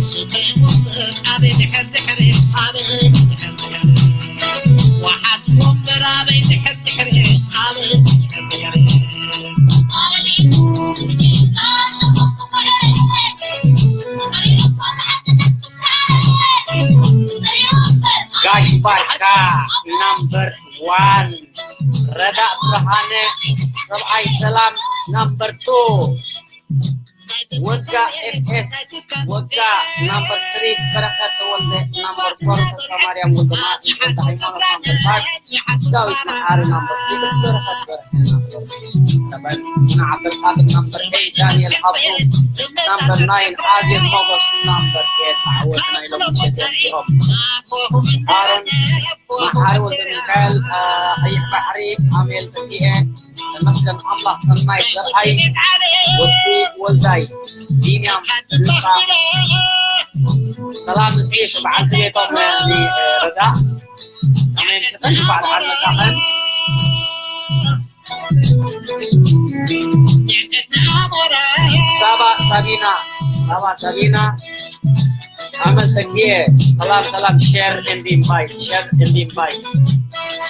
ስተይ ወንበር ኣበይ ድሕር ድሕሪ፣ ኣበይ ድሕር ድሕሪ። ወሓት ወንበር ኣበይ ድሕር ድሕሪ፣ ኣበይ ድሕር ድሕሪ። ጋሽ ባርካ ናምበር ዋን፣ ረዳእ ብርሃነ ሰብኣይ ሰላም ናምበር ቱ፣ ወጋ ኤፍ ኤስ፣ ወጋ ናምበር ስሪ፣ በረኸት ተወልደ ናምበር ፎር፣ ተስፋማርያም ወልደማርያም ወልደ ሃይማኖት ናምበር ፋይቭ፣ ዳዊት መሓሪ ናምበር ሲክስ፣ በረኸት በርሀ ናምበር ሰበን፣ ንዓበርቃት ናምበር ኤይት፣ ዳንኤል ሃብቱ ናምበር ናይን፣ ኣዜብ ሞገስ ናምበር ቴን። ዓወት ናይ ሎሚ ምሸት እዮም። ኣሮን መሓሪ ወልደ ሚካኤል፣ አ፣ ቀይሕ ባሕሪ፣ ኣሜል ተኪኤ፣ ተመስገን ኣምላኽ፣ ሰናይ ዘርኣይ፣ ወዲ ወልዳይ፣ ቢንያም ድንሳ። ሰላም ምስቲ በዓልቲ ቤቶም፣ እ፣ ረዳ። ኣሜን። ስጠን በዓል ዓመታኸን። ሳባ ሳቢና፣ ሳባ ሳቢና፣ ኣመል ተኪኤ፣ ሰላም ሰላም፣ ሼር ኤንድ ኢንቫይት፣ ሼር ኤንድ ኢንቫይት፣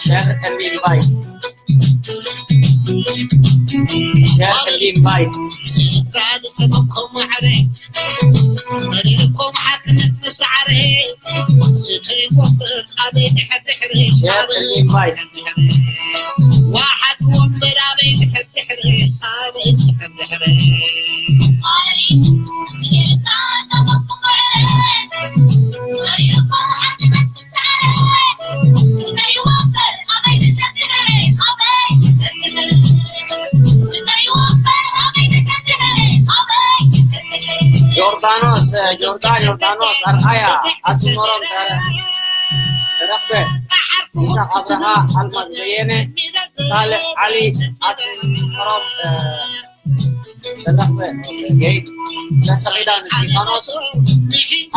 ሼር ኤንድ ኢንቫይት፣ ሼር ኤንድ ኢንቫይት። ኤርትራ ዝጸበብኮ ማዕረ፣ መሪርኩም ሓቅነት መሳዕረ፣ ስተይ ወንበር ኣበይ ድሕር ድሕሪ፣ ሼር ኤንድ ኢንቫይት። ዋሓት ወንበር ኣበይ ድሕር ድሕሪ፣ ኣበይ ድሕር ድሕሪ። ጆርዳኖስ፣ ጆርዳን፣ ጆርዳኖስ ኣርኣያ፣ ኣስመሮም ተረ-፣ ተረኽበ፣ ይስሐቅ ኣብርሃ፣ ኣልማዝ በየነ፣ ሳልሕ ዓሊ፣ ኣስመሮም፣ እ፣ ተረኽበ፣ ኦኬ፣ ተስፋ ኪዳን እስጢፋኖስ፣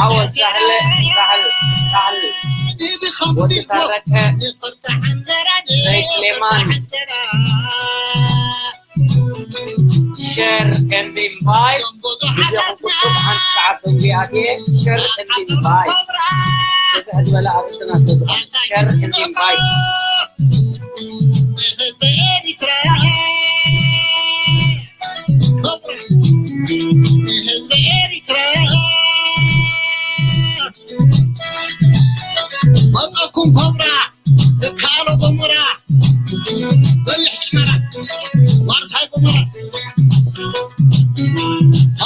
ዓወት ሳህለ፣ ሳህል፣ ሳህል፣ ወዲ ታረቀ፣ ሰይድ ስሌማን፣ ሼር ኤንድ ኢንቫይት። ግዜኹም ቁጥብ ሓንቲ ሰዓት ደንጊ ኣትየ፣ ሼር ኤንድ ኢንቫይት። ስፍሕ ዝበለ ኣርእስትና ስለ ዝኾነ፣ ሼር ኤንድ ኢንቫይት። ንህዝቢ ኤሪትራ፣ ንህዝቢ ኤሪትራ፣ መጸኩም ኮብራ። ትካሎ ጎሞራ፣ በልሕ ጭመራ፣ ዋርሳይ ጎሞራ።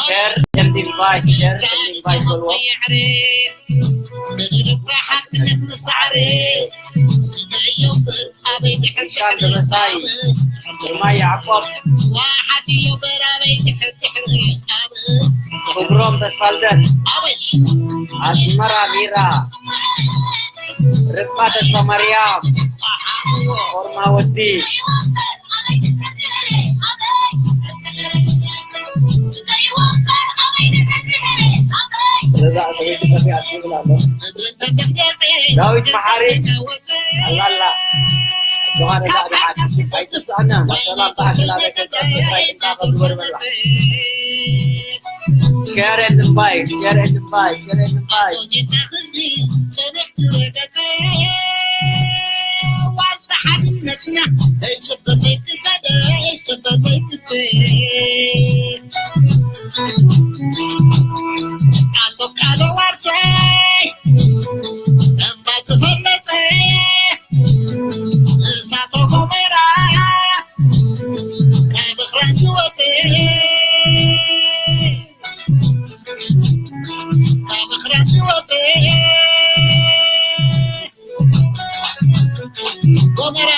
ሼር ኤንድ ኢንቫይት፣ ሼር ኤንድ ኢንቫይት በልዎ። የዕሬ፣ በደረባ ሓቅነት ንሳዕሬ፣ ስጋዮ እምበር ኣበይ ድሕር ሻል ድሕሪ ደበሳይ፣ ኣበይ። ግርማይ ያዕቆብ። ዋሓትዮ እምበር ኣበይ ድሕር ድሕሪ ኣበይ። ክብሮም ተስፋልደት። ኣበይ። ኣስመራ ቢራ። ርብቃ ተስፋ ማርያም፣ ኦርማ ወዲ። ርዛእ ሰበይቲ ጠፊኣ ትብል ኣሎ። ዳዊት መሓሪ፣ ኣላላ። ጆሃር ዳዕዳዓት ኣይትስኣና። ሰላም ተዓሽላለ። ሸር ኤንድ ኢንቫይት፣ ሸር ኤንድ ኢንቫይት፣ ሸር ኤንድ ኢንቫይት። ዋልታ ሓድነትና ኣይሰበር ዘይትሰደ፣ ኣይሰበር ዘይትሰደ። ኣሎ ቃሎ ዋርሳይ እምባ ዝፈለጸ እሳተ ጎመራ ካብ እኽራን ዝወጸ፣ ካብ እኽራን ዝወጸ ጎመራ።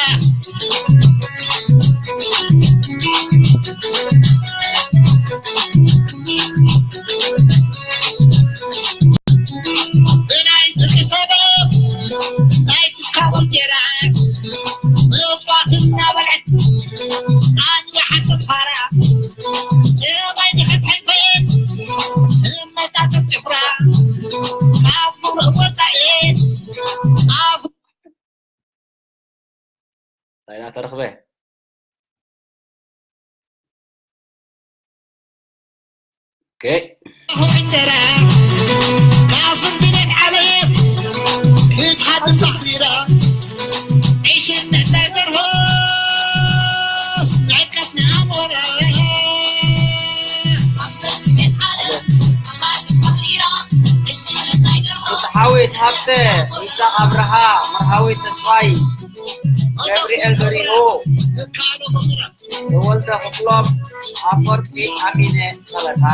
ብናይ ድቂ ሰበብ ናይ ትካቦ እንጀራ ምጽዋት እናበልዐት ኣንያ ሓንቲ ፋራ ሰብኣይ ድሕት ሕልፈት ትመጣጠር ጭፍራ ካብ ሙሉእ ወፃኢ ኣብ ታይና ተረኽበ። ኦኬ። ዕንደራ ሃብተ፣ ይስሐቅ ኣብርሃ፣ መርሃዊ ተስፋይ፣ ገብርኤል በሪሁ፣ ተወልደ ክፍሎም፣ ኣፈወርቂ ኣሚነ፣ ጸለታ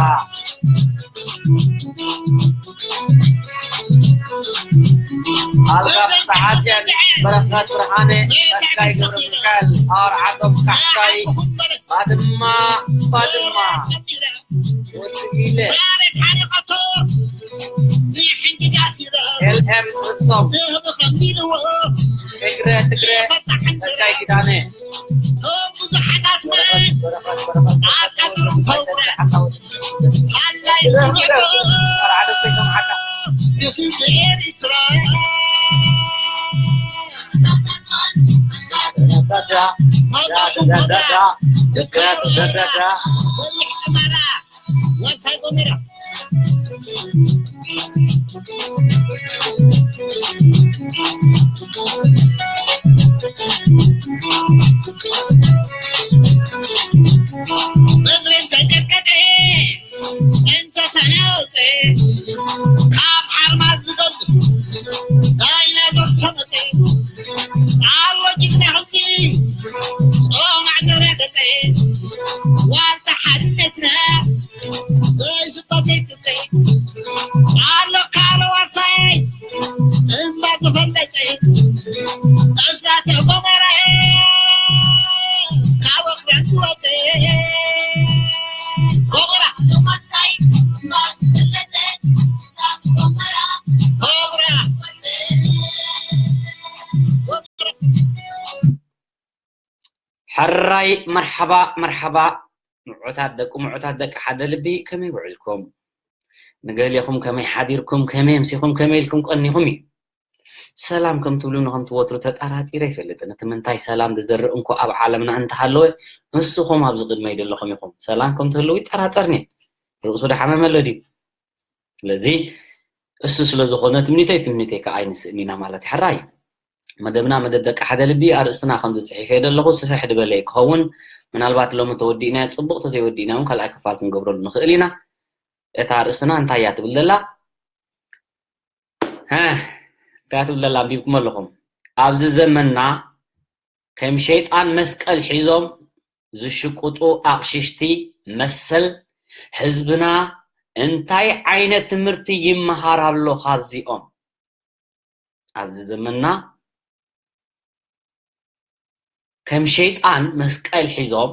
ኣልጋ ፍስሓጽዮን፣ በረኸት ብርሃነ፣ ጸጋይ ገብረሚካኤል፣ ኣርዓቶም ካሕሳይ፣ ባድማ፣ ባድማ፣ ወዲ ኢለ፣ ኤልኤም ርሶም፣ ትግረ፣ ትግረ፣ ጸጋይ ኪዳነ። ሕራይ፣ መርሓባ፣ መርሓባ። ምዑታት ደቂ፣ ምዑታት ደቂ ሓደ ልቢ፣ ከመይ ውዒልኩም? ንገሌኹም ከመይ ሓዲርኩም፣ ከመይ ኣምሲኹም፣ ከመይ ኢልኩም ቀኒኹም እዩ። ሰላም ከም ትብሉኒ ከም ትወትሩ ተጠራጢረ ኣይፈልጥን። እቲ ምንታይ ሰላም ዝዘርእ እንኮ ኣብ ዓለምና እንተሃለወ፣ ንስኹም ኣብዚ ቅድመይ ዘለኹም ኢኹም። ሰላም ከም ትህልው ይጠራጠርኒ። ርእሱ ድሓመመ ኣሎ ድዩ? ስለዚ እሱ ስለ ዝኾነ ትምኒተይ ትምኒተይ ከኣ ኣይንስእን ኢና ማለት እዩ። ሕራይ፣ መደብና መደብ ደቂ ሓደ ልቢ፣ ኣርእስትና ከምዚ ጽሒፈ ዘለኹ ስፍሕ ዝበለ እዩ ክኸውን። ምናልባት ሎሚ ተወዲእናዮ ጽቡቕ፣ ተዘይወዲእና እውን ካልኣይ ክፋል ክንገብረሉ ንኽእል ኢና። እታ ኣርእስትና እንታይ እያ ትብል ዘላ? ሃ፣ እንታይ ትብል ዘላ? ኣንቢብኩም ኣለኹም። ኣብዚ ዘመንና ከም ሸይጣን መስቀል ሒዞም ዝሽቅጡ ኣቕሽሽቲ መሰል ህዝብና እንታይ ዓይነት ትምህርቲ ይመሃር ኣሎ ካብዚኦም? ኣብዚ ዘመንና ከም ሸይጣን መስቀል ሒዞም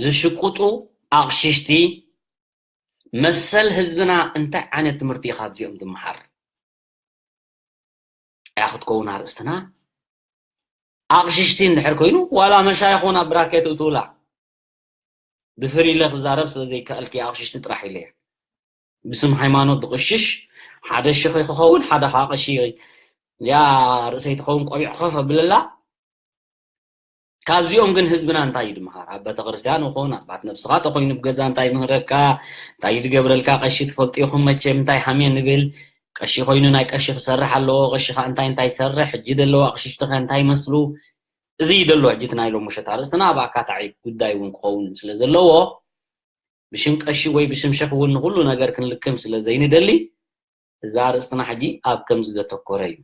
ዝሽቅጡ ኣቕሽሽቲ መሰል ህዝብና እንታይ ዓይነት ትምህርቲ እዩ ካብዚኦም ዝመሃር? እያ ክትከውን ኣርእስትና። ኣቕሽሽቲ እንድሕር ኮይኑ፣ ዋላ መሻይኽ እውን ኣብ ብራኬት እትውላ። ብፍር ኢለ ክዛረብ ስለ ዘይከኣልኪ ኣቕሽሽቲ ጥራሕ ኢለ እየ። ብስም ሃይማኖት ዝቕሽሽ ሓደ ሽኺ ክኸውን፣ ሓደ ከዓ ቀሺ፣ ያ ርእሰይ ትኸውን ቆቢዕ ኮፍ ኣብለላ። ካብዚኦም ግን ህዝብና እንታይ እዩ ዝመሃር? ኣብ ቤተክርስትያን ይኹን ኣብ ባት ነብስኻ ተኾይኑ ብገዛ እንታይ ይምህረካ? እንታይ እዩ ዝገብረልካ? ቀሺ ትፈልጡ ኢኹም መቸም፣ እንታይ ሃሜ ንብል? ቀሺ ኮይኑ ናይ ቀሺ ክሰርሕ ኣለዎ። ቀሺ ኸ እንታይ እንታይ ይሰርሕ? ሕጂ ዘለዉ ኣቕሽሽቲ ኸ እንታይ ይመስሉ? እዚ እዩ ዘሎ ሕጂ እቲ ናይ ሎሚ ምሸት ኣርእስትና። ኣብ ኣካታዒ ጉዳይ እውን ክኸውን ስለ ዘለዎ፣ ብሽም ቀሺ ወይ ብሽም ሸኽ እውን ንኹሉ ነገር ክንልክም ስለ ዘይንደሊ፣ እዚ ኣርእስትና ሕጂ ኣብ ከምዚ ዘተኮረ እዩ።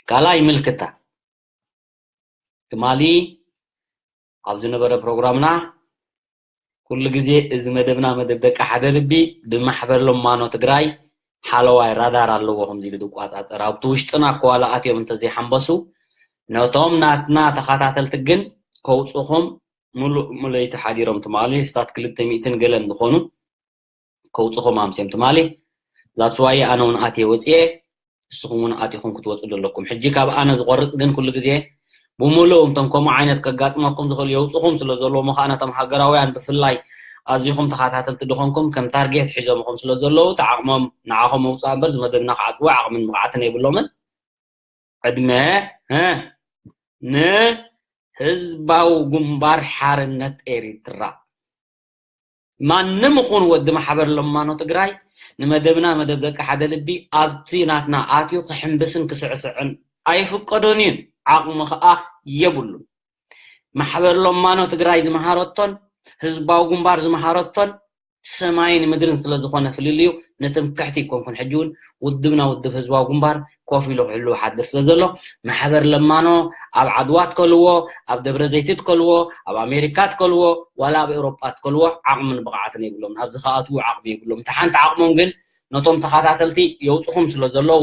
ካልኣይ ምልክታ፣ ትማሊ ኣብ ዝነበረ ፕሮግራምና፣ ኩሉ ግዜ እዚ መደብና፣ መደብ ደቂ ሓደ ልቢ፣ ብማሕበር ለማኖ ትግራይ ሓለዋይ ራዳር ኣለዎ ከምዚ ኢሉ ዝቋጻጸር፣ ኣብቲ ውሽጥና እኮ ዋላ ኣትዮም እንተዘይሓንበሱ፣ ነቶም ናትና ተኸታተልቲ ግን ከውጽኹም ምሉእ ለይቲ ሓዲሮም፣ ትማሊ ስታት ክልተ ሚእትን ገለን ዝኾኑ ከውጽኹም ኣምስዮም ትማሊ። That's why ኣነ እውን ኣትየ ወጽየ፣ ንስኹም እውን ኣቲኹም ክትወጹ ዘለኩም። ሕጂ ካብ ኣነ ዝቆርጽ ግን ኩሉ ግዜ ብምሉእ እቶም ከምኡ ዓይነት ከጋጥመኩም ዝኽእል የውጽኹም ስለ ዘለዎ፣ እሞ ኸኣ ነቶም ሃገራውያን ብፍላይ ኣዚኹም ተኸታተልቲ ድኾንኩም ከም ታርጌት ሒዞምኹም ስለ ዘለዉ፣ እቲ ዓቕሞም ንዓኹም መውጽእ እምበር ዝመደብና ክዓጽዎ ዓቕምን ብቕዓትን የብሎምን። ዕድመ፣ እ፣ ንህዝባዊ ግንባር ሓርነት ኤሪትራ። ማንም ይኹን ወዲ ማሕበር ለማኖ ትግራይ ንመደብና፣ መደብ ደቂ ሓደ ልቢ፣ ኣብቲ ናትና ኣትዩ ክሕምብስን ክስዕስዕን ኣይፍቀዶን እዩን። ዓቕሚ ኸኣ የብሉን። ማሕበር ለማኖ ትግራይ ዝመሃረቶን ህዝባዊ ግንባር ዝመሃረቶን ሰማይን ምድርን ስለ ዝኾነ ፍልልዩ፣ ንትምክሕቲ ኣይኮንኩን። ሕጂ እውን ውድብና ውድብ ህዝባዊ ግንባር ኮፍ ኢሉ ክሕሉ ሓድር ስለ ዘሎ፣ ማሕበር ለማኖ ኣብ ዓድዋ ትከልዎ፣ ኣብ ደብረ ዘይቲ ትከልዎ፣ ኣብ ኣሜሪካ ትከልዎ፣ ዋላ ኣብ ኤውሮጳ ትከልዎ ዓቕምን ብቕዓትን የብሎም። ናብዚ ከኣትዉ ዓቕሚ የብሎም። እታ ሓንቲ ዓቕሞም ግን ነቶም ተኸታተልቲ የውፅኹም ስለ ዘለዉ፣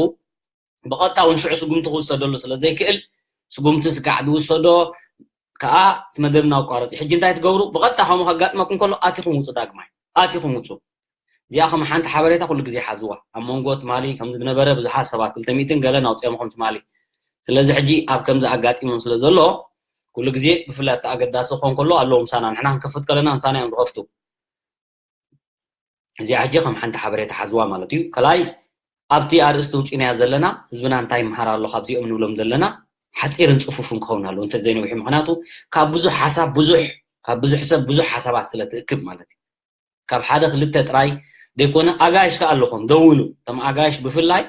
ብቐጥታ እውን ሽዑ ስጉምቲ ክውሰደሉ ስለ ዘይክእል፣ ስጉምቲ ስጋዕ ዝውሰዶ ከዓ እቲ መደብና ኣቋረፂ። ሕጂ እንታይ ትገብሩ? ብቐጥታ ከምኡ ከጋጥመኩም ከሎ ኣቲኹም ውፁ፣ ዳግማይ ኣቲኹም ውፁ። እዚኣ ከም ሓንቲ ሓበሬታ ኩሉ ግዜ ሓዝዋ። ኣብ መንጎ ትማሊ ከምዚ ዝነበረ ብዙሓት ሰባት ክልተ ሚእትን ገለን ኣውፅኦምኹም ትማሊ። ስለዚ ሕጂ ኣብ ከምዚ ኣጋጢሞም ስለ ዘሎ ኩሉ ግዜ ብፍላይ እቲ ኣገዳሲ ክኾን ከሎ ኣለዉ ምሳና። ንሕና ክንከፍት ከለና ምሳና እዮም ዝኸፍቱ። እዚኣ ሕጂ ከም ሓንቲ ሓበሬታ ሓዝዋ ማለት እዩ። ከላይ ኣብቲ ኣርእስቲ ውፂእናዮ ዘለና ህዝብና እንታይ ይምሃር ኣሎ ካብዚኦም ንብሎም ዘለና ሓፂርን ፅፉፍን ክኸውን ኣለዎ እንተዘይነዊሑ። ምክንያቱ ካብ ብዙሕ ሓሳብ ብዙሕ ካብ ብዙሕ ሰብ ብዙሕ ሓሳባት ስለ ትእክብ ማለት እዩ። ካብ ሓደ ክልተ ጥራይ ዘይኮነ ኣጋይሽ ከኣ ኣለኹም ደውሉ። እቶም ኣጋይሽ ብፍላይ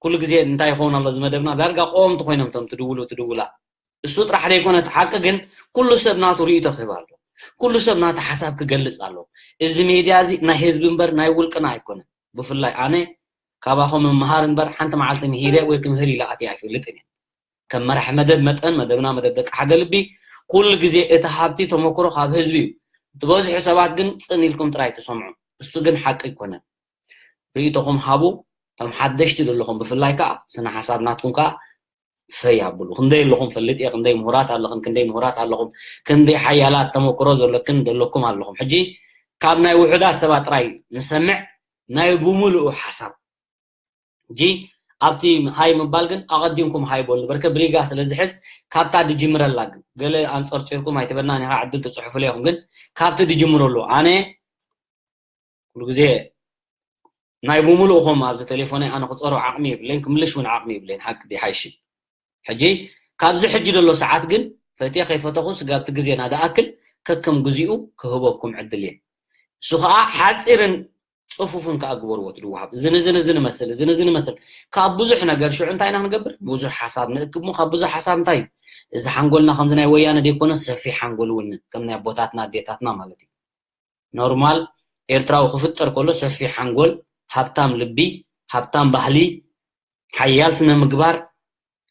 ኩሉ ግዜ እንታይ ይኸውን ኣሎ እዚ መደብና ዳርጋ ቆምቲ ኮይኖም እቶም ትድውሉ ትድውላ። እሱ ጥራሕ ዘይኮነ እቲ ሓቂ ግን ኩሉ ሰብ ናቱ ርእይቶ ክህብ ኣሎ። ኩሉ ሰብ ናቱ ሓሳብ ክገልጽ ኣሎ። እዚ ሜድያ እዚ ናይ ህዝቢ እምበር ናይ ውልቅና ኣይኮነን። ብፍላይ ኣነ ካባኹም ምምሃር እምበር ሓንቲ መዓልቲ ምሂረ ወይ ክምህር ኢለ ኣትየ ኣይፈልጥን እየ። ከም መራሒ መደብ መጠን መደብና መደብ ደቂ ሓደ ልቢ ኩሉ ግዜ እቲ ሃብቲ ተመክሮ ካብ ህዝቢ እዩ። እቲ በዝሑ ሰባት ግን ጽን ኢልኩም ጥራይ ትሰምዑ። እሱ ግን ሓቂ ኣይኮነን። ርእይቶኹም ሃቡ። እቶም ሓደሽቲ ዘለኹም ብፍላይ ከዓ ስነ ሓሳብ ናትኩም ከዓ ፈይ ኣብሉ። ክንደይ ኣለኹም ፈልጥ እየ፣ ክንደይ ምሁራት ኣለኽን፣ ክንደይ ምሁራት ኣለኹም፣ ክንደይ ሓያላት ተመክሮ ዘለክን ዘለኩም ኣለኹም። ሕጂ ካብ ናይ ውሑዳት ሰባት ጥራይ ንሰምዕ ናይ ብምሉኡ ሓሳብ። ሕጂ ኣብቲ ሃይ ምባል ግን ኣቐዲምኩም ሃይ በሉ። በርከ ብሪጋ ስለ ዝሕዝ ካብታ ድጅምረላ ግን ገለ ኣንጸርጺርኩም ኣይትበናን ኢኻ ዕድል ትጽሕፉለ ኢኹም። ግን ካብቲ ድጅምረሉ ኣነ ኩሉ ግዜ ናይ ብምሉእኹም ኣብዚ ቴሌፎነይ ኣነ ክጸሮ ዓቕሚ የብለይን፣ ክምልሽ እውን ዓቕሚ የብለይን። ሓቂ ድዩ ሓይሽ? ሕጂ ካብዚ ሕጂ ዘሎ ሰዓት ግን ፈትየ ከይፈተኹ ስጋብቲ ግዜና ድኣክል ከከም ግዚኡ ክህበኩም ዕድል እየ። እሱ ኸዓ ሓጺርን ጽፉፍን ከኣ ግበርዎ እቲ ድወሃብ። እዝን እዝን እዝን መስል፣ እዝን እዝን መስል። ካብ ብዙሕ ነገር ሽዑ እንታይ ኢና ክንገብር? ብዙሕ ሓሳብ ንእክብ እሞ ካብ ብዙሕ ሓሳብ እንታይ እዩ? እዚ ሓንጎልና ከምዚ ናይ ወያነ ደይኮነ ሰፊሕ ሓንጎል እውን ከም ናይ ኣቦታትና ኣዴታትና ማለት እዩ። ኖርማል ኤርትራዊ ክፍጠር ከሎ ሰፊሕ ሓንጎል፣ ሃብታም ልቢ፣ ሃብታም ባህሊ፣ ሓያል ስነ ምግባር፣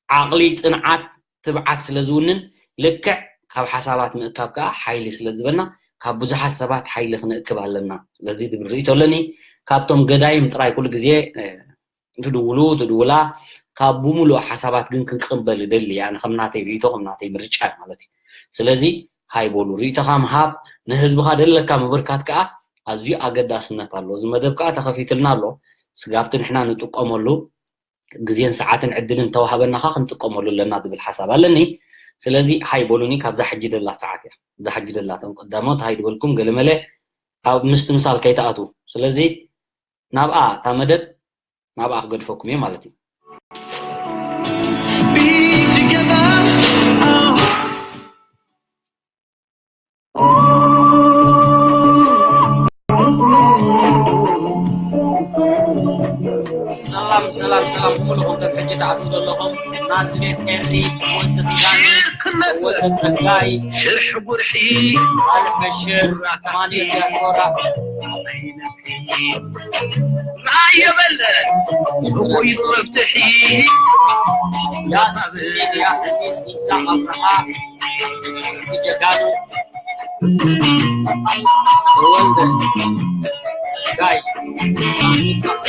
ዓቕሊ፣ ጽንዓት፣ ትብዓት ስለ ዝውንን ልክዕ ካብ ሓሳባት ምእካብ ከኣ ሓይሊ ስለ ዝበና ካብ ብዙሓት ሰባት ሓይሊ ክንእክብ ኣለና። ስለዚ ዝብል ርእይቶ ኣለኒ። ካብቶም ገዳይም ጥራይ ኩሉ ግዜ እ፣ ትድውሉ ትድውላ ካብ ብምሉእ ሓሳባት ግን ክንቅበል ይደሊ። ኣነ ከም ናተይ ርእይቶ ከም ናተይ ምርጫ ማለት እዩ። ስለዚ ሃይ በሉ ርእይቶኻ ምሃብ ንህዝብኻ ደለካ ምብርካት ከኣ ኣዝዩ ኣገዳስነት ኣለዎ። እዚ መደብ ከኣ ተኸፊትልና ኣሎ። ስጋብቲ ንሕና ንጥቀመሉ ግዜን ሰዓትን ዕድልን ተዋሃበናኻ ክንጥቀመሉ ኣለና ዝብል ሓሳብ ኣለኒ። ስለዚ ሃይ በሉኒ ካብዛ ሕጂ ደላ ሰዓት እያ። እዛ ሕጂ ደላ እቶም ቀዳሞት ሃይ ዝበልኩም ገለመለ ኣብ ምስትምሳል ከይትኣትዉ። ስለዚ ናብኣ እታ መደብ ናብኣ ክገድፈኩም እየ ማለት እዩ። ሰላም ሰላም ሰላም ኩልኹም ተብ ሕጂ ትኣትዉ ዘለኹም ናዝሬት ኤሪ ወዲ ኪዳነ ወዲ ጸጋይ ሽርሒ ጉርሒ ሳልሕ በሽር ማኒ ዲያስፖራ ናየበለ እቦይ መፍትሒ ያስሚን ያስሚን ኢሳ ኣብርሃ ጀጋኑ ተወልደ ጸጋይ ሳሚ ካፋ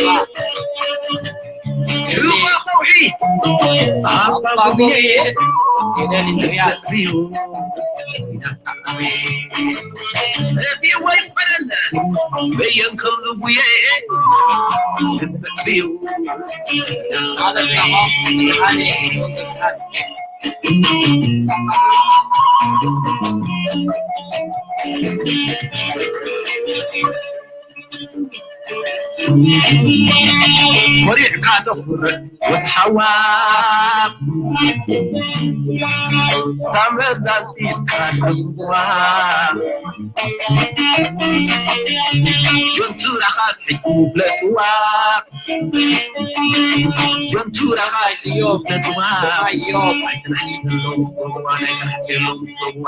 ኣባ ጎብየ ኤደን እንድርያስ ኮሪዕካ ተኹርዕ ወስሓዋ ታመዛዚካ ተስዋ ጆንቱራኻ ስሒትኩም ፍለጥዋ ጆንቱራኻ ስሒትኩም ፍለጥዋ ኣይተናሕሰሎም ጽዋ ኣይተናሕሰሎም ጽዋ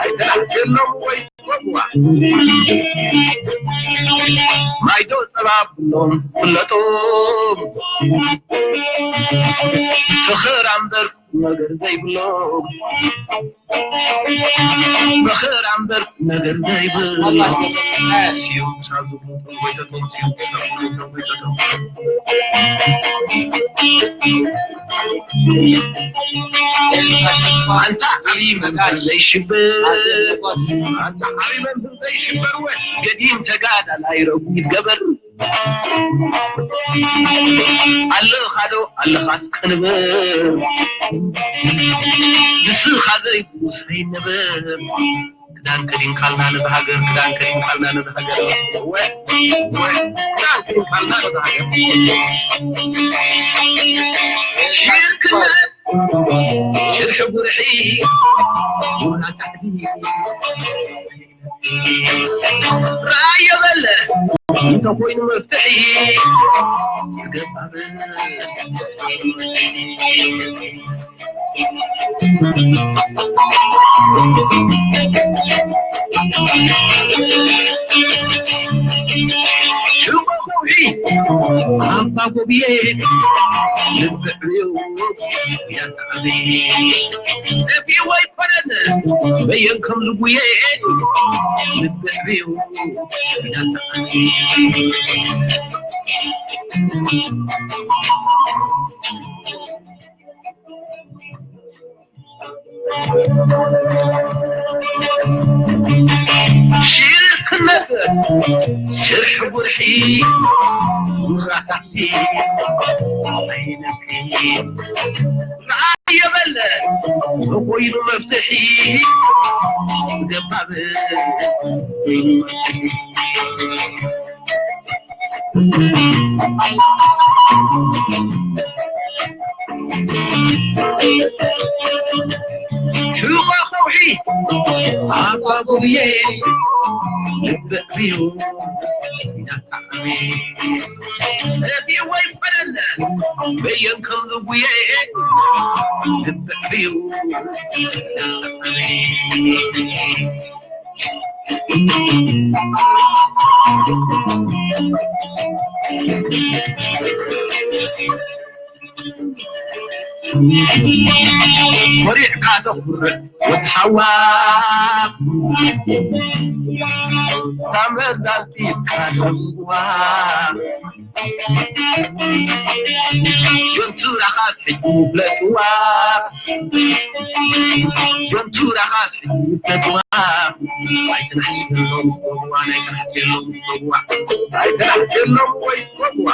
ኣይተናሕሰሎም ወይ ዋ። ማይዶ ጸባ ብሎም ፍለጦም። ፍኽር ኣምበር ነገር ዘይብሎም። ፍኽር ኣምበር ነገር ዘይብሎም። ኣንታ ዓብዪ መምህር ዘይሽብር፣ ኣንታ ዓብዪ መምህር ዘይሽበር፣ ወ ገዲም ተጋዳላይ ረጒድ ገበር። ኣለኻዶ ኣለኻስ ክንብር፣ ንስኻ ዘይብሉስ ዘይንብር። ክዳን ከዲንካልና ነዚ ሃገር፣ ክዳን ከዲንካልና ነዚ ሃገር። ወ-፣ ወ-፣ ክዳን ከዲንካልና ነዚ ሃገር። ሽርክነት፣ ሽርሒ ጉርሒ፣ ቡና ታሕቲ። ራእየ በለ፣ እንተኾይኑ መፍትሒ፣ ገባብ። ሽቦ ከውሒ ኣባ ጎብየ ልብዕብዩ ያተዓቢ ነቢ ወይ ፈረን በየን ከም ዝጉየ ልብዕብዩ ያተዓቢ ሽርክነት ሽርሒ ጉርሒ ጉራሳቲ ኣይነፊ ንኣየበለ ዝኾይኑ መፍትሒ ገባብ ሽኾ ከውሒ ኣባ ጎብየ ልቢ ዕብዩ እንዳጣዕሚ ረዲ ወይ ፈረለ በየን ከም ዝጉየ ልቢ ዕብዩ እንዳጣዕሚ ኮሪዕካ ተኹርዕ ወስሓዋ ታመዛዚትካ ተምዋ ጆንቱራኻስ ሕጂ ፍለጥዋ ጆንቱራኻስ ሕጂ ፍለጥዋ ኣይትናሕስሎም ጸጉዋ ኣይትናሕስሎም ጸጉዋ ኣይትናሕስሎም ወይ ጸጉዋ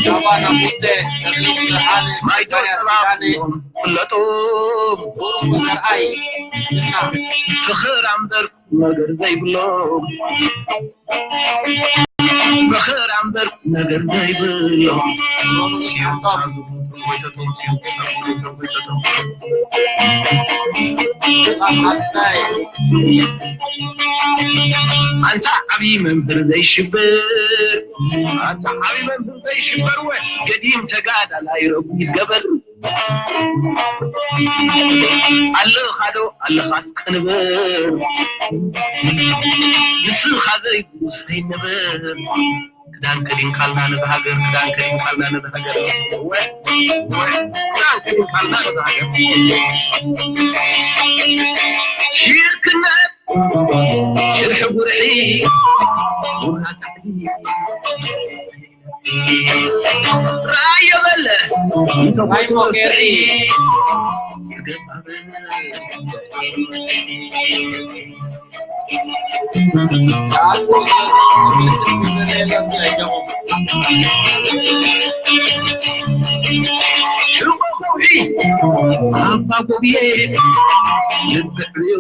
ሳባ ናቡቴ ተክሊት ብርሃነ ማይቶ ዘካርያስ ጸባ ኪዳነ ፍለጦም ቡሩ ዘርኣይ ምስግና ፍኽር ኣምበር ነገር ዘይብሎም መኸራ እምበር ነገር ዘይብሎም። ኣንታ ዓብዪ መምህር ዘይሽበር፣ ኣንታ ዓብዪ መምህር ዘይሽበር፣ ወ ገዲም ተጋዳላይ ረጒድ ገበር። ኣለኻዶ ኣለኻስ ክንበር ንስኻ ዘይብሉስ ዘይንበር ክዳን ከዲንካልና ነዚ ሃገር ክዳን ከዲንካልና ነዚ ሃገር ወ ወ ክዳን ከዲንካልና ነዚ ሃገር ሽርክነት ሽርሒ ጉርሒ ቡና ጣዕሚ ራዮ በለ እንተ ራይሞ ጌሪ ኣጥቦ ስለ ዘለዎ ምልክት ክብል የለን ኣጆኹም ሽቦ ከውሒ ኣባ ጎብየ ልብዕብዩ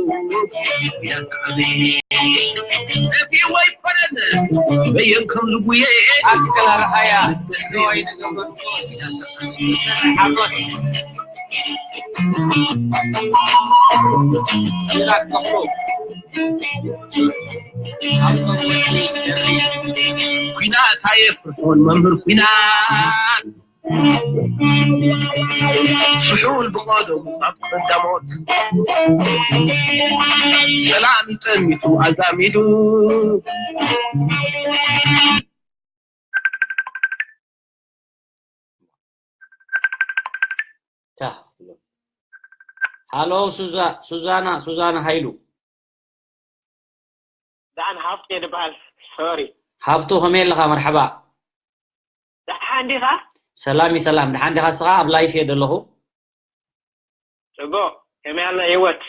ያተዓዚ ነቢ ወይ ፈረን በየን ከም ዝጉየ ኣክል ኣርኣያ ትግራዋይ ንገብረንጎስ መሰረ ሓጎስ ሲራክ ተኽሉ ሃብቶም ወዲ ደሪ ኩናት ኣየ ፍርዖን መምህር ኩናት ስሑል ብቐደሙ ኣብ ቀዳሞት ሰላም ጠሚቱ ኣዛሚዱ። ሃሎ ሱዛና ሱዛና ሃይሉ። ዳን ሃፍቴ ድበሃል። ሶሪ ሃብቱ ከመይ ኣለኻ? መርሓባ። ደሓን ዲኻ? ሰላም እዩ ሰላም። ደሓን ዲኻ እስኻ? ኣብ ላይፍ እየ ዘለኹ። ጽቡቕ። ከመይ ኣላ ህይወት?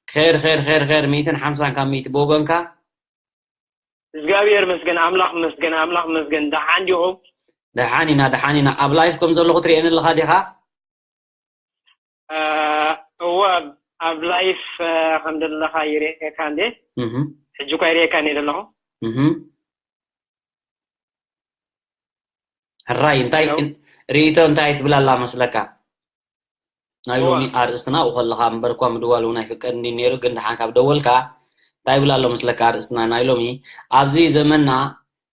ኸይር ኸይር ኸይር ኸይር። ሚእትን ሓምሳን ካብ ሚእቲ ብወገንካ? እግዚኣብሔር መስገን፣ ኣምላኽ መስገን፣ ኣምላኽ መስገን። ደሓን ዲኹም? ደሓን ኢና ደሓን ኢና። ኣብ ላይፍ ከም ዘለኹ ትርእየኒ ኣለኻ ዲኻ? እወ፣ ኣብ ላይፍ ከም ዘለኻ ይርእየካ እንዴ? ሕጂ እኳ ይርእየካ እንዴ ዘለኹ? ሕራይ እንታይ ርእይቶ እንታይ ትብል ኣላ መስለካ? ናይ ሎሚ ኣርእስትና ኣብኡ ከለኻ እምበር እኳ ምድዋል እውን ኣይፍቀድን እዩ ነይሩ፣ ግን ደሓን ካብ ደወልካ እንታይ ይብል ኣሎ መስለካ ኣርእስትና ናይ ሎሚ? ኣብዚ ዘመንና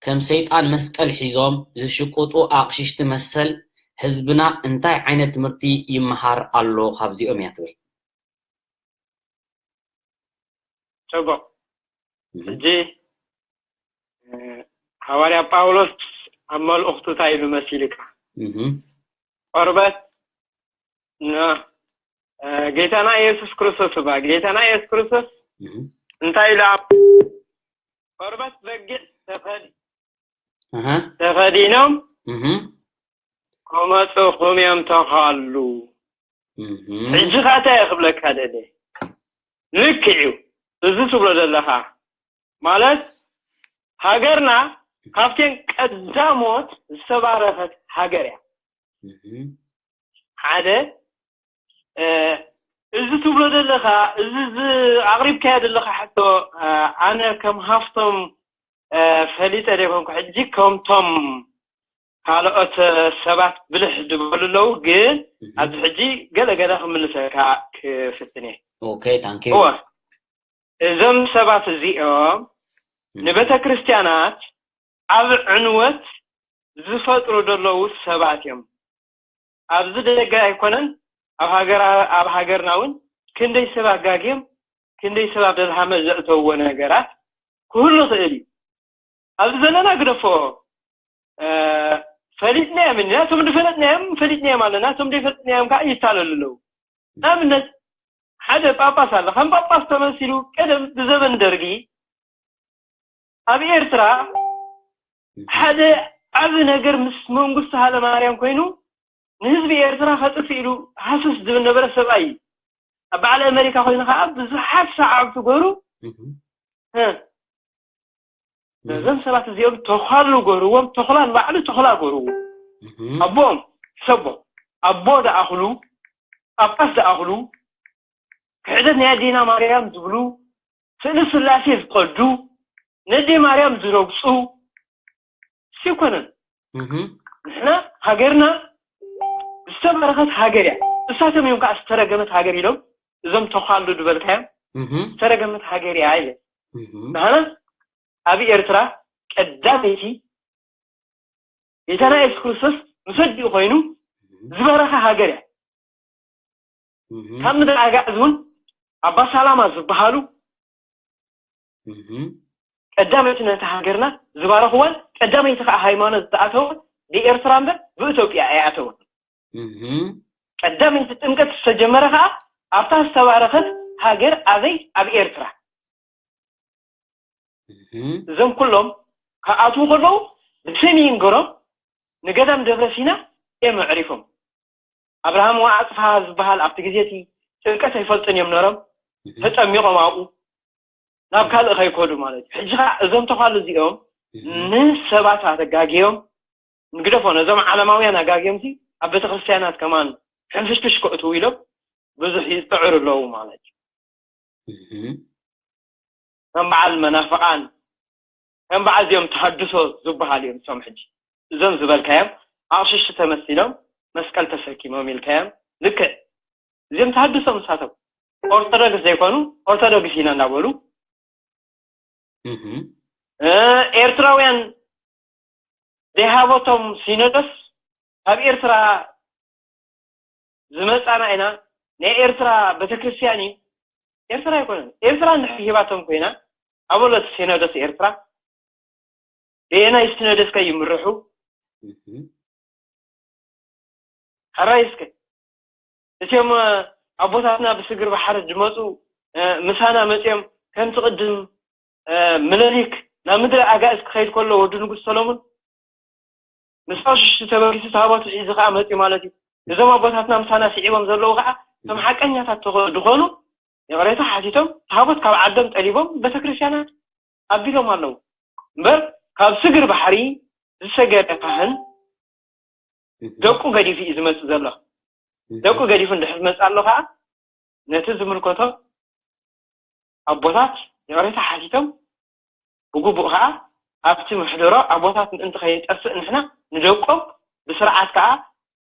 ከም ሰይጣን መስቀል ሒዞም ዝሽቁጡ ኣቕሽሽቲ መሰል ህዝብና እንታይ ዓይነት ትምህርቲ ይመሃር ኣሎ ካብዚኦም እያ ትብል። ጽቡቕ። ሕጂ ሃዋርያ ጳውሎስ ኣብ መልእኽቱ እንታይ ኢሉ መሲልካ? ቆርበት ጌታና ኢየሱስ ክርስቶስ እባ ጌታና ኢየሱስ ክርስቶስ እንታይ ኢሉ? ቆርበት በጊዕ ተኸዲኖም ክመፁኹም እዮም ተኻሉ። ሕጂ ኸዓ እንታይ እየ ክብለካ ደለ? ልክዕ እዩ እዚ ትብሎ ዘለኻ። ማለት ሃገርና ካብተን ቀዳሞት ዝተባረኸት ሃገር እያ። ሓደ እዚ ትብሎ ዘለኻ እዚ ኣቕሪብካዮ ዘለኻ ሕቶ ኣነ ከም ሃፍቶም ፈሊጠ ዘይኮንኩ ሕጂ ከምቶም ካልኦት ሰባት ብልሕ ዝበሉ ኣለዉ፣ ግን ኣብዚ ሕጂ ገለ ገለ ክምልሰልካ ክፍትን እየ። Okay, thank you። እወ እዞም ሰባት እዚኦም ንቤተ ክርስቲያናት ኣብ ዕንወት ዝፈጥሩ ዘለዉ ሰባት እዮም። ኣብዚ ደገ ኣይኮነን ኣብ ሃገር ኣብ ሃገርና እውን ክንደይ ሰብ ኣጋግዮም ክንደይ ሰብ ኣብ ደልሃመ ዘእተውዎ ነገራት ክህሉ ይኽእል እዩ። ኣብዚ ዘለና ግደፎ ፈሊጥናዮም ኢና፣ እቶም ዝፈለጥናዮም ፈሊጥናዮም ኣለና፣ እቶም ዘይፈለጥናዮም ከዓ ይታለሉ ኣለዉ። ንኣብነት ሓደ ጳጳስ ኣሎ፣ ከም ጳጳስ ተመሲሉ ቀደም ብዘበን ደርጊ ኣብ ኤርትራ ሓደ ዓቢ ነገር ምስ መንግስቱ ሃለማርያም ኮይኑ ንህዝቢ ኤርትራ ከጥፍእ ኢሉ ሃስስ ዝብል ነበረ ሰብኣይ እዩ። ኣብ በዓል ኣመሪካ ኮይኑ ከዓ ብዙሓት ሰዓብቲ ገሩ ነዞም ሰባት እዚኦም ተዃሉ ገርዎም፣ ተኹላ ንባዕሉ ተኹላ ገርዎ። ኣቦኦም ሰቦ ኣቦ ደኣኽሉ ጳጳስ ደኣኽሉ ክሕደት ናይ ኣዴና ማርያም ዝብሉ ስእሊ ስላሴ ዝቀዱ ነዴ ማርያም ዝረግፁ ሲኮነን ንሕና ሃገርና ዝተባረኸት ሃገር እያ። እሳቶም እዮም ከዓ ዝተረገመት ሃገር ኢሎም እዞም ተኳሉ ዝበልካዮም ዝተረገመት ሃገር እያ ኢለ ንሕና ኣብ ኤርትራ ቀዳመይቲ ጌታና የሱስ ክርስቶስ ምስ ኣዲኡ ኮይኑ ዝበረኸ ሃገር እያ። ካብ ምድሪ ኣጋዕዝ እውን ኣባ ሳላማ ዝበሃሉ ቀዳመይቲ ነቲ ሃገርና ዝባረኽዋን ቀዳመይቲ ከዓ ሃይማኖት ዝኣተወ ብኤርትራ እምበር ብኢትዮጵያ ኣይኣተወን። ቀዳመይቲ ጥምቀት ዝተጀመረ ከዓ ኣብታ ዝተባረኸት ሃገር ኣበይ ኣብ ኤርትራ። እዞም ኩሎም ክኣትዉ ከለዉ ብስም ይንገሮም ንገዳም ደብረ ሲና እዮም ኣዕሪፎም። ኣብርሃም ወኣፅፍሃ ዝበሃል ኣብቲ ግዜ እቲ ጥምቀት ኣይፈልጡን እዮም ነሮም ተጠሚቖም ኣብኡ ናብ ካልእ ከይከዱ ማለት እዩ። ሕጂ ከዓ እዞም ተኳሉ እዚኦም ንሰባት ኣጋግዮም ንግደፎ ነዞም ዓለማውያን ኣጋግዮም ሲ ኣብ ቤተክርስትያናት ከማን ሕንፍሽፍሽ ከእትዉ ኢሎም ብዙሕ ይፅዕሩ ኣለዉ ማለት እዩ። ከም በዓል መናፍቃን ከም በዓል እዚኦም ተሃድሶ ዝበሃል እዮም እሶም ሕጂ እዞም ዝበልካዮም ኣቕሽሽቲ ተመሲሎም መስቀል ተሰኪሞም ኢልካዮም ልክዕ እዚኦም ተሃድሶ ምሳቶም ኦርቶዶክስ ዘይኮኑ ኦርቶዶክስ ኢና እናበሉ ኤርትራውያን ዘይሃበቶም ሲኖዶስ ካብ ኤርትራ ዝመጻና ኢና። ናይ ኤርትራ ቤተክርስትያን እዩ። ኤርትራ ኣይኮነን። ኤርትራ እንድሕር ሂባቶም ኮይና፣ ኣበሎ እቲ ሲኖዶስ ኤርትራ፣ በየናይ ሲኖዶስ ከ ይምርሑ? ሕራይ እስከ እቲኦም ኣቦታትና ብስግር ባሕሪ ዝመፁ ምሳና መፅኦም ከምቲ ቅድም ምለሊክ ናብ ምድሪ ኣጋእዝ ክኸይድ ከሎ ወዲ ንጉስ ሰሎሙን ምስ ቀሽሽቲ ተበጊሱ ታቦት ሒዙ ከዓ መፅኡ ማለት እዩ። እዞም ኣቦታትና ምሳና ስዒቦም ዘለዉ ከዓ ከም ሓቀኛታት ድኾኑ ይቕሬታ ሓቲቶም ታቦት ካብ ዓዶም ጠሊቦም ቤተክርስትያናት ኣቢሎም ኣለዉ። እምበር ካብ ስግር ባሕሪ ዝሰገረ ካህን ደቁ ገዲፉ እዩ ዝመፅእ ዘሎ። ደቁ ገዲፉ እንድሕር ዝመፅእ ኣሎ ከዓ ነቲ ዝምልከቶ ኣቦታት ይቕሬታ ሓቲቶም ብግቡእ ከዓ ኣብቲ ምሕደሮ ኣቦታት ምእንቲ ከይንጠፍእ ንሕና ንደቆም ብስርዓት ከዓ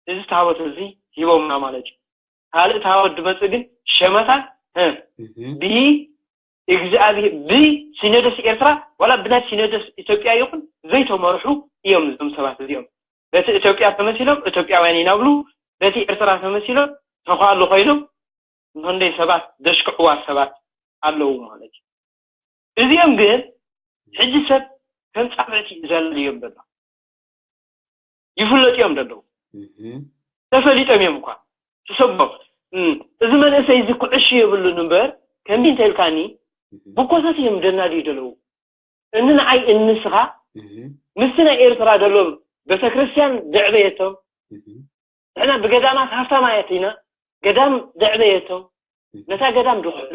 እዚ ታቦት እዚ ሂቦምና ማለት እዩ። ካልእ ታቦት ድመፅእ ግን ሸመታ ብ እግዚኣብሔር ብሲኖዶስ ኤርትራ ዋላ ብናይ ሲኖዶስ ኢትዮጵያ ይኹን ዘይተመርሑ እዮም እዞም ሰባት እዚኦም። በቲ ኢትዮጵያ ተመሲሎም ኢትዮጵያውያን ይናብሉ፣ በቲ ኤርትራ ተመሲሎም ተኳሉ ኮይኖም ንክንደይ ሰባት ደሽክዕዋ ሰባት ኣለዉ ማለት እዩ። እዚኦም ግን ሕጂ ሰብ ከም ፃፍዕቲ እዩ ዘላልዮም ዘሎ። ይፍለጡ እዮም ዘለዉ። ተፈሊጦም እዮም እኳ ትሰቦ። እዚ መንእሰይ እዚ ኩዕሽ የብሉን እምበር ከምዚ እንተ ኢልካኒ ብኮተት እዮም ደናድዩ ዘለዉ። እኒ ንዓይ እንስኻ ምስቲ ናይ ኤርትራ ዘሎ ቤተክርስትያን ዘዕበየቶም ንሕና ብገዳማት ሃፍታማያት ኢና። ገዳም ዘዕበየቶም ነታ ገዳም ዝኽሕዱ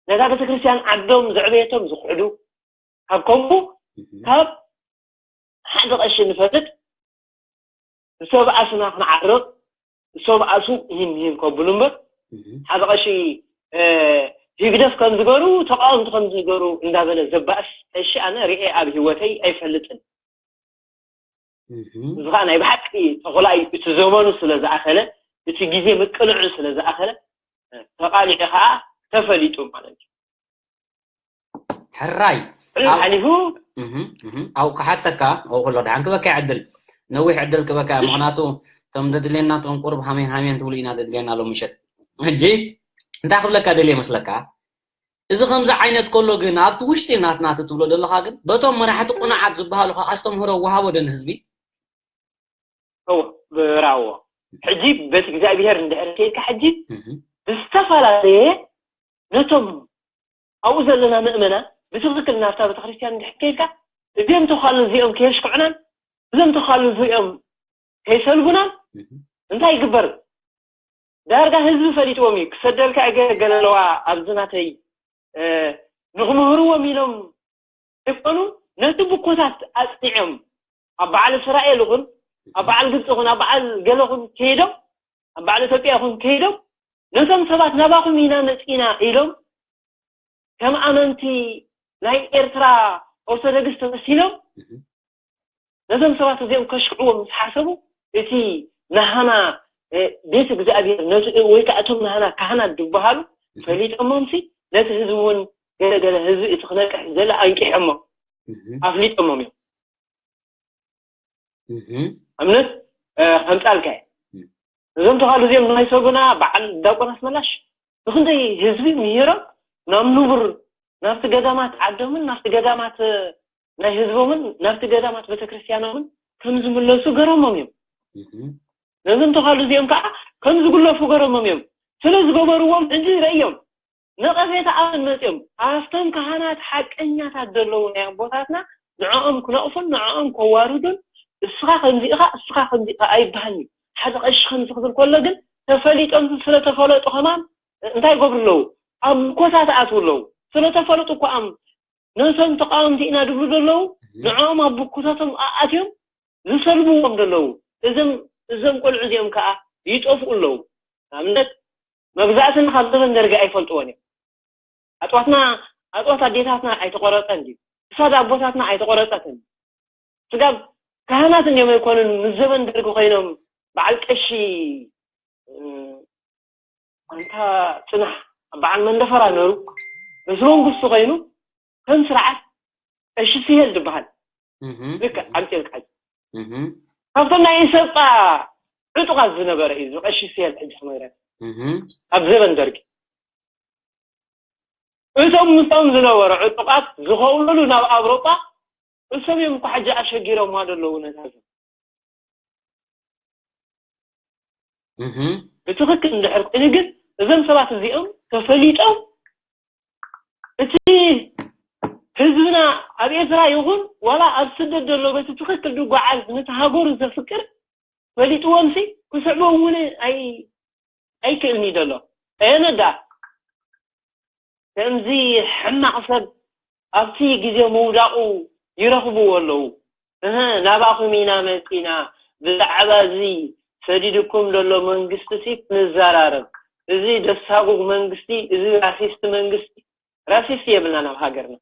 ነታ ቤተክርስትያን ዓዶም ዘዕበየቶም ዝኽሕዱ ካብ ከምኡ ካብ ሓደ ቀሺ ንፈልጥ ዝሰብኣሱና ክንዓርቕ ዝሰብኣሱ ይህን ይህን ከብሉ እምበር ሓደ ቀሺ ህግደፍ ከም ዝገሩ ተቃወምቲ ከም ዝገሩ እንዳበለ ዘባእስ ቀሺ ኣነ ርኤ ኣብ ህይወተይ ኣይፈልጥን። እዚ ከዓ ናይ ብሓቂ ተኮላ እዩ። እቲ ዘመኑ ስለ ዝኣኸለ እቲ ግዜ ምቅልዑ ስለ ዝኣኸለ ተቃሊዑ ከዓ ተፈሊጡ ማለት እዩ። ሕራይ ሕሉ ሓሊፉ ኣብኡ ክሓተካ ኣብኡ ከሎ ድሓን ክበካ ዕድል ነዊሕ ዕድል ክበካ ምክንያቱ እቶም ዘድልየና እቶም ቁርብ ሃሜን ሃሜን ትብሉ ኢና ዘድልየና ሎ ምሸት ሕጂ እንታይ ክብለካ ደልየ መስለካ እዚ ከምዚ ዓይነት ከሎ ግን ኣብቲ ውሽጢ ናትና ትብሎ ዘለካ ግን በቶም መራሕቲ ቁኑዓት ዝበሃሉ ከ ኣስተምህሮ ወሃቦ ዶ ንህዝቢ እዎ ብራዎ ሕጂ በቲ እግዚኣብሔር እንድሕር ከይድካ ሕጂ ብዝተፈላለየ ነቶም ኣብኡ ዘለና ምእመናን ብትክክል ናብታ ቤተክርስትያን እንድሕር ከይድካ እዚኦም ተኳሉ እዚኦም ከየሽክዑናን እዞም ተኳሉ እዚኦም ከይሰልቡናን እንታይ ይግበር ዳርጋ ህዝቢ ፈሊጥዎም እዩ ክሰደልካ እገ ገለለዋ ኣብዚ ናተይ ንክምህርዎም ኢሎም ይኮኑ ነቲ ብኮታት ኣፅኒዖም ኣብ በዓል እስራኤል ይኹን ኣብ በዓል ግብፂ ይኹን ኣብ በዓል ገለኹን ከይዶም ኣብ በዓል ኢትዮጵያ ይኹን ከይዶም ነቶም ሰባት ናባኹም ኢና መፂና ኢሎም ከም ኣመንቲ ናይ ኤርትራ ኦርቶዶክስ ተመሲሎም ነዞም ሰባት እዚኦም ከሽክዕዎም ምስ ሓሰቡ እቲ ናሃና ቤት እግዚኣብሔር ነቲ ወይ ከዓ እቶም ናሃና ካህናት ዝበሃሉ ፈሊጦሞምሲ ነቲ ህዝቢ እውን ገለገለ ህዝቢ እቲ ክነቅሕ ዘለ ኣንቂሖሞ ኣፍሊጦሞም እዮም ኣብነት ከምፃልካ እዞም ተኻሉ እዚኦም ናይ ሰጉና በዓል ዳቆን ኣስመላሽ ብክንደይ ህዝቢ ምሂሮም ናብ ንቡር ናብቲ ገዳማት ዓዶምን ናብቲ ገዳማት ናይ ህዝቦምን ናብቲ ገዳማት ቤተክርስትያኖምን ከም ዝምለሱ ገረሞም እዮም ነዞም ተኻሉ እዚኦም ከዓ ከም ዝጉለፉ ገረሞም እዮም ስለ ዝገበርዎም ሕጂ ረእዮም ነቐፌታ ኣበን መፅኦም ኣብቶም ካህናት ሓቀኛታት ዘለዉ ናይ ኣቦታትና ንዕኦም ክነቕፉን ንዕኦም ከዋርዱን እስኻ ከምዚእኻ እስኻ ከምዚእኻ ኣይበሃልኒ ሓደ ቀሺ ከምዚ ክብል ከሎ ግን ተፈሊጦም ስለተፈለጡ ከማን እንታይ ይገብሩ ኣለዉ ኣብ ምኮታት ኣትዉ ኣለዉ ስለተፈለጡ እኳ ኣም ነቶም ተቃወምቲ ኢና ድብሉ ዘለዉ ንዕኦም ኣብ ብኩታቶም ኣኣትዮም ዝሰልብዎም ዘለዉ እዞም እዞም ቆልዑ እዚኦም ከዓ ይጠፍኡ ኣለዉ ንኣብነት መግዛእትና ካብ ዘበን ደርጊ ኣይፈልጥዎን እዮም ኣጥዋትና ኣጥዋት ኣዴታትና ኣይተቆረፀን ድዩ ክሳድ ኣቦታትና ኣይተቆረፀትን ስጋብ ካህናት እንዲዮም ኣይኮኑን ምስ ዘበን ደርጊ ኮይኖም በዓል ቀሺ ኣንታ ፅናሕ በዓል መንደፈራ ነሩ ምስ መንግስቱ ኮይኑ ከም ስርዓት ቀሺ ስሄል ዝበሃል ልክዕ ኣምፅልካ ካብቶም ናይ ኢሰጳ ዕጡቓት ዝነበረ እዩ። እዚ ቀሺ ስየል ሕጂ ከመይረ ኣብ ዘበን ደርጊ እቶም ምስኦም ዝነበሩ ዕጡቓት ዝኸውለሉ ናብ ኣውሮጳ እሶም እዮም እኮ ሕጂ ኣሸጊሮማ ዘለዉ ነታ ብትኽክል እንድሕር ኮይኑ ግን እዞም ሰባት እዚኦም ተፈሊጦም እቲ ህዝብና ኣብ ኤርትራ ይኹን ዋላ ኣብ ስደት ዘሎ በቲ ትኽክል ዝጓዓዝ ነቲ ሃገሩ ዘፍቅር ፈሊጥዎምሲ ክስዕቦም እውን ኣይክእልን እዩ ዘሎ። ኣየነዳ ከምዚ ሕማቕ ሰብ ኣብቲ ግዜ ምውዳቑ ይረኽብዎ ኣለዉ። እህ ናባኹም ኢና መጺና ብዛዕባ እዚ ሰዲድኩም ዘሎ መንግስቲ ሲ ክንዘራረብ። እዚ ደሳጉግ መንግስቲ እዚ ራሲስት መንግስቲ ራሲስት የብልና ናብ ሃገርና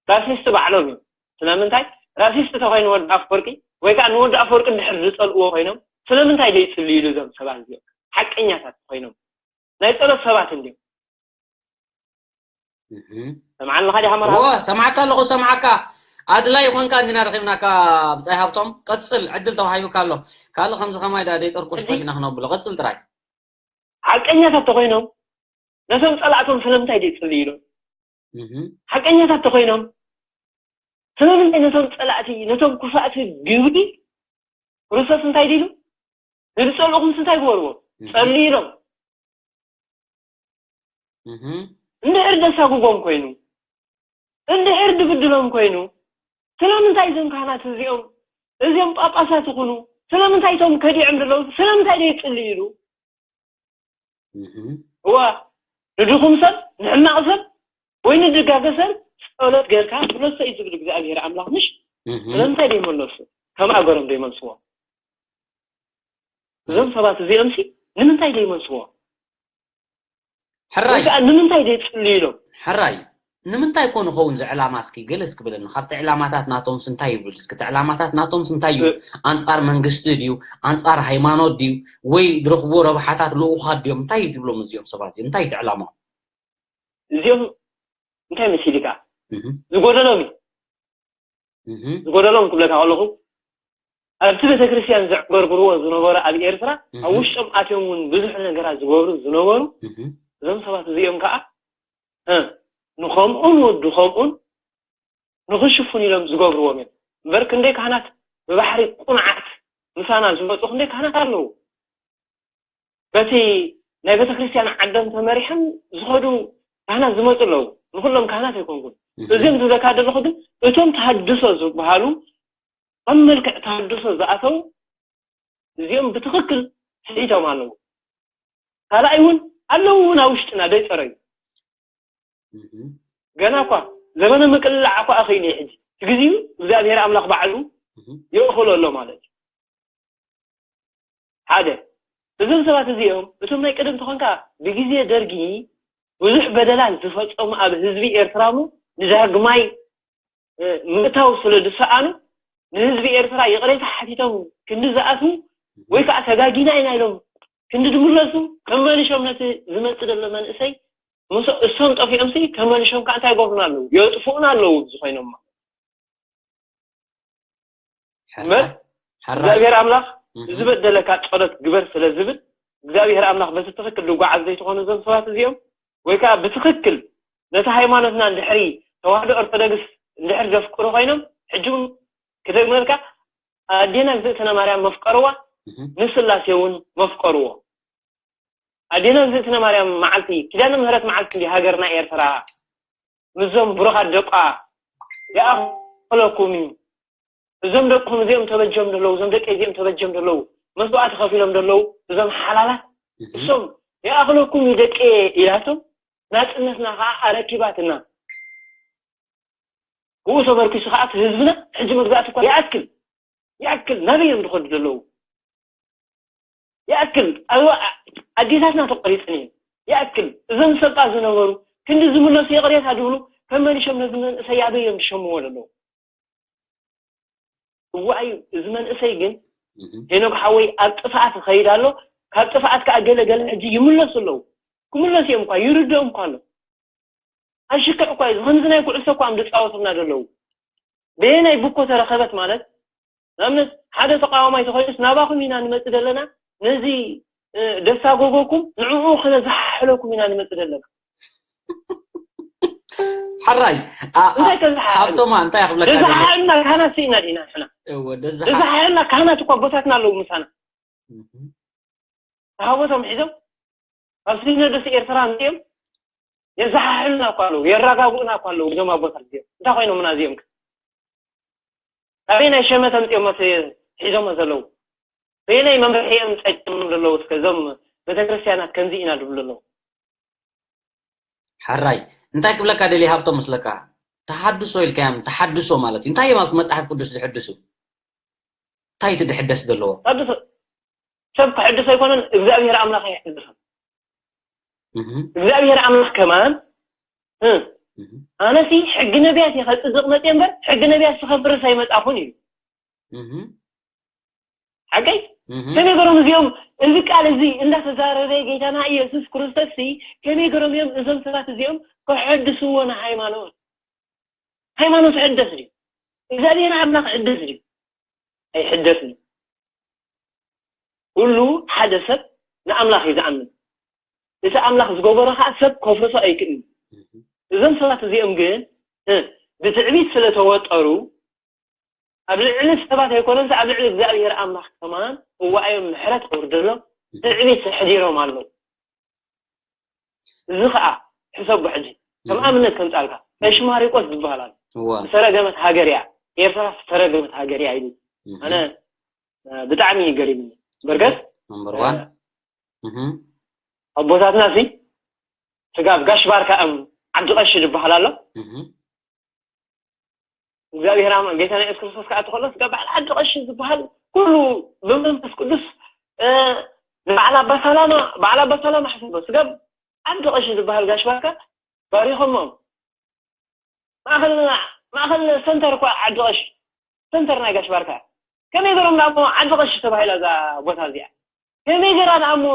ራሲስት ባዕሎም እዮም። ስለምንታይ ራሲስት ተኮይኑ ወዲ ኣፈወርቂ ወይ ከዓ ንወዲ ኣፈወርቂ እንድሕር ዝፀልእዎ ኮይኖም ስለምንታይ ደይፅልይሉ እዞም ሰባት እዚኦም ሓቀኛታት ኮይኖም ናይ ፀሎት ሰባት እንዲዮም። ሰምዓለኻ ዲኻ መርሃባ? ሰማዕካ ኣለኹ ሰማዕካ። ኣድላይ ይኾንካ እንዲና ረኺብናካ። ብፃይ ሃብቶም ቀፅል ዕድል ተዋሂቡካ ኣሎ። ካልእ ከምዚ ከማይ ዳ ደይጠርቆሽቆሽ ኢና ክነብሎ። ቀፅል ጥራይ። ሓቀኛታት ተኮይኖም ነቶም ፀላእቶም ስለምንታይ ደይፅልይሎም? ሓቀኛታት ተኮይኖም ስለምንታይ ነቶም ፀላእቲ ነቶም ክፋእቲ ግብሪ ክርስቶስ እንታይ ዲሉ ንዝፀልእኹምስ እንታይ ግበርዎ? ጸልይሎም። እንድሕር ደሳጉጎም ኮይኑ እንድሕር ድብድሎም ኮይኑ ስለምንታይ እዞም ካህናት እዚኦም እዚኦም ጳጳሳት ይኹኑ ስለምንታይ እቶም ከዲዖም ዘለዉ ስለምንታይ ደይፅልይሉ? እዋ ንድኹም ሰብ ንሕማቕ ሰብ ወይ ንድጋገ ሰብ ጸሎት ጌርካ ምለሶ እዩ ዝብል እግዚኣብሔር ኣምላኽ ምሽ ስለምንታይ ደይመለሱ ከም ኣገሮም ደይመልስዎ እዞም ሰባት እዚኦም ሲ ንምንታይ ደይመልስዎ ሕራይ ወይ ከዓ ንምንታይ ደይጽልዩ ኢሎም ሕራይ ንምንታይ ኮ ንኸውን እዚ ዕላማ እስኪ ገለ እስኪ በለኒ ካብቲ ዕላማታት ናቶምስ እንታይ ይብል እስኪ እቲ ዕላማታት ናቶምስ እንታይ እዩ ኣንፃር መንግስቲ ድዩ ኣንፃር ሃይማኖት ድዩ ወይ ዝረኽብዎ ረብሓታት ልኡኻት ድዮም እንታይ እዩ ትብሎም እዚኦም ሰባት እዚኦም እንታይ እዩ እቲ ዕላማ እዚኦም እንታይ መሲልካ ዝጎደሎም እዩ ዝጎደሎም ክብለካ ከለኹ ኣብቲ ቤተክርስትያን ዘዕገርግርዎ ዝነበሩ ኣብ ኤርትራ ኣብ ውሽጦም ኣትዮም እውን ብዙሕ ነገራት ዝገብሩ ዝነበሩ እዞም ሰባት እዚኦም ከዓ ንኸምኡን ወዲ ኸምኡን ንኽሽፉን ኢሎም ዝገብርዎም እዮም እምበር ክንደይ ካህናት ብባሕሪ ቁንዓት ምሳና ዝመፁ ክንደይ ካህናት ኣለዉ በቲ ናይ ቤተክርስትያን ዓዶም ተመሪሖም ዝኸዱ ካህናት ዝመፁ ኣለዉ ንኩሎም ካህናት ኣይኮንኩን እዚኦም ዝብለካ ዘለኹ ግን እቶም ተሃድሶ ዝበሃሉ ኣብ መልክዕ ተሃድሶ ዝኣተው እዚኦም ብትኽክል ስሒቶም ኣለዉ ካልኣይ እውን ኣለዉ እውን ኣብ ውሽጥና ደይፀረዩ ገና እኳ ዘመነ ምቅልላዕ እኳ ኣኸይነ ሕጂ እቲ ግዜኡ እግዚኣብሔር ኣምላኽ ባዕሉ ይእኽሎ ኣሎ ማለት እዩ ሓደ እዞም ሰባት እዚኦም እቶም ናይ ቀደም ተኾንካ ብግዜ ደርጊ ብዙሕ በደላት ዝፈፀሙ ኣብ ህዝቢ ኤርትራ ሞ ንዳግማይ ምእታው ስለ ዝሰኣኑ ንህዝቢ ኤርትራ ይቕሬታ ሓቲቶም ክንዲ ዝኣትዉ ወይ ከዓ ተጋጊና ኢና ኢሎም ክንዲ ዝምለሱ ከመልሾም ነቲ ዝመፅእ ዘሎ መንእሰይ ምስ እሶም ጠፊኦም ሲ ከመልሾም ከዓ እንታይ ይገብሩና ኣለዉ የጥፍኡና ኣለዉ ዝኾይኖም ማለት እምበር እግዚኣብሔር ኣምላኽ ዝበደለካ ጸሎት ግበር ስለ ዝብል እግዚኣብሔር ኣምላኽ በቲ ትኽክል ዝጓዓዝ ዘይትኾኑ እዞም ሰባት እዚኦም ወይ ከዓ ብትኽክል ነቲ ሃይማኖትና እንድሕሪ ተዋህዶ ኦርቶዶክስ እንድሕር ዘፍቅሩ ኮይኖም ሕጂ እውን ክደግመልካ ኣዴና እግዝእትነ ማርያም መፍቀርዋ ንስላሴ እውን መፍቀርዎ ኣዴና እግዝእትነ ማርያም መዓልቲ ኪዳነ ምህረት መዓልቲ እንዲ ሃገርና ኤርትራ ምስዞም ብሩኻት ደቋ ይኣኽለኩም እዩ እዞም ደቅኹም እዚኦም ተበጀም ደለዉ እዞም ደቂ እዚኦም ተበጀም ደለዉ መስዋዕቲ ከፊሎም ደለዉ እዞም ሓላላት እሶም ይኣኽለኩም እዩ ደቂ ኢላቶም ናፅነትና ከዓ ኣረኪባትና ብኡ ተመርኪሱ ከዓ ህዝብና ሕጂ መግዛእቲ እኳ ይኣክል ይኣክል ናበይ እዮም ዝኸዱ ዘለዉ ይኣክል ኣዴታትና ተቆሪፀን እየን ይኣክል እዞም ሰብኣ ዝነበሩ ክንዲ ዝምለሱ ይቕሬታ ዝብሉ ከመሊሾም ነዚ መንእሰይ ኣበይ እዮም ዝሸምዎ ዘለዉ እዋይ እዚ መንእሰይ ግን ሄኖክ ሓወይ ኣብ ጥፍኣት ይኸይድ ኣሎ ካብ ጥፍኣት ከዓ ገለ ገለ ሕጂ ይምለሱ ኣለዉ ክምለሱ እዮም እኳ ይርድኦም እኳ ኣሎ ኣይሽክዕ እኳ እዩ ከምዚ ናይ ኩዕሶ እኳ እዮም ዝፃወቱልና ዘለዉ በየናይ ብኮ ተረኸበት ማለት ንኣብነት ሓደ ተቃዋማይ ተኮይኑስ ናባኹም ኢና ንመፅእ ዘለና ነዚ ደሳጎጎኩም ንዕኡ ክነዝሓሕለኩም ኢና ንመፅእ ዘለና። ሓራይ እንታይ ከዝሓሕል? ሃብቶማ እንታይ ክብለካ ደዝሓሕልና ካህናት ስኢና ዲና ንሕና? እወ ደዝሓ ደዝሓሕልና ካህናት እኮ ኣቦታትና ኣለዉ ምሳና። ታቦቶም ሒዞም ኣብ ሲኖዶስ ኤርትራ እንዲኦም የዘሓሕሉና እኳ ኣለዉ፣ የረጋግኡና እኳ ኣለዉ። እዞም ኣቦታት እዚኦም እንታይ ኮይኖምና እዚኦም? ኣበየናይ ሸመት ኣምፂኦም ሒዞሞ ዘለዉ? በየናይ መምርሒ እዮም ፀጭሞም ዘለዉ? እስከ እዞም ቤተክርስትያናት ከምዚ ኢና ድብሉ ኣለዉ። ሓራይ እንታይ ክብለካ ደልየ ሃብቶም መስለካ? ተሓድሶ ኢልካዮም፣ ተሓድሶ ማለት እዩ። እንታይ እዮም ኣብቲ መፅሓፍ ቅዱስ ዝሕድሱ? እንታይ እቲ ድሕደስ ዘለዎ? ተሓድሶ ሰብ ክሕድስ ኣይኮነን፣ እግዚኣብሔር ኣምላኽ ይሕድሶም። እግዚኣብሔር ኣምላኽ ከማን ኣነሲ ሕጊ ነቢያት እየ ከፅድቕ መፅየ እምበር ሕጊ ነቢያት ስኸፍርስ ኣይመፃኹን እዩ። ሓቀይ? ከመይ ገሮም እዚኦም እዚ ቃል እዚ እንዳተዛረበ ጌታና ኢየሱስ ክርስቶስ ሲ ከመይ ገሮም እዮም እዞም ሰባት እዚኦም ከሐድስዎ ንሃይማኖት? ሃይማኖት ሕደስ ድዩ? እግዚኣብሔር ኣምላኽ ሕደስ ድዩ? ኣይሕደስን። ኩሉ ሓደ ሰብ ንኣምላኽ እዩ ዝኣምን። እቲ ኣምላኽ ዝገበሮ ከዓ ሰብ ከፍርሶ ኣይክእልን። እዞም ሰባት እዚኦም ግን ብትዕቢት ስለተወጠሩ ኣብ ልዕሊ ሰባት ኣይኮነስ ኣብ ልዕሊ እግዚኣብሔር ኣምላኽ ከማን እዋኣዮም ምሕረት ኣውርደሎም ትዕቢት ኣሕዲሮም ኣለዉ። እዚ ከዓ ሕሰቦ ሕጂ ከም ኣብነት ከምፃልካ ቀሺ ማሪቆስ ዝበሃል ኣሎ። ዝተረገመት ሃገር እያ። ኤርትራ ዝተረገመት ሃገር እያ ኢሉ ኣነ ብጣዕሚ እዩ ገሪምኒ። በርገስ number one ኣቦታትና ሲ ስጋብ ጋሽ ባርካ እም ዓዲ ቀሺ ዝበሃል ኣሎ። እግዚኣብሔር ኣማ ጌታና የሱስ ክርስቶስ ከዓ ተኸሎ ስጋብ በዓል ዓዲ ቀሺ ዝበሃል ኩሉ ብመንፈስ ቅዱስ ንበዓል ኣባ ሰላማ በዓል ኣባ ሰላማ ሕሰቦ ስጋብ ዓዲ ቀሺ ዝበሃል ጋሽ ባርካ ባሪኾሞም። ማእኸል ማእኸል ሰንተር እኳ ዓዲ ቀሺ ሰንተር ናይ ጋሽ ባርካ ከመይ ገሮም ደኣ እሞ ዓዲ ቀሺ ተባሂላ እዛ ቦታ እዚኣ? ከመይ ገራ ደኣ እሞ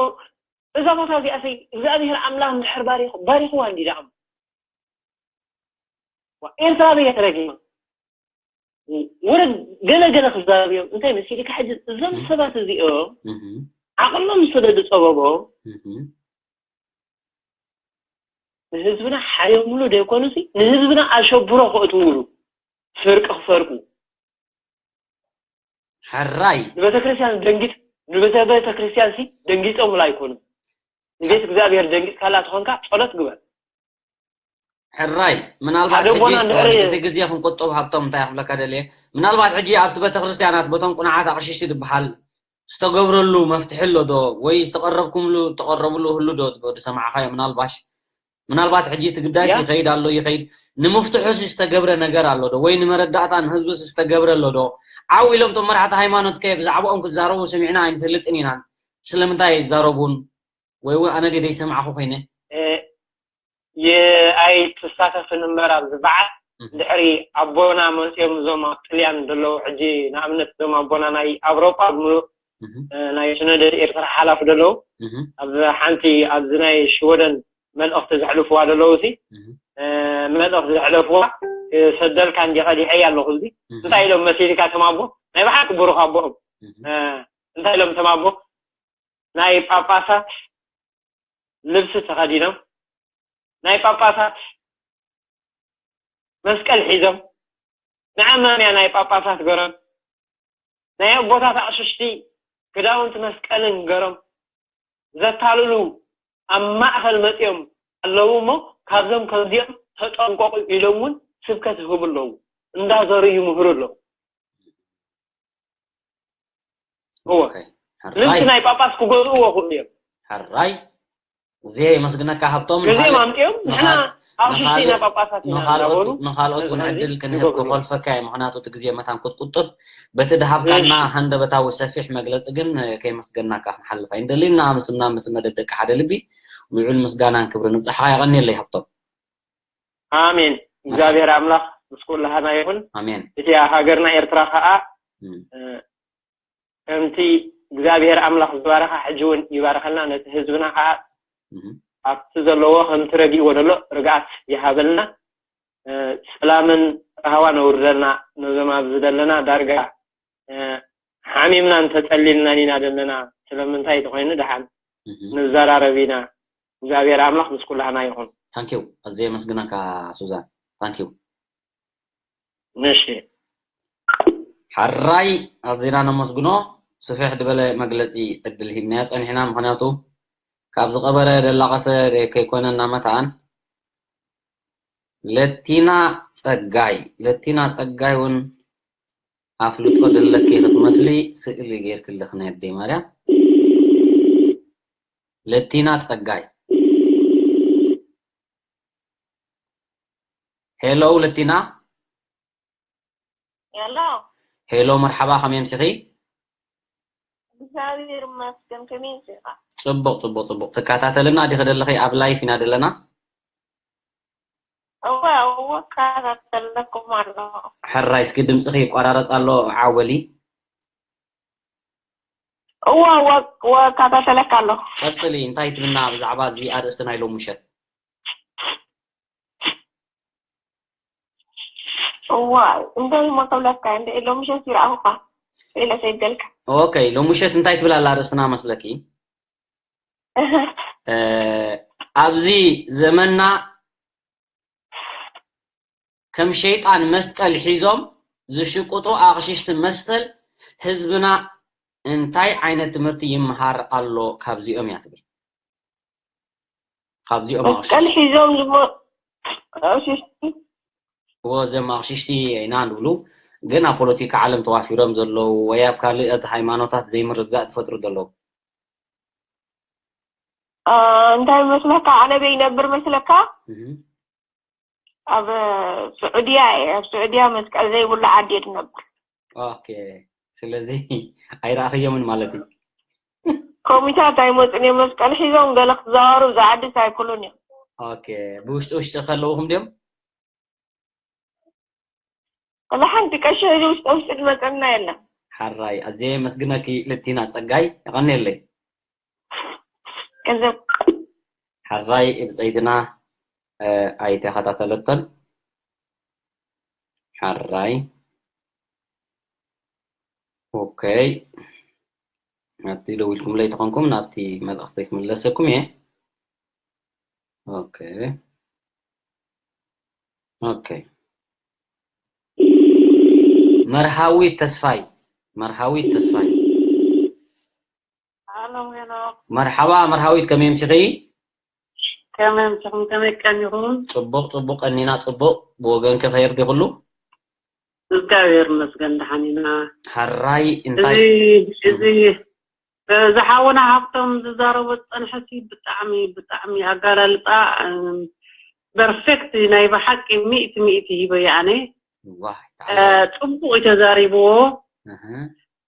እዛ ቦታ እዚኣ ሰይ እግዚኣብሔር ኣምላኽ እንድሕር ባሪኹ ባሪኽዋ እንዲ ደኣ እሞ ዋ፣ ኤርትራ በየ ተረጊማ። ወረ ገለ ገለ ክዛረብ እዮም። እንታይ መሲልካ ሕጂ እዞም ሰባት እዚኦም ዓቕሎም ስለ ዝጸበቦም ንህዝብና ሓዮምሉ ደይኮኑሲ ንህዝብና ኣሸብሮ ከእትውሉ ፍርቂ ክፈርቁ ሕራይ ንቤተክርስትያን ደንጊጥ ንቤተ ቤተክርስትያን ሲ ደንጊጦምላ ኣይኮኑን። ንቤት እግዚኣብሔር ደንጊጥካላ ትኾንካ ጸሎት ግበር። ሕራይ ምናልባት ሓደ ቦና ሕጂ እንድሕር እቲ ግዜ ክንቁጥብ ሃብቶም እንታይ ክብለካ ደልየ ምናልባት ሕጂ ኣብቲ ቤተክርስትያናት በቶም ቁኑዓት ኣቕሽሽቲ ዝበሃል ዝተገብረሉ መፍትሒ ኣሎ ዶ ወይ ዝተቐረብኩምሉ ተቐረብሉ ህሉ ዶ ዝሰማዕካዮ ምናልባሽ ምናልባት ሕጂ እቲ ግዳይስ ያ። ይኸይድ ኣሎ ይኸይድ ንምፍትሑስ ዝተገብረ ነገር ኣሎ ዶ ወይ ንመረዳእታ ንህዝብስ ዝተገብረ ኣሎ ዶ ዓው ኢሎም ቶም መራሕቲ ሃይማኖት ከ ብዛዕባኦም ክዛረቡ ሰሚዕና ኣይንፈልጥን ኢና ስለምንታይ ኣይዛረቡን ወይ እውን ኣነ ደይ ሰማዕኹ ኮይነ ኣይትሳተፍን እምበር ኣብዚ በዓል ድሕሪ ኣቦና መፅኦም እዞም ኣብ ጥልያን ዘለዉ ሕጂ ንኣብነት እዞም ኣቦና ናይ ኣውሮጳ ብምሉእ ናይ ሽነደት ኤርትራ ሓላፊ ዘለዉ ኣብ ሓንቲ ኣብዚ ናይ ሽወደን መልእኽቲ ዘሕልፍዋ ዘለዉ ሲ መልእኽቲ ዘሕለፍዋ ሰደልካ እንዲ ቀዲሐይ ኣለኹ እዚ እንታይ ኢሎም መሲልካ ተማቦ ናይ ብሓቂ ብሩኽ ኣቦኦም እንታይ ኢሎም ተማቦ ናይ ጳጳሳት ልብሲ ተኸዲኖም ናይ ጳጳሳት መስቀል ሒዞም ንዓማምያ ናይ ጳጳሳት ገሮም ናይ ኣቦታት ኣቕሽሽቲ ክዳውንቲ መስቀልን ገሮም ዘታልሉ ኣብ ማእኸል መፂኦም ኣለዉ እሞ ካብዞም ከምዚኦም ተጠንቀቑ ኢሎም እውን ስብከት ይህቡ ኣለዉ እንዳዞሩ ይምህሩ ኣለዉ እወ ልብሲ ናይ ጳጳስ ክገዝእዎ ክእሉ እዮም ሕራይ እዚ የመስግነካ ሃብቶም ገዚኦም ኣምፅኦም ንሕና ኣቕሽሽቲ ኢና ጳጳሳት ኢና እንዳበሉ ንኻልኦት እውን ዕድል ክንህብ ክኾልፈካ እዩ ምክንያቱ እቲ ግዜ መታን ክትቁጥብ በቲ ድሃብካና ሃንደበታዊ ሰፊሕ መግለፂ ግን ከየመስገናካ ክንሓልፍ ኣይንደልን ንኣመስምና ምስ መደብ ደቂ ሓደ ልቢ ልዑል ምስጋናን ክብሪ ንብፃሕኻ የቐንየለይ ሃብቶም ኣሜን እግዚኣብሔር ኣምላኽ ምስ ኩላህና ይኹን ኣሜን እቲ ሃገርና ኤርትራ ከዓ ከምቲ እግዚኣብሔር ኣምላኽ ዝባረኻ ሕጂ እውን ይባረኸልና ነቲ ህዝብና ከዓ ኣብቲ ዘለዎ ከምቲ ረጊእዎ ዘሎ ርግኣት ይሃበልና ሰላምን ራህዋ ነውርደልና ነዞም ኣብዚ ዘለና ዳርጋ ሓሚምና እንተፀሊልናን ኢና ዘለና ስለምንታይ ተኾይኑ ደሓን ንዘራረብ ኢና። እግዚኣብሔር ኣምላኽ ምስ ኩላህና ይኹን። ታንኪዩ። ኣዝየ የመስግነካ ሱዛን። ታንኪዩ። ንሺ ሓራይ ኣዝና ነመስግኖ። ስፍሕ ዝበለ መግለፂ ዕድል ሂብናዮ ፀኒሕና፣ ምክንያቱ ካብ ዝቐበረ ደላቐሰ ከይኮነ እናመታን። ለቲና ፀጋይ፣ ለቲና ፀጋይ እውን ኣፍልጦ ደለኪ ክትመስሊ ስእሊ ጌርክልኽ ናይ ኣደይ ማርያ። ለቲና ፀጋይ። ሄሎ ለቲና። ሄሎ ሄሎ መርሓባ፣ ከመይ ኣምሲኺ? እግዚኣብሔር ይመስገን። ከመይ ኢኻ? ፅቡቕ ፅቡቕ ፅቡቕ። ትከታተልና ዲኺ ደለኺ? ኣብ ላይፍ ኢና ደለና። እወ እወ እከታተለኩም ኣለኹ። ሕራይ እስኪ ድምፅኺ ይቆራረፅ ኣሎ፣ ዓወሊ። እወ እወ እወ እከታተለካ ኣለኹ። ቀፅሊ፣ እንታይ ትብልና ብዛዕባ እዚ ኣርእስቲ ናይ ሎሚ ምሸት? እዋ እንታይ እሞ ክብለካ እንደ ሎሚ ምሸት ይረኣኹኻ ኢለ ሰይደልካ። ኦኬ፣ ሎሚ ምሸት እንታይ ትብል ኣላ ኣርእስትና መስለኪ? እ፣ ኣብዚ ዘመንና ከም ሸይጣን መስቀል ሒዞም ዝሽቅጡ ኣቕሽሽቲ መሰል ህዝብና እንታይ ዓይነት ትምህርቲ ይምሃር ኣሎ ካብዚኦም እያ ትብል። ካብዚኦም መስቀል ኣቕሽሽቲ ሒዞም ዝሞ ኣቕሽሽቲ እዎ፣ እዞም ኣቕሽሽቲ ኢና ንብሉ፣ ግን ኣብ ፖለቲካ ዓለም ተዋፊሮም ዘለዉ ወይ ኣብ ካልኦት ሃይማኖታት ዘይምርግጋእ ዝፈጥሩ ዘለዉ። እ፣ እንታይ መስለካ? ኣነ በይ ይነብር መስለካ? እህ። ኣብ ስዑድያ እየ። ኣብ ስዑድያ መስቀል ዘይብሉ ዓዲ እየ ዝነብር። ኦኬ፣ ስለዚ ኣይረኣኽዮምን ማለት እዩ። ኮሚታት ኣይመፁን እዮም መስቀል ሒዞም፣ ገለ ክዘዋሩ እዛ ዓዲ ኣይክእሉን እዮም። ኦኬ፣ ብውሽጢ ውሽጢ ከለውኹም ድዮም? ወላ ሓንቲ ቀሺ ሕዚ ውሽጢ ውሽጢ ዝመፀና የለን። ሓራይ ኣዝየ የመስግነኪ ልቲና ፀጋይ፣ የቐንየለይ። ገንዘብ ሓራይ ብፀይትና እ፣ ኣይተኸታተለቶን። ሓራይ ኦኬ፣ ናብቲ ደዊልኩምለይ ተኾንኩም ናብቲ መልእኽተይ ክምለሰኩም እየ። ኦኬ ኦኬ። መርሃዊት ተስፋይ፣ መርሃዊት ተስፋይ። ሃሎ ሄኖ፣ መርሓባ መርሃዊት፣ ከመይ ኣምሲኺ? ከመይ ኣምሲኹም? ከመይ ቀኒኹም? ጽቡቕ ጽቡቕ፣ ቀኒና ጽቡቕ። ብወገንኪ ኸይር ድዩ ኩሉ? እግዚኣብሔር ይመስገን ደሓን ኢና። ሓራይ እንታይ? እዚ እዚ ዝሓውና ሃብቶም ዝዛረቦ ዝጸንሐሲ ብጣዕሚ ብጣዕሚ ኣጋላልጻ ፐርፌክት ናይ ብሓቂ ሚእቲ ሚእቲ ሂበ ኣነ ዋይ እ፣ ተዓወት። ጽቡቕ እዩ ተዛሪብዎ። እህ፣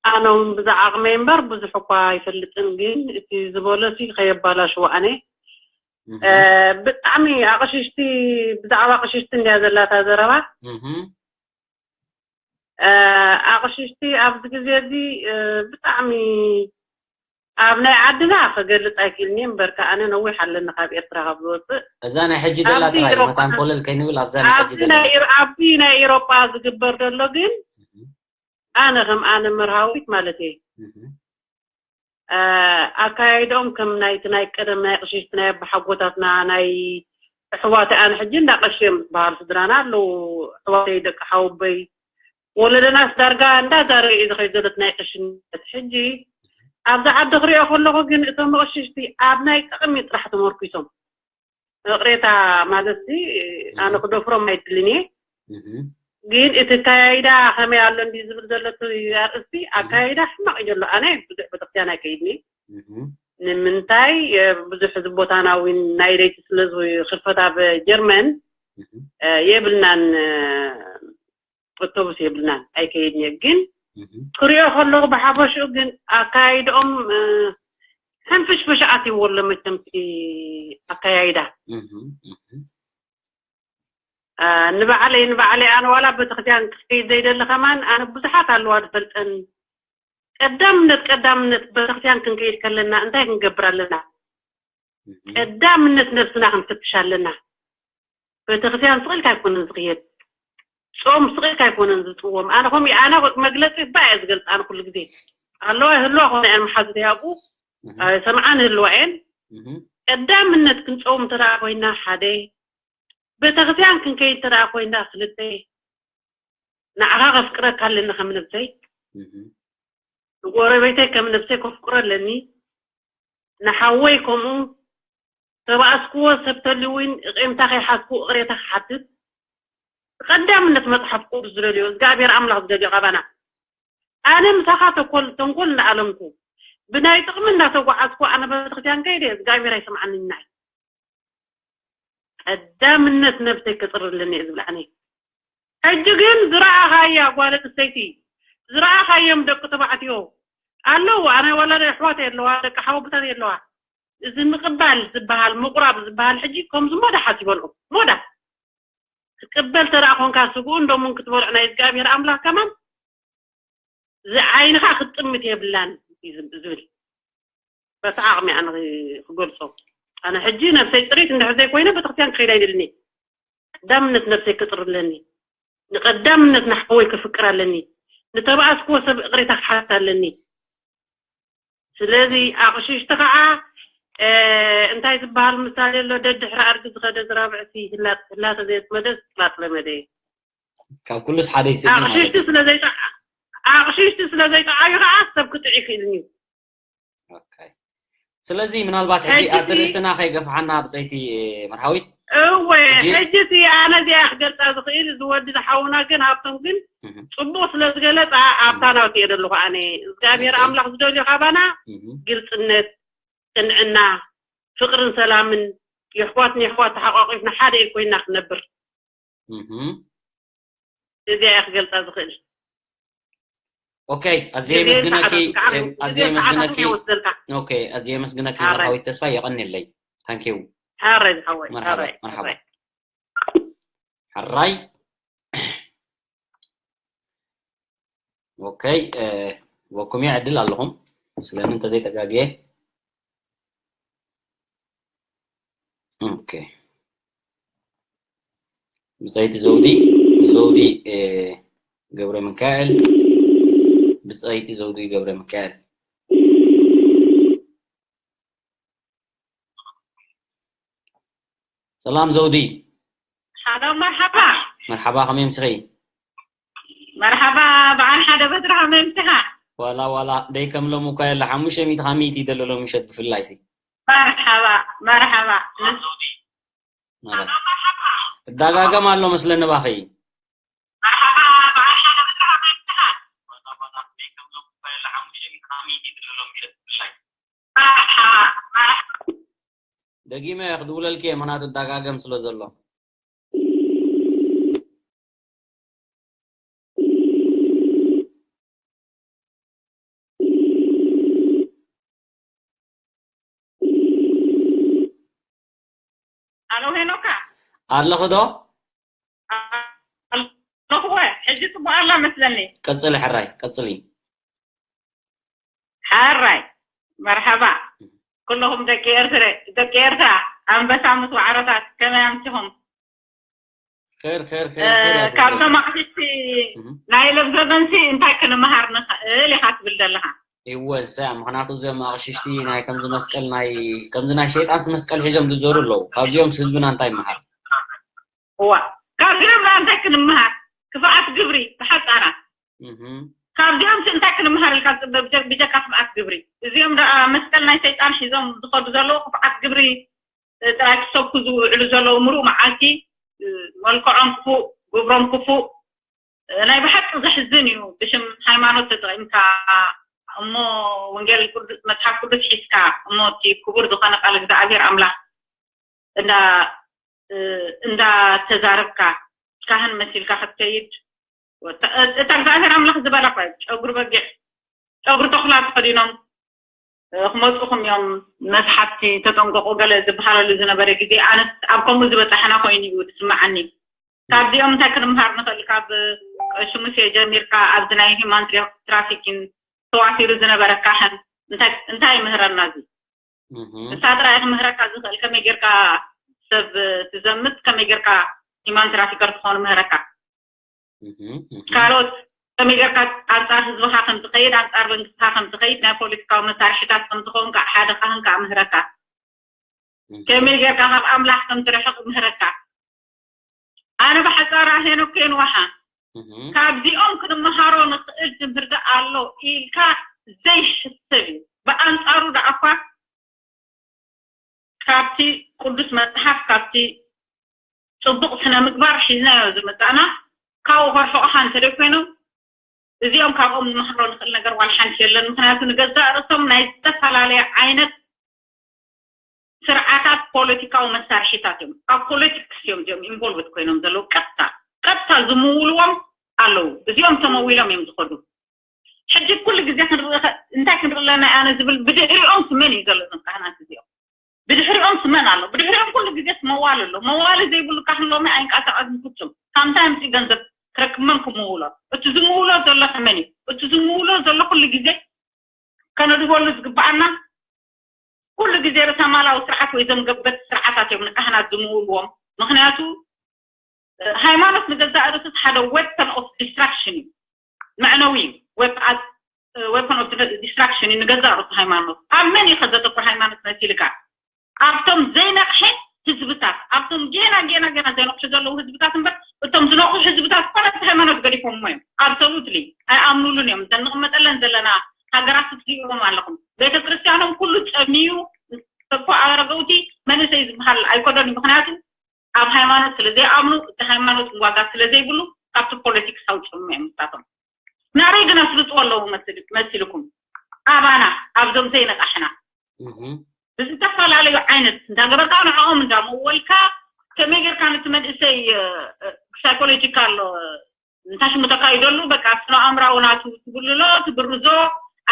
ኣነ እውን ብዛ ዓቕመይ እምበር ብዙሕ እኳ ኣይፈልጥን፣ ግን እቲ ዝበሎሲ ከየባላሽዎ ኣነ እህ፣ እ፣ ብጣዕሚ ኣቕሽሽቲ ብዛዕባ ኣቕሽሽቲ እንድያ ዘላታ ዘረባ። እህ። እ፣ ኣቕሽሽቲ ኣብዚ ግዜ እዚ እ፣ ብጣዕሚ ኣብ ናይ ዓድና ክገልጽ ኣይክእልን እየ እምበርካ ኣነ ነዊሕ ኣለኒ ካብ ኤርትራ ካብ ዝወፅእ። እዛ ናይ ሕጂ ደላ ኣብዚ ጥራይ ኢሮጳ መታን ኮለል ከይንብል ኣብዛ ናይ ሕጂ ኣብዚ ደላ ናይ ኢሮ- ኣብዚ ናይ ኤሮጳ ዝግበር ዘሎ ግን ኣነ ከም ኣነ መርሃዊት ማለት እየ እህ፣ እ፣ ኣካያይድኦም ከም ናይቲ ናይ ቀደም ናይ ኣቕሽሽቲ ናይ ኣባሓጎታትና ናይ ኣሕዋተይ ኣነ ሕጂ እንዳ ቀሺ እዮም ዝበሃሉ ስድራና ኣለዉ ኣሕዋተይ ደቂ ሓወቦይ ወለደናስ ዳርጋ እንዳዛረየ እዩ ዝኸይድ ዘሎ እቲ ናይ ቀሽነት ሕጂ ኣብዚ ዓዲ ክሪኦ ከለኹ ግን እቶም ኣቕሽሽቲ ኣብ ናይ ጥቕሚ ጥራሕ ተመርኪሶም ይቕሬታ ማለትሲ ኣነ ክደፍሮም ኣይድልን እየ እህ፣ ግን እቲ ኣካያይዳ ከመይ ኣሎ እንዲ ዝብል ዘሎ እቲ ኣርእስቲ ኣካያይዳ ሕማቕ እዩ ዘሎ ኣነ ብዙሕ ቤተክርስትያን ኣይከይድኒ እህ፣ ንምንታይ እ፣ ብዙሕ እዚ ቦታና እውን ናይ ለይቲ ስለ ዝኽፈት ኣብ ጀርመን እህ፣ እ፣ የብልናን እ፣ ኣውቶቡስ የብልናን ኣይከይድን እየ ግን እህ። ክሪኦ ከለኹ ብሓፈሽኡ ግን ኣካያይድኦም እ፣ ሕንፍሽፍሽ ኣትይዎ ኣሎ መቸምቲ ኣካያይዳ እህ፣ እህ። እ፣ ንባዕለይ ንባዕለይ ኣነ ዋላ ቤተክርስትያን ክኸይድ ዘይደሊ ከማን ኣነ ብዙሓት ኣለዋ ዝፈልጠን ቀዳምነት ቀዳምነት ቤተክርስትያን ክንከይድ ከለና እንታይ ክንገብር ኣለና ቀዳምነት ነብስና ክንፍትሽ ኣለና ቤተክርስትያን ስቕ ኢልካ ኣይኮነን ዝኽየድ ጾም ስቕ ኢልካ ኣይኮነን ዝፅወም ኣነ ከምኡ ኣነ መግለፂ ባየ ዝገልፅ ኣነ ኩሉ ግዜ ኣለዋ ይህልዋ ኮነ እየን መሓዙተይ ኣብኡ ኣይሰምዓን ህልዋ እየን። ቀዳምነት ክንፀውም እንተ ደኣ ኮይና ሓደ፣ ቤተክርስትያን ክንከይድ እንተ ደኣ ኮይና ክልተ፣ ንዓኻ ከፍቅረካ ኣለኒ ከም ነብሰይ፣ ንጎረቤተይ ከም ነብሰይ ከፍቅሮ ኣለኒ፣ ንሓወይ ከምኡ። ተባእስክዎ ሰብ ተልውን እቕምታ ከይሓዝኩ እቕሬታ ክሓትት። ቀዳምነት መጽሓፍ ቅዱስ ዝደልዮ እግዚኣብሔር ኣምላኽ ዝደልዮ ካባና። ኣነ ምሳኻ ተኮል ተንኮል እናኣለምኩ ብናይ ጥቕሚ እናተጓዓዝኩ ኣነ ቤተክርስትያን ከይደ እግዚኣብሔር ኣይሰምዓንን ናይ ቀዳምነት ነብሰይ ከጽርለኒ እየ ዝብል ኣነ። ሕጂ ግን ዝረኣኻያ ጓል ኣንስተይቲ ዝረኣኻዮም ደቂ ተባዕትዮ ኣለዉ። ኣነ ወላደ ኣሕዋት የለዋ ደቂ ሓወብታት የለዋ። እዚ ምቕባል ዝበሃል ምቑራብ ዝበሃል ሕጂ ከምዚ ሞዳ ሓሲበልኦ ሞዳ ትቅበል ተደኣ ኮንካ ስግኡ እንደሙን ክትበልዑ ናይ እግዚኣብሔር ኣምላኽ ከማን ዝዓይንኻ ክትጥምት የብላን እዩ ዝብ- ዝብል በቲ ዓቕሚ ኣነ ክገልጾ ኣነ ሕጂ ነብሰይ ጥሪት እንድሕር ዘይኮይነ ቤተክርስትያን ክኸይድ ኣይደልን እየ ቀዳምነት ነብሰይ ክጥር ኣለኒ ንቀዳምነት ንሓወይ ክፍቅር ኣለኒ ንተባእስክዎ ሰብ እቕሬታ ክሓት ኣለኒ ስለዚ ኣቕሽሽቲ ከዓ እንታይ ዝበሃል ምሳሌ ኣሎ ደድሕሪ ኣድጊ ዝኸደ ዝራብዕሲ ህላተ ዘየስመደ ዝጥላጥ ለመደ ካብ ኩሉስ ሓደ ይስእን ማለት ኣቕሽሽቲ እዩ። ስለ ዘይጠዓ- ኣቕሽሽቲ ስለ ዘይጠዓዩ ከዓ ሰብ ክጥዕ ይኽእል እዩ ኦኬ። ስለዚ ምናልባት ሕጂ ሕጂ ኣብቲ እቲ- ርእስና ከይገፍሓና ብፀይቲ መርሃዊት እወ ሕጂ- ሕጂ እቲ ኣነ እዚኣ ክገልፃ ዝኽእል እዚ ወዲ ዝሓውና ግን ሃብቶም ግን እህ፣ ፅቡቅ ስለ ዝገለፃ ኣብታ ናውቲ እየ ዘለኹ ኣነ እግዚኣብሔር ኣምላኽ ዝደልዮ ካባና እህ፣ ግልፅነት ቅንዕና ፍቅርን ሰላምን የሕዋት ንየሕዋት ተሓቋቂፍና ሓደ ኮይና ክነብር እህ። እዚኣ እየ ክገልፃ ዝኽእል ኦኬ ኣዝየ የመስግነኪ ኣዝየ የመስግነኪ ኦኬ ኣዝየ የመስግነኪ መርሃዊት ተስፋ የቀንየለይ ታንኪዩ ሓራይ ዝሓወይ መርሓባ ሓራይ መርሓባ ሓራይ ሓራይ ኦኬ ወኩም ዕድል ኣለኹም ስለኒ እንተዘይተጋግየ ኦኬ ብፀይቲ ዘውዲ ዘውዲ ገብረ ሚካኤል ብፀይቲ ዘውዲ ገብረ ሚካኤል ሰላም ዘውዲ ሓሎ መርሓባ መርሓባ ከመይ ምስኺ መርሓባ በዓል ሓደ በትሪ ከመይ ምስኻ ዋላ ዋላ ደይ ከም ሎም እኳ የለ ሓሙሽተ ሚእቲ ካብ ሚእቲ ይደለ ሎም ምሸት ብፍላይ ሲ መርሓባ መርሓባ እዳጋገም ኣሎ መስለኒ ባኺ ደጊመ ክድውለልኪ እየ ምክንያቱ እዳጋገም ስለ ዘሎ ኣሎ ሄኖካ ኣለኹ ዶ ኣለኹወ ሕጂ ፅቡቅ ኣላ መስለኒ ቀፅሊ ሕራይ ቀፅሊ ሓራይ መርሓባ ኩለኹም ደቂ ኤርትረ ደቂ ኤርትራ ኣንበሳ ምስ ዋዕሮታት ከመይ ኣምሲኹም ር ር ር ካብቶም ኣቕሽቲ ናይ ለብዘበንሲ እንታይ ክንመሃር ንኽእል ኢኻ ትብል ዘለኻ ይወሰ ምክንያቱ እዚኦም ኣቕሽሽቲ ናይ ከምዚ መስቀል ናይ ከምዚ ናይ ሸይጣንስ መስቀል ሒዞም ዝዞሩ ኣለዉ ካብዚኦም ህዝብና እንታይ ይመሃር እዋ ካብዚኦም ዳ እንታይ ክንመሃር ክፍኣት ግብሪ ብሓፃራ ካብዚኦም እንታይ ክንመሃር ኢልካ ብጀካ ክፍኣት ግብሪ እዚኦም መስቀል ናይ ሰይጣን ሒዞም ዝኸዱ ዘለዉ ክፍኣት ግብሪ ጥራይ ክሰብኩ ዝውዕሉ ዘለዉ ምሉእ መዓልቲ መልክዖም ክፉእ ግብሮም ክፉእ ናይ ብሓቂ ዘሕዝን እዩ ብሽም ሃይማኖት ተጠቒምካ እሞ ወንጌል መፅሓፍ ቅዱስ ሒዝካ እሞ እቲ ክቡር ዝኾነ ቃል እግዚኣብሔር ኣምላኽ እንዳ እንዳተዛረብካ ካህን መሲልካ ክትከይድ እታ እግዚኣብሔር ኣምላኽ ዝበላ ጨጉሪ በጊዕ ጨጉሪ ተኹላ ተኸዲኖም ክመፁኹም እዮም መስሓትቲ ተጠንቀቁ ገለ ዝበሃለሉ ዝነበረ ግዜ ኣነስ ኣብ ከምኡ ዝበፃሕና ኮይኑ እዩ ዝስምዓኒ ካብዚኦም እንታይ ክንምሃር ንኽእል ካብ ቀሺ ሙሴ ጀሚርካ ኣብዚ ናይ ሂማን ትራፊኪን ተዋፊሩ ዝነበረ ካሕን እንታይ ይምህረና እዚ ንሳ ጥራይ ክምህረካ ዝኽእል ከመይ ጌርካ ሰብ ትዘምት ከመይ ጌርካ ሂማን ትራፊከር ትኾኑ ምህረካ ካልኦት ከመይ ጌርካ ኣንጻር ህዝብኻ ከም ትኸይድ፣ ኣንጻር መንግስትኻ ከም ትኸይድ፣ ናይ ፖለቲካዊ መሳርሒታት ከም ትኸውን ከዓ ሓደ ካህን ከዓ ምህረካ። ከመይ ጌርካ ካብ ኣምላኽ ከም ትርሕቕ ምህረካ። ኣነ ብሓጻራ ሄኖክ ኬንዋሓ ካብዚኦም ክንመሃሮ ንኽእል ትምህርቲ ኣሎ ኢልካ ዘይሕሰብ እዩ። ብኣንጻሩ ደኣ እኳ ካብቲ ቅዱስ መጽሓፍ፣ ካብቲ ጽቡቕ ስነ ምግባር ሒዝናዮ ዝመጻእና፣ ካብኡ ከርሕቑኻ እንተ ኮይኖም፣ እዚኦም ካብኦም ንመሃሮ ንኽእል ነገር ዋላ ሓንቲ የለን። ምኽንያቱ ንገዛእ ርእሶም ናይ ዝተፈላለየ ዓይነት ስርዓታት ፖለቲካዊ መሳርሒታት እዮም። ኣብ ፖለቲክስ እዮም እዚኦም ኢንቮልቭድ ኮይኖም ዘለዉ። ቀጥታ ቀጥታ ዝምውልዎም ኣለዉ። እዚኦም ተመዊሎም እዮም ዝኸዱ። ሕጂ ኩሉ ግዜ ክንርኢ ከ-፣ እንታይ ክንርኢ ኣለና ኣነ ዝብል፣ ብድሕሪኦም ስመን እዩ ዘሎ እዞም ካህናት እዚኦም? ብድሕሪኦም ስመን ኣሎ? ብድሕሪኦም ኩሉ ግዜ መዋል ኣሎ። መዋሊ ዘይብሉ ካህን ሎሚ ኣይንቀሳቐስን ፍጹም። ካብ እንታይ ኣምፂኡ ገንዘብ ክረክብ፣ መን ክምውሎ? እቲ ዝምውሎ ዘሎ ከ መን እዩ? እቲ ዝምውሎ ዘሎ ኩሉ ግዜ ከነድበሉ ዝግባኣና፣ ኩሉ ግዜ ርእሰማላዊ ስርዓት ወይ ዘንገበት ስርዓታት እዮም ንካህናት ዝምውልዎም። ምኽንያቱ ሃይማኖት ንገዛእ ርእሱ ሓደ weapon of destruction እዩ። መዕነዊ እዩ። Weapon of destruction እዩ ንገዛእ ርእሱ ሃይማኖት። ኣብ መን እዩ ከዘተኩር ሃይማኖት መሲልካ? ኣብቶም ዘይነቕሐ ህዝብታት፣ ኣብቶም ጌና ጌና ጌና ዘይነቕሑ ዘለዉ ህዝብታት እምበር፣ እቶም ዝነቕሑ ህዝብታት እኮ ነቲ ሃይማኖት ገዲፎምዎ እዮም። ኣብሶሉትሊ ኣይኣምኑሉን እዮም። እዘን ንቕመጠለን ዘለና ሃገራት ክትሪእዎም ኣለኹም። ቤተ ክርስቲያኖም ኩሉ ጸሚዩ እኮ፣ ኣረገውቲ መንእሰይ ዝበሃል ኣይኮነን። ምኽንያቱ ኣብ ሃይማኖት ስለ ዘይኣምኑ፣ እቲ ሃይማኖት ዋጋ ስለ ዘይብሉ፣ ካብቲ ፖለቲክስ ኣውፅኦም እዮም ንሳቶም። ናበይ ግን ኣስልጥዎ ኣለዉ መሲልኩም? ኣባና፣ ኣብዞም ዘይነቃሕና ብዝተፈላለዩ ዓይነት እንዳገበርካ ንዕኦም እንዳመወልካ፣ ከመይ ጌርካ ነቲ መንእሰይ ሳይኮሎጂካል እንታይ ሽሙ ተካይደሉ፣ በቃ ስነ ኣእምራዊ ናቱ ትጉልሎ፣ ትብርዞ፣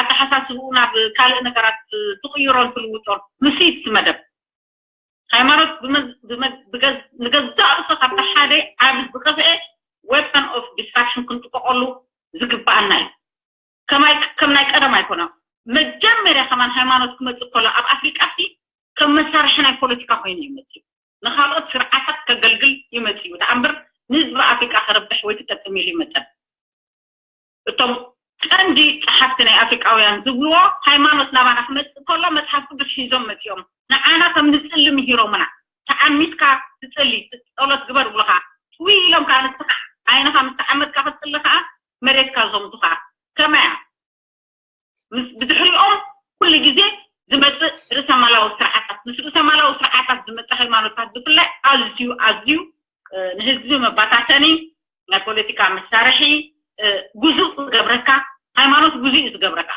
ኣተሓሳስብኡ ናብ ካልእ ነገራት ትቕይሮን ትልውጦን። ንሱ እዩ እቲ መደብ። ሃይማኖት ንገዛእ ርእሱ ካብቲ ሓደ ዓቢ ዝኸፍአ weapon of destruction ክንጥቀቐሉ ዝግባኣና እዩ። ከማይ ከም ናይ ቀደም ኣይኮነ። መጀመርያ ከማን ሃይማኖት ክመጽእ ከሎ ኣብ ኣፍሪቃ ሲ ከም መሳርሒ ናይ ፖለቲካ ኮይኑ እዩ መጽኡ። ንኻልኦት ስርዓታት ከገልግል እዩ መጽኡ። ደኣ እምበር ንህዝቢ ኣፍሪቃ ከረብሕ ወይ ክጠቅም ኢሉ ይመጸን። እቶም ቀንዲ ጸሓፍቲ ናይ ኣፍሪቃውያን ዝብልዎ፣ ሃይማኖት ናባና ክመጽእ ከሎ መጽሓፍ ቅዱስ ሒዞም መጺኦም ንዓና ከም ንጽሊ ምሂሮምና። ተዓሚትካ ትጽሊ፣ ጸሎት ግበር ይብሉኻ። ትውይ ኢሎም ከዓ ንስኻ ዓይንኻ ምስ ተዓመትካ ክትጽሊ ከዓ መሬትካ ዘምቱኻ። ከመያ? ምስ ብድሕሪኦም ኩሉ ግዜ ዝመጽእ ርእሰማላዊ ስርዓታት፣ ምስ ርእሰማላዊ ስርዓታት ዝመጽእ ሃይማኖታት ብፍላይ ኣዝዩ ኣዝዩ ንህዝቢ መባታተኒ፣ ናይ ፖለቲካ መሳርሒ፣ ጉዙእ ዝገብረካ፣ ሃይማኖት ጉዙእ እዩ ዝገብረካ።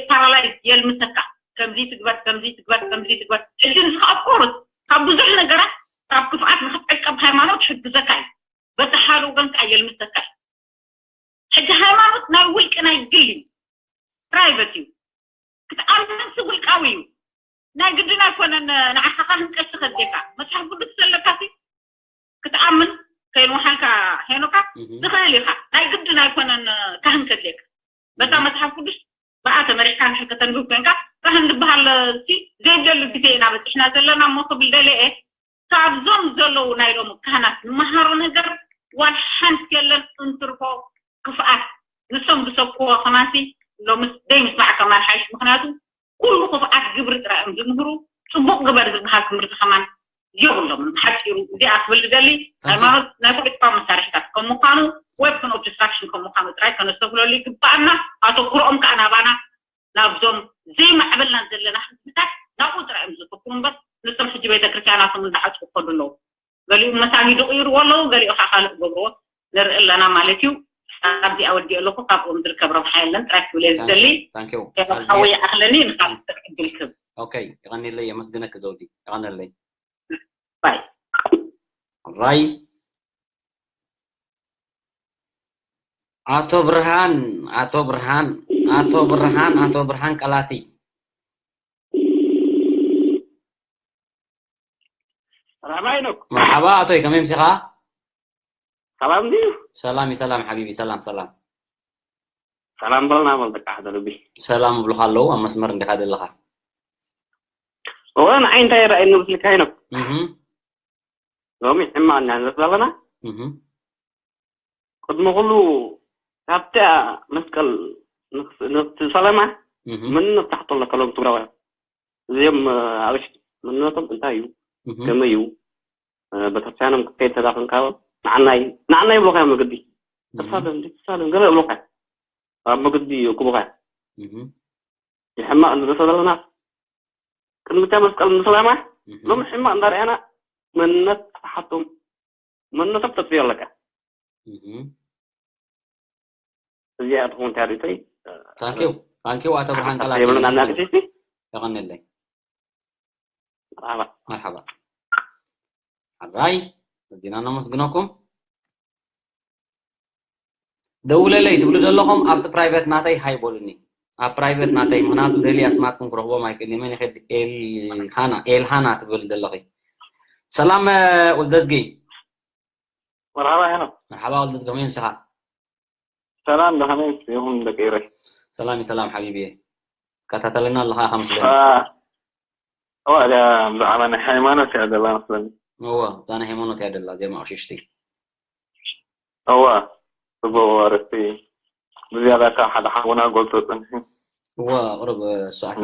ፓራላይዝ የልምሰካ። ከምዚ ትግበር፣ ከምዚ ትግበር፣ ከምዚ ትግበር። ሕጂ ንስኻ ኦፍኮርስ ካብ ብዙሕ ነገራት ካብ ክፍኣት ንክትዕቀብ ሃይማኖት ይሕግዘካ እዩ። በቲ ሓደ ወገን ከዓ የልምሰካ እዩ። ሕጂ ሃይማኖት ናይ ውልቂ ናይ ግሊ ፕራይቨት እዩ። ክትኣምን ሲ ውልቃዊ እዩ። ናይ ግድን ኣይኮነን ንዓኻ ካህን ቀሺ ከድልየካ። መጽሓፍ ቅዱስ ዘለካ ሲ ክትኣምን ከይንወሓልካ ሄኖካ ትኽእል ኢኻ። ናይ ግድን ኣይኮነን ካህን ከድልየካ። በታ መጽሓፍ ቅዱስ ብኣ ተመሪሕካ እንድሕር ከተንብብ ኮንካ ካህን ዝበሃል ሲ ዘይደሊ ግዜ ኢና በጺሕና ዘለና እሞ ክብል ደልየ እየ። ካብዞም ዘለዉ ናይ ሎሚ ካህናት ንመሃሮ ነገር ዋላ ሓንቲ የለን። እንትርፎ ክፍኣት ንሶም ዝሰብክዎ ከማንሲ ሎምስ ዘይምስማዕ ከማን ሓይሽ። ምኽንያቱ ኩሉ ክፍኣት ግብሪ ጥራይ እዮም ዝምህሩ። ጽቡቕ ግበር ዝበሃል ትምህርቲ ከማን የብሎም። ብሓጺሩ እዚኣ ክብል ዝደሊ ሃይማኖት ናይ ፖለቲካዊ መሳርሒታት ከም ምዃኑ፣ weapon of destruction ከም ምዃኑ ጥራይ ከነስተብህለሉ ይግባኣና። ኣተኩሮኦም ከዓ ናባና ናብዞም ዘይማዕበልና ዘለና ህዝብታት ናብኡ ጥራይ እዮም ዘተኩሩ እምበር ንሶም ሕጂ ቤተክርስትያናቶም እንዳዓፅዉ ክኸዱ ኣለዉ። ገሊኡ መሳጊዱ ቅይርዎ ኣለዉ፣ ገሊኡ ከዓ ካልእ ክገብርዎ ንርኢ ኣለና ማለት እዩ። ኣብዚ ኣወዲኦ ኣለኹ። ካብኦም ዝርከብ ረብሓ የለን ጥራይ ክብል እየ ዝደሊ። ሓወይ ይኣኽለኒ። ንካ ዕድል ክብ ኦኬ። የቐኒለይ። የመስግነክ ዘውዲ። የቐነለይ። ባይ ራይ ኣቶ ብርሃን ኣቶ ብርሃን ኣቶ ብርሃን ኣቶ ብርሃን ቀላቲ ራባይ ነው። መርሓባ ኣቶይ ከመይ ምሲኻ? ሰላም ድዩ? ሰላም ሰላም ሓቢቢ ሰላም ሰላም ሰላም በልና በል በቃ ሓደ ልቢ ሰላም እብሉኻ ኣለዉ ኣብ መስመር እንዲኻ ዘለኻ እወ ንዓይ እንታይ ይረኣየኒ ምስልካ ይነብ ሎሚ ሕማቕ ኢና ንርኢ ዘለና። ቅድሚ ኩሉ ካብታ መስቀል ንክስ- ንክትሰለማ፣ ምን ንፍታሕቶ ኣለካ ሎም ትግራዋይ እዚኦም ኣበሽ መንነቶም እንታይ እዩ? ከመይ እዩ? ቤተክርስትያኖም ክትከይድ ተዳኽንካ፣ ንዓናይ ንዓናይ ይብሉካ እዮም መገዲ። ተሳለም ተሳለም ገለ ይብሉካ እዮም። ኣብ መገዲ ይእክቡካ እዮም። ይሕማቕ ንርእሶ ዘለና ቅድሚታ መስቀል ንስላማ ሎም ሕማቕ እንዳርኣና መንነት ትሓቶም፣ መንነቶም ተጥፍዮ ኣለካ። እዚኣ ትኸውን ታሪተይ። ታንኪው። ታንኪው ኣቶ ብርሃን፣ ቃላት የብሉን። ኣናግሲቲ። የቐንለይ። መርሓባ። መርሓባ። ሓራይ፣ እዚና ነመስግነኩም። ደውለለይ ትብሉ ዘለኹም ኣብቲ ፕራይቬት ናተይ ሃይ በሉኒ። ኣብ ፕራይቬት ናተይ፣ ምኽንያቱ ደሊ ኣስማትኩም ክረኽቦም ኣይክእልን። መን ይኸድ? ኤልሃና፣ ኤልሃና ትብል ዘለኺ። ሰላም ወልደዝጊ። መርሓባ ሄኖክ። መርሓባ ወልደዝጊ፣ ከመይ ምሳኻ? ሰላም፣ ብኸመይ ኢኹም ደቂ ኤረይ? ሰላም ሰላም ሓቢቢ። ከታተለና ኣለኻ ከመስለኒ። እዋ፣ እዛ ብዛዕባ ናይ ሃይማኖት እያ ዘላ መስለኒ። እዋ፣ እዛ ናይ ሃይማኖት እያ ዘላ፣ ዜማ ቁሽሽቲ። እዋ፣ ጽቡቕ ኣርእስቲ። ብዝያዳ ካብ ሓደ ሓውና ገልጾ ጽንሒ። እዋ፣ ቁሩብ ሰዓት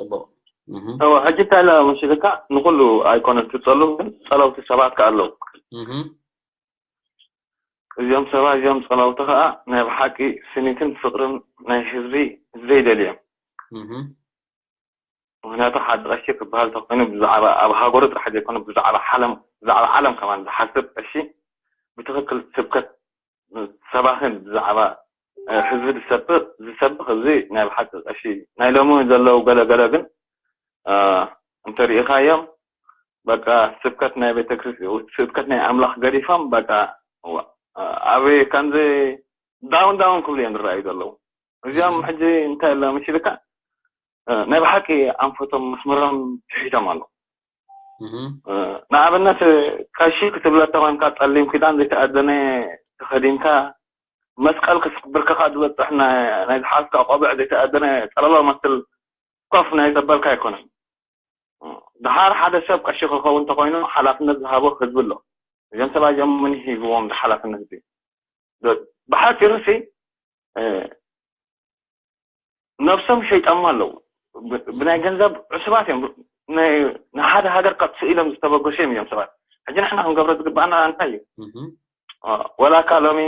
ጽቡቕ። እዋ፣ ሕጂ እንታይ ኢላ መሲልካ፣ ንኹሉ ኣይኮነን ትጸሉ፣ ግን ጸለውቲ ሰባት ከኣ ኣለዉ። እዚኦም ሰባት እዚኦም ጸለውቲ ከኣ ናይ ብሓቂ ስኒትን ፍቕርን ናይ ህዝቢ ዘይደልዩ እዮም። ምኽንያቱ ሓደ ቀሺ ክበሃል ተኾይኑ ብዛዕባ ኣብ ሃገሩ ጥራሕ ዘይኮነ ብዛዕባ ዓለም፣ ብዛዕባ ዓለም ከማን ዝሓስብ ቀሺ ብትኽክል ስብከት ሰባኽን ብዛዕባ ህዝቢ ዝሰብኽ ዝሰብኽ እዚ ናይ ብሓቂ ቀሺ ናይ ሎሚ ዘለዉ ገለ ገለ ግን እንተሪኢኻዮም በቃ ስብከት ናይ ቤተክርስትያን ስብከት ናይ ኣምላኽ ገዲፎም በቃ ኣብ ከምዚ ዳውን ዳውን ክብሉ እዮም ዝረኣዩ ዘለዉ። እዚኦም ሕጂ እንታይ ኣሎ መሲልካ ናይ ብሓቂ ኣንፈቶም መስመሮም ትሒቶም ኣለዉ። ንኣብነት ቀሺ ክትብለ ተኾንካ ጸሊም ክዳን ዘይተኣደነ ተኸዲንካ መስቀል ክስብርከካ ዝበጽሕ ናይ ዝሓዝካ ቆብዕ ዘይተኣደነ ጸለሎ መስል ኮፍ ናይ ዘበልካ ኣይኮነን። ድሓር ሓደ ሰብ ቀሺ ክኸውን ተኾይኑ ሓላፍነት ዝሃቦ ህዝቢ ኣሎ። እዞም ሰባት እዚኦም ምን ሂብዎም ሓላፍነት እዚ? ብሓፂሩሲ ነብሶም ሸይጣማ ኣለዉ። ብናይ ገንዘብ ዕሱባት እዮም። ንሓደ ሃገር ካብ ስኢሎም ዝተበገሱ እዮም እዮም ሰባት። ሕጂ ንሕና ክንገብሮ ዝግባኣና እንታይ እዩ? ወላካ ሎሚ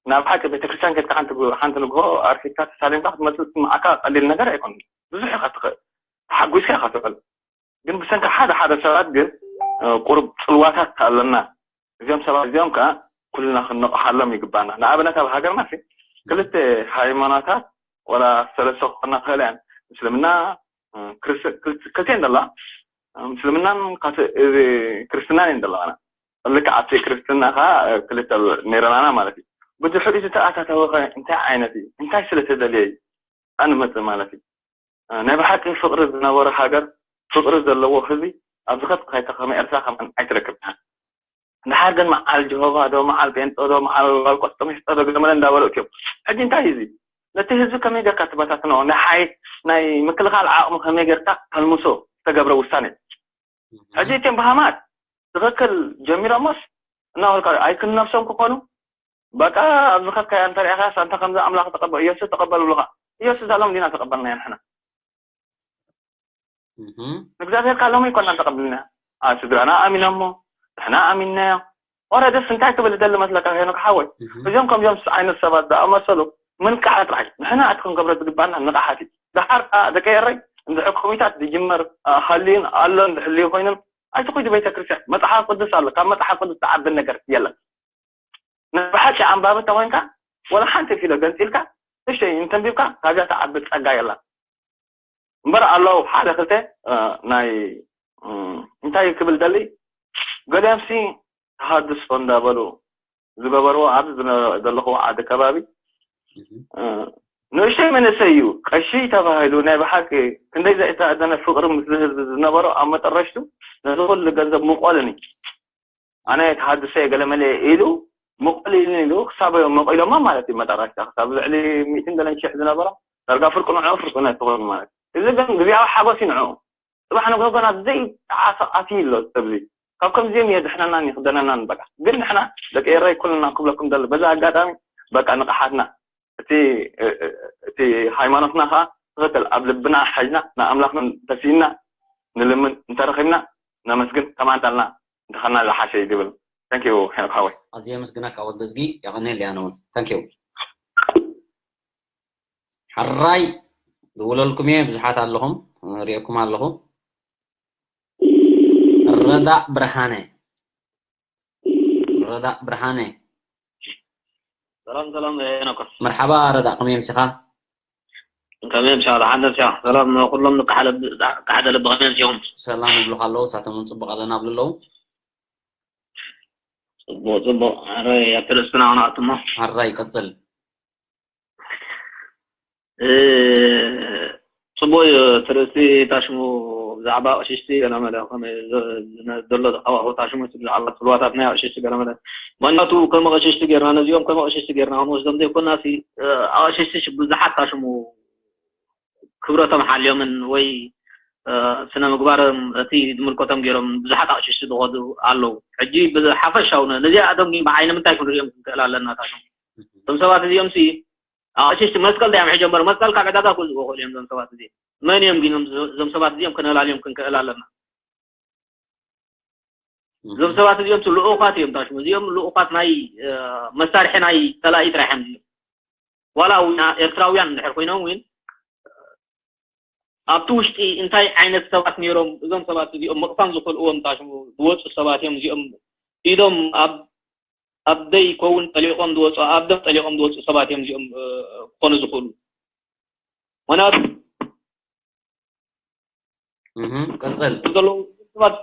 ናብ ሓቂ ቤተክርስትያን ከድካ ሓንቲ ንግሆ ኣርፊድካ ተሳሊምካ ክትመፅእ ዝስምዓካ ቀሊል ነገር ኣይኮነ። ብዙሕ ኢካ ትኽእል፣ ተሓጒስካ ኢካ ትኽእል። ግን ብሰንኪ ሓደ ሓደ ሰባት ግን ቁሩብ ፅልዋታት ኣለና። እዚኦም ሰባት እዚኦም ከዓ ኩልና ክንነቕሓሎም ይግባና። ንኣብነት ኣብ ሃገርና ክልተ ሃይማኖታት ወላ ሰለስተ ክኾና ክኽእል እያን። ምስልምና ክልተን ደላ ምስልምናን ክርስትናን እየን ደለዋና። ልክዕ ኣብቲ ክርስትና ከዓ ክልተ ነይረናና ማለት እዩ። ብድሕሪኡ ዝተኣታተወ ከ እንታይ ዓይነት እዩ? እንታይ ስለተደልየ እዩ? ኣንመፅእ ማለት እዩ። ናይ ብሓቂ ፍቕሪ ዝነበሮ ሃገር ፍቕሪ ዘለዎ ህዝቢ ኣብዚ ከት ካይታ ከመ ኤርትራ ከማን ኣይትረክብና። እንድሓር ግን መዓል ጀሆቫ ዶ መዓል ጴንጦ ዶ መዓል ዋልቆስጦ ምሽጦ ዶ ገመለ እንዳበሉ እትዮም። ሕጂ እንታይ እዩ እዚ? ነቲ ህዝቢ ከመይ ጌርካ ትበታትኖ? ናይ ሓይ ናይ ምክልኻል ዓቕሚ ከመይ ጌርካ ተልምሶ ዝተገብረ ውሳኔ። ሕጂ እትዮም ብሃማት ትኽክል ጀሚሮሞስ እናበልካ ኣይክንነፍሶም ክኾኑ በቃ ኣብዚ ከትካያ እንተሪኣኻስ ኣንተ ከምዚ ኣምላኽ ተቐበል ኢየሱስ ተቐበል ብሉኻ። ኢየሱስ ዛሎም ዲና ተቐበልናዮ ንሕና። ንእግዚኣብሔር ካብ ሎሚ ኣይኮናን ተቐብልና። ኣብ ስድራና ኣሚኖሞ ንሕና ኣሚንናዮ። ኦረደስ እንታይ ክብል ደሊ መስለካ ሄኖክ ሓወይ? እዚኦም ከምዚኦም ዓይነት ሰባት ዝኣመሰሉ ምንቃሕ ጥራይ ንሕና እቲ ክንገብሮ ዝግባና ንቕሓት እዩ። ድሓር ደቂ ኤረይ እንድሕር ኮሚታት ዝጅመር ሃልዩን ኣሎን ዝሕልዩ ኮይኖም ኣይትኹይዱ ቤተክርስትያን መፅሓፍ ቅዱስ ኣሎ። ካብ መፅሓፍ ቅዱስ ዝዓቢ ነገር የለን። ናይ ብሓቂ ኣንባቢ እንተኮይንካ ወላ ሓንቲ ፊሎ ገንፂልካ እሽተይ እንተንቢብካ ካብዚኣ ትዓቢ ፀጋ የላን። እምበር ኣለዉ ሓደ ክልተ ናይ እንታይ ክብል ደሊ ገሊኦምሲ ተሃድሶ እንዳበሉ ዝገበርዎ ኣብዚ ዘለኹዎ ዓዲ ከባቢ ንእሽተይ መንእሰይ እዩ ቀሺ ተባሂሉ ናይ ብሓቂ ክንደይ ዘይተኣደነ ፍቅሪ ምስ ህዝቢ ዝነበሮ ኣብ መጠረሽቱ ነዚ ኩሉ ገንዘብ ምቆልን እዩ። ኣነ ተሃድሶ እየ ገለመለ እየ ኢሉ ምቆል ኢሉ ኢሉ ክሳብ መቂሎሞ ማለት እዩ። መጠረሽታ ክሳብ ልዕሊ ሚእትን ገለን ሽሕ ዝነበሮ ዳርጋ ፍርቂ ንዕኡ ፍርቂ ነቲ ኮይኑ ማለት እዩ። እዚ ግን ግዜያዊ ሓጎስ እዩ ንዕኡ። ጽባሕ ንግሆ ገና ዘይተዓሰ ኣትዩ ኣሎ እዚ ሰብ እዚ። ካብ ከምዚኦም የድሕነናን ይኽደነናን በቃ። ግን ንሕና ደቂ ኤረይ ኩልና ክብለኩም ደሊ በዚ ኣጋጣሚ በቃ ንቕሓትና እቲ ሃይማኖትና ከዓ ትኽክል ኣብ ልብና ሓዝና ንኣምላኽና ተሲእና ንልምን እንተረኺብና ነመስግን፣ ከምኣንታልና እንተኸና ዝሓሸ እዩ ዝብል። Thank you ሄኖክ ሓወይ። ኣዝየ የመስግነካ ወልደዝጊ፣ የቐንየለይ ኣነ እውን። Thank you። ሕራይ፣ ድውለልኩም እየ፣ ብዙሓት ኣለኹም፣ ሪኤኩም ኣለኹ። ረዳእ ብርሃነ፣ ረዳእ ብርሃነ። ሰላም ሰላም ሄኖክ። መርሓባ ረዳእ፣ ከመይ ኣምሲኻ? ከመይ ኣምሲኻ? ደሓን ኣምሲኻ? ሰላም ንኹሎም ንቃሓደ ልቢ፣ ቃሓደ ልቢ፣ ከመይ ኣምሲኹም? ሰላም ይብሉኻ ኣለዉ፣ ንሳቶም እውን ጽቡቕ ኣለና ይብሉ ኣለዉ። ጽቡቕ ጽቡቕ። ሕራይ ኣብቲ ርእስና ክንኣቱ እሞ። ሕራይ ቀጽል። እ፣ ጽቡቕ እዩ። እቲ ርእሲ ታሽሙ ብዛዕባ ኣቕሽሽቲ ገለመለ ከመይ ዘ-፣ ዝነ-፣ ዘሎ ሃዋህው ታሽሙ እቲ ብዛዕባ ጽልዋታት ናይ ኣቕሽሽቲ ገለመለ። ምኽንያቱ ከም ኣቕሽሽቲ ጌርና ነዚኦም ከም ኣቕሽሽቲ ጌርና ክንወስዶም ዘይኮናሲ፣ እ፣ ኣቕሽሽቲ ሽ-፣ ብዙሓት ታሽሙ ክብረቶም ሓልዮምን ወይ፣ እ፣ ስነ ምግባሮም እቲ ዝምልከቶም ገይሮም ብዙሓት ኣቕሽሽቲ ዝኸዱ ኣለዉ። ሕጂ ብሓፈሻው ነ-፣ ነዚኣቶም ግን ብዓይኒ ምንታይ ክንሪኦም ክንክእል ኣለና ታሽሙ? እቶም ሰባት እዚኦም ሲ ኣቕሽሽቲ መስቀል ዳዮም ሕጂ እምበር መስቀል ካብ ዕዳጋ ክገዝኡ ይኽእሉ እዮም። እዞም ሰባት እዚኦም መን እዮም ግን? እዞም፣ እዞም ሰባት እዚኦም ከነላልዮም ክንክእል ኣለና። እዞም ሰባት እዚኦም ልኡኻት እዮም ታሽሙ። እዚኦም ልኡኻት ናይ፣ እ፣ መሳርሒ ናይ ጸላኢ ጥራሕ እዮም እዚኦም። ዋላ እውን ኤርትራውያን እንድሕር ኮይኖም እውን ኣብቲ ውሽጢ እንታይ ዓይነት ሰባት ነይሮም እዞም ሰባት እዚኦም ምቕሳን ዝኽእልዎም ታሽሙ ዝወፁ ሰባት እዮም እዚኦም። ኢዶም ኣብ፣ ኣብ ደይ ከውን ጠሊቖም ዝወፁ፣ ኣብ ደም ጠሊቖም ዝወፁ ሰባት እዮም እዚኦም፣ እ፣ ክኾኑ ዝኽእሉ። ምኽንያቱ እህ፣ ቀጽል። ዘለዉ ሰባት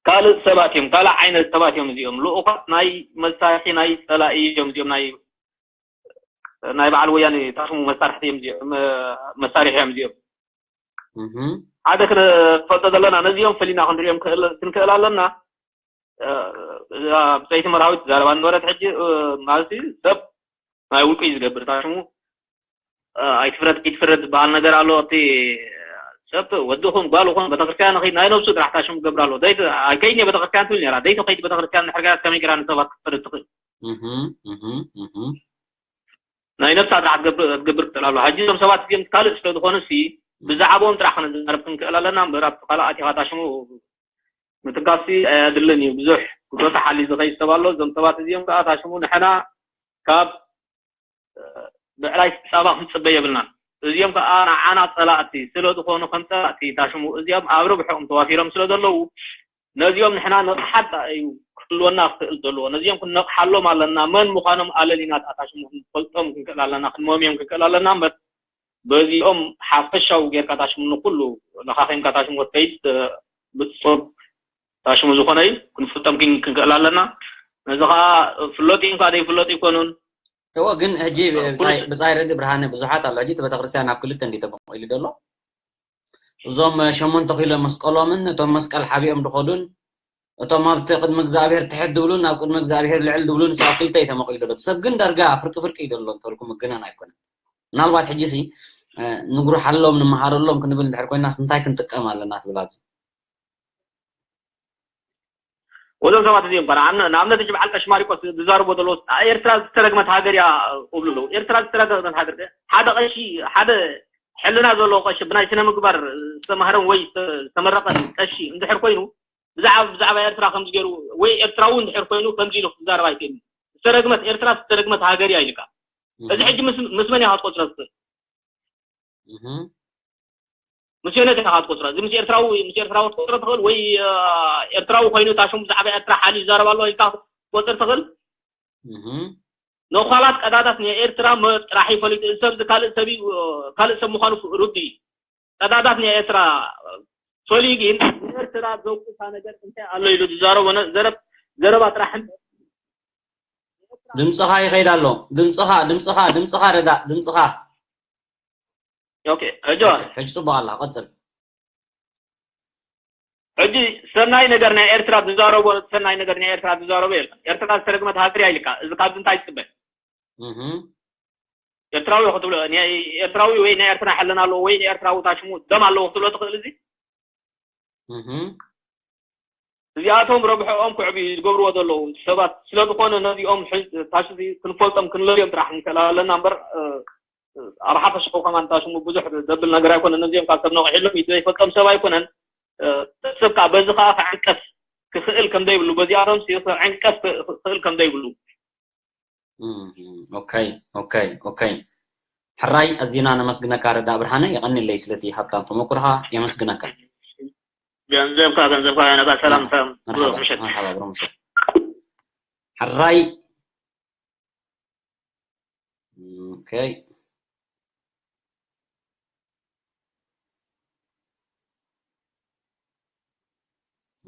ካልእ ሰባት እዮም፣ ካልእ ዓይነት ሰባት እዮም እዚኦም። ልኡኻት ናይ መሳርሒ ናይ ጸላኢ እዮም እዚኦም። ናይ፣ ናይ በዓል ወያኔ ታሽሙ መሳርሕቲ እዮም እዚኦም፣ መ-፣ መሳርሒ እዮም እዚኦም። እህ። ሓደ ክንፈልጦ ዘለና፣ ነዚኦም ፈሊና ክንሪኦም ክእል-፣ ክንክእል ኣለና። እ፣ እዛ ብጸይቲ መርሃዊት ዛረባ ነበረት። ሕጂ፣ እ፣ ማለት እዩ፣ ሰብ ናይ ውልቁ እዩ ዝገብር። ታሽሙ፣ እ፣ ኣይትፍረድ፣ ኣይትፍረድ ዝበሃል ነገር ኣሎ። እቲ ሰብ ወዲ ኹን ጓል ኹን ቤተክርስትያን ንኸይድ ናይ ነብሱ ጥራሕ ታሽሙ ክገብር ኣሎ። ደይቲ ኣይከይድን እየ ቤተክርስትያን ትብል ነራ። ደይቲ ከይድ ቤተክርስትያን እንድሕር ገይራ ከመይ ገይራ ንሰባት ክትፈርድ ትኽእል? እህ፣ እህ፣ እህ። ናይ ነብሳ ጥራሕ ክትገብር፣ ክትገብር ክትኽእል ኣለዋ። ሕጂ እዞም ሰባት እዚኦም ካልእ ስለ ዝኾኑ ሲ፣ ብዛዕባኦም ጥራሕ ክንዛረብ ክንክእል ኣለና እምበር፣ ኣብቲ ካልእ ኣቲኻ ታሽሙ ምትንካፍሲ ኣየድልን እዩ። ብዙሕ ክብረቱ ሓልዩ ዝኸይድ ሰብ ኣሎ። እዞም ሰባት እዚኦም ከኣ ታሽሙ ንሕና ካብ፣ እ፣ ብዕራይ ጻባ ክንጽበ የብልናን። እዚኦም ከኣ ንዓና ጸላእቲ ስለ ዝኾኑ ከም ጸላእቲ ታሽሙ እዚኦም ኣብ ረብሕኦም ተዋፊሮም ስለ ዘለዉ ነዚኦም ንሕና ንቕሓት እዩ ክህልወና ክኽእል ዘለዎ። ነዚኦም ክንነቕሓሎም ኣለና። መን ምዃኖም ኣለሊና ኣታሽሙ ክንፈልጦም ክንክእል ኣለና፣ ክንመምዮም ክንክእል ኣለና እምበር በዚኦም ሓፈሻዊ ጌርካ ታሽሙ ንኩሉ ለኻኺምካ ታሽሙ ወተይት ብጽቡቅ ታሽሙ ዝኾነ እዩ ክንፈልጦም ግን ክንክእል ኣለና። ነዚ ኸዓ ፍለጡ እዮም ከዓ ዘይፍለጡ ይኮኑን። እወ፣ ግን ሕጂ ኩሉ ብጻይ፣ ሰብ ብጻይ ረዲ ብርሃነ ብዙሓት ኣሎ። ሕጂ እቲ ቤተክርስትያን ናብ ክልተ እንዲ ተመቂሉ ዘሎ። እዞም ሸሞንተ ኪሎ መስቀሎምን እቶም መስቀል ሓቢኦም ድኸዱን እቶም ኣብቲ ቅድሚ እግዚኣብሔር ትሕት ድብሉን ኣብ ቅድሚ እግዚኣብሔር ልዕል ድብሉን ሰብ ክልተ እዩ ተመቂሉ ዘሎ። እቲ ሰብ ግን ዳርጋ ፍርቂ ፍርቂ እዩ ዘሎ እንተልኩ ምግናን ኣይኮነን። ምናልባት ሕጂ ሲ፣ እ፣ ንጉርሓሎም፣ ንምሃረሎም ክንብል እንድሕር ኮይናስ እንታይ ክንጥቀም ኣለና ትብል ኣብዚ? ወዞም ሰባት እዚኦም እኳ ንኣብነ-፣ ንኣብነት ሕጂ በዓል ቀሺ ማሪቆስ ዝዛረቦ ዘለዎ ኤርትራ ዝተረግመት ሃገር እያ እብሉ ኣለዉ። ኤርትራ ዝተረግመት ሃገር ሓደ ቀሺ፣ ሓደ ሕልና ዘለዎ ቀሺ ብናይ ስነ ምግባር ዝተማህረን ወይ ዝተ-፣ ዝተመረቐን ቀሺ እንድሕር ኮይኑ ብዛዕባ፣ ብዛዕባ ኤርትራ ከምዚ ገይሩ ወይ ኤርትራዊ እንድሕር ኮይኑ ከምዚ ኢሉ ክዛረብ ኣይክእልን። ዝተረግመት ኤርትራ ዝተረግመት ሃገር እያ ኢልካ። እዚ እህ። ሕጂ ምስ፣ ምስ መን ኢኻ ክትቆጽሮ ትኽእል? እህ። ምስ ዮነት ኢኻ ክትቆጽሮ። እዚ ምስ ኤርትራዊ፣ ምስ ኤርትራዊ ክትቆጽሮ ትኽእል ወይ፣ እ፣ ኤርትራዊ ኮይኑ እታ ሽሙ ብዛዕባ ኤርትራ ሓልዩ ይዛረብ ኣሎ ኢልካ ክትቆጽር ትኽእል? እህ። ነዃላት ቀዳዳት ናይ ኤርትራ መ-፣ ጥራሕ ይፈልጥ። እዚ ሰብ እዚ ካልእ ሰብ እዩ፣ ካልእ ሰብ ምዃኑ ፍ-፣ ርዱእ እዩ። ቀዳዳት ናይ ኤርትራ ፈልዩ ግን ንኤርትራ ዘውቅሳ ነገር እንታይ ኣሎ ኢሉ ዝዛረቦ ነ-፣ ዘረብ-፣ ዘረባ ጥራሕ እምበር። ድምፅኻ ይኸይድ ኣሎ። ድምፅኻ፣ ድምፅኻ፣ ድምፅኻ ረዳእ፣ ድምፅኻ። ኦኬ፣ ሕጂ ኦኬ፣ ሕጂ ጽቡቕ ኣላ፣ ቀጽል። ሕጂ ሰናይ ነገር ናይ ኤርትራ ዝዛረቦ፣ ሰናይ ነገር ናይ ኤርትራ ዝዛረቦ የለን። ኤርትራ ዝተረግመት ሃገር እያ ኢልካ፣ እዚ ካብዚ እንታይ ትጽበ? እህ። ኤርትራዊ ክትብሎ፣ ናይ ኤርትራዊ ወይ ናይ ኤርትራ ሕልና ኣለዎ ወይ ንኤርትራዊ ታሽሙ ደም ኣለዎ ክትብሎ ትኽእል እዚ? እህ። እዚኣቶም ረብሐኦም ክዕብዩ ዝገብርዎ ዘለዉ ሰባት ስለ ዝኾነ ነዚኦም ሕዝ- ታሽዚ ክንፈልጦም ክንለዮም ጥራሕ ንክእል ኣለና እምበር እ፣ ኣብ ሓፈሻዊ ከማን ታሽሙ ብዙሕ ዘብል ነገር ኣይኮነን። ነዚኦም ካብ ሰብ ነቑሒሎም ዘይፈልጦም ሰብ ኣይኮነን። እ፣ ሰብ ከዓ በዚ ከዓ ክዕንቀፍ ክኽእል ከም ዘይብሉ በዚኣቶም ክዕንቀፍ ክኽእል ከም ዘይብሉ ኦኬ ኦኬ ኦኬ። ሕራይ ኣዚና ነመስግነካ ረዳ ብርሃነ፣ የቐንለይ ስለቲ ሃብታም ተመኩርኻ የመስግነካ። ገንዘብካ ገንዘብካ ነባ ሰላም ሰላም መርሓባ ምሸት መርሓባ ብሮ ምሸት። ሕራይ ኦኬ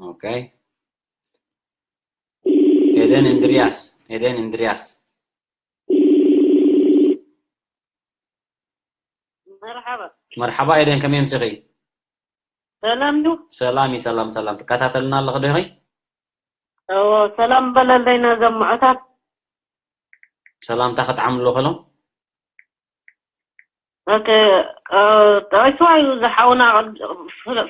ኦኬ። ኤደን እንድሪያስ ኤደን እንድሪያስ መርሓባ መርሓባ ኤደን፣ ከመይ ኣምሲኺ? ሰላም ዩ። ሰላም እዩ፣ ሰላም ሰላም። ትከታተልና ኣለኺ ዶ ኢኺ? እዎ፣ ሰላም በለለይ ነዞም ምዑታት። ሰላምታ ከጥዓምሉ ከሎ ኦኬ፣ እ፣ ጠቂስዋ እዩ ዝሓውና፣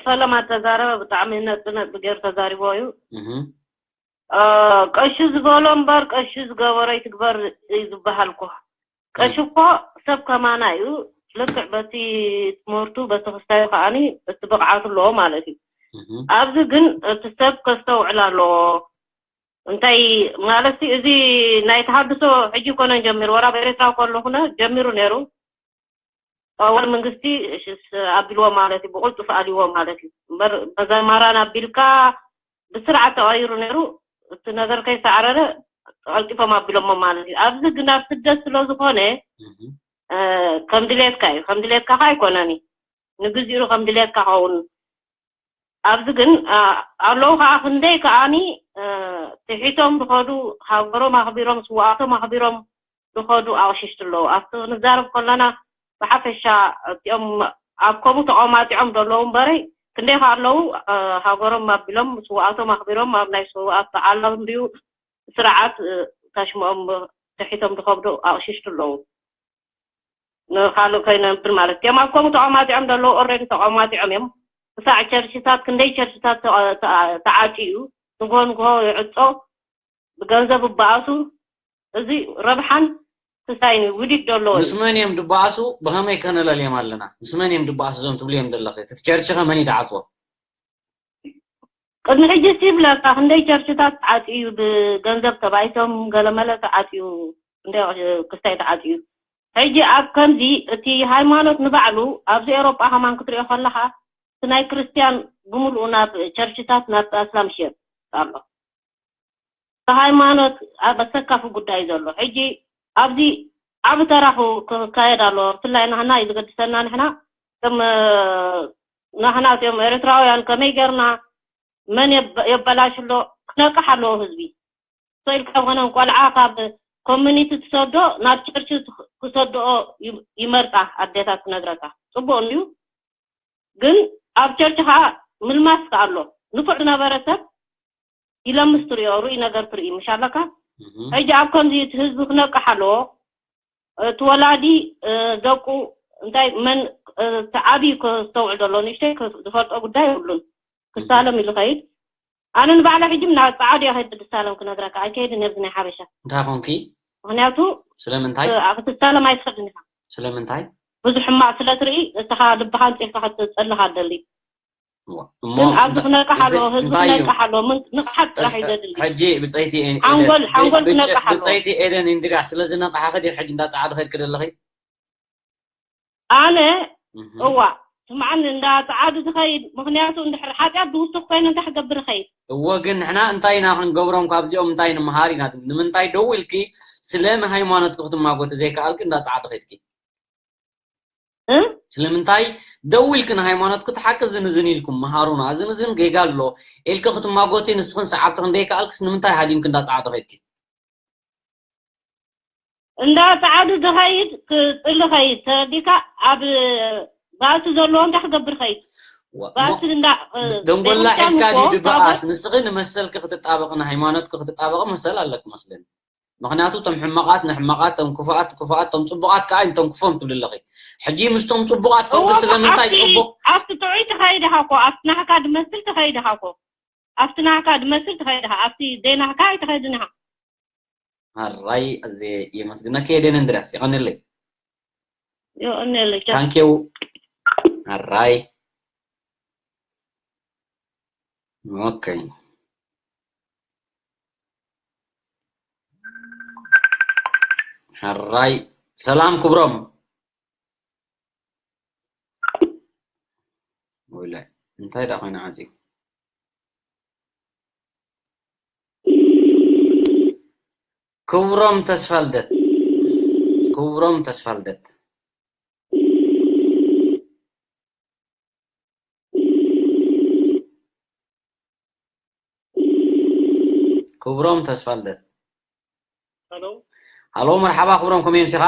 ፈለማ ተዛረበ፣ ብጣዕሚ ነጥቢ ነጥቢ ገይሩ ተዛሪቦ እዩ። እህ እ፣ ቀሺ ዝበሎ እምበር ቀሺ ዝገበሮ ይትግበር እዩ ዝበሃል እኮ። ቀሺ እኮ ሰብ ከማና እዩ። ልክዕ በቲ ትምህርቱ በቲ ክስታዩ ከዓኒ እቲ ብቕዓቱ ኣለዎ ማለት እዩ። እህ ኣብዚ ግን እቲ ሰብ ከስተውዕል ኣለዎ። እንታይ ማለት እዚ ናይ ተሃድሶ ሕጂ ኮነ ጀሚሩ ወራ ኤርትራ ከለኹነ ጀሚሩ ነይሩ። ወር መንግስቲ ሽስ ኣቢልዎ ማለት እዩ፣ ብቁልጡፍ ኣልዎ ማለት እዩ። እምበር በዛ ማራን ኣቢልካ ብስርዓት ተቐይሩ ነይሩ። እቲ ነገር ከይሰዕረረ ቀልጢፎም ኣቢሎሞ ማለት እዩ። ኣብዚ ግን ኣብ ስደት ስለ ዝኾነ እህ እ፣ ከም ድሌትካ እዩ። ከም ድሌትካ ከ ኣይኮነን እዩ። ንግዚኡ ከም ድሌትካ ከውን ኣብዚ ግን እ፣ ኣለዉ ከዓ ክንደይ ከዓኒ እ፣ ትሒቶም ዝኸዱ ሃገሮም ኣኽቢሮም ስዋኣቶም ኣኽቢሮም ዝኸዱ ኣቕሽሽቲ ኣለዉ። ኣብቲ ክንዛረብ ከለና ብሓፈሻ እቲኦም ኣብ ከምኡ ተቐማጢዖም ዘለዉ እምበረይ ክንደይ ከ ኣለዉ እ፣ ሃገሮም ኣቢሎም ስዋኣቶም ኣኽቢሮም ኣብ ናይ ስዋኣት በዓሎም ድዩ ስርዓት እ፣ ታሽምኦም ትሒቶም ዝኸብዱ ኣቕሽሽቲ ኣለዉ። ንካልእ ከይነብር ማለት እዮም። ኣብ ከምኡ ተቐማጢዖም ዘለዉ ኦልሬዲ ተቐማጢዖም እዮም። ክሳዕ ቸርችታት ክንደይ ቸርችታት ተቐ- ተኣ- ተዓፅዩ እዩ። ንግሆ ንግሆ ይዕፆ፣ ብገንዘብ ይበኣሱ። እዚ ረብሓን ክስታይን እዩ። ውዲት ዘሎ እዩ። ምስ መን እዮም ድበኣሱ? ብኸመይ ከነለልዮም ኣለና? ምስ መን እዮም ድበኣሱ እዞም ትብልዮም ዘለኺ? እቲ ቸርች ኸ መን እዩ ድዓፅዎ? ቅድሚ ሕጂ ሲ ይብለካ ክንደይ ቸርችታት ተዓፅዩ ብገንዘብ ተባኢሶም ገለመለ ተዓፅዩ ክንደይ ክስታይ ተዓፅዩ። ሕጂ ኣብ ከምዚ እቲ ሃይማኖት ንባዕሉ ኣብዚ ኤሮጳ ከማን ክትሪኦ ከለካ እቲ ናይ ክርስትያን ብምሉኡ ናብ ቸርችታት ናብ ኣስላም ሽየር ኣሎ። ሃይማኖት ኣብ ኣሰካፊ ጉዳይ ዘሎ ሕጂ ኣብዚ ዓቢ ተራ ክካየድ ኣሎ። ብፍላይ ንሕና እዩ ዝገድሰና። ንሕና ከም ንሕና እቶም ኤርትራውያን ከመይ ገርና መን የበላሽ ኣሎ ክነቅሕ ኣለዎ ህዝቢ። ሰኢልካ ኮነ ቆልዓ ካብ ኮሚኒቲ ትሰዶ ናብ ቸርች ክሰድኦ ይመርፃ ኣዴታት ክነግረካ ፅቡቅ እንድዩ። ግን ኣብ ቸርች ከዓ ምልማስ ከዓ ኣሎ። ንፉዕ ዝነበረ ሰብ ይለምስ ትሪኦ፣ ርኡይ ነገር ትርኢ ምሽ ኣለካ። ሕጂ ኣብ ከምዚ እቲ ህዝቢ ክነቅሕ ኣለዎ። እቲ ወላዲ ደቁ እንታይ መን እቲ ዓብዪ ከስተውዕል ዘሎ ንእሽተይ ዝፈልጦ ጉዳይ የብሉን። ክሳለም ኢሉ ከይድ ኣነ ንባዕላ ሕጂ ናብ ፃዓዱ እየ ከይድ ብድሳለም ክነግረካ ኣይከይድን እየ ብዚ ናይ ሓበሻ። እንታይ ኮንኪ? ምክንያቱ ስለምንታይ? ክትሳለም ኣይትኽእልን ኢኻ። ስለምንታይ? ብዙሕ ሕማቅ ስለ ትርኢ እስኻ ልብኻ ኣንፂርካ ክትፀልኻ ደሊ። እሞ ግን ኣብዚ ክነቅሕ ኣለዎ ህዝቢ እንታይ እዩ? ክነቅሕ ኣለዎ። ምን- ንቕሓት ጥራሕ እዩ ዘድሊ። ሕጂ ብፀይቲ ኤን- ሓንጎል- ኤደን- ሓንጎል ብጭ- ክነቅሕ ኣለዎ። ብፀይቲ ኤደን እንድርያ ስለ ዝነቕሓ ከዲ ሕጂ እንዳ ፃዓዱ ከይድኪ ዘለኺ? ኣነ እህ። እዋ ስምዓኒ እንዳ ፃዓዱ ዝኸይድ ምክንያቱ እንድሕር ሓጢኣት ዝውስኽ ኮይኑ እንታይ ክገብር ይኸይድ? እዎ ግን ንሕና እንታይ ኢና ክንገብሮም ካብዚኦም እንታይ ንምሃር ኢና ትብል? ንምንታይ ደው ኢልኪ ስለ ንሃይማኖትኪ ክትማጎቲ ዘይከኣልኪ እንዳ ፃዓዱ ከይድኪ? እ? ስለምንታይ ደው ኢልኪ ንሃይማኖትኪ እቲ ሓቂ ዝንዝን ኢልኩም መሃሩና፣ ዝንዝን ጌጋ ኣሎ ኢልኪ ክትማጎቲ ንስኽን ሰዓብትኽን ዘይከኣልክስ ንምንታይ ሃዲምኪ እንዳ ፃዓዱ ከይድኪ? እንዳ ፃዓዱ ዝኸይድ ክፅሊ ኸይድ ተረዲካ ኣብ ባእሲ ዘለዎ እንታይ ክገብር ኸይድ ዋ- ባእሲ ሞ- እንዳ እ፣ ደንጎላ ቤተክርስትያን ሒዝካ እኮ ድዩ ካብ ድበኣስ? ንስኺ ንመሰልኪ ክትጣበቂ ንሃይማኖትኪ ክትጣበቂ መሰል ኣለኪ መስለኒ። ምክንያቱ እቶም ሕማቃት ንሕማቃት፣ እቶም ክፉኣት ክፉኣት፣ እቶም ፅቡቃት ከዓ እንተንክፎም ትብሊ ኣለኺ። ሕጂ ምስቶም ፅቡቃት ኮንኪ እዎ፣ ስለምንታይ ኣብቲ- ፅቡቅ ኣብቲ ጥዑይ ትኸይድ ኢኻ እኮ ኣብቲ ናሕካ ድመስል ትኸይድ ኢኻ እኮ ኣብቲ ናህካ ድመስል ትኸይድ ኢኻ፣ ኣብቲ ዘይናህካ ኣይትኸይድን ኢኻ። ኣራይ፣ ኣዜ የመስግነኪ። የደን እንድርያስ፣ የቐንለይ። የቐንለይ፣ ቻው። ታንኪው። ኣራይ። ኦኬ። ኣራይ። ሰላም ክብሮም። ወይለ፣ እንታይ ደኣ ኮይነ ዓጽዩ? ክብሮም ተስፋልደት። ክብሮም ተስፋልደት። ክብሮም ተስፋልደት። ሃሎ። ሃሎ፣ መርሓባ ክብሮም፣ ከመይ ኣምሲኻ?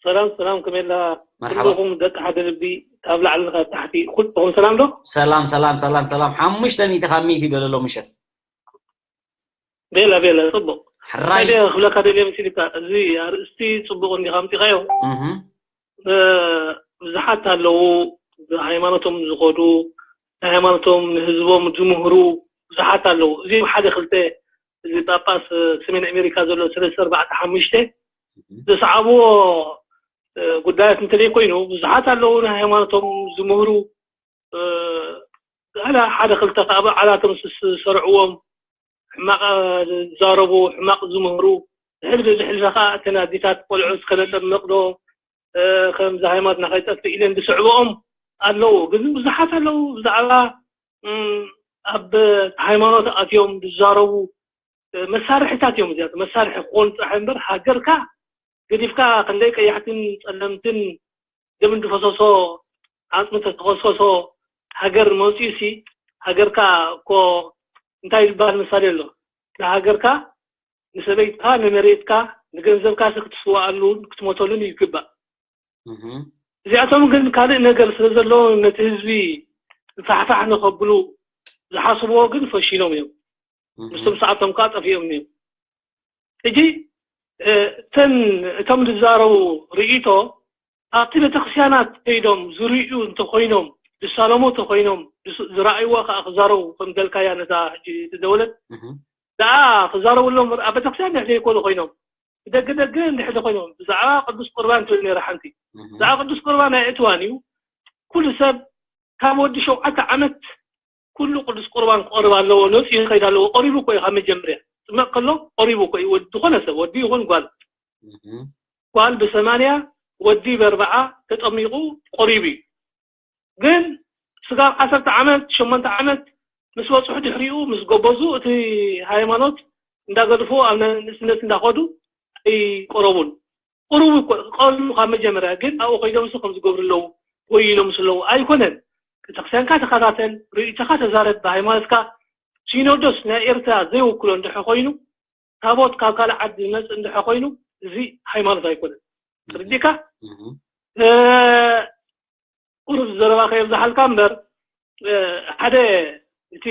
ሰላም ሰላም፣ ከመይ ኣላ? መርሓባ። ኩልኹም ደቂ ሓደ ልቢ፣ ካብ ላዕሊ ንኻብ ታሕቲ፣ ኩልኹም ሰላም ዶ? ሰላም፣ ሰላም፣ ሰላም፣ ሰላም። ሓሙሽተ ሚእቲ ካብ ሚእቲ ዶ ዘሎ ምሸት? ቤላ፣ ቤላ፣ ጽቡቕ። ሕራይ። እንታይ ክብለካ ደልየ መሲልካ፣ እዚ ኣርእስቲ ጽቡቕ እንዲኻ ኣምጺኻዮ። እህ። እ፣ ብዙሓት ኣለዉ፣ ብሃይማኖቶም ዝኸዱ፣ ንሃይማኖቶም ንህዝቦም ዝምህሩ ብዙሓት ኣለዉ። እዚኦም ሓደ ክልተ፣ እዚ ጳጳስ፣ እ፣ ሰሜን ኣሜሪካ ዘሎ ሰለስተ ኣርባዕተ ሓሙሽተ፣ ዘስዓብዎ፣ እ፣ ጉዳያት እንተዘይ ኮይኑ፣ ብዙሓት ኣለዉ ንሃይማኖቶም ዝምህሩ፣ እ፣ ገለ ሓደ ክልተ ከኣ በዓላቶም ዝሰርዕዎም፣ ሕማቕ ዝዛረቡ፣ ሕማቕ ዝምህሩ፣ ድሕሪ ብድሕሪ ከኣ እተን ኣዴታት ቆልዑ እስከ ነጠምቕ ዶ፣ እ፣ ከምዚ ሃይማኖትና ከይጠፍእ ኢለን ዝስዕብኦም ኣለዉ። ግን ብዙሓት ኣለዉ ብዛዕባ፣ እም፣ ኣብ ሃይማኖት ኣትዮም ዝዛረቡ፣ እ፣ መሳርሒታት እዮም እዚኣቶም። መሳርሒ ክኾኑ ጥራሕ እምበር ሃገርካ ገዲፍካ ክንደይ ቀያሕትን ጸለምትን ደም እንድፈሰሶ፣ ዓጽሚ ተተኸስከሶ ሃገር መጺኡሲ፣ ሃገርካ እኮ እንታይ ዝበሃል ምሳሌ ኣሎ? ንሃገርካ፣ ንሰበይትካ፣ ንመሬትካ፣ ንገንዘብካ ሲ ክትስዋኣሉን ክትሞተሉን ይግባእ። እህ። እዚኣቶም ግን ካልእ ነገር ስለ ዘለዎም ነቲ ህዝቢ ፋሕፋሕ ንኸብሉ ዝሓስብዎ ግን ፈሺሎም እዮም። እህ። ምስቶም ሰዓብቶም ከዓ ጠፊኦም እዮም። ሕጂ፣ እ፣ እተን፣ እቶም ዝዛረቡ ርእይቶ ኣብቲ ቤተክርስትያናት ከይዶም ዝርእዩ እንተኾይኖም፣ ዝሳለሙ እንተኾይኖም፣ ዝስ-፣ ዝረኣይዋ ከዓ ክዛረቡ ከም ደልካያ ነታ ሕጂ ዝደወለት እህ። ደኣ ክዛረቡ ኣለዎም። ኣብ ቤተክርስትያን እንድሕር ዘይኮኑ ኮይኖም፣ ብደገ ደገ እንድሕር ኮይኖም፣ ብዛዕባ ቅዱስ ቁርባን ትብል ነይራ ሓንቲ። እህ። ብዛዕባ ቅዱስ ቁርባን ኣይእትዋን እዩ። ኩሉ ሰብ ካብ ወዲ ሸውዓተ ዓመት ኩሉ ቅዱስ ቁርባን ክቐርብ ኣለዎ፣ ነፂ ይኸይድ ኣለዎ። ቀሪቡ እኮ እዩ ካብ መጀመርያ። ጥመቕ ከሎ ቀሪቡ እኮ እዩ፣ ወዲ ዝኾነ ሰብ፣ ወዲ ይኹን ጓል። እህ። ጓል ብሰማንያ፣ ወዲ ብኣርብዓ ተጠሚቑ ቀሪቡ እዩ። ግን ስጋብ ዓሰርተ ዓመት፣ ሸሞንተ ዓመት ምስ በጽሑ፣ ድሕሪኡ ምስ ጎበዙ፣ እቲ ሃይማኖት እንዳገድፎ ኣብ ንእስነት እንዳኸዱ ኣይቆረቡን። ቁሩብ እኮ ቀሪቡ ካብ መጀመርያ፣ ግን ኣብኡ ከይዶም ሲ ከም ዝገብሩ ኣለዉ ወይ ኢሎም ስ ኣለዉ ኣይኮነን። ቤተክርስትያንካ ተኸታተል፣ ርእይቶኻ ተዛረብ፣ ብሃይማኖትካ። ሲኖዶስ ናይ ኤርትራ ዘይውክሎ እንድሕር ኮይኑ፣ ታቦት ካብ ካልእ ዓዲ ዝመጽእ እንድሕር ኮይኑ፣ እዚ ሃይማኖት ኣይኮነን። ተረዲእካ? እህ። እ፣ ቁሩብ ዘረባ ከየብዝሓልካ እምበር፣ እ፣ ሓደ፣ እቲ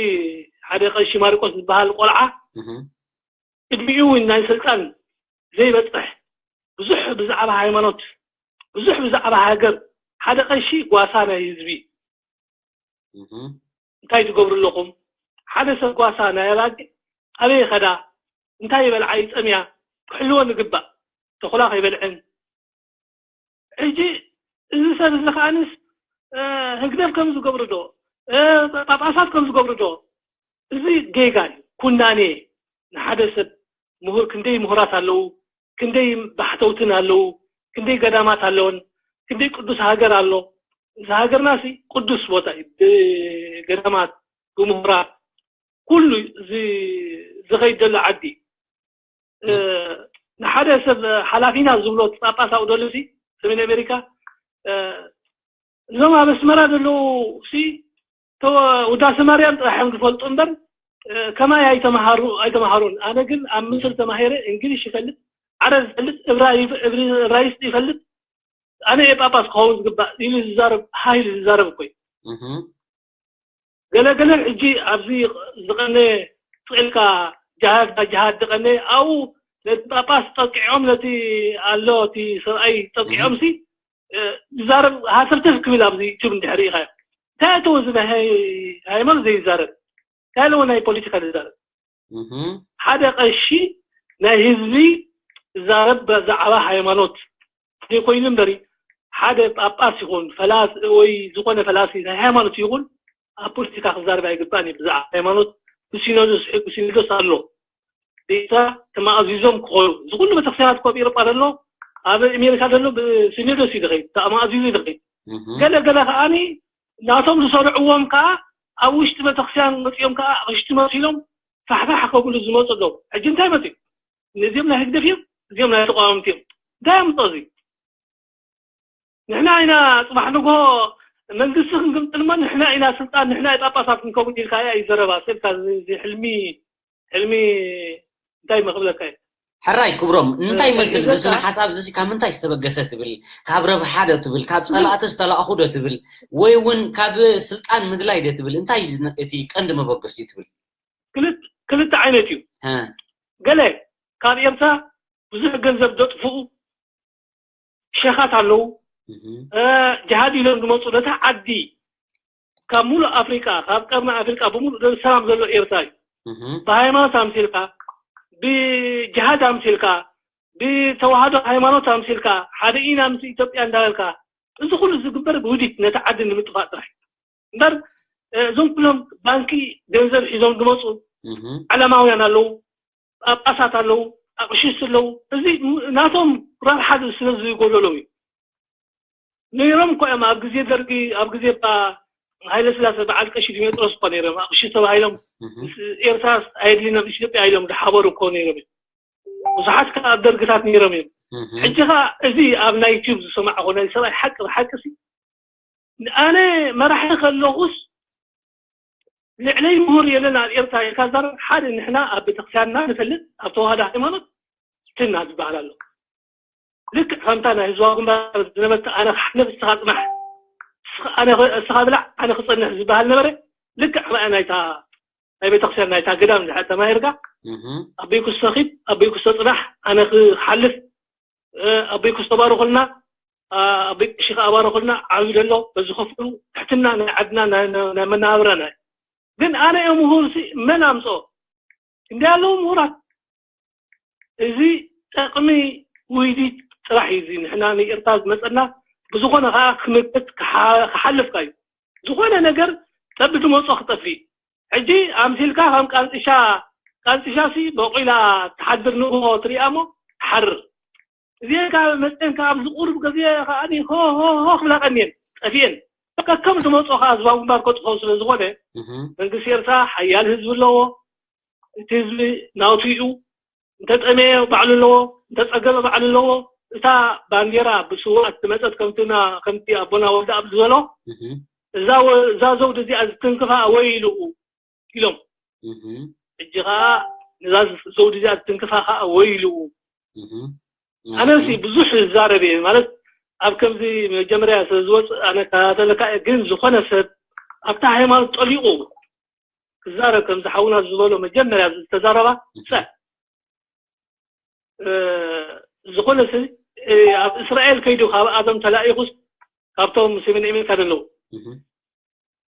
ሓደ ቀሺ ማርቆስ ዝበሃል ቆልዓ፣ እህ። እድሚኡ እውን ናይ ስልጣን ዘይበጽሕ፣ ብዙሕ ብዛዕባ ሃይማኖት፣ ብዙሕ ብዛዕባ ሃገር፣ ሓደ ቀሺ ጓሳ ናይ ህዝቢ። እህ። እንታይ ትገብሩ ኣለኹም? ሓደ ሰብ ጓሳ ናይ ኣባጊዕ ኣበይ ይኸዳ? እንታይ ይበልዓ ይጸምያ? ክሕልወን ይግባእ። ተኹላ ከይበልዐን። ሕጂ እዚ ሰብ እዚ ከኣንስ፣ እ፣ ህግደፍ ከም ዝገብሩ ዶ? እ፣ ጳጳሳት ከም ዝገብሩ ዶ? እዚ ጌጋ እዩ። ኩናኔ ንሓደ ሰብ ምሁር፣ ክንደይ ምሁራት ኣለዉ፣ ክንደይ ባሕተውትን ኣለዉ፣ ክንደይ ገዳማት ኣለውን፣ ክንደይ ቅዱስ ሃገር ኣሎ። እዚ ሃገርና ሲ ቅዱስ ቦታ እዩ። ብገዳማት፣ ብምሁራት፣ ኩሉ እዚ ዝኸይድ ዘሎ ዓዲ። እ፣ ንሓደ ሰብ ሓላፊና ዝብሎ እቲ ጳጳስ ኣብኡ ዘሎ ሲ፣ ሰሜን ኣሜሪካ፣ እ፣ እዞም ኣብ ኣስመራ ዘለዉ ሲ፣ ተወ-፣ ውዳሴ ማርያም ጥራሕ እዮም ዝፈልጡ እምበር፣ እ፣ ከማይ ኣይተምሃሩ-፣ ኣይተምሃሩን። ኣነ ግን ኣብ ምስር ተማሂረ፣ እንግሊሽ ይፈልጥ፣ ዓረብ ይፈልጥ፣ እብራይ-፣ እብሪ-፣ እብራይስጥ ይፈልጥ፣ ኣነ እየ ጳጳስ ክኸውን ዝግባእ ኢሉ ዝዛረብ፣ ሃይል ዝዛረብ እኮ እዩ። እህ። ገለ ገለ ሕጂ ኣብዚ ዝቐነ ስቕ ኢልካ ጅሃድ፣ ጅሃድ ዝቐነ ኣብኡ ነቲ ጳጳስ ጠቂዖም፣ ነቲ ኣሎ እቲ ሰብኣይ ጠቂዖም ሲ፣ እ፣ ዝዛረብ ሃተፍተፍ ክብል ኣብዚ ዩቱብ እንድሕር ርኢኻዮ። እንታይ ኣተዎ እዚ ናይ ሃይ-፣ ሃይማኖት ዘይዛረብ? እንታይ ኣለዎ ናይ ፖለቲካ ዝዛረብ? ሓደ ቀሺ ናይ ህዝቢ ዝዛረብ ብዛዕባ ሃይማኖት ዘይኮይኑ እምበሪ፣ ሓደ ጳጳስ ይኹን ፈላሲ ወይ ዝኾነ ፈላሲ ናይ ሃይማኖት ይኹን ኣብ ፖለቲካ ክዛረብ ኣይግባእን እዩ። ብዛዕባ ሃይማኖት ብሲኖዶስ፣ ሕጊ ሲኖዶስ ኣሎ። ቤታ ተማእዚዞም ክኾኑ፣ እዚ ኩሉ ቤተክርስትያናት እኮ ኣብ ኤውሮጳ ዘሎ፣ ኣብ ኣሜሪካ ዘሎ ብሲኖዶስ እዩ ዝኸይድ፣ ተማእዚዙ እዩ ዝኸይድ። ገለ ገለ ከዓኒ ናቶም ዝሰርዕዎም ከዓ ኣብ ውሽጢ ቤተክርስትያን መፂኦም ከዓ ኣቕሽቲ መሲሎም ፋሕፋሕ ከብሉ ዝመፁ ኣለዉ። ሕጂ እንታይ መፂኡ? ነዚኦም ናይ ህግደፍ እዮም፣ እዚኦም ናይ ተቃወምቲ እዮም። እንታይ ኣምፅኦ እዚ? ንሕና ኢና ፅባሕ ንግሆ መንግስቲ ክንግምጥል እሞ ንሕና ኢና ስልጣን፣ ንሕና ጳጳሳት ክንከውን ኢልካ እያ እዩ ዘረባ። ሰልካ እዚ ሕልሚ፣ ሕልሚ እንታይ መክብለካ እዩ? ሕራይ ክብሮም፣ እንታይ ይመስል እዚ ስነ ሓሳብ እዚ? ካብ ምንታይ ዝተበገሰ ትብል? ካብ ረብሓ ዶ ትብል? ካብ ጸላእቲ ዝተላእኹ ዶ ትብል? ወይ እውን ካብ ስልጣን ምድላይ ዶ ትብል? እንታይ እዩ እቲ ቀንዲ መበገሲኡ ትብል? ክልተ ዓይነት እዩ። ገለ ካብ ኤርትራ ብዙሕ ገንዘብ ዘጥፍኡ ሸኻት ኣለዉ። ጅሃድ ኢሎም ዝመፁ ነታ ዓዲ ካብ ሙሉእ ኣፍሪቃ፣ ካብ ቀርኒ ኣፍሪቃ ብምሉእ ሰላም ዘሎ ኤርትራ እዩ። ብሃይማኖት ኣምሲልካ፣ ብጅሃድ ኣምሲልካ፣ ብተዋህዶ ሃይማኖት ኣምሲልካ፣ ሓደ ኢና ምስ ኢትዮጵያ እንዳበልካ፣ እዚ ኩሉ ዝግበር ብውዲት ነቲ ዓዲ ንምጥፋእ ጥራሕ እዩ። እምበር እዞም ኩሎም ባንኪ ገንዘብ ሒዞም ዝመፁ ዓለማውያን ኣለዉ፣ ጳጳሳት ኣለዉ፣ ኣቕሽስቲ ኣለዉ። እዚ ናቶም ረብሓ ስለ ዝጎደሎም እዩ። ነይሮም እኮ እዮም ኣብ ግዜ ደርጊ፣ ኣብ ግዜ ሃይለ ስላሴ በዓል ቀሺ ዲሜጥሮስ እኮ ነይሮም ኣቕሽቲ ተባሂሎም። ኤርትራ ኣየድልየናን ኢትዮጵያ ኢሎም ዝሓበሩ እኮ ነይሮም እዮም። ብዙሓት ከዓ ኣብ ደርግታት ነይሮም እዮም። ሕጂ ከዓ እዚ ኣብ ናይ ዩቲዩብ ዝሰማዕኹ ናይ ሰብኣይ ሓቂ ብሓቂ ሲ ኣነ መራሒ ከለኹስ ልዕለይ ምሁር የለን ኣብ ኤርትራ ኢልካ ዛረብ ሓደ። ንሕና ኣብ ቤተክርስትያንና ንፈልጥ፣ ኣብ ተዋህዶ ሃይማኖት ትና ዝበሃል ኣሎ። ልክዕ ከምታ ናይ ህዝባዊ ግንባር ዝነበርት ኣነ ክሓልፍ እስኻ ጽናሕ፣ እስኻ ብላዕ ኣነ ክጸንሕ ዝበሃል ነበረ። ልክዕ ከምኣ ናይታ ናይ ቤተክርስትያን ናይታ ገዳም እንድሕር ተማሂርካ ኣበይ ክስቶ ኪድ ኣበይ ክስቶ ጽናሕ ኣነ ክሓልፍ ኣቦይ ክስቶ ባርኹልና፣ ኣቦይ ቀሺ ከኣ ባርኹልና። ዓብዩ ደሎ በዚ ከፍሉ ትሕትና ናይ ዓድና ናይ መናብረና። ግን ኣነ እየ ምሁር ሲ መን ኣምፅኦ? እንዲ ኣለዉ ምሁራት። እዚ ጠቕሚ ውይዲት ጥራሕ እዩ። እዚ ንሕና ንኤርትራ ዝመፀና ብዝኾነ ከዓ ክምክት ክሓልፍካ እዩ። ዝኾነ ነገር ጠቢ ዝመፆ ክጠፍእ። ሕጂ ኣምሲልካ ከም ቃንጥሻ፣ ቃንጥሻ ሲ በቂላ ትሓድር ንግሆ ትሪኣ እሞ ትሓርር። እዚአን ካብ መፅአን ካብ ኣብዚ ቁሩብ ግዜ ከዓኒ ሆ ሆ ሆ ክብላ ቀንየን ጠፊአን። ከከም ዝመፅኦ ከዓ ህዝባዊ ግንባር ከጥፍኦ ስለ ዝኾነ መንግስቲ ኤርትራ ሓያል ህዝቢ ኣለዎ። እቲ ህዝቢ ናቱ እዩ። እንተጠመየ ባዕሉ ኣለዎ፣ እንተፀገበ ባዕሉ ኣለዎ። እታ ባንዴራ ብስውኣት ዝመፀት ከምቲ ከምቲ ኣቦና ወልደኣብ ዝበሎ እዛ ዘውዲ እዚኣ ዝትንክፋ ወይልኡ ኢሎም። ሕጂ ከዓ ነዛ ዘውዲ እዚኣ ዝትንክፋ ከዓ ወይልኡ። ኣነሲ ብዙሕ ዝዛረብ እየ ማለት ኣብ ከምዚ መጀመርያ ስለ ዝወፅእ ኣነ ከታተለካ እየ። ግን ዝኾነ ሰብ ኣብታ ሃይማኖት ጠሊቑ ክዛረብ ከምዚ ሓውና ዝበሎ መጀመርያ ዝተዛረባ ፀ ዝኾነ ሰብ ኣብ እስራኤል ከይዱ ካብ ኣደም ተላኢኹስ ካብቶም ሰሜን ኣሜሪካ ዘለዉ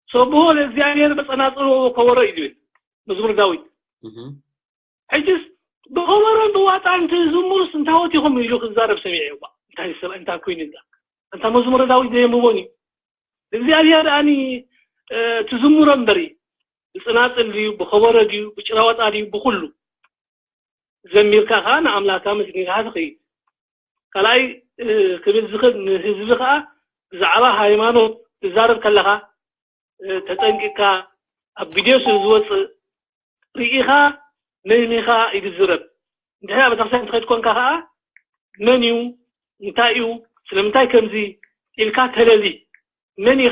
ሰብሖ ለእግዚኣብሔር በጸናጽሎ ከበሮ እዩ ዝብል መዝሙር ዳዊት። ሕጅስ ብኸበሮን ብዋጣን ትዝምሩስ እንታወት ኢኹም ኢሉ ክዛረብ ሰሚዐ እኳ። እንታይ ሰብ እንታይ ኮይኑ እንዳ እንታ መዝሙረ ዳዊት ዘየንብቦን እዩ። እግዚኣብሔር ኣኒ ትዝምሮ እምበሪ ብጽናጽል ድዩ ብኸበሮ ድዩ ብጭራዋጣ ድዩ ብኩሉ ዘሚርካ ከዓ ንኣምላካ መስጊንካ ትኸይድ። ካልኣይ ክብል ዝኽእል ንህዝቢ ከዓ ብዛዕባ ሃይማኖት ትዛረብ ከለካ ተጠንቂቅካ ኣብ ቪድዮ ስለ ዝወፅእ ርኢኻ መሚኻ እዩ ዝዝረብ። እንድሕር ኣብ ቤተክርስትያን ትኸይድ ኮንካ ከዓ መን እዩ እንታይ እዩ ስለምንታይ ከምዚ ኢልካ ተለሊ መን እዩ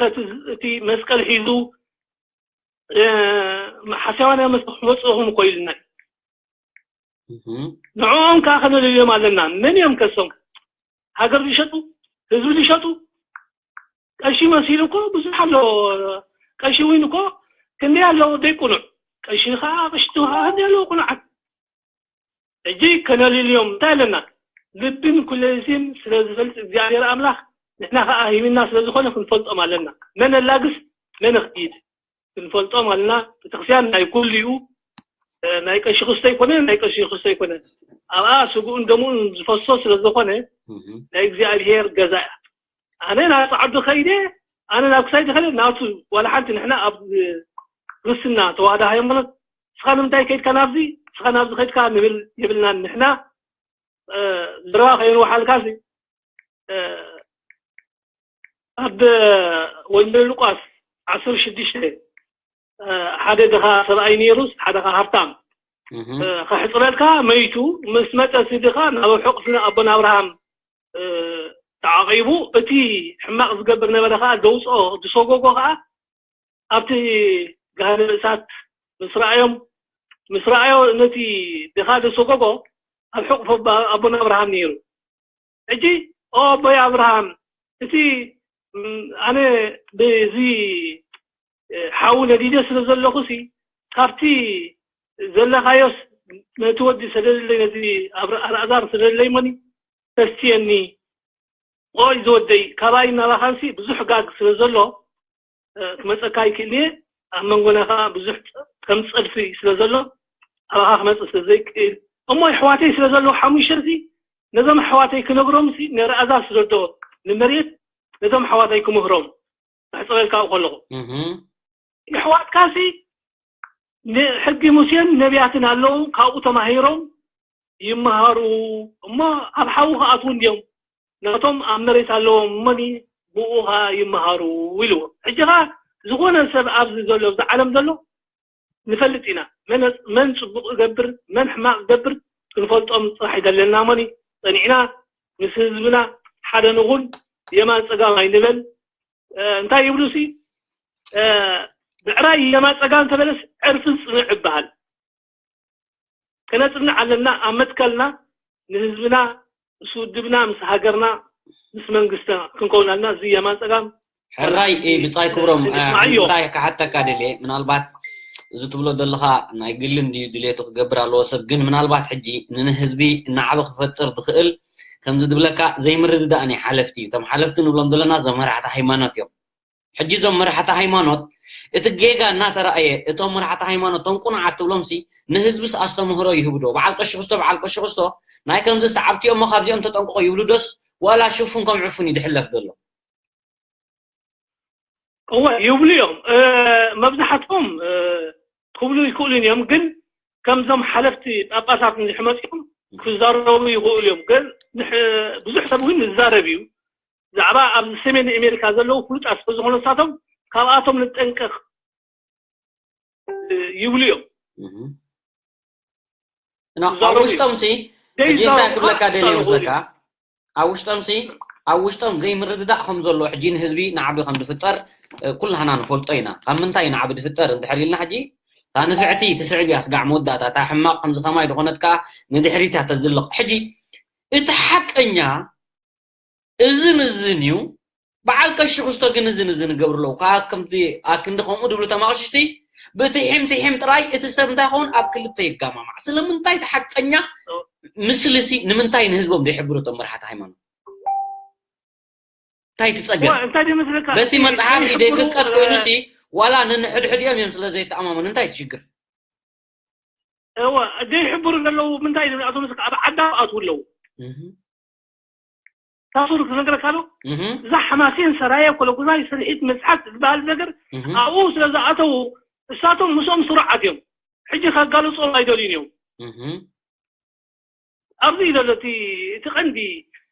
እቲ መስቀል ሒዙ ሓሳባና መስተ ክመፅእኹም እኮ ኢልና እዩ። ንዕኦም ከዓ ከነለልዮም ኣለና። መን እዮም ከሶም ሃገር ዝሸጡ ህዝቢ ዝሸጡ? ቀሺ መሲሉ እኮ ብዙሕ ኣሎ። ቀሺ እውን እኮ ክንደይ ኣለዉ ዘይቁኑዕ ቀሺ ከዓ ቅሽቲ ከዓ ክንደይ ኣለዉ ቁኑዓት። ሕጂ ከነልልዮም እንታይ ኣለና? ልብን ኩለይሲን ስለ ዝፈልጥ እግዚኣብሔር ኣምላኽ ንሕና ከዓ ሂብና ስለ ዝኾነ ክንፈልጦም ኣለና። መን ኣላግስ መን ክይድ ክንፈልጦም ኣለና። ቤተክርስትያን ናይ ኩሉ እዩ። እ፣ ናይ ቀሺ ክስቶ ኣይኮነ፣ ናይ ቀሺ ክስቶ ኣይኮነ። ኣብኣ ስግኡን ደሙን ዝፈሶ ስለ ዝኾነ ናይ እግዚኣብሔር ገዛ እያ። ኣነ ናብ ጻዕዱ ከይደ፣ ኣነ ናብ ክሳይ ከይደ ናቱ ዋላ ሓንቲ። ንሕና ኣብ ክርስትና ተዋህዶ ሃይማኖት እስኻ ንምንታይ ከይድካ ናብዚ፣ እስኻ ናብዚ ከይድካ ንብል የብልናን። ንሕና እ፣ ዝረባ ከየንውሓልካ ሲ፣ እ፣ ኣብ ወንጌል ሉቃስ ዓሰርተ ሽዱሽተ፣ እ፣ ሓደ ድኻ ሰብኣይ ነይሩስ፣ ሓደ ኸዓ ሃብታም፣ እ፣ ከሕጽረልካ መይቱ ምስ መጸ ሲ ድኻ ናብ ሕቑፍ ኣቦና ኣብርሃም፣ እ፣ ተዓቒቡ፣ እቲ ሕማቕ ዝገብር ነበረ ኸዓ ደውጽኦ፣ ዝሰጎጎ ኸዓ ኣብቲ ገሃነም እሳት ምስ ረኣዮም፣ ምስ ረኣዮ ነቲ ድኻ ዘሰጎጎ ኣብ ሕቑፍ ኣቦ-፣ ኣቦና ኣብርሃም ነይሩ። ሕጂ፣ "ኦ ኣቦይ ኣብርሃም፣ እቲ፣ ም፣ ኣነ ብዚ፣ እ፣ ሓዊ ነዲደ ስለ ዘለኹ ሲ፣ ካብቲ ዘለኻዮስ ነቲ ወዲ ሰደድለይ፣ ነቲ ኣብር-፣ ኣልኣዛር ሰደድለይ እሞኒ፣ ተስትየኒ፣ ኦይ ዝወደይ፣ ካባይ ናባኻንሲ ብዙሕ ጋግ ስለ ዘሎ፣ እ፣ ክመጸካ ይክእል እየ። ኣብ መንጎና ከኣ ብዙሕ ጸ-፣ ከም ጸድፊ ስለ ዘሎ፣ ኣባኻ ክመጽእ ስለ ዘይክእል። እሞ ኣሕዋተይ ስለ ዘለዉ ሓሙሽተንሲ፣ ነዞም ኣሕዋተይ ክነግሮምሲ፣ ንኣልኣዛር ስደዶ ንመሬት፣ ነዞም ኣሕዋተይ ክምህሮም፣ ክሕጽረልካ ኣብኡ ከለኹ። እህ። የሕዋትካሲ ንሕጊ ሙሴን ነቢያትን ኣለዉ፣ ካብኡ ተማሂሮም ይመሃሩ እሞ ኣብ ሓዊ ክኣትዉ እንድዮም፣ ናቶም ኣብ መሬት ኣለዎም እሞኒ ብኡ ኸኣ ይመሃሩ" ኢልዎ። ሕጂ ኸኣ ዝኾነ ሰብ ኣብዚ ዘሎ፣ ኣብዚ ዓለም ዘሎ ንፈልጥ ኢና። መን፣ መን ጽቡቕ ይገብር፣ መን ሕማቕ ይገብር ክንፈልጦም ጥራሕ ይደለና እሞኒ፣ ጸኒዕና ምስ ህዝብና ሓደ ንኹን፣ የማን ጸጋም ኣይንበል። እ፣ እንታይ ይብሉ ሲ፣ እ፣ ብዕራይ የማን ጸጋም ተበለስ ዕርፊ ጽንዕ ይበሃል። ከነጽንዕ ኣለና ኣብ መትከልና፣ ንህዝብና፣ ምስ ውድብና፣ ምስ ሃገርና፣ ምስ መንግስትና ክንከውን ኣለና። እዚ የማን ጸጋም ሕራይ፣ እ፣ ብጻይ ክብሮም፣ እ፣ ንስማዓዮ። እንታይ ክሓተካ ደልየ፣ ምናልባት እዚ ትብሎ ዘለኻ ናይ ግልን ድዩ ድሌቱ ክገብር ኣለዎ ሰብ፣ ግን ምናልባት ሕጂ ንህዝቢ እናዓበ ክፈጥር ዝኽእል፣ ከምዚ ዝብለካ ዘይምርድዳእ ናይ ሓለፍቲ እዩ። እቶም ሓለፍቲ ንብሎም ዘለና እዞም መራሕቲ ሃይማኖት እዮም። ሕጂ እዞም መራሕቲ ሃይማኖት እቲ ጌጋ እናተረኣየ፣ እቶም መራሕቲ ሃይማኖት፣ እቶም ቁኑዓት ትብሎምሲ፣ ንህዝብስ ኣስተምህሮ ይህቡ ዶ? በዓል ቀሺ ክስቶ፣ በዓል ቀሺ ክስቶ፣ ናይ ከምዚ ሰዓብቲ እዮም እሞ ካብዚኦም ተጠንቀቑ ይብሉ ዶስ ዋላ ሽፉን ከም ዕፉን እዩ ዝሕለፍ ዘሎ? እወ፣ ይብሉ እዮም። እ፣ መብዛሕትኦም፣ እ፣ ክብሉ ይክእሉን እዮም፣ ግን ከምዞም ሓለፍቲ ጳጳሳት እንድሕር መጺኦም ክዛረቡ ይኽእሉ እዮም። ግን ንሕ-፣ ብዙሕ ሰብ እውን ይዛረብ እዩ። ብዛዕባ ኣብዚ ሰሜን ኣሜሪካ ዘለዉ ፍሉጣት ስለ ዝኾኑ ንሳቶም፣ ካብኣቶም ንጠንቀቕ፣ እ፣ ይብሉ እዮም። እህ። እና ኣብ ይዛረቡ ውሽጦም ሲ፣ ዘይዛረቡ ሕጂ እንታይ ክብለካ ደልየ ክዛረቡ መስለካ? ይኽእሉ። ኣብ ውሽጦም ሲ፣ ኣብ ውሽጦም ዘይምርድዳእ ከም ዘሎ፣ ሕጂ ንህዝቢ ናዕቢ ከም ዝፍጠር፣ እ፣ ኩላህና ንፈልጦ ኢና። ካብ ምንታይ እዩ ናዕቢ ዝፍጠር እንድሕር ኢልና፣ ሕጂ እታ ንፍዕቲ ትስዕብ እያ ስጋዕ መወዳእታ፣ እታ ሕማቕ ከምዚ ከማይ ዝኾነት ከኣ ንድሕሪት እያ ተዝልቕ። ሕጂ እቲ ሓቀኛ እዝን እዝን እዩ። በዓል ቀሺ ክስቶ ግን እዝን እዝን ይገብሩ ኣለዉ። ከኣ ከምቲ ኣክንዲ ከምኡ ድብሉ ተማቕሽቲ ብትሒም ትሒም ጥራይ እቲ ሰብ እንታይ ኸውን ኣብ ክልተ ይጋማማዕ። ስለምንታይ እቲ ሓቀኛ ምስልሲ ንምንታይ ንህዝቦም ዘይሕብሩ እቶም መራሕቲ ሃይማኖት? እንታይ እቲ ጸገም? እዋ፣ እንታይ ደይመስለካ? በቲ እቲ መጽሓፍ ዘይሕብሩ፣ ዘይፍልጠት እ፣ ኮይኑሲ ዋላ ነንሕድሕዲኦም እዮም ስለ ዘይተኣማመኑ እንታይ እቲ ሽግር? እዋ፣ ዘይሕብሩ ዘለዉ ምንታይ እዮም? ንኣቶም ምስካ ኣብ ዓዳ ኣትዉ ኣለዉ። እህ። ታሱር ክነግረካ ዶ? እህ። እዛ ሓማሴን ሰራየ ኮለጉዛይ ስርሒት መጽሓፍ ዝበሃል ነገር እህ። ኣብኡ ስለ ዝኣተዉ እሳቶም ምስኦም ስሩዓት እዮም። ሕጂ ከጋልጾም ኣይደልዩን እዮም። እህ። ኣብዚ እዩ ዘሎ እቲ፣ እቲ ቀንዲ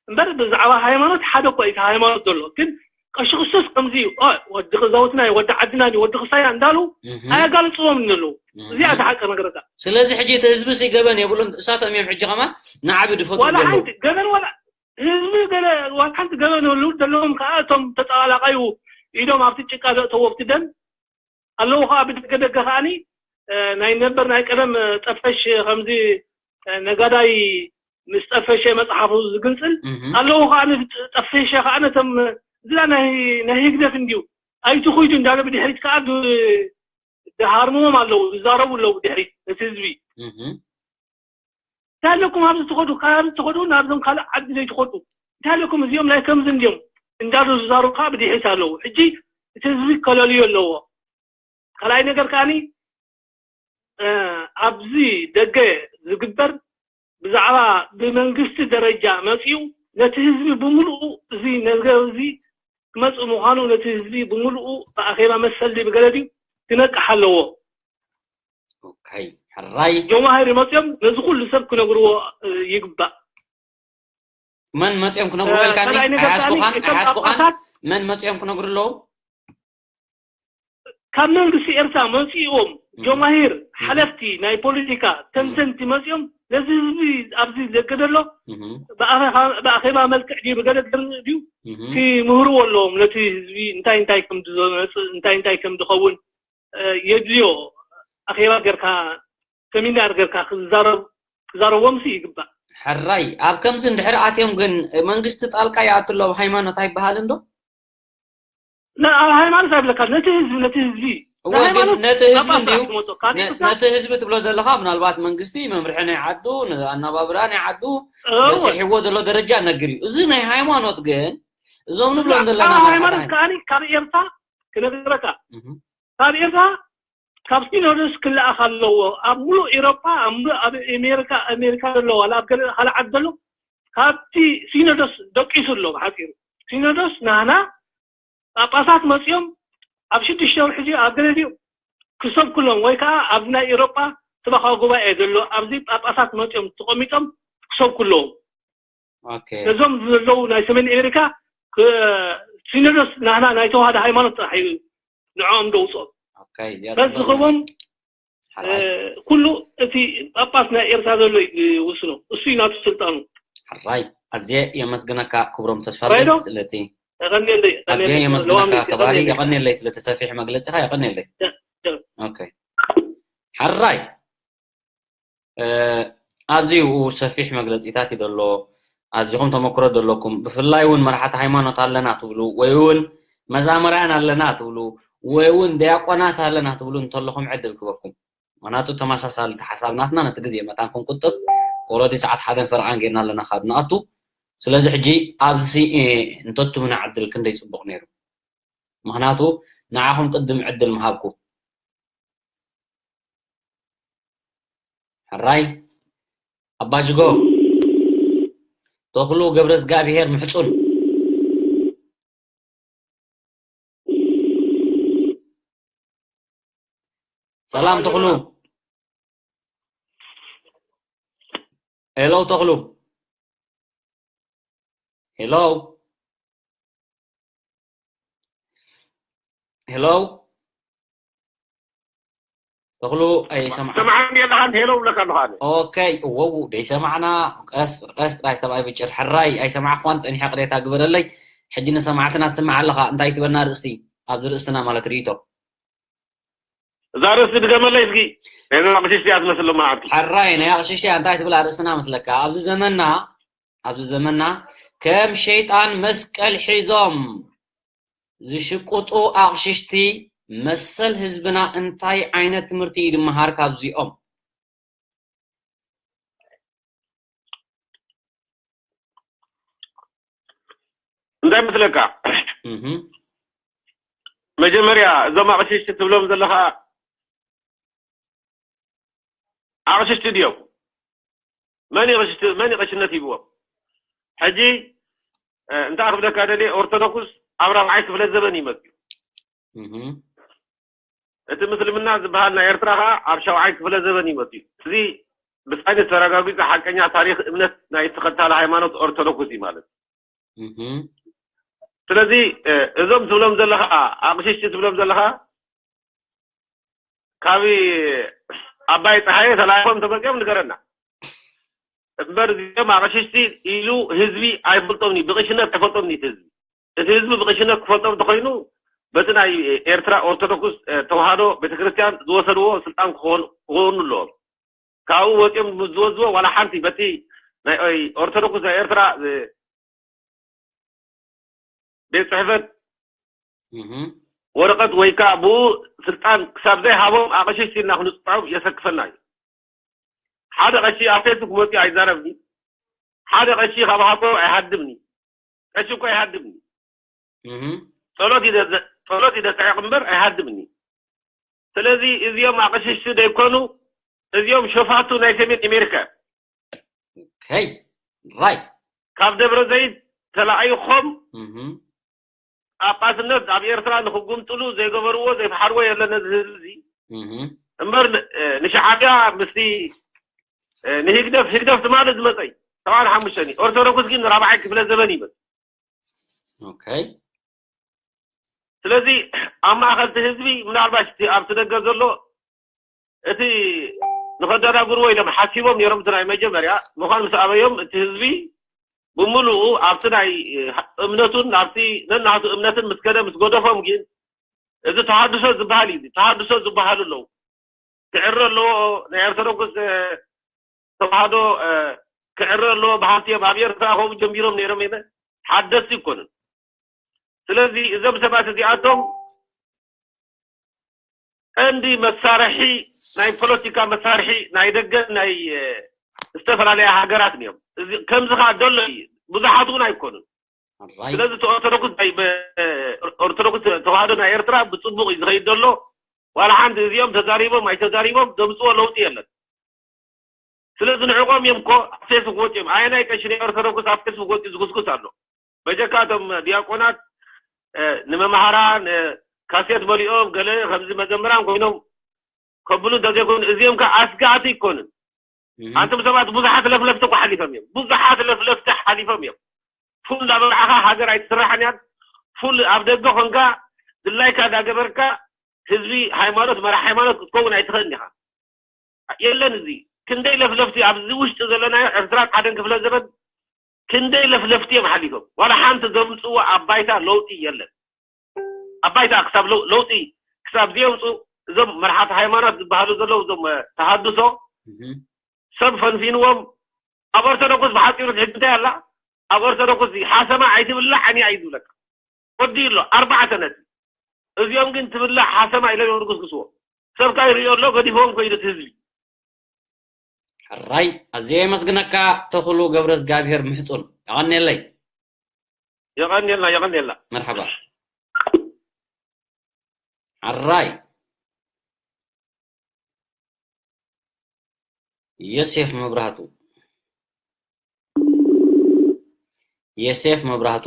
እምበር ብዛዕባ ሃይማኖት ሓደ እኮ እዩ እቲ ሃይማኖት ዘሎ። ግን ቀሺ ክርስቶስ ከምዚ እዩ፣ ኦ፣ ወዲ ገዛውትና እዩ፣ ወዲ ዓድና እዩ፣ ወዲ ክሳይና እንዳሉ እህ። ኣያጋልጽዎም እንሉ። እህ። እዚኣ እቲ ሓቂ ነገረካ። ስለዚ ሕጂ እቲ ህዝቢ ሲ ገበን የብሉን፣ እሳቶም እዮም ሕጂ ከማን ንዓቢ ድፈትዉ ዋላ ዘለዉ። ሓንቲ ገበን ዋላ ህዝቢ ገለ ዋላ ሓንቲ ገበን የብሉ ዘለዎም ከኣ እቶም ተጠቓላቃዩ ኢዶም ኣብቲ ጭቃ ዘእተዎ ኣብቲ ደም ኣለዉ ከኣ ብደገ ደገ ከኣኒ፣ እ፣ ናይ ነበር ናይ ቀደም፣ እ፣ ጠፈሽ ከምዚ፣ እ፣ ነጋዳይ ምስ ጠፈሸ መጽሓፉ ዝግንጽል እህ። ኣለዉ ከኣ ን-፣ ጠፈሸ ከኣ ነቶም፣ እዚኣ ናይ፣ ናይ ህግደፍ እንድዩ ኣይትኹይዱ እንዳለ ብድሕሪት ከኣ ድ-፣ ድሃርምዎም ኣለዉ፣ ዝዛረቡ ኣለዉ ብድሕሪት ነቲ ህዝቢ። እህ። እንታይ ኣለኩም ኣብዚ ትኸዱ፣ ካብዚ ትኸዱ ናብዞም ካልእ ዓዲ ዘይትኸዱ? እንታይ ኣለኩም እዚኦም ናይ ከምዚ እንድዮም እንዳሉ ዝዛረቡ ከኣ ብድሕሪት ኣለዉ። ሕጂ እቲ ህዝቢ ከለልዮ ኣለዎ። ካልኣይ ነገር ከዓኒ ኣብዚ ደገ ዝግበር ብዛዕባ ብመንግስቲ ደረጃ መፂኡ ነቲ ህዝቢ ብምልኡ እዚ ነገር እዚ ክመፅእ ምዃኑ ነቲ ህዝቢ ብምልኡ ብኣኼባ መሰል ድዩ ብገለ ድዩ ክነቅሕ ኣለዎ። ሕራይ ጆማህር መፅኦም ነዚ ኩሉ ሰብ ክነግርዎ ይግባእ። መን መፅኦም ክነግሩ ኢልካኒ ኣይሓስኩኻን ኣይሓስኩኻን። መን መፅኦም ክነግሩ ኣለዎም? ካብ መንግስቲ ኤርትራ መፂኦም ጆማሂር ሓለፍቲ ናይ ፖለቲካ ተንተንቲ መፂኦም ነዚ ህዝቢ ኣብዚ ዘገደ ኣሎ ብኣኼባ መልክዕ ድዩ ብገለ ገርእ ድዩ ክምህርዎ ኣለዎም። ነቲ ህዝቢ እንታይ እንታይ ከም ዝመፅእ እንታይ እንታይ ከም ዝኸውን የድልዮ። ኣኼባ ጌርካ ሰሚናር ጌርካ ክዛረብ ክዛረቦምሲ ይግባእ። ሕራይ ኣብ ከምዚ እንድሕር ኣትዮም ግን መንግስቲ ጣልቃ ይኣቱ ኣሎ። ኣብ ሃይማኖት ኣይበሃልን ዶ? ኣብ ሃይማኖት ኣይብለካ ነቲ ህዝቢ ነቲ ህዝቢ ነቲ ህዝቢ እንድዩ ነቲ ህዝቢ ትብሎ ዘለካ ምናልባት መንግስቲ መምርሒ ናይ ዓዱ ኣናባብራ ናይ ዓዱ በፂሕዎ ዘሎ ደረጃ ነግር እዩ። እዚ ናይ ሃይማኖት ግን እዞም ንብሎም ዘለና ሃይማኖት ከዓኒ ካብ ኤርትራ ክነግረካ ካብ ኤርትራ ካብ ሲኖዶስ ክለኣኽ ኣለዎ። ኣብ ሙሉእ ኤሮፓ ኣብ ሙሉእ ኣብ ኣሜሪካ ኣሜሪካ ዘሎ ዋላ ኣብ ገለ ካልእ ዓዲ ዘሎ ካብቲ ሲኖዶስ ደቂሱ ኣሎ። ብሓፂሩ ሲኖዶስ ናህና ጳጳሳት መፂኦም ኣብ ሽዱሽተ ወርሒ ድዩ ኣብ ገለ ድዩ ክሰብኩሎም ወይ ከዓ ኣብዚ ናይ ኤሮፓ ሰበኻ ጉባኤ ዘሎ ኣብዚ ጳጳሳት መፂኦም ተቐሚጦም ክሰብኩ ኣለዎም። ነዞም ዘለዉ ናይ ሰሜን ኣሜሪካ ሲኖዶስ ናህና ናይ ተዋህዶ ሃይማኖት ጥራሕ እዩ ንዕኦም ደውፅኦም። በዚ ዝኸውን ኩሉ እቲ ጳጳስ ናይ ኤርትራ ዘሎ እዩ ዝውስኖ። እሱ እዩ ናቱ ስልጣኑ። ሕራይ ኣዝየ የመስግነካ ክብሮም ተስፋልደት ስለቲ የቐንየለይ ኣዝየ የመስግነካ ከባሪ የቐንየለይ ስለቲ ሰፊሕ መግለፂኻ የቐንየለይ። ኦኬ ሕራይ ኣዝዩ ሰፊሕ መግለፂታት እዩ ዘሎ። ኣዚኹም ተመክሮ ዘለኩም ብፍላይ እውን መራሕቲ ሃይማኖት ኣለና ትብሉ ወይ እውን መዛምራያን ኣለና ትብሉ ወይ እውን ዲያቆናት ኣለና ትብሉ እንተለኹም ዕድል ክበኩም። ምክንያቱ ተመሳሳሊ ሓሳብ ናትና ነቲ ግዜ መታን ክንቁጥብ ኦረዲ ሰዓት ሓደን ፈረቓን ጌርና ኣለና ካብ ንኣቱ። ስለዚ ሕጂ ኣብዚ እንተቱምና ዕድል ክንደይ ፅቡቕ ነይሩ። ምክንያቱ ንዓኹም ቅድም ዕድል ምሃብኩ። ሕራይ ኣባጅጎ ተኽሉ ገብረዝጋብሄር ምሕፁን ሰላም ተኽሉ ሄሎ ተኽሉ ሄሎ ሄሎ ተኽሉ ኣይሰማዕን። ሰማዕኒ ኣለኻን ሄሎ ብለካ ኣለኹ ኣነ። ኦኬ እወው ደይሰማዕና ቀስ ቀስ ጥራይ ሰብኣይ ብጭር ሕራይ ኣይሰማዕኳን ጸኒሐ ቅሬታ ግበረለይ። ሕጂ ንሰማዕትና ትስማዕ ኣለኻ እንታይ ትበልና ርእስቲ ኣብዚ ርእስትና ማለት ርእይቶ። እዛ ርእስቲ ድገመለይ እስኪ። ናይ ኣቕሽሽቲ እያ ትመስል ሎማዓንቲ። ሕራይ ናይ ኣቕሽሽቲ እያ እንታይ ትብል ኣርእስትና መስለካ ኣብዚ ዘመንና ኣብዚ ዘመንና ከም ሸይጣን መስቀል ሒዞም ዝሽቁጡ ኣቕሽሽቲ መሰል ህዝብና እንታይ ዓይነት ትምህርቲ እዩ ድመሃር ካብዚኦም? እንታይ መስለካ? መጀመርያ እዞም ኣቕሽሽቲ ትብሎም ዘለኻ ኣቕሽሽቲ ድዮም? መን እዩ ቅሽነት ሂብዎም? ሕጂ እንታይ ክብለካ ደልየ ኦርቶዶክስ ኣብ ራብዓይ ክፍለ ዘበን እዩ መፅዩ። እቲ ምስልምና ዝበሃል ናይ ኤርትራ ከዓ ኣብ ሻውዓይ ክፍለ ዘበን እዩ መፅዩ። እዚ ብሳይንስ ተረጋጊፁ ሓቀኛ ታሪክ እምነት ናይ ተኸታሊ ሃይማኖት ኦርቶዶክስ እዩ ማለት። ስለዚ እዞም ትብሎም ዘለኻ ኣቕሽሽቲ ትብሎም ዘለኻ ካብ ኣባይ ፀሃየ ተላኢኾም ተመፅኦም ንገረና እምበር እዚኦም ኣቕሽሽቲ ኢሉ ህዝቢ ኣይፈልጦም እዩ ብቕሽነት ኣይፈልጦም እዩ ህዝቢ እቲ ህዝቢ ብቕሽነት ክፈልጦም እንተኮይኑ በቲ ናይ ኤርትራ ኦርቶዶክስ ተዋህዶ ቤተክርስትያን ዝወሰድዎ ስልጣን ክኾኑ ኣለዎም ካብኡ ወፂኦም ዝወዝዎ ዋላ ሓንቲ በቲ ናይ ኦርቶዶክስ ናይ ኤርትራ ቤት ፅሕፈት ወረቐት ወይ ከዓ ብኡ ስልጣን ክሳብ ዘይሃቦም ኣቐሽሽቲ ኢልና ክንፅውዖም የሰክፈና እዩ። ሓደ ቀሺ ኣብ ፌስቡክ መፂኡ ኣይዛረብን እዩ። ሓደ ቀሺ ካብ ሃቆ ኣይሃድምን እዩ። ቀሺ እኮ ኣይሃድምን እዩ። ጸሎት እዩ ዘ- ጸሎት እዩ ዘስዕቕ እምበር ኣይሃድምን እዩ። ስለዚ እዚኦም ኣቕሽሽቲ ዘይኮኑ፣ እዚኦም ሸፋቱ ናይ ሰሜን ኣሜሪካ እዮም። ኦኬ ራይት ካብ ደብረ ዘይት ተላኢኾም እህ ጳጳስነት ኣብ ኤርትራ ንክጉምጥሉ ዘይገበርዎ ዘይፈሓርዎ የለን ነዚ ህዝቢ እዚ እህ እምበር ን- ንሻዕብያ ምስቲ ንህግደፍ ህግደፍ ትማሊ ዝመፀ እዩ ሰብዓን ሓሙሽተን እዩ ኦርቶዶክስ ግን ራብዓይ ክፍለ ዘበን ይመፅ ኦኬ ስለዚ ኣብ ማእኸል እቲ ህዝቢ ምናልባሽ እቲ ኣብቲ ደገ ዘሎ እቲ ንኸደናግርዎ ኢሎም ሓሲቦም ነይሮም እቲ ናይ መጀመርያ ምዃን ምስ ኣበዮም እቲ ህዝቢ ብምሉኡ ኣብቲ ናይ እምነቱን ኣብቲ ነናቱ እምነትን ምስ ከደ ምስ ገደፎም ግን እዚ ተሃድሶ ዝበሃል እዩ ተሃድሶ ዝበሃሉ ኣለዉ ክዕረ ኣለዎ ናይ ኦርቶዶክስ ተዋህዶ ክዕረ ኣለዎ በሃልቲ እዮም ኣብ ኤርትራ ከምኡ ጀሚሮም ነይሮም የለ ሓደስቲ ይኮኑን ስለዚ እዞም ሰባት እዚኣቶም ቀንዲ መሳርሒ ናይ ፖለቲካ መሳርሒ ናይ ደገ ናይ ዝተፈላለያ ሃገራት እዮም ከምዚ ከዓ ደሎ እዩ ብዙሓት እውን ኣይኮኑን ስለዚ ኦርቶዶክስ ኦርቶዶክስ ተዋህዶ ናይ ኤርትራ ብፅቡቅ እዩ ዝኸይድ ዘሎ ዋላ ሓንቲ እዚኦም ተዛሪቦም ኣይተዛሪቦም ዘምፅዎ ለውጢ የለን ስለዚ ንዕቆም እዮም እኮ ኣብ ፌስቡክ ወፂኦም ኣየናይ ቀሺ ናይ ኦርቶዶክስ ኣብ ፌስቡክ ወፂኡ ዝጉስጉስ ኣሎ በጀካ እቶም ዲያቆናት ንመምሃራን ካሴት መሊኦም ገለ ከምዚ መዘምራን ኮይኖም ከብሉ እንተዘይኮይኑ እዚኦም ከ ኣስጋእቲ ይኮኑን ኣንቶም ሰባት ብዙሓት ለፍለፍቲ እኮ ሓሊፎም እዮም ብዙሓት ለፍለፍቲ ሓሊፎም እዮም ፉል እንዳበላዕኻ ሃገር ኣይትስራሕን እያን ፉል ኣብ ደገ ኮንካ ድላይካ እንዳገበርካ ህዝቢ ሃይማኖት መራሕ ሃይማኖት ክትከውን ኣይትኽእልን ኢኻ የለን እዚ ክንደይ ለፍለፍቲ ኣብዚ ውሽጢ ዘለናዮ ኤርትራ ሓደን ክፍለ ዘበን ክንደይ ለፍለፍቲ እዮም ሓሊፎም ዋላ ሓንቲ ዘምፅዎ ኣብ ባይታ ለውጢ የለን ኣብ ባይታ ክሳብ ለውጢ ክሳብ ዘየምፁ እዞም መርሓቲ ሃይማኖት ዝበሃሉ ዘለዉ እዞም ተሃድሶ ሰብ ፈንፊንዎም ኣብ ኦርቶዶክስ ብሓፂሩ ትሕጂ እንታይ ኣላ ኣብ ኦርቶዶክስ ሓሰማ ኣይትብላዕ ኣንያ እዩ ዝብለካ ወዲ ኣሎ ኣርባዕተ ነጥቢ እዚኦም ግን ትብላዕ ሓሰማ ኢሎም እዮም ዝጉስጉስዎ ሰብካ ይርእዮ ኣሎ ገዲፎም ኮይዱ እቲ ህዝቢ ሕራይ ኣዝየ የመስግነካ ተኽሉ ገብረ እግዚኣብሔር ምሕፁን የቐንየለይ የቐንየልና የቐንየልና መርሓባ ሕራይ ዮሴፍ መብራህቱ ዮሴፍ መብራህቱ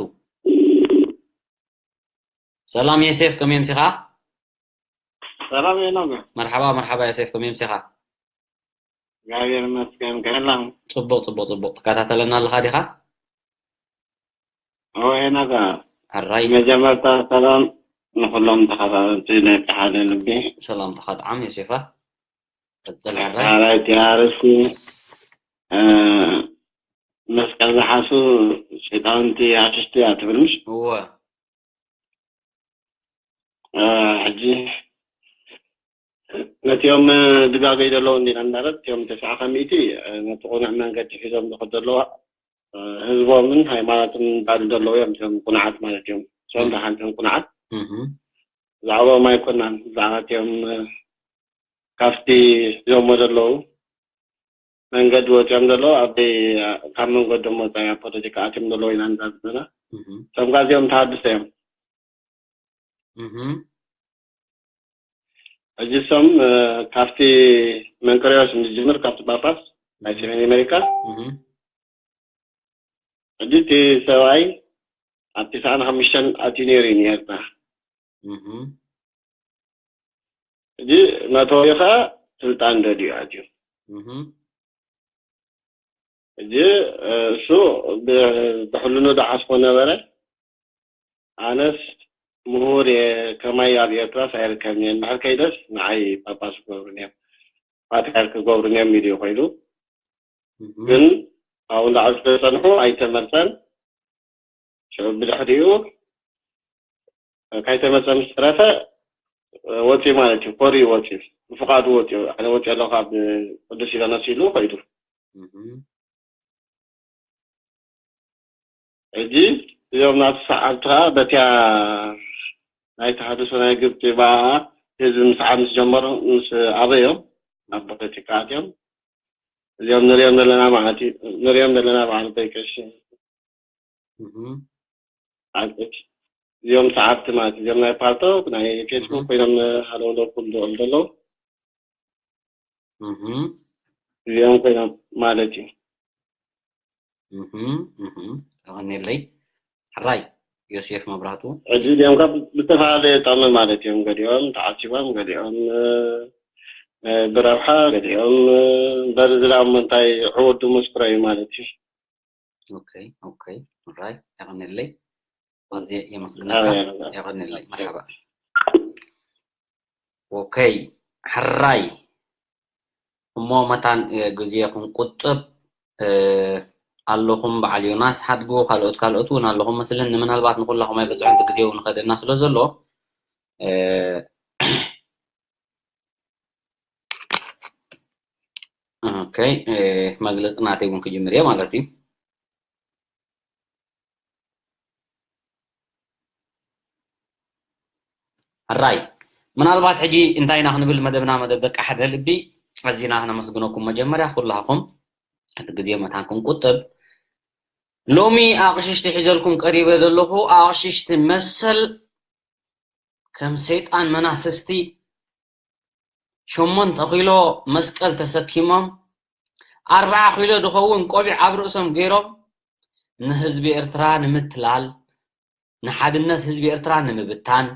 ሰላም ዮሴፍ ከመይ ምሲኻ ሰላም ሄኖክ መርሓባ መርሓባ ዮሴፍ ከመይ ምሲኻ እግዚኣብሔር ይመስገን ከመላም ፅቡቅ ፅቡቅ ፅቡቅ ትከታተለና ኣለኻ ዲኻ እወ ሄኖክ ሕራይ መጀመርታ ሰላም ንኩሎም ተኸታተልቲ ናይ ሓደ ልቢ ሰላምታኻ ጥዓም ዮሴፋ ቀፅል ሕራይ ካልኣይቲ ኣርእስቲ መስቀል ዝሓሱ ሸይጣውንቲ ኣሽሽቲ እያ ትብል ምሽ እወ ሕጂ ነቲኦም ድጋገይ ዘለዉ እንዲና እንዳለት እቲኦም ተስዓ ከሚእቲ ነቲ ቁኑዕ መንገዲ ሒዞም ዝኸዱ ዘለዉ ህዝቦምን ሃይማኖትን ባሉ ዘለዉ እዮም እቲኦም ቁኑዓት ማለት እዮም እሶም ዝሓንቶም ቁኑዓት እህ ብዛዕባኦም ኣይኮናን ብዛዕባ እቲኦም ካብቲ ሒዞሞ ዘለዉ መንገዲ ወፂኦም ዘለዉ ኣበይ ካብ መንገዶም ወፃኢ ኣብ ፖለቲካ ኣትዮም ዘለዉ ኢና ንዛዝበና እህ እቶም ጋዚኦም ተሃድሶ እዮም እህ ሕጂ እሶም ካብቲ መንቀሪዎስ ንዝጅምር ካብቲ ጳጳስ ናይ ሰሜን ኣሜሪካ እህ ሕጂ እቲ ሰብኣይ ኣብ ተስዓን ሓሙሽተን ኣትዩ ነይሩ እዩ ንኤርትራ እህ ሕጂ መተወሪ ከዓ ስልጣን ደልዩ ኣትዩ እህ ሕጂ እሱ ብሕልኑ ዝሓስቦ ነበረ ኣነስ ምሁር እየ ከማይ ኣብ ኤርትራስ ኣይርከብን እየ እንድሕር ከይደስ ንዓይ ጳጳስ ክገብሩን እዮም ፓትርያርክ ክገብሩን እዮም ኢሉ እዩ ከይዱ ግን ኣብኡ እንዳዓሉ ስለ ዝፀንሑ ኣይተመርፀን ሽዑ ብድሕሪኡ ካይተመፀ ምስ ተረፈ ወፂኡ ማለት እዩ ኮርዩ ወፂኡ ብፍቃዱ ወፂኡ ኣነ ወፂኡ ኣለኹ ካብ ቅዱስ ሊባኖስ ኢሉ ከይዱ ሕጂ እዚኦም ናቱ ሰዓብቲ ከዓ በቲያ ናይ ተሃድሶ ናይ ግብፂ በኣ ህዝቢ ምስዓብ ምስ ጀመሩ ምስ ኣበዮም ናብ ፖለቲካ ኣትዮም እዚኦም ንሪኦም ዘለና ማለት እዩ ንሪኦም ዘለና በዓል በይቀሽ ዓንቀች እዚኦም ሰዓብቲ ማለት እዩ። እዚኦም ናይ ፓልቶክ፣ ናይ ፌስቡክ ኮይኖም ሃለውለው ክብሉ ዝውዕሉ ዘለዉ። እዚኦም ኮይኖም ማለት እዩ። የቐኔለይ። ሕራይ ዮሴፍ መብራህቱ። ሕጂ እዚኦም ካብ ብዝተፈላለየ ጠቕሚ ማለት እዮም። ገሊኦም ተዓሲቦም፣ ገሊኦም ብረብሓ፣ ገሊኦም በዚ ዝለኣሞ እንታይ ዕውር ድሙስ ፍረ እዩ ማለት እዩ። ኦኬ ኦኬ። ሕራይ የቐኔለይ። ኣዝየ የመስግነካ። የቐኔለይ። መርሓባ። ኦኬ። ሕራይ እሞ መታን ግዜ ክንቁጥብ ኣለኹም። በዓል ዮናስ ሓድጉ፣ ካልኦት ካልኦት እውን ኣለኹም መስልን። ንምናልባት ንኩላኹም ኣይበፅሖን፣ እቲ ግዜ እውን ከደና ስለ ዘሎ ኦኬ፣ መግለፂ ናተይ እውን ክጅምር እየ ማለት እዩ። ሕራይ ምናልባት ሕጂ እንታይ ኢና ክንብል መደብና፣ መደብ ደቂ ሓደ ልቢ ኣዚና ክነመስግነኩም መጀመርያ ኩላኹም እቲ ግዜ መታን ክንቁጥብ። ሎሚ ኣቕሽሽቲ ሒዘልኩም ቀሪበ ዘለኹ ኣቕሽሽቲ መሰል ከም ሰይጣን መናፍስቲ ሸሞንተ ኪሎ መስቀል ተሰኪሞም ኣርብዓ ኪሎ ዝኸውን ቆቢዕ ኣብ ርእሶም ገይሮም ንህዝቢ ኤርትራ ንምትላል፣ ንሓድነት ህዝቢ ኤርትራ ንምብታን፣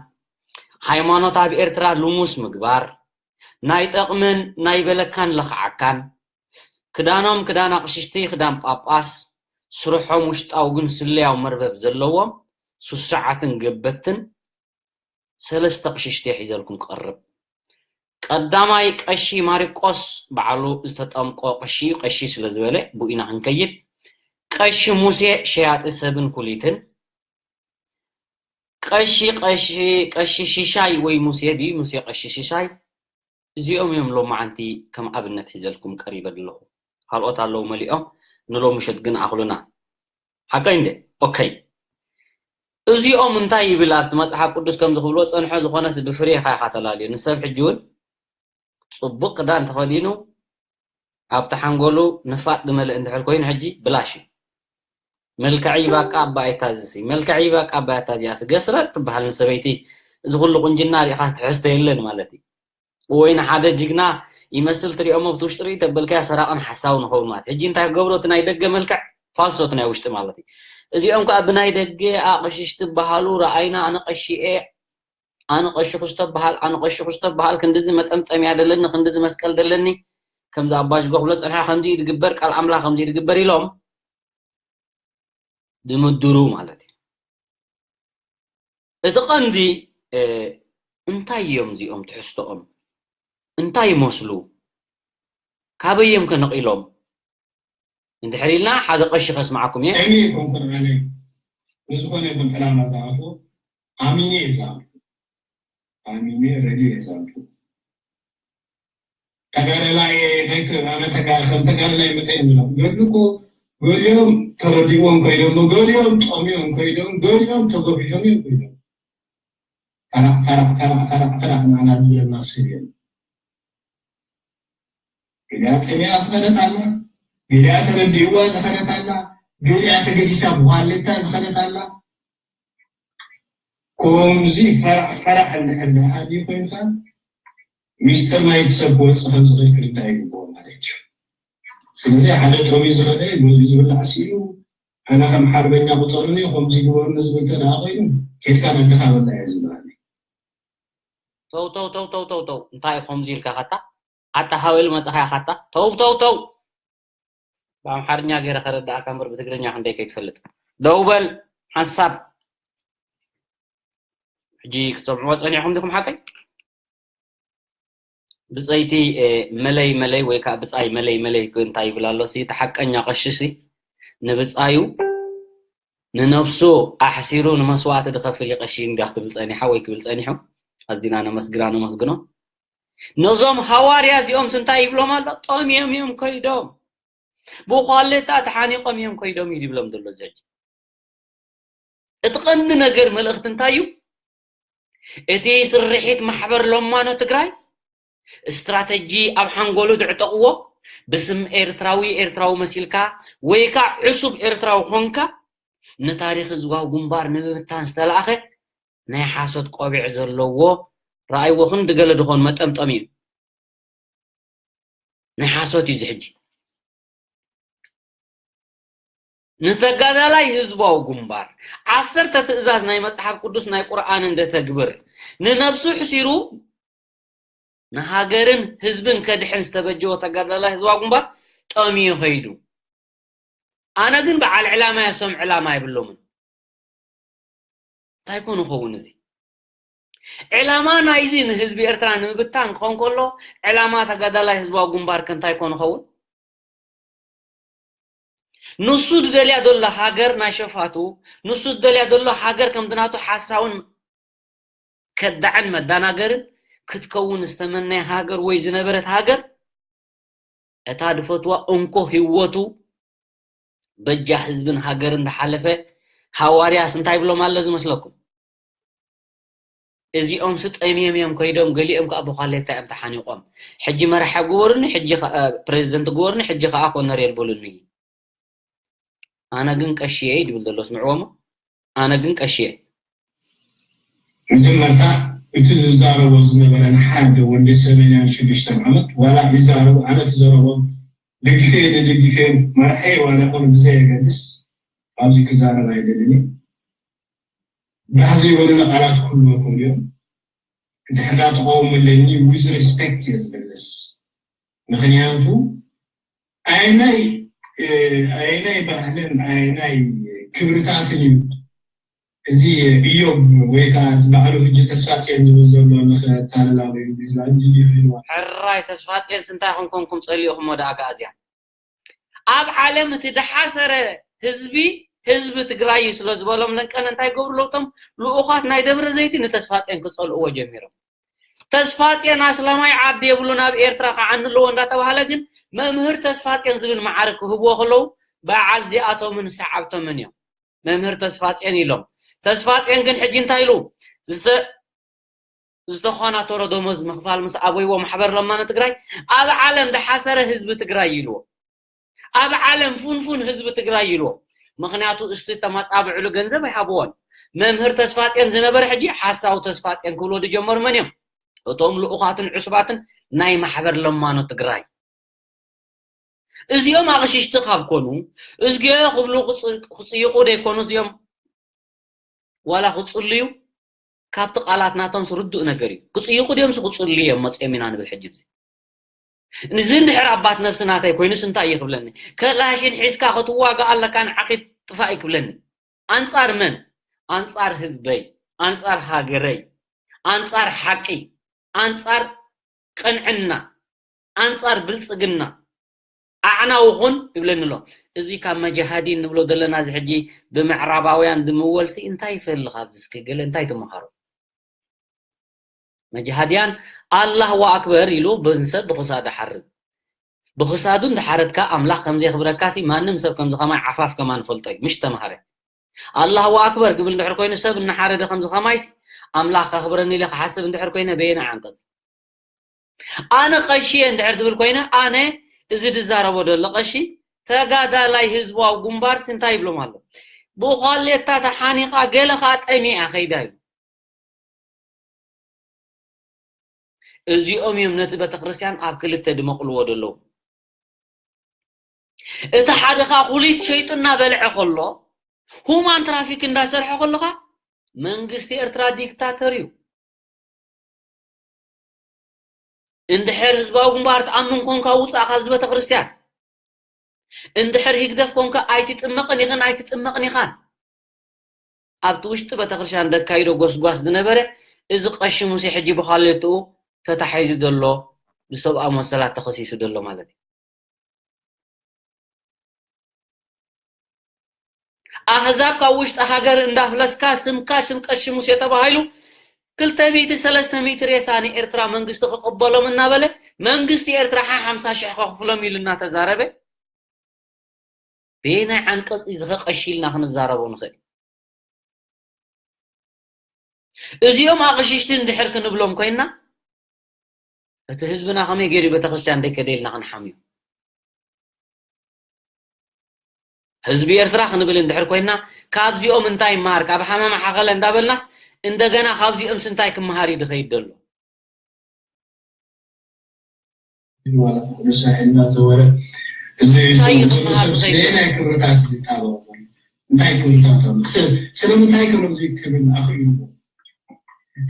ሃይማኖት ኣብ ኤርትራ ልሙስ ምግባር፣ ናይ ጠቕምን ናይ በለካን ለኽዓካን፣ ክዳኖም ክዳን ኣቕሽሽቲ ክዳን ጳጳስ፣ ስርሖም ውሽጣዊ ግን ስለያዊ መርበብ ዘለዎም ሱሱዓትን ገበትን ሰለስተ ኣቕሽሽቲ ሒዘልኩም ክቐርብ። ቀዳማይ ቀሺ ማሪቆስ ባዕሉ ዝተጠምቆ ቀሺ እዩ። ቀሺ ስለ ዝበለ ብኡ ኢና ክንከይድ። ቀሺ ሙሴ ሸያጢ ሰብን ኩሊትን፣ ቀሺ ቀሺ ቀሺ ሽሻይ ወይ ሙሴ ድዩ? ሙሴ ቀሺ ሽሻይ። እዚኦም እዮም ሎማዓንቲ ከም ኣብነት ሒዘልኩም ቀሪበ ኣለኹ። ካልኦት ኣለዉ መሊኦም፣ ንሎሚ ምሸት ግን ኣኽሉና። ሓቀይ እንደ ኦኬ። እዚኦም እንታይ ይብል ኣብቲ መጽሓፍ ቅዱስ ከም ዝኽብሎ ጸንሖ፣ ዝኾነስ ብፍሬኻ ኢኻ ተላልዮ። ንሰብ ሕጂ እውን ጽቡቕ ክዳን ተኸዲኑ ኣብቲ ሓንጎሉ ንፋጥ ዝመልእ እንድሕር ኮይኑ ሕጂ ብላሽ እዩ። መልክዐይ ባቃ ኣባ ኣይታዝሲ፣ መልክዐይ ባቃ ኣባ ኣይታዝያሲ፣ ገስረጥ ትበሃል ንሰበይቲ። እዚ ኩሉ ቁንጅና ሪኢኻ ትሕዝቶ የለን ማለት እዩ። ወይ ንሓደ ጅግና ይመስል ትሪኦሞ ብቲ ውሽጢ ርኢ ተበልካያ ሰራቕን ሓሳዊ ንኸውን ማለት። ሕጂ እንታይ ክገብሮ እቲ ናይ ደገ መልክዕ ፋልሶ እቲ ናይ ውሽጢ ማለት እዩ። እዚኦም ከዓ ብናይ ደገ ኣቕሽሽ ትበሃሉ ረኣይና ኣነ ቀሺ እየ ኣነ ቀሺ ክስተበሃል ኣነ ቀሺ ክስተበሃል ክንድዚ መጠምጠምያ ደለኒ ክንድዚ መስቀል ደለኒ ከምዚ ኣባሽ ጎኽብሎ ፀንሓ ከምዚ ድግበር ቃል ኣምላኽ ከምዚ ድግበር ኢሎም ድምድሩ ማለት እዩ። እቲ ቀንዲ እንታይ እዮም እዚኦም ትሕዝቶኦም እንታይ ይመስሉ ካበይ እዮም ከነቒሎም እንድሕር ኢልና ሓደ ቀሺ ከስምዓኩም እየ። ከመይ ይኮንኩን ኣነ ንዝኾነ ይኹን ዕላማ ዝኣትዎ ኣሚነ እየ ዝኣምኑ ኣሚነ ረድዮ እየ ዝኣምኑ ተጋደላይ ከይክ ኣነ ተጋ ከም ተጋደላይ መጠ እዮም ዝብሎም ገድሉ እኮ ገሊኦም ተረዲዎም ከይዶም ገሊኦም ጠሚዮም ከይዶም ገሊኦም ተገፊፎም እዮም ከይዶም ፈራዕ ፈራዕ ፈራዕ ፈራዕ ፈራዕ ንዓና ዝብለና ስብ የለን ገሊኣ ጠሚያ ዝኸደት ኣላ ገሊኣ ተረዲእዋ ዝኸደት ኣላ ገሊኣ ተገፊፋ ብኳሌታ ዝኸደት ኣላ ከምዚ ፈራዕ ፈራዕ እንድሕር ደኣ ሃልዩ ኮይንካ ሚስጥር ናይቲ ሰብ ክወፅእ ከም ዝኽእል ክርዳእ ይግብኦ ማለት እዩ ስለዚ ሓደ ጠምዩ ዝኸደ መሊኡ ዝብላዕ ስኢኑ ኣነ ከም ሓርበኛ ቁፀሩኒ ከምዚ ግበሩኒ ዝብል እንተ ደኣ ኮይኑ ኬድካ ነድኻ በላ እየ ዝብልሃኒ ተው ተው ተው ተው ተው ተው እንታይ ከምዚ ኢልካ ካታ ኣታ ሃወል መጻኻ ኢኻ ኣታ ተው ተው ተው ብኣምሓርኛ ገይረ ከረዳእካ እምበር ብትግርኛ ክንደይ ከይትፈልጥ ደው በል ሓንሳብ ሕጂ ክትሰምዕዎ ጸኒዕኩም ዲኹም ሓቀይ ብጸይቲ መለይ መለይ ወይ ከዓ ብጻይ መለይ መለይ እንታይ ይብል ኣሎ ሲ እቲ ሓቀኛ ቀሺ ሲ ንብጻዩ ንነብሱ ኣሕሲሩ ንመስዋእቲ ድኸፍል ይቐሺ እንዲያ ክትብል ጸኒሓ ወይ ክብል ጸኒሑ ኣዚና ነመስግና ነመስግኖ ነዞም ሃዋርያ እዚኦም ስንታይ ይብሎም ኣሎ ጠምዮም እዮም ከይዶም ብኳሌታ ተሓኒቆም እዮም ከይዶም እዩ ዝብሎም ዘሎ እዚ ሕጂ እቲ ቀንዲ ነገር መልእኽቲ እንታይ እዩ እቲ ስርሒት ማሕበር ሎማኖ ትግራይ ስትራተጂ ኣብ ሓንጎሉ ድዕጠቕዎ ብስም ኤርትራዊ ኤርትራዊ መሲልካ ወይ ከዓ ዕሱብ ኤርትራዊ ኾንካ ንታሪኽ ህዝባዊ ግንባር ንምብታን ዝተላእኸ ናይ ሓሶት ቆቢዕ ዘለዎ፣ ረኣይዎ፣ ክንዲ ገለ ድኾን መጠምጠሚ እዩ። ናይ ሓሶት እዩ እዚ ሕጂ። ንተጋዳላይ ህዝባዊ ግንባር ዓሰርተ ትእዛዝ ናይ መጽሓፍ ቅዱስ ናይ ቁርኣን እንደ ተግብር፣ ንነብሱ ሕሲሩ ንሃገርን ህዝብን ከድሕን ዝተበጀወ ተጋዳላይ ህዝባዊ ግንባር ጠምዩ ከይዱ። ኣነ ግን በዓል ዕላማ እየ፣ እሶም ዕላማ የብሎምን። እንታይ ኮን ይኸውን እዚ? ዕላማ ናይዚ ንህዝቢ ኤርትራ ንምብታን ክኾን ከሎ፣ ዕላማ ተጋዳላይ ህዝባዊ ግንባር ከ እንታይ ኮን ይኸውን? ንሱ ዝደልያ ዘሎ ሃገር ናይ ሸፋቱ፣ ንሱ ዝደልያ ዘሎ ሃገር ከምቲ ናቱ ሓሳውን ከዳዕን መዳናገርን ክትከውን ዝተመነየ ሃገር ወይ ዝነበረት ሃገር፣ እታ ድፈትዋ እንኮ ህይወቱ በጃ ህዝብን ሃገርን ዝሓለፈ ሃዋርያስ እንታይ ብሎም ኣሎ ዝመስለኩም? እዚኦም ስጠምዮም እዮም ከይዶም፣ ገሊኦም ከዓ ብኳሌታ እዮም ተሓኒቆም። ሕጂ መራሒ ግበሩኒ፣ ሕጂ ኸ-፣ እ፣ ፕሬዚደንት ግበሩኒ፣ ሕጂ ከዓ ኮነሬል በሉኒ። ኣነ ግን ቀሺ እየ ድብል ዘሎ፣ ስምዕዎ እሞ። ኣነ ግን ቀሺ እየ። መጀመርታ እቲ ዝዛረቦ ዝነበረ ንሓደ ወዲ ሰማንያን ሽዱሽተን ዓመት ዋላ ይዛረቡ፣ ኣነ ትዘረቦ፣ ደግፌ ደደግፌ፣ መራሒ ዋላ ኮነ ብዘየገድስ ኣብዚ ክዛረብ ኣይደልን እየ። ባህ ዘይበሉኒ ቃላት ክህልዉ ይኽእሉ እዮም። እንድሕር ደኣ ተቃውሞ ኣለኒ፣ with respect እየ ዝምልስ። ምኽንያቱ ኣየናይ፣ እ፣ ኣየናይ ባህልን ኣየናይ ክብርታትን እዩ እዚ እዮብ ወይ ከዓ ባዕሉ ሕጂ ተስፋጽዮን ዝብል ዘሎ ንኸታልላሉ እዩ ሒዝዋ እንጂ ድዩ ሒዝዋ? ሕራይ ተስፋጽዮንስ እንታይ ኮንኮንኩም ጸሊእኹሞ ደኣ ኣግኣዝያን? ኣብ ዓለም እቲ ደሓሰረ ህዝቢ፣ ህዝቢ ትግራይ እዩ ስለ ዝበሎም ለንቀነ እንታይ ገብሩ ኣለዉ? እቶም ልኡኻት ናይ ደብረ ዘይቲ ንተስፋጽዮን ክጸልእዎ ጀሚሮም። ተስፋጽዮን ኣስላማይ ዓዲ የብሉን፣ ኣብ ኤርትራ ክዓኒ ኣለዎ እንዳተባሃለ ግን መምህር ተስፋጽዮን ዝብል መዓርግ ክህብዎ ከለዉ በዓል እዚኣቶምን ሰዓብቶምን እዮም። መምህር ተስፋጽዮን ኢሎም። ተስፋጽዮን ግን ሕጂ እንታይ ኢሉ? ዝተ-፣ ዝተኾናተሮ ደሞዝ ምኽፋል ምስ ኣበይዎ ማሕበር ለማኖ ትግራይ ኣብ ዓለም ዝሓሰረ ህዝቢ ትግራይ ኢልዎ። ኣብ ዓለም ፉንፉን ህዝቢ ትግራይ ኢልዎ። ምኽንያቱ እስቲ ተመጻብዕሉ ገንዘብ ኣይሃብዎን። መምህር ተስፋጽዮን ዝነበረ ሕጂ ሓሳዊ ተስፋጽዮን ክብልዎ ዝጀመሩ መን እዮም? እቶም ልኡኻትን ዕሱባትን ናይ ማሕበር ለማኖ ትግራይ። እዚኦም ኣቕሽሽቲ ካብ ኮኑ፣ እዝግዮ ክብሉ ክጽ-፣ ክጽይቑ ደይኮኑ እዚኦም ዋላ ክጽልዩ ካብቲ ቃላት ናቶምስ ርዱእ ነገር እዩ። ክጽይቑ ድዮምስ ክጽልዩ እዮም መጺኦም ኢና ንብል ሕጂ እዚ። እዚ እንድሕር ኣባት ነብሲ ናተይ ኮይኑስ እንታይ እዩ ክብለኒ? ከላሽን ሒዝካ ክትዋጋእ ኣለካ ንዓኺ ጥፋእ እዩ ክብለኒ። ኣንጻር መን? ኣንጻር ህዝበይ፣ ኣንጻር ሃገረይ፣ ኣንጻር ሓቂ፣ ኣንጻር ቅንዕና፣ ኣንጻር ብልጽግና ኣዕናዊ ኩን ይብለኒ ኣሎ። እዚ ካብ መጃሃዲን ንብሎ ዘለና እዚ ሕጂ ብምዕራባውያን ዝምወልሲ እንታይ ይፈሊ ካብዚ እስኪ ገለ እንታይ ትመሃሩ? መጃሃድያን ኣላሁ ኣክበር ኢሉ ብንሰብ ብኽሳዱ ሓርድ። ብኽሳዱ እንዳሓረድካ ኣምላኽ ከም ዘየኽብረካሲ ማንም ሰብ ከምዚ ኸማይ ዓፋፍ ከማን ፈልጦ እዩ። ምሽ ተማሃረ። ኣላሁ ኣክበር ክብል እንድሕር ኮይኑ ሰብ እናሓረደ ከምዚ ኸማይሲ ኣምላኽ ከኽብረኒ ኢለ ክሓስብ እንድሕር ኮይነ በየናይ ዓንቀጽ? ኣነ ቀሺ እየ እንድሕር ትብል ኮይነ ኣነ እዚ ዝዛረቦ ዘሎ ቀሺ ተጋዳላይ ህዝባዊ ግንባርሲ እንታይ ይብሎም ኣሎ? ብዃሌታ ተሓኒቓ ገለ ኸዓ ጠሚኣ ኸይዳ እዩ። እዚኦም እዮም ነቲ ቤተክርስትያን ኣብ ክልተ ድመቕልዎ ዘለዉ። እቲ ሓደ ኸዓ ኩሊት ሸይጡ እናበልዐ ከሎ፣ ሁማን ትራፊክ እንዳሰርሐ ከሎ ኸዓ መንግስቲ ኤርትራ ዲክታተር እዩ። እንድሕር ህዝባዊ ግንባር ትኣምን ኮንካ ውጻእ ካብዚ ቤተክርስትያን። እንድሕር ህግደፍ ኮንካ ኣይትጥመቕን ኢኽን ኣይትጥመቕን ኢኻን። ኣብቲ ውሽጢ ቤተክርስትያን ዘካይዶ ጎስጓስ ዝነበረ እዚ ቀሺ ሙሴ ሕጂ ብኻልእትኡ ተታሒዙ ዘሎ ብሰብኣዊ መሰላት ተኸሲሱ ዘሎ ማለት እዩ። ኣህዛብ ካብ ውሽጢ ሃገር እንዳፍለስካ ስምካ ስም ቀሺ ሙሴ ተባሂሉ ክልተ ሚእቲ ሰለስተ ሚእቲ ሬሳ ንኤርትራ መንግስቲ ክቕበሎም እናበለ መንግስቲ ኤርትራ ሓ ሓምሳ ሽሕ ከኽፍሎም ኢሉ እናተዛረበ በየናይ ዓንቀጽ እዚ ኸ ቀሺ ኢልና ክንዛረቦ ንኽእል? እዚኦም ኣቕሽሽቲ እንድሕር ክንብሎም ኮይና እቲ ህዝብና ከመይ ገይሩ ቤተክርስትያን ደይከደ ኢልና ክንሓምዮ? ህዝቢ ኤርትራ ክንብል እንድሕር ኮይና ካብዚኦም እንታይ ይመሃር? ካብ ሓመማ ሓኸለ እንዳበልናስ እንደገና ካብዚኦምስ እንታይ ክመሃር እዩ ዝኸይድ ዘሎ? ዋላ ቅዱስ ራሄል እናዘወረ እዚ እንታይ እዩ ዘሎ ክመሃር ሰብ ዝኸይድ ዘሎ? ስለየናይ ክብርታት ዝጣበቕ ዘሎ እንታይ ክብርታት ኣሎ? ስለ- ስለምንታይ ከ ነዚ ክብል ኣኽኢልዎ?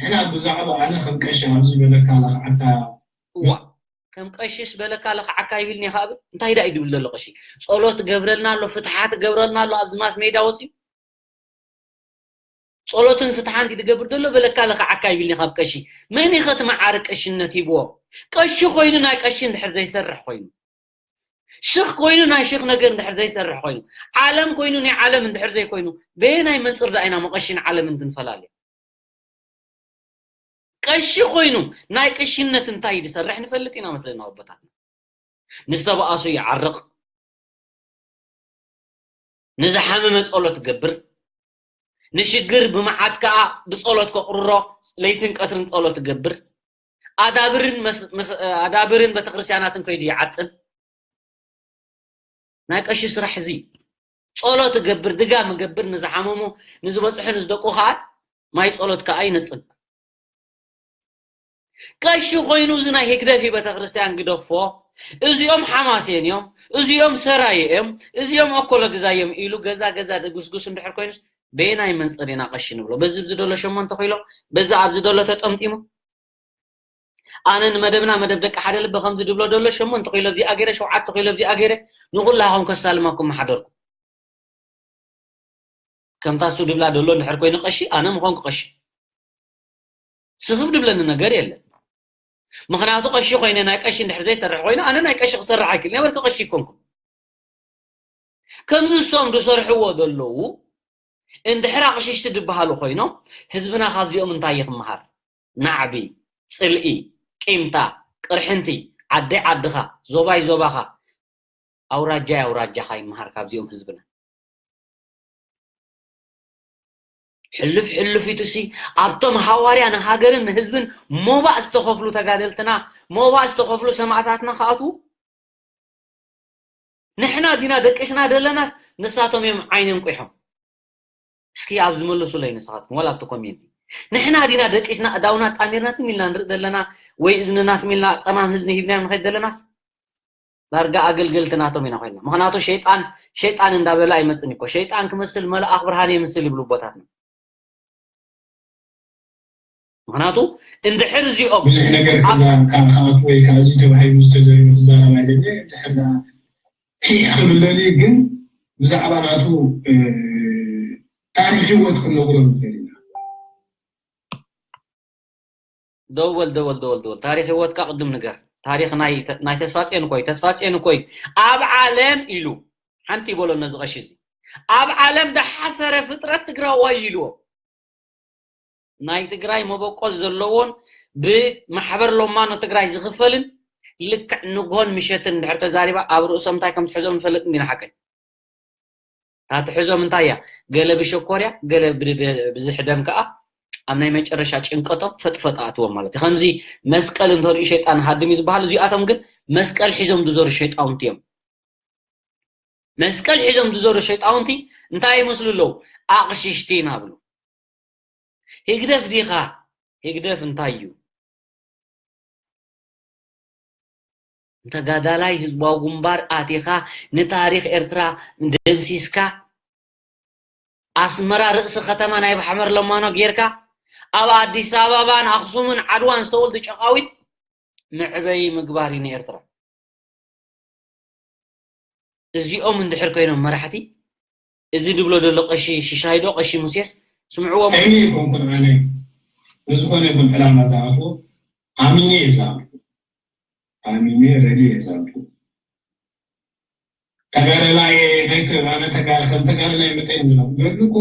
ሕና ብዛዕባ ኣነ ከም ቀሺ ኣብዚ በለካ ለኽዓካ እዋ ከም ቀሽስ በለካ ለኽዓካ ይብልኒ ካብ እንታይ ዳ እዩ ድብል ዘሎ ቀሺ? ጸሎት ገብረልና ኣሎ፣ ፍትሓት ገብረልና ኣሎ ኣብዚ ማስ ሜዳ ወፂኡ ጸሎትን ፍትሓን ድገብር ዘሎ በለካ ለኽዓካ ይብልኒ ካብ ቀሺ። መን እዩ ከትመዓሪ ቀሽነት ሂብዎ? ቀሺ ኮይኑ ናይ ቀሺ እንድሕር ዘይሰርሕ ኮይኑ ሽኽ ኮይኑ ናይ ሽኽ ነገር እንድሕር ዘይሰርሕ ኮይኑ ዓለም ኮይኑ ናይ ዓለም እንድሕር ዘይኮይኑ በየናይ መንፅር ዳ ኢና መቐሽን ዓለምን ክንፈላልዮ? ቀሺ ኮይኑ ናይ ቀሽነት እንታይ ድሰርሕ ንፈልጥ ኢና መስለና ኣቦታትና። ንዝተባኣሱ ይዓርቕ፣ ንዝሓመመ ጸሎት ገብር፣ ንሽግር ብመዓት ከኣ ብጸሎት ከቕርሮ ለይትን ቀትርን ጸሎት ገብር፣ ኣዳብርን መስ- መስ- ኣዳብርን ቤተክርስትያናትን ከይዱ ይዓጥብ። ናይ ቀሺ ስራሕ እዚ ጸሎት እገብር፣ ድጋም እገብር፣ ንዝሓመሙ ንዝበጽሑ ንዝደቁ ከዓ ማይ ጸሎት ከዓ ይነጽግ። ቀሺ ኮይኑ እዚ ናይ ህግደፍ ቤተክርስትያን ግደፎ፣ እዚኦም ሓማሴን እዮም፣ እዚኦም ሰራየ እዮም፣ እዚኦም ኣኮለግዛ እዮም ኢሉ ገዛ ገዛ ድጉስጉስ እንድሕር ኮይኑስ በየናይ መንፅር ኢና ቀሺ ንብሎ? በዚ ብዝደሎ ሸሞንተ ኪሎ በዚ ኣብዚ ደሎ ተጠምጢሙ ኣነ ንመደብና መደብ ደቂ ሓደ ልቢ ከምዚ ድብሎ ደሎ ሸሞንተ ኪሎ ኣብዚኣ ገይረ ሸውዓተ ኪሎ ኣብዚኣ ገይረ ንኩላኹም ከሳልመኩም ምሓደርኩ። ከምታ እሱ ድብላ ደሎ እንድሕር ኮይኑ ቀሺ ኣነ ምኾንኩ ቀሺ ስኽፍ ድብለኒ ነገር የለን። ምኽንያቱ ቀሺ ኮይነ ናይ ቀሺ እንድሕር ዘይሰርሕ ኮይኑ ኣነ ናይ ቀሺ ክሰርሕ ኣይክእል ነበርኩ ቀሺ ይኮንኩ። ከምዚ እሶም ዝሰርሕዎ ዘለዉ እንድሕር ኣቕሽሽቲ ዝበሃሉ ኮይኖም ህዝብና ካብዚኦም እንታይ ይክምሃር? ናዕቢ፣ ፅልኢ፣ ቂምታ፣ ቅርሕንቲ፣ ዓደይ ዓድኻ፣ ዞባይ ዞባኻ፣ ኣውራጃይ ኣውራጃኻ ይምሃር ካብዚኦም ህዝብና። ሕልፍ ሕልፍ ኢቱሲ ኣብቶም ሃዋርያ ንሃገርን ንህዝብን ሞባእ ዝተኸፍሉ ተጋደልትና ሞባእ ዝተኸፍሉ ሰማእታትና ክኣትዉ ንሕና ዲና ደቂስና ደለናስ ንሳቶም እዮም ዓይኖም ቁሖም? እስኪ ኣብ ዝመልሱለይ ንስኻትኩም ወላ ኣብቲ ኮሜንቲ ንሕና ዲና ደቂስና እዳውና ጣሚርና ትም ኢልና ንርኢ ዘለና ወይ እዝንና ትም ኢልና ፀማም ህዝኒ ሂብናዮም ንኸይድ ዘለናስ ዳርጋ ኣገልገልቲ ናቶም ኢና ኮይና ምክንያቱ ሸይጣን ሸይጣን እንዳበለ ኣይመፅን እኮ ሸይጣን ክመስል መልኣኽ ብርሃን የምስል ይብሉ ኣቦታትና ምክንያቱ እንድሕር እዚኦም ብዙሕ ነገር ከኣ ከኣቱ ወይ ከኣ እዚ ተባሂሉ ዝተዘርዩ ክዛረብ ኣይደለ ድሕር ቲዕ ክብለኒ ግን ብዛዕባ ናቱ ታሪክ ህይወት ክንነግሮ ንክእል ኢና ደወል ደወል ደወል ደወል ታሪክ ህይወትካ ቅድም ንገር ታሪክ ናይ ተስፋፅዮን ኮይ ተስፋፅዮን ኮይ ኣብ ዓለም ኢሉ ሓንቲ ይበሎ ነዚ ቀሺ እዚ ኣብ ዓለም ደሓሰረ ፍጥረት ትግራዋይ ኢልዎ ናይ ትግራይ መበቆል ዘለዎን ብማሕበር ሎማኖ ትግራይ ዝኽፈልን ልክዕ ንግሆን ምሸትን እንድሕር ተዛሪባ ኣብ ርእሶም እንታይ ከም ትሕዞም ንፈልጥ እንዲና ሓቀይ እታ ትሕዞም እንታይ እያ ገለ ብሸኮርያ ገለ ብዝሕደም ከዓ ኣብ ናይ መጨረሻ ጭንቀቶም ፈጥፈጥ ኣትዎም ማለት እዩ ከምዚ መስቀል እንተሪኡ ሸይጣን ሃድም እዩ ዝበሃል እዚኣቶም ግን መስቀል ሒዞም ዝዞሩ ሸይጣውንቲ እዮም መስቀል ሒዞም ዝዞሩ ሸይጣውንቲ እንታይ ይመስሉ ኣለዉ ኣቕሽሽቲ ኢና ብሉ ህግደፍ ዲኻ ህግደፍ እንታይ እዩ ተጋዳላይ ህዝባዊ ግንባር ኣቲኻ ንታሪኽ ኤርትራ ደምሲስካ ኣስመራ ርእሲ ከተማ ናይ ባሕመር ለማኖ ጌርካ ኣብ ኣዲስ ኣበባን ኣኽሱምን ዓድዋን ዝተወልዱ ጨቓዊት መዕበዪ ምግባር እዩ ንኤርትራ እዚኦም እንድሕር ኮይኖም መራሕቲ እዚ ድብሎ ዘሎ ቀሺ ሽሻይ ዶ ቀሺ ሙሴስ ስምዕዎ ከይነ ይኮንኩን ኣነ ንዝኾነ ይኹን ዕላማ ዝኣትዎ ኣሚነ እየ ዝኣምኑ ኣሚነ ረዲ እየ ዝኣምኑ ተጋደላይ ኣነ ተጋር ከም ተጋደላይ መጠን ንብሎም ገድሉ እኮ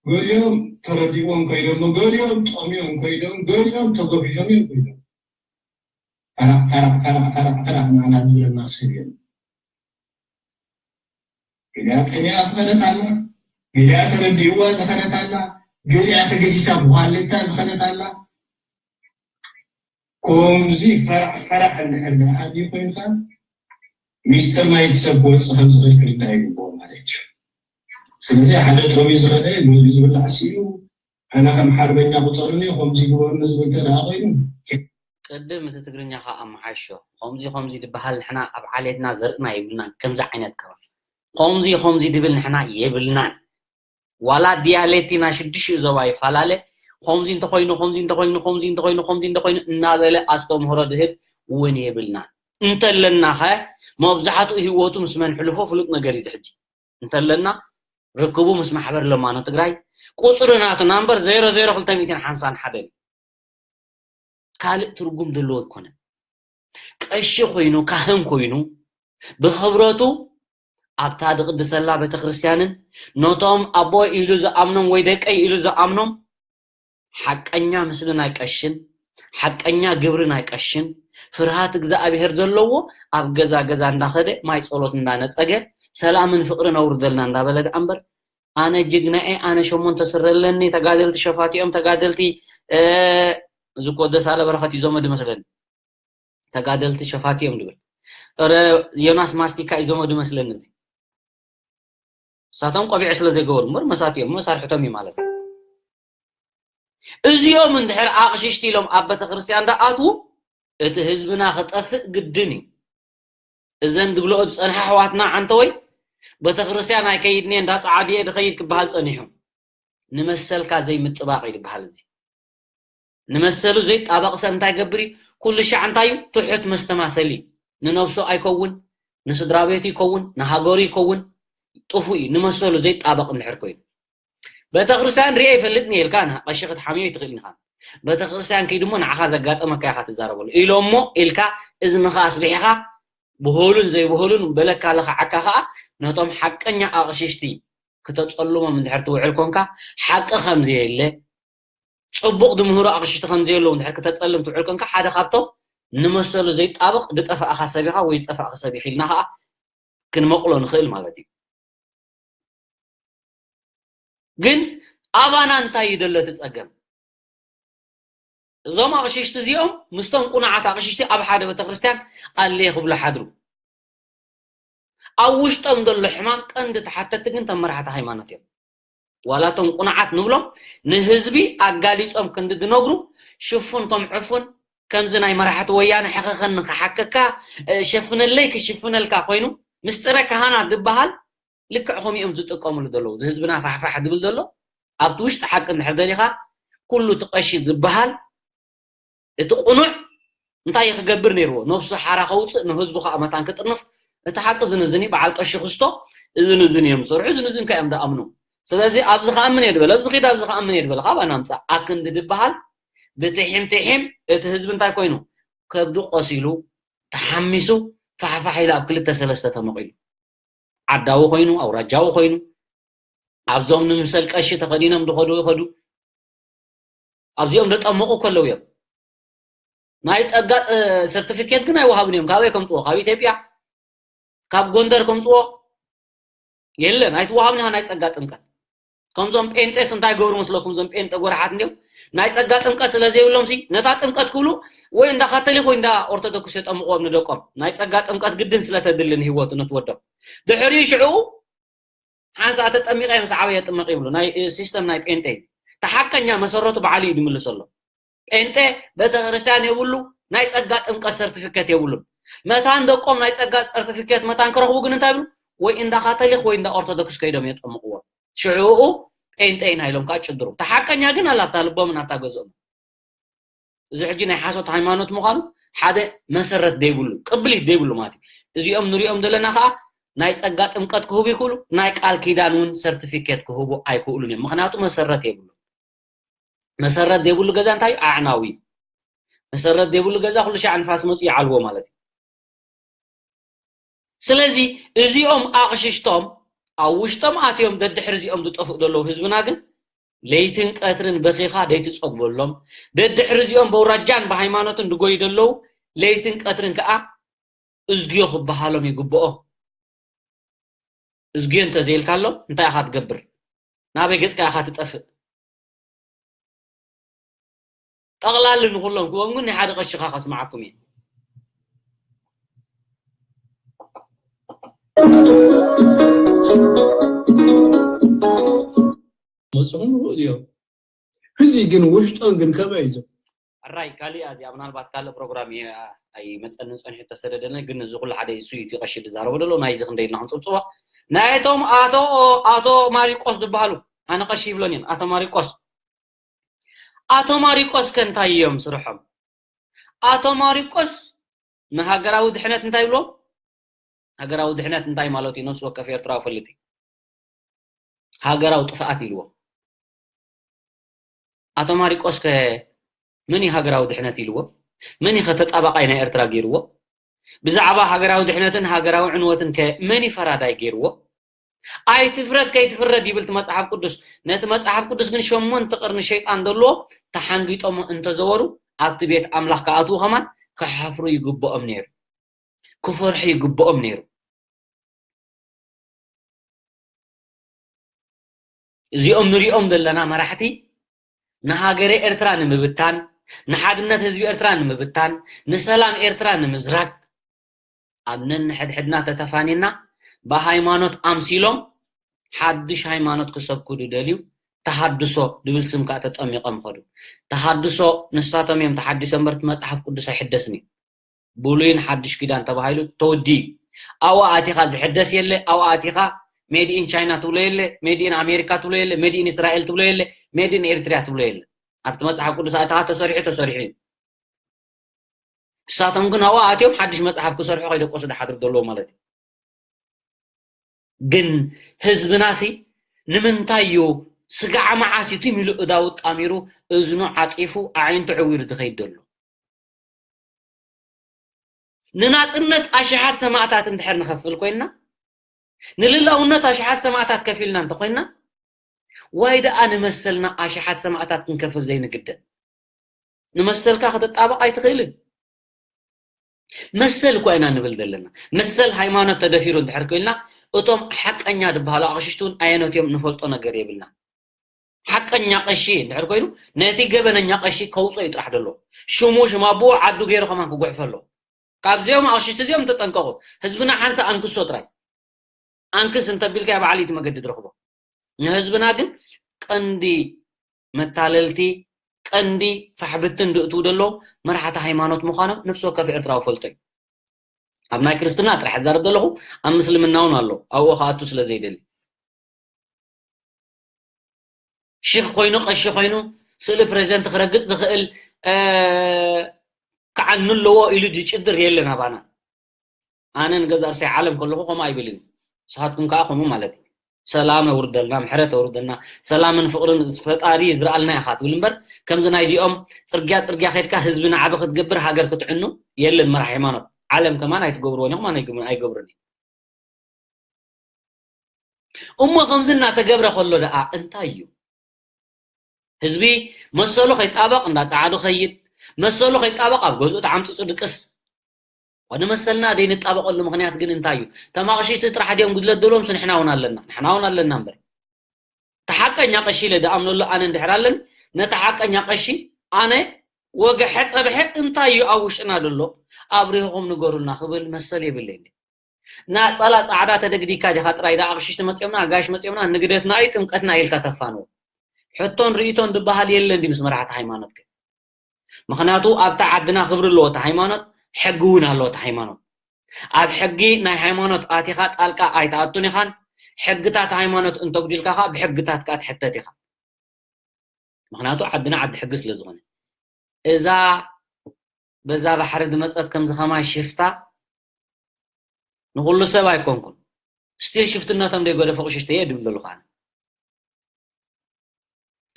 ገሊኦም ተረዲዎም ከይዶሞ ገሊኦም ጠሚዮም ከይዶም ገሊኦም ተጎፊፎም እዮም ከይዶም ፈራቕ ፈራቕ ፈራቕ ፈራቕ ፈራቕ ንዓና ዝብለና ሰብ የለን ገሊኣ ጠሚያ ዝኸደት ኣላ ገሊኣ ተረዲእዋ ዝኸደት ኣላ ገሊኣ ተገፊፋ ብኳሌታ ዝኸደት ኣላ ከምዚ ፈራዕ ፈራዕ እንድሕር ደኣ ሃልዩ ኮይንካ ሚስጥር ናይቲ ሰብ ክወፅእ ከም ዝኽእል ክርዳእ ይግብኦ ማለት እዩ። ስለዚ ሓደ ጦሚ ዝኸደ ገሊኡ ዝብላዕ ስኢኑ ኣነ ከም ሓርበኛ ቁፀሩኒ ከምዚ ግበሩኒ ዝብል እንተ ደኣ ኮይኑ፣ ቅድም እቲ ትግርኛ ከዓ ኣመሓሾ። ከምዚ ከምዚ ዝበሃል ንሕና ኣብ ዓሌትና ዘርእና የብልናን። ከምዚ ዓይነት ከባቢ ከምዚ ከምዚ ድብል ንሕና የብልናን። ዋላ ዲያሌክት ኢና ሽዱሽተ ዞባ ይፈላለ። ከምዚ እንተኮይኑ ከምዚ እንተኮይኑ ከምዚ እንተኮይኑ ከምዚ እንተኮይኑ እናበለ ኣስተምህሮ ድህብ እውን የብልናን። እንተለና ከ መብዛሕትኡ ህይወቱ ምስ መን ሕልፎ ፍሉጥ ነገር እዩ። ዝሕጂ እንተለና ርክቡ ምስ ማሕበር ለማኖ ትግራይ ቁፅሪ ናቱ ናምበር ዜሮ ዜሮ ክልተ ሚእትን ሓምሳን ሓደን ካልእ ትርጉም ዘለዎ ኣይኮነን። ቀሺ ኮይኑ ካህን ኮይኑ ብክብረቱ ኣብታ ዝቕድሰላ ቤተክርስትያንን ነቶም ኣቦ ኢሉ ዝኣምኖም ወይ ደቀይ ኢሉ ዝኣምኖም ሓቀኛ ምስሊ ናይ ቀሽን ሓቀኛ ግብሪ ናይ ቀሽን ፍርሃት እግዚኣብሔር ዘለዎ ኣብ ገዛ ገዛ እንዳኸደ ማይ ጸሎት እንዳነጸገ ሰላምን ፍቅርን ኣውርደልና እንዳበለ ደኣ እምበር ኣነ ጅግናኤ ኣነ ሸሞንተ ስረ ኣለኒ ተጋደልቲ ሸፋቲኦም ተጋደልቲ እዚ እኮ ደሳለ በረኸት ይዞመ ድመስለኒ ተጋደልቲ ሸፋቲኦም ድብል ረ ዮናስ ማስቲካ ይዞመ ድመስለኒ እዚ እሳቶም ቆቢዕ ስለ ዘይገበሩ እምበር መሳቲኦም መሳርሕቶም እዩ ማለት እዩ። እዚኦም እንድሕር ኣቕሽሽቲ ኢሎም ኣብ ቤተክርስትያን ደኣትዉ እቲ ህዝብና ክጠፍእ ግድን እዩ። እዘን ድብልኦ ዝፀንሓ ኣሕዋትና ዓንተወይ ቤተክርስትያን ኣይከይድን እየ እንዳፀዓዱ እየ ድኸይድ ክበሃል ፀኒሑ። ንመሰልካ ዘይምጥባቕ እዩ ዝበሃል እዚ። ንመሰሉ ዘይጣበቕ ሰብ እንታይ ገብር እዩ? ኩሉ ሻዕ እንታይ እዩ? ትሑት መስተማሰሊ። ንነብሱ ኣይከውን፣ ንስድራ ቤቱ ይከውን፣ ንሃገሩ ይከውን፣ ጥፉእ እዩ። ንመሰሉ ዘይጣበቕ እንድሕር ኮይኑ። ቤተክርስትያን ሪኤ ይፈልጥን እየ ኢልካ ቀሺ ክትሓምዮ ኣይትኽእልን ኢኻ። ቤተክርስትያን ከይዱ እሞ ንዓኻ ዘጋጠመካ ኢኻ ትዛረበሉ። ኢሎሞ ኢልካ እዝንኻ ኣስቢሕኻ ብህሉን ዘይብህሉን በለካ ለኽዓካ ኸዓ ነቶም ሓቀኛ ኣቕሽሽቲ ክተጸልሞም እንድሕር ትውዕል ኮንካ ሓቂ ከምዘየለ ጽቡቕ ድምህሩ ኣቕሽሽቲ ከምዘየለዉ እንድሕር ክተጸልም ትውዕል ኮንካ ሓደ ካብቶም ንመሰሉ ዘይጣበቕ ዝጠፋእኻ ሰብ ኢኻ ወይ ዝጠፋእኺ ሰብ ኢኺ ኢልና ኸዓ ክንመቕሎ ንኽእል ማለት እዩ። ግን ኣባና እንታይ እዩ ዘሎ እቲ ጸገም? እዞም ኣቕሽሽቲ እዚኦም ምስቶም ቁኑዓት ኣቕሽሽቲ ኣብ ሓደ ቤተክርስትያን ኣለየ ክብሉ ሓድሩ። ኣብ ውሽጦም ዘሎ ሕማም ቀንዲ ተሓተቲ ግን ተመራሕቲ ሃይማኖት እዮም። ዋላ እቶም ቁኑዓት ንብሎም ንህዝቢ ኣጋሊጾም ክንዲ ዝነግሩ ሽፉን ከም ዕፉን ከምዚ ናይ መራሕቲ ወያነ ሕኸኸኒ ክሓከካ ሸፍነለይ ክሽፍነልካ ኮይኑ ምስጢረ ካህናት ዝበሃል ልክዕ ከምኡ እዮም ዝጥቀምሉ ዘለዉ። እዚ ህዝብና ፋሕፋሕ ዝብል ዘሎ ኣብቲ ውሽጢ ሓቂ እንድሕር ደሊኻ ኩሉ እቲ ቀሺ ዝበሃል እቲ ቁኑዕ እንታይ ክገብር ነይርዎ? ነብሱ ሓራ ከውፅእ ንህዝቡ ከዓ መታን ክጥርንፍ እቲ ሓቂ ዝንዝን እዩ። በዓል ቀሺ ክስቶ እዚ ንዝን እዮም ዝሰርሑ፣ እዚ ንዝን ከ እዮም ዝኣምኑ። ስለዚ ኣብዚ ክኣምን እየ ዝበለ፣ ኣብዚ ኺድ ኣብዚ ክኣምን እየ ዝበለ፣ ካባና ምፃእ ኣክንዲ ዝበሃል ብትሒም ትሒም እቲ ህዝቢ እንታይ ኮይኑ ከብዱ ቆሲሉ ተሓሚሱ ፋሕፋሕ ኢሉ ኣብ ክልተ ሰለስተ ተመቒሉ ዓዳዊ ኮይኑ ኣውራጃዊ ኮይኑ ኣብዞም ንምሰል ቀሺ ተኸዲኖም ዝኸዱ ይኸዱ ኣብዚኦም ደጠመቑ ከለዉ እዮም ናይ ጠጋ ሰርቲፊኬት ግን ኣይወሃብን እዮም ካበይ ከምፅዎ ካብ ኢትዮጵያ ካብ ጎንደር ከምፅዎ የለን ኣይትወሃብን ኢኻ ናይ ፀጋ ጥምቀት ከምዞም ጴንጤስ እንታይ ገብሩ መስለኩም እዞም ጴንጤ ጎርሓት እንዲዮም ናይ ፀጋ ጥምቀት ስለ ዘይብሎም ሲ ነታ ጥምቀት ክብሉ ወይ እንዳ ካቶሊክ ወይ እንዳ ኦርቶዶክስ የጠምቕዎም ንደቆም ናይ ፀጋ ጥምቀት ግድን ስለተድልን ህይወቱ ነትወዶም ድሕሪኡ ሽዑ ሓንሳ ተጠሚቐ ምስ ዓበየ ጥመቕ ይብሉ ናይ ሲስተም ናይ ጴንጤ እዚ ተሓቀኛ መሰረቱ በዓሉ እዩ ድምልሰሎ ጴንጤ ቤተክርስትያን የብሉ ናይ ፀጋ ጥምቀት ሰርቲፊኬት የብሉን መታን ደቆም ናይ ፀጋ ሰርቲፊኬት መታን ክረኽቡ ግን እንታይ ይብሉ ወይ እንዳ ካቶሊክ ወይ እንዳ ኦርቶዶክስ ከይዶም የጠምቕዎም ሽዑኡ ጴንጤ ኢና ኢሎም ከዓ ጭድሩ ተሓቀኛ ግን ኣላታ ልቦምን ኣታ ገዝኦም እዚ ሕጂ ናይ ሓሶት ሃይማኖት ምዃኑ ሓደ መሰረት ዘይብሉ ቅብሊት ዘይብሉ ማለት እዩ እዚኦም ንሪኦም ዘለና ከዓ ናይ ፀጋ ጥምቀት ክህቡ ይክእሉ ናይ ቃል ኪዳን እውን ሰርቲፊኬት ክህቡ ኣይክእሉን እዮም ምክንያቱ መሰረት የብሉ መሰረት ዘይብሉ ገዛ እንታይ ኣዕናዊ መሰረት ዘይብሉ ገዛ ኩሉ ሻዕ ንፋስ መፁ ይዓልዎ ማለት እዩ ስለዚ እዚኦም ኣቕሽሽቶም ኣብ ውሽጦም ኣትዮም ደድሕሪ እዚኦም ዝጠፍኡ ዘለዉ ህዝብና ግን ለይትን ቀትርን በኺኻ ዘይትፀግበሎም ደድሕሪ እዚኦም በውራጃን ብሃይማኖትን ዝጎዩ ዘለዉ ለይትን ቀትርን ከዓ እዝግዮ ክበሃሎም ይግብኦ እዝግዮ እንተዘይልካሎም እንታይ ኢኻ ትገብር ናበይ ገፅካ ኢኻ ትጠፍእ ጠቕላሊ ንኹሎም ክዎም ግን ናይ ሓደ ቀሽኻ ከስምዓኩም እየ መፅኹም ንኽእል እዮም እዚ ግን ውሽጦም ግን ከመይ እዩ? ኣራይ ካሊእ እዚኣ ምናልባት ካልእ ፕሮግራም እየ ኣይመፀኒ ፀኒሑ ተሰደደኒ። ግን እዚ ኩሉ ሓደ እሱ እዩ እቲ ቀሺ ዝዛረቦ ዘሎ። ናይዚ ክንደይ ኢልና ክንፅብፅቦ? ናይቶም ኣቶ ኣቶ ማሪቆስ ዝበሃሉ፣ ኣነ ቀሺ ይብሎን እየን። ኣቶ ማሪቆስ ኣቶ ማሪቆስ ከ እንታይ እዮም ስርሖም? ኣቶ ማሪቆስ ንሃገራዊ ድሕነት እንታይ ይብሎ? ሃገራዊ ድሕነት እንታይ ማለት እዩ? ነፍሲ ወከፍ ኤርትራዊ ፈልጥ እዩ። ሃገራዊ ጥፍኣት ኢልዎ። ኣቶ ማሪቆስ ከ መን እዩ ሃገራዊ ድሕነት ኢልዎ? መን እዩ ከ ተጣባቃይ ናይ ኤርትራ ገይርዎ? ብዛዕባ ሃገራዊ ድሕነትን ሃገራዊ ዕንወትን ከ መን እዩ ፈራዳይ ገይርዎ? ኣይትፍረድ ከይትፍረድ ይብል እቲ መጽሓፍ ቅዱስ። ነቲ መጽሓፍ ቅዱስ ግን ሸሞንተ ቅርኒ ሸይጣን ዘለዎ ተሓንጊጦሞ እንተዘወሩ ኣብቲ ቤት ኣምላኽ ክኣትዉ ከማን ክሓፍሩ ይግብኦም ነይሩ። ክፈርሑ ይግብኦም ነይሩ። እዚኦም ንሪኦም ዘለና መራሕቲ ንሃገረ ኤርትራ ንምብታን፣ ንሓድነት ህዝቢ ኤርትራ ንምብታን፣ ንሰላም ኤርትራ ንምዝራግ ኣብ ነንሕድሕድና ተተፋኒና ብሃይማኖት ኣምሲሎም ሓድሽ ሃይማኖት ክሰብኩ ዝደልዩ ተሃድሶ ዝብል ስም ከዓ ተጠሚቆም ኸዱ። ተሃድሶ ንሳቶም እዮም ተሓዲሶ እምበር እቲ መፅሓፍ ቅዱስ ኣይሕደስን እዩ። ብሉይን ሓድሽ ኪዳን ተባሂሉ ተወዲኡ። ኣብኡ ኣቲኻ ዝሕደስ የለ፣ ኣብኡ ኣቲኻ ሜድ ኢን ቻይና ትብሎ የለ፣ ሜድ ኢን ኣሜሪካ ትብሎ የለ፣ ሜድ ኢን እስራኤል ትብሎ የለ፣ ሜድ ኢን ኤርትርያ ትብሎ የለ። ኣብቲ መፅሓፍ ቅዱስ ኣቲኻ ተሰሪሑ ተሰሪሑ እዩ። ንሳቶም ግን ኣብኡ ኣትዮም ሓድሽ መፅሓፍ ክሰርሑ ከይደቆሱ ዝሓድሩ ዘለዉ ማለት እዩ። ግን ህዝብናሲ ንምንታይ እዩ ስጋዕ መዓስ እዩ ትም ኢሉ እዳው ጣሚሩ እዝኑ ዓፂፉ ኣዒንቱ ዕዊሩ ዝኸይድ ዘሎ? ንናፅነት ኣሽሓት ሰማእታት እንድሕር ንኸፍል ኮይንና፣ ንልእላውነት ኣሽሓት ሰማእታት ከፊልና እንተኮይንና፣ ዋይ ደኣ ንመሰልና ኣሽሓት ሰማእታት ክንከፍል ዘይንግደድ? ንመሰልካ ክትጣበቕ ኣይትኽእልን። መሰል እኳ ኢና ንብል ዘለና። መሰል ሃይማኖት ተደፊሩ እንድሕር ኮይንና፣ እቶም ሓቀኛ ዝበሃሉ ኣቕሽሽቲ እውን ኣየኖት እዮም ንፈልጦ ነገር የብልና። ሓቀኛ ቀሺ እንድሕር ኮይኑ፣ ነቲ ገበነኛ ቀሺ ከውፅኦ እዩ ጥራሕ ደሎ። ሽሙ ሽም ኣቦኡ ዓዱ ገይሩ ከማን ክጉሕፈ ኣሎ። ካብዚኦም ኣቕሽሽቲ እዚኦም ተጠንቀቑ። ህዝብና ሓንሳ ኣንክሶ ጥራይ። ኣንክስ እንተቢልካዮ ኣብ ዓሊት መገዲ ትረኽቦ። ንህዝብና ግን ቀንዲ መታለልቲ፣ ቀንዲ ፋሕብትን ድእትው ደሎ መራሕቲ ሃይማኖት ምዃኖም ነፍሲ ወከፍ ኤርትራዊ ፈልጦ እዩ። ኣብ ናይ ክርስትና ጥራሕ ዝዛረብ ዘለኹ፣ ኣብ ምስልምና እውን ኣሎ፣ ኣብኡ ክኣቱ ስለ ዘይደሊ። ሽኽ ኮይኑ ቀሺ ኮይኑ ስእሊ ፕሬዚደንት ክረግጽ ዝኽእል፣ እ፣ ክዓኑ ኣለዎ ኢሉ ዝጭድር የለን ኣባና። ኣነ ንገዛ ርእሰይ ዓለም ከለኹ ከምኡ ኣይብልን። ንስኻትኩም ከኣ ከምኡ ማለት እዩ። ሰላም ኣውርደልና፣ ምሕረት ኣውርደልና፣ ሰላምን ፍቕርን ፈጣሪ ይዝርኣልና ኢኻ ትብል እምበር፣ ከምዚ ናይዚኦም ጽርግያ ጽርግያ ከድካ ህዝቢ ንዓቢ ክትገብር ሃገር ክትዕኑ የለን መራሕ ሃይማኖት። ዓለም ከማን ኣይትገብርዎን ኢኹም፣ ኣነ ኣይገብርን፣ ኣይገብርን እየ። እሞ ከምዚ እናተገብረ ከሎ ደኣ እንታይ እዩ? ህዝቢ መሰሉ ከይጣበቕ እንዳ ጸዓዱ ኸይድ፣ መሰሉ ከይጣበቕ ኣብ ገዝኡ ተዓምጽጹ ድቅስ። ወዲ መሰልና ዘይንጣበቐሉ ምኽንያት ግን እንታይ እዩ? ተማቕሽሽቲ ጥራሕ ድዮም ጉድለት ዘለዎም? ንሕና እውን ኣለና፣ ንሕና እውን ኣለና እምበር። እቲ ሓቀኛ ቀሺ ኢለ ድኣምነሉ ኣነ እንድሕር ኣለኒ፣ ነቲ ሓቀኛ ቀሺ ኣነ ወግሐ ጸብሐ እንታይ እዩ ኣብ ውሽጥና ዘሎ ኣብሪህኹም ንገሩልና ክብል መሰል የብለይን። ናጸላ ጻዕዳ ተደግዲካ ዲኻ ጥራይ? ዳ ኣቕሽሽቲ መጺኦምና፣ ኣጋይሽ መጺኦምና፣ ንግደትና እዩ ጥምቀትና ኢልካ ተፋንዎ። ሕቶን ርእይቶን ዝበሃል የለን ድዩ ምስ መራሕቲ ሃይማኖትከ? ምኽንያቱ ኣብታ ዓድና ክብሪ ኣለዎ እቲ ሃይማኖት፣ ሕጊ እውን ኣለዎ እቲ ሃይማኖት። ኣብ ሕጊ ናይ ሃይማኖት ኣቲኻ ጣልቃ ኣይትኣቱን ኢኻን፣ ሕግታት ሃይማኖት እንተጉዲልካ ኸኣ ብሕግታት ከኣ ትሕተት ኢኻ። ምኽንያቱ ዓድና ዓዲ ሕጊ ስለ ዝኾነ። እዛ በዛ ባሕሪ ዝመጸት ከምዚ ኸማይ ሽፍታ ንኹሉ ሰብ ኣይኮንኩን። ስቲል ሽፍትነቶም ዘይገደፉ ኣቕሽሽቲ እየ ድብል ዘለኹ ኣነ።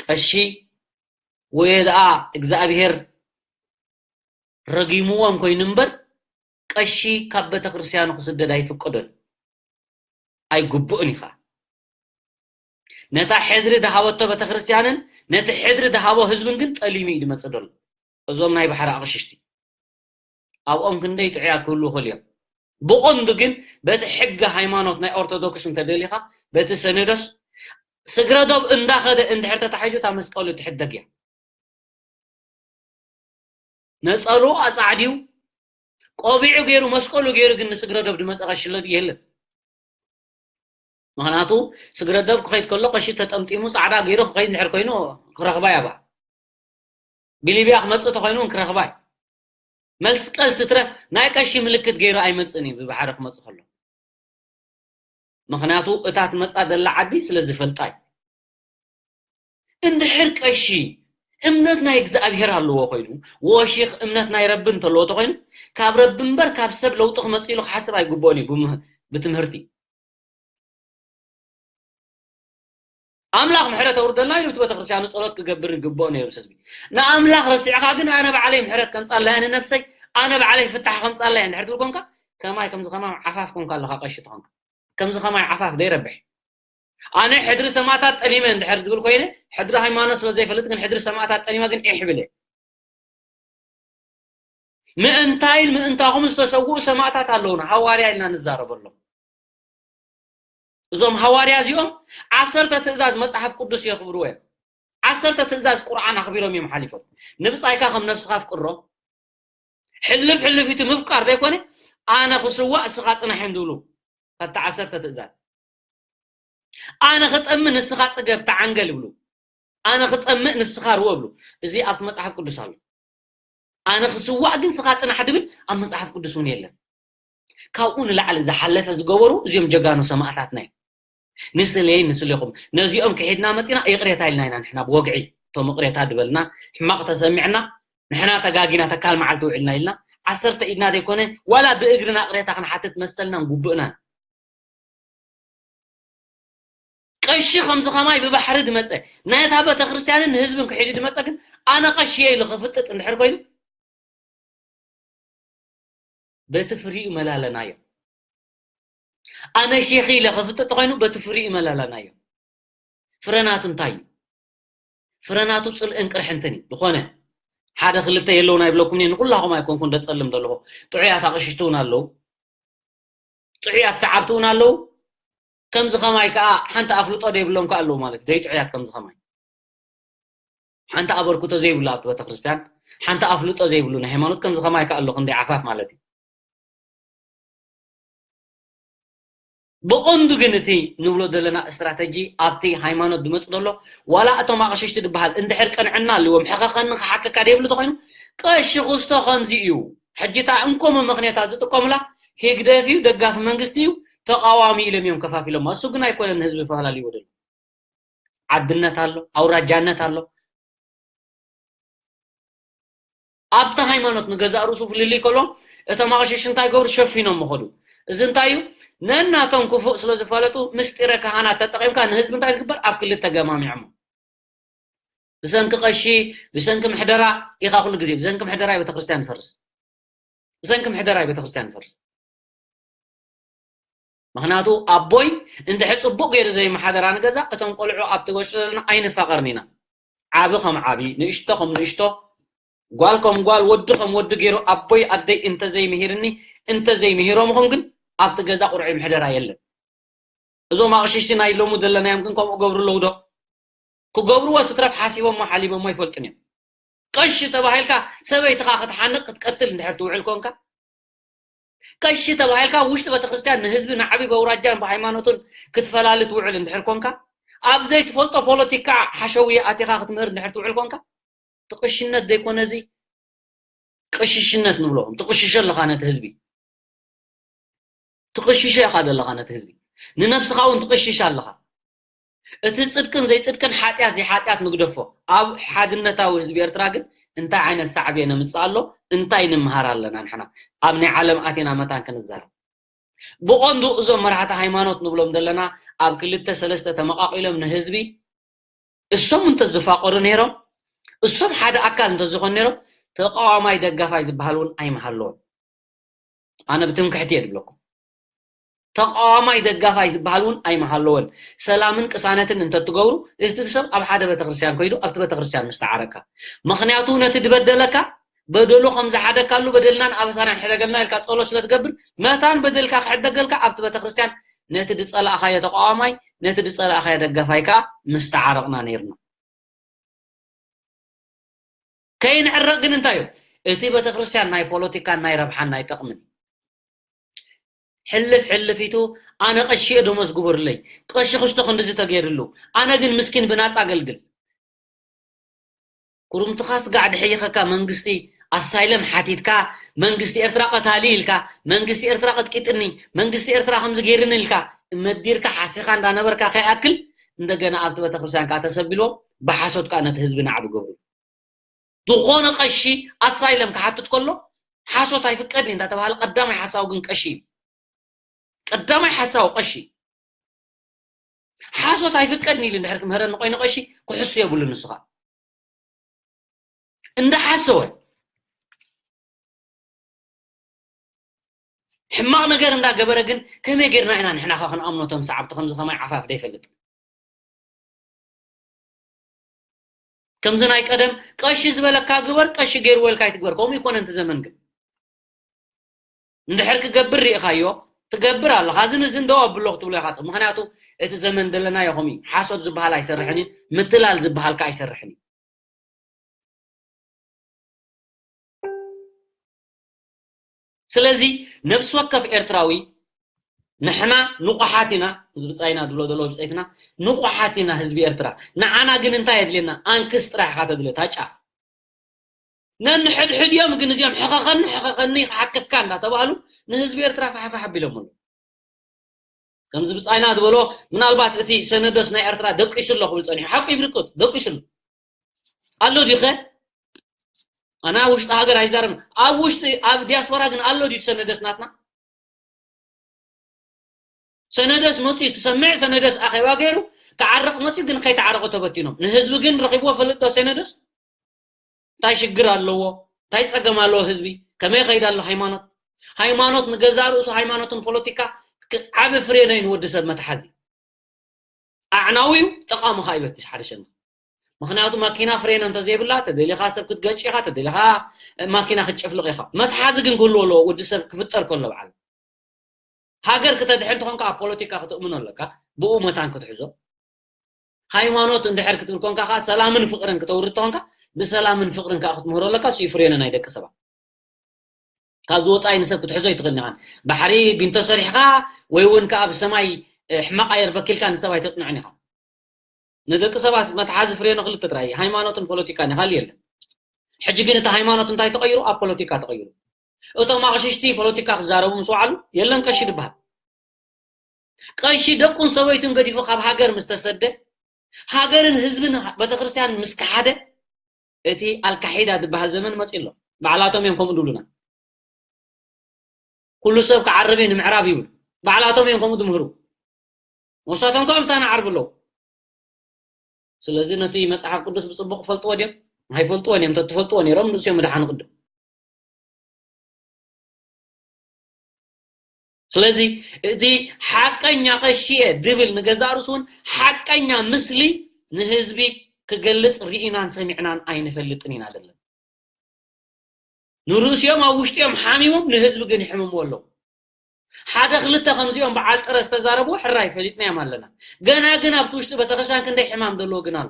ቀሺ ወይ ደኣ እግዚኣብሄር ረጊምዎም ኮይኑ እምበር ቀሺ ካብ ቤተክርስትያኑ ክስደድ ኣይፍቀዶን ኣይግብእን እዩ ኸኣ። ነታ ሕድሪ ዝሃበቶ ቤተክርስትያንን ነቲ ሕድሪ ዝሃቦ ህዝብን ግን ጠሊሙ እዩ ዝመጽእ ዘሎ። እዞም ናይ ባሕሪ ኣቕሽሽቲ ኣብኦም ክንደይ ጥዑያት ክህልዉ ይኽእሉ እዮም። ብቐንዱ ግን በቲ ሕጊ ሃይማኖት ናይ ኦርቶዶክስ እንተደሊኻ በቲ ሰነዶስ ስግረ ዶብ እንዳኸደ እንድሕር ተታሒዙ እታ መስቀሉ ትሕደግ እያ። ነጸሉ ኣጻዕድዩ ቆቢዑ ገይሩ መስቀሉ ገይሩ ግን ንስግረ ዶብ ዝመጸ ቀሺ ኣሎ ድዩ? የለን። ምኽንያቱ ስግረ ዶብ ክኸይድ ከሎ ቀሺ ተጠምጢሙ ጻዕዳ ገይሩ ክኸይድ እንድሕር ኮይኑ ክረኽባ እያ እባ። ብሊብያ ክመጽእ ተኾይኑ እውን ክረኽባ እዩ። መልስ ቀልሲ ትረፍ ናይ ቀሺ ምልክት ገይሩ ኣይመጽእን እዩ ብባሕሪ ክመጽእ ከሎ። ምኽንያቱ እታ ትመጻ ዘላ ዓዲ ስለ ዝፈልጣ እዩ። እንድሕር ቀሺ እምነት ናይ እግዚኣብሔር ኣለዎ ኮይኑ፣ ወሺኽ እምነት ናይ ረቢ እንተለዎ ተኾይኑ፣ ካብ ረቢ እምበር ካብ ሰብ ለውጢ ክመጽእ ኢሉ ክሓስብ ኣይግብኦን እዩ። ብም- ብትምህርቲ ኣምላኽ ምሕረት ኣውርደልና ኢሉ እቲ ቤተክርስትያኑ ጸሎት ክገብር ይግብኦ ነይሩ። ህዝቢ ንኣምላኽ ረሲዕኻ ግን ኣነ ባዕለይ ምሕረት ከምጻለይ ንነብሰይ ኣነ ባዕለይ ፍታሕ ከምጻለይ እንድሕር ትብል ኮንካ ከማይ ከምዚ ከማይ ዓፋፍ ኮንካ ኣለኻ ቀሺ ተኾንካ ከምዚ ከማይ ዓፋፍ ዘይረብሕ ኣነ ሕድሪ ሰማእታት ጠሊመ እንድሕር ዝብል ኮይነ ሕድሪ ሃይማኖት ስለ ዘይፈልጥ ግን ሕድሪ ሰማእታት ጠሊመ ግን ኢሕ ብለ ምእንታይን ምእንታኹም ዝተሰውኡ ሰማእታት ኣለውና ሃዋርያ ኢልና ንዛረበሎም እዞም ሃዋርያ እዚኦም ዓሰርተ ትእዛዝ መጽሓፍ ቅዱስ የኽብርዎ እዮም ዓሰርተ ትእዛዝ ቁርዓን ኣኽቢሮም እዮም ሓሊፎም ንብጻይካ ከም ነብስኻ ኣፍቅሮ ሕልፍ ሕልፊቱ ምፍቃር ዘይኮነ ኣነ ክስዋእ እስኻ ጽናሕ እዮም ዝብሉ ካብቲ ዓሰርተ ትእዛዝ ኣነ ክጠሚ ንስኻ ጽገብ ተዓንገል ይብሉ ኣነ ክጸምእ ንስኻ ርወ ይብሉ እዚ ኣብቲ መጽሓፍ ቅዱስ ኣሎ ኣነ ክስዋእ ግን ስኻ ጽናሕ ድብል ኣብ መጽሓፍ ቅዱስ እውን የለን ካብኡ ንላዕሊ ዝሓለፈ ዝገበሩ እዚኦም ጀጋኑ ሰማእታትና እዮም ንስለይ ንስሌኹም ነዚኦም ክሒድና መፂና ይቕሬታ ኢልና ኢና ንሕና ብወግዒ እቶም ይቕሬታ ድበልና ሕማቕ ተሰሚዕና ንሕና ተጋጊና ተካል መዓልቲ ውዕልና ኢልና ዓሰርተ ኢድና ዘይኮነ ዋላ ብእግርና ቅሬታ ክንሓትት መሰልናን ጉብእናን ቀሺ ከምዚ ከማይ ብባሕሪ ድመፀ ናይታ ቤተክርስትያንን ንህዝብን ክሒዱ ድመፀ ግን ኣነ ቀሺ እየ ኢሉ ክፍጥጥ እንድሕር ኮይኑ በቲ ፍሪኡ መላለናዮ ኣነ ሼኺ ኢለ ክፍጥጥ ኮይኑ በቲ ፍሪኡ መላለናዮ ፍረናቱ እንታይ እዩ ፍረናቱ ጽልእን ቅርሕንትን እዩ ዝኾነ ሓደ ክልተ የለውና ይብለኩም እየ ንኩላኹም ኣይኮንኩን ደጸልም ዘለኹ ጥዑያት ኣቕሽሽቲ እውን ኣለዉ ጥዑያት ሰዓብቲ እውን ኣለዉ ከምዚ ከማይ ከዓ ሓንቲ ኣፍልጦ ደይብሎም ከዓ ኣለዉ ማለት ደይ ጥዑያት ከምዚ ከማይ ሓንቲ ኣበርክቶ ዘይብሉ ኣብቲ ቤተክርስትያን ሓንቲ ኣፍልጦ ዘይብሉ ናይ ሃይማኖት ከምዚ ከማይ ከዓ ኣሎ ክንደይ ዓፋፍ ማለት እዩ ብቐንዱ ግን እቲ ንብሎ ዘለና ስትራተጂ ኣብቲ ሃይማኖት ዝመፅ ዘሎ ዋላ እቶም ኣቕሽሽቲ ዝበሃል እንድሕር ቅንዕና ኣለዎም ሕኸኸኒ ክሓከካ ደይብሉ ተኮይኑ ቀሺ ክስቶ ከምዚ እዩ ሕጂ እታ እንኮ መመኽንያታ ዝጥቀሙላ ህግደፍ እዩ ደጋፊ መንግስቲ እዩ ተቃዋሚ ኢሎም እዮም ከፋፊሎም እሱ ግን ኣይኮነን ንህዝቢ ፈላልይዎ ዘሎ ዓድነት ኣሎ ኣውራጃነት ኣሎ ኣብቲ ሃይማኖት ንገዛእ ርእሱ ፍልልይ ከሎ እቶም ኣቕሽሽ እንታይ ገብሩ ሸፊኖም ምኸዱ እዚ እንታይ እዩ ነናቶም ክፉእ ስለ ዝፈለጡ ምስጢረ ካህናት ተጠቒምካ ንህዝቢ እንታይ ዝግበር ኣብ ክልተ ገማሚዖሞ ብሰንኪ ቀሺ ብሰንኪ ምሕደራ ኢኻ ኩሉ ግዜ ብሰንኪ ምሕደራ ቤተክርስትያን ይፈርስ ብሰንኪ ምሕደራ ቤተክርስትያን ይፈርስ ምኽንያቱ ኣቦይ እንድሕር ፅቡቅ ገይሩ ዘይመሓደራ ንገዛ እቶም ቆልዑ ኣብ ተገሽጦ ዘለና ኣይንፋቀርን ኢና ዓቢ ከም ዓቢ ንእሽቶ ከም ንእሽቶ ጓል ከም ጓል ወዲ ከም ወዲ ገይሩ ኣቦይ ኣደይ እንተዘይምሂርኒ እንተዘይምሂሮምኹም ግን ኣብቲ ገዛ ቁርዒ ምሕደራ የለን እዞም ኣቕሽሽቲ ናይ ሎሙ ዘለናዮም ግን ከምኡ ገብሩ ኣለዉ ዶ ክገብርዎ ስትረፍ ሓሲቦሞ ሓሊሞሞ ይፈልጡን እዮም ቀሺ ተባሂልካ ሰበይትኻ ክትሓንቕ ክትቀትል እንድሕር ትውዕል ኮንካ ቀሺ ተባሂልካ ውሽጢ ቤተክርስትያን ንህዝቢ ንዓቢ በውራጃን ብሃይማኖቱን ክትፈላሊ ትውዕል እንድሕር ኮንካ ኣብ ዘይትፈልጦ ፖለቲካ ሓሸውየ ኣቲኻ ክትምህር እንድሕር ትውዕል ኮንካ ትቕሽነት ዘይኮነ እዚ ቅሽሽነት ንብሎ ትቕሽሾ ኣለኻ ነቲ ህዝቢ ትቕሽሾ ኢኻ ዘለኻ ነቲ ህዝቢ ንነብስኻ እውን ትቕሽሽ ኣለኻ እቲ ጽድቅን ዘይጽድቅን ሓጢኣት ዘይሓጢኣት ንግደፎ ኣብ ሓድነታዊ ህዝቢ ኤርትራ ግን እንታይ ዓይነት ሳዕቤ ነምጽእ ኣሎ እንታይ ንምሃር ኣለና ንሕና ኣብ ናይ ዓለም ኣቲና መታን ክንዛረብ ብቐንዱ እዞም መራሕቲ ሃይማኖት ንብሎም ዘለና ኣብ ክልተ ሰለስተ ተመቓቒሎም ንህዝቢ እሶም እንተዝፋቐሩ ነይሮም እሶም ሓደ ኣካል እንተዝኾኑ ነይሮም ተቃዋማይ ደጋፋይ ዝበሃል እውን ኣይምሃለዎን ኣነ ብትምክሕቲ እየ ዝብለኩም ተቃዋማይ ደጋፋይ ዝበሃል እውን ኣይምሃለዎን ሰላምን ቅሳነትን እንተትገብሩ እቲ ሰብ ኣብ ሓደ ቤተክርስትያን ከይዱ ኣብቲ ቤተክርስትያን ምስተዓረካ ምክንያቱ ነቲ ዝበደለካ በደሉ ከም ዝሓደካሉ በደልናን ኣበሳናን ሕደገልና ኢልካ ጸሎት ስለ ትገብር መታን በደልካ ክሕደገልካ ኣብቲ ቤተክርስትያን ነቲ ዝጸላእኻዮ ተቃዋማይ ነቲ ዝጸላእኻዮ ደጋፋይ ከዓ ምስተዓረቕና ነይርና ከይንዕረቕ ግን እንታይ እዩ እቲ ቤተክርስትያን ናይ ፖለቲካን ናይ ረብሓን ናይ ጥቕምን ሕልፍ ሕልፊቱ ኣነ ቀሺ እየ ደሞዝ ግበሩለይ ቀሺ ክስቶ ክንድዚ ተገይርሉ ኣነ ግን ምስኪን ብናፃ ኣገልግል ኩርምትኻ ስጋዕ ድሕይኸካ መንግስቲ ኣሳይለም ሓቲትካ መንግስቲ ኤርትራ ቀታሊ ኢልካ መንግስቲ ኤርትራ ቀጥቂጥኒ መንግስቲ ኤርትራ ከምዚ ገይርኒ ኢልካ መዲርካ ሓሲኻ እንዳነበርካ ከይኣክል እንደገና ኣብቲ ቤተክርስትያን ከዓ ተሰቢልዎም ብሓሶት ከዓ ነቲ ህዝቢ ናዕቢ ገብሩ። ዝኾነ ቀሺ ኣሳይለም ክሓትት ከሎ ሓሶት ኣይፍቀድን እንዳተባሃለ ቀዳማይ ሓሳዊ ግን ቀሺ እዩ። ቀዳማይ ሓሳዊ ቀሺ ሓሶት ኣይፍቀድን ኢሉ እንድሕር ክምህረኒ ኮይኑ ቀሺ ክሕሱ የብሉ ንስኻ እንዳሓሰወ ሕማቕ ነገር እንዳገበረ ግን ከመይ ጌርና ኢና ንሕና ኸ ክንኣምኖ ቶም ሰዓብቲ ከምዚ ከማይ ዓፋፍ ዘይፈልጥ ከምዚ ናይ ቀደም ቀሺ ዝበለካ ግበር ቀሺ ገይርዎ ኢልካ ኣይትግበር ከምኡ ይኮነ ንቲ ዘመን ግን እንድሕር ክገብር ርኢኻዮ ትገብር ኣለኻ እዚ ንዚ እንደው ኣብሎ ክትብሎ ኢኻ ምክንያቱ እቲ ዘመን ዘለናዮ ከምኡ ሓሶት ዝበሃል ኣይሰርሕን እዩ ምትላል ዝበሃል ከ ኣይሰርሕን እዩ ስለዚ ነብሲ ወከፍ ኤርትራዊ ንሕና ንቑሓት ኢና፣ እዚ ብጻይና ዝብሎ ዘሎ ብጸይትና ንቑሓት ኢና ህዝቢ ኤርትራ። ንዓና ግን እንታይ የድልየና? ኣንክስ ጥራሕ ኢኻ ተድልዮ፣ እታ ጫፍ። ነንሕድሕድዮም ግን እዚኦም ሕኸኸኒ ሕኸኸኒ ክሓከካ እንዳተባህሉ ንህዝቢ ኤርትራ ፋሕፋሕ ኣቢሎም ኣለዉ። ከምዚ ብጻይና ዝበሎ ምናልባት እቲ ሰነዶስ ናይ ኤርትራ ደቂሱ ኣሎ ክብል ጸኒሑ። ሓቁ ይብርቅት ደቂሱ ኣሎ። ኣሎ ዲኸ? ኣነ ኣብ ውሽጢ ሃገር ኣይዛረብን። ኣብ ውሽጢ ኣብ ዲያስፖራ ግን ኣሎ ድዩ ሰነደስ ናትና? ሰነደስ መፅኡ ትሰምዕ፣ ሰነደስ ኣኼባ ገይሩ ክዓረቕ መፅኡ ግን ከይተዓረቑ ተበቲኖም። ንህዝቢ ግን ረኺብዎ ፈልጥ ዶ ሰነደስ? እንታይ ሽግር ኣለዎ? እንታይ ፀገም ኣለዎ ህዝቢ? ከመይ ይኸይድ ኣሎ ሃይማኖት? ሃይማኖት ንገዛእ ርእሱ ሃይማኖትን ፖለቲካ ዓቢ ፍሬ ናይ ንወዲ ሰብ መትሓዚ። ኣዕናዊ እዩ፣ ጠቓሚ ኸዓ ይበትሽ ሓደ ሸነኽ። ምኽንያቱ ማኪና ፍሬን እንተዘይብላ፣ ተደሊኻ ሰብ ክትገጭ ኢኻ፣ ተደሊኻ ማኪና ክትጭፍልቕ ኢኻ። መትሓዚ ግን ክህልዎ ኣለዎ፣ ወዲ ሰብ ክፍጠር ከሎ በዓል። ሃገር ክተድሕን እንተኾንካ ኣብ ፖለቲካ ክትእምኖ ኣለካ፣ ብኡ መታን ክትሕዞ። ሃይማኖት እንድሕር ክትብል ኮንካ ከዓ ሰላምን ፍቕርን ክተውርድ ተኾንካ ብሰላምን ፍቕርን ከዓ ክትምህሮ ኣለካ እሱ እዩ ፍሬነ ናይ ደቂ ሰባት ካብዚ ወፃኢ ንሰብ ክትሕዞ ኣይትኽእልን ኢኻን ባሕሪ ቢንቶ ሰሪሕካ ወይ እውን ከዓ ብሰማይ ሕማቕ ኣየር በኪልካ ንሰብ ኣይተፅንዕን ኢኻ ንደቂ ሰባት መትሓዚ ፍሬነ ክልተ ጥራይ ሃይማኖትን ፖለቲካን ኢኻ የለን ሕጂ ግን እቲ ሃይማኖት እንታይ ተቐይሩ ኣብ ፖለቲካ ተቐይሩ እቶም ኣቕሽሽቲ ፖለቲካ ክዛረቡ ምስ ወዓሉ የለን ቀሺ ድበሃል ቀሺ ደቁን ሰበይቱን ገዲፉ ካብ ሃገር ምስ ተሰደ፣ ሃገርን ህዝብን ቤተክርስትያን ምስ ከሓደ፣ እቲ ኣልካሒዳ ዝበሃል ዘመን መፂ ኣሎ። ባዕላቶም እዮም ከምኡ ድብሉና። ኩሉ ሰብ ክዓርብ እዩ ንምዕራብ ይብሉ። ባዕላቶም እዮም ከምኡ ድምህሩ። ንሳቶም ከዓ ምሳና ዓርቢ ኣለዉ። ስለዚ ነቲ መፅሓፍ ቅዱስ ብፅቡቕ ፈልጥዎ ድዮም? ኣይፈልጥዎን እዮም። እንተትፈልጥዎ ነይሮም ንእስዮም ምድሓኑ ቅድም። ስለዚ እቲ ሓቀኛ ቀሺ እየ ድብል ንገዛእ ርእሱ እውን ሓቀኛ ምስሊ ንህዝቢ ክገልፅ ርኢናን ሰሚዕናን ኣይንፈልጥን ኢና ዘለና ንርእሲኦም ኣብ ውሽጢኦም ሓሚሞም ንህዝቢ ግን ይሕምምዎ ኣለዉ ሓደ ክልተ ከምዚኦም በዓል ጥረ ዝተዛረብዎ ሕራይ ፈሊጥናዮም ኣለና ገና ግን ኣብቲ ውሽጢ ቤተክርስትያን ክንደይ ሕማም ዘለዎ ግን ኣሎ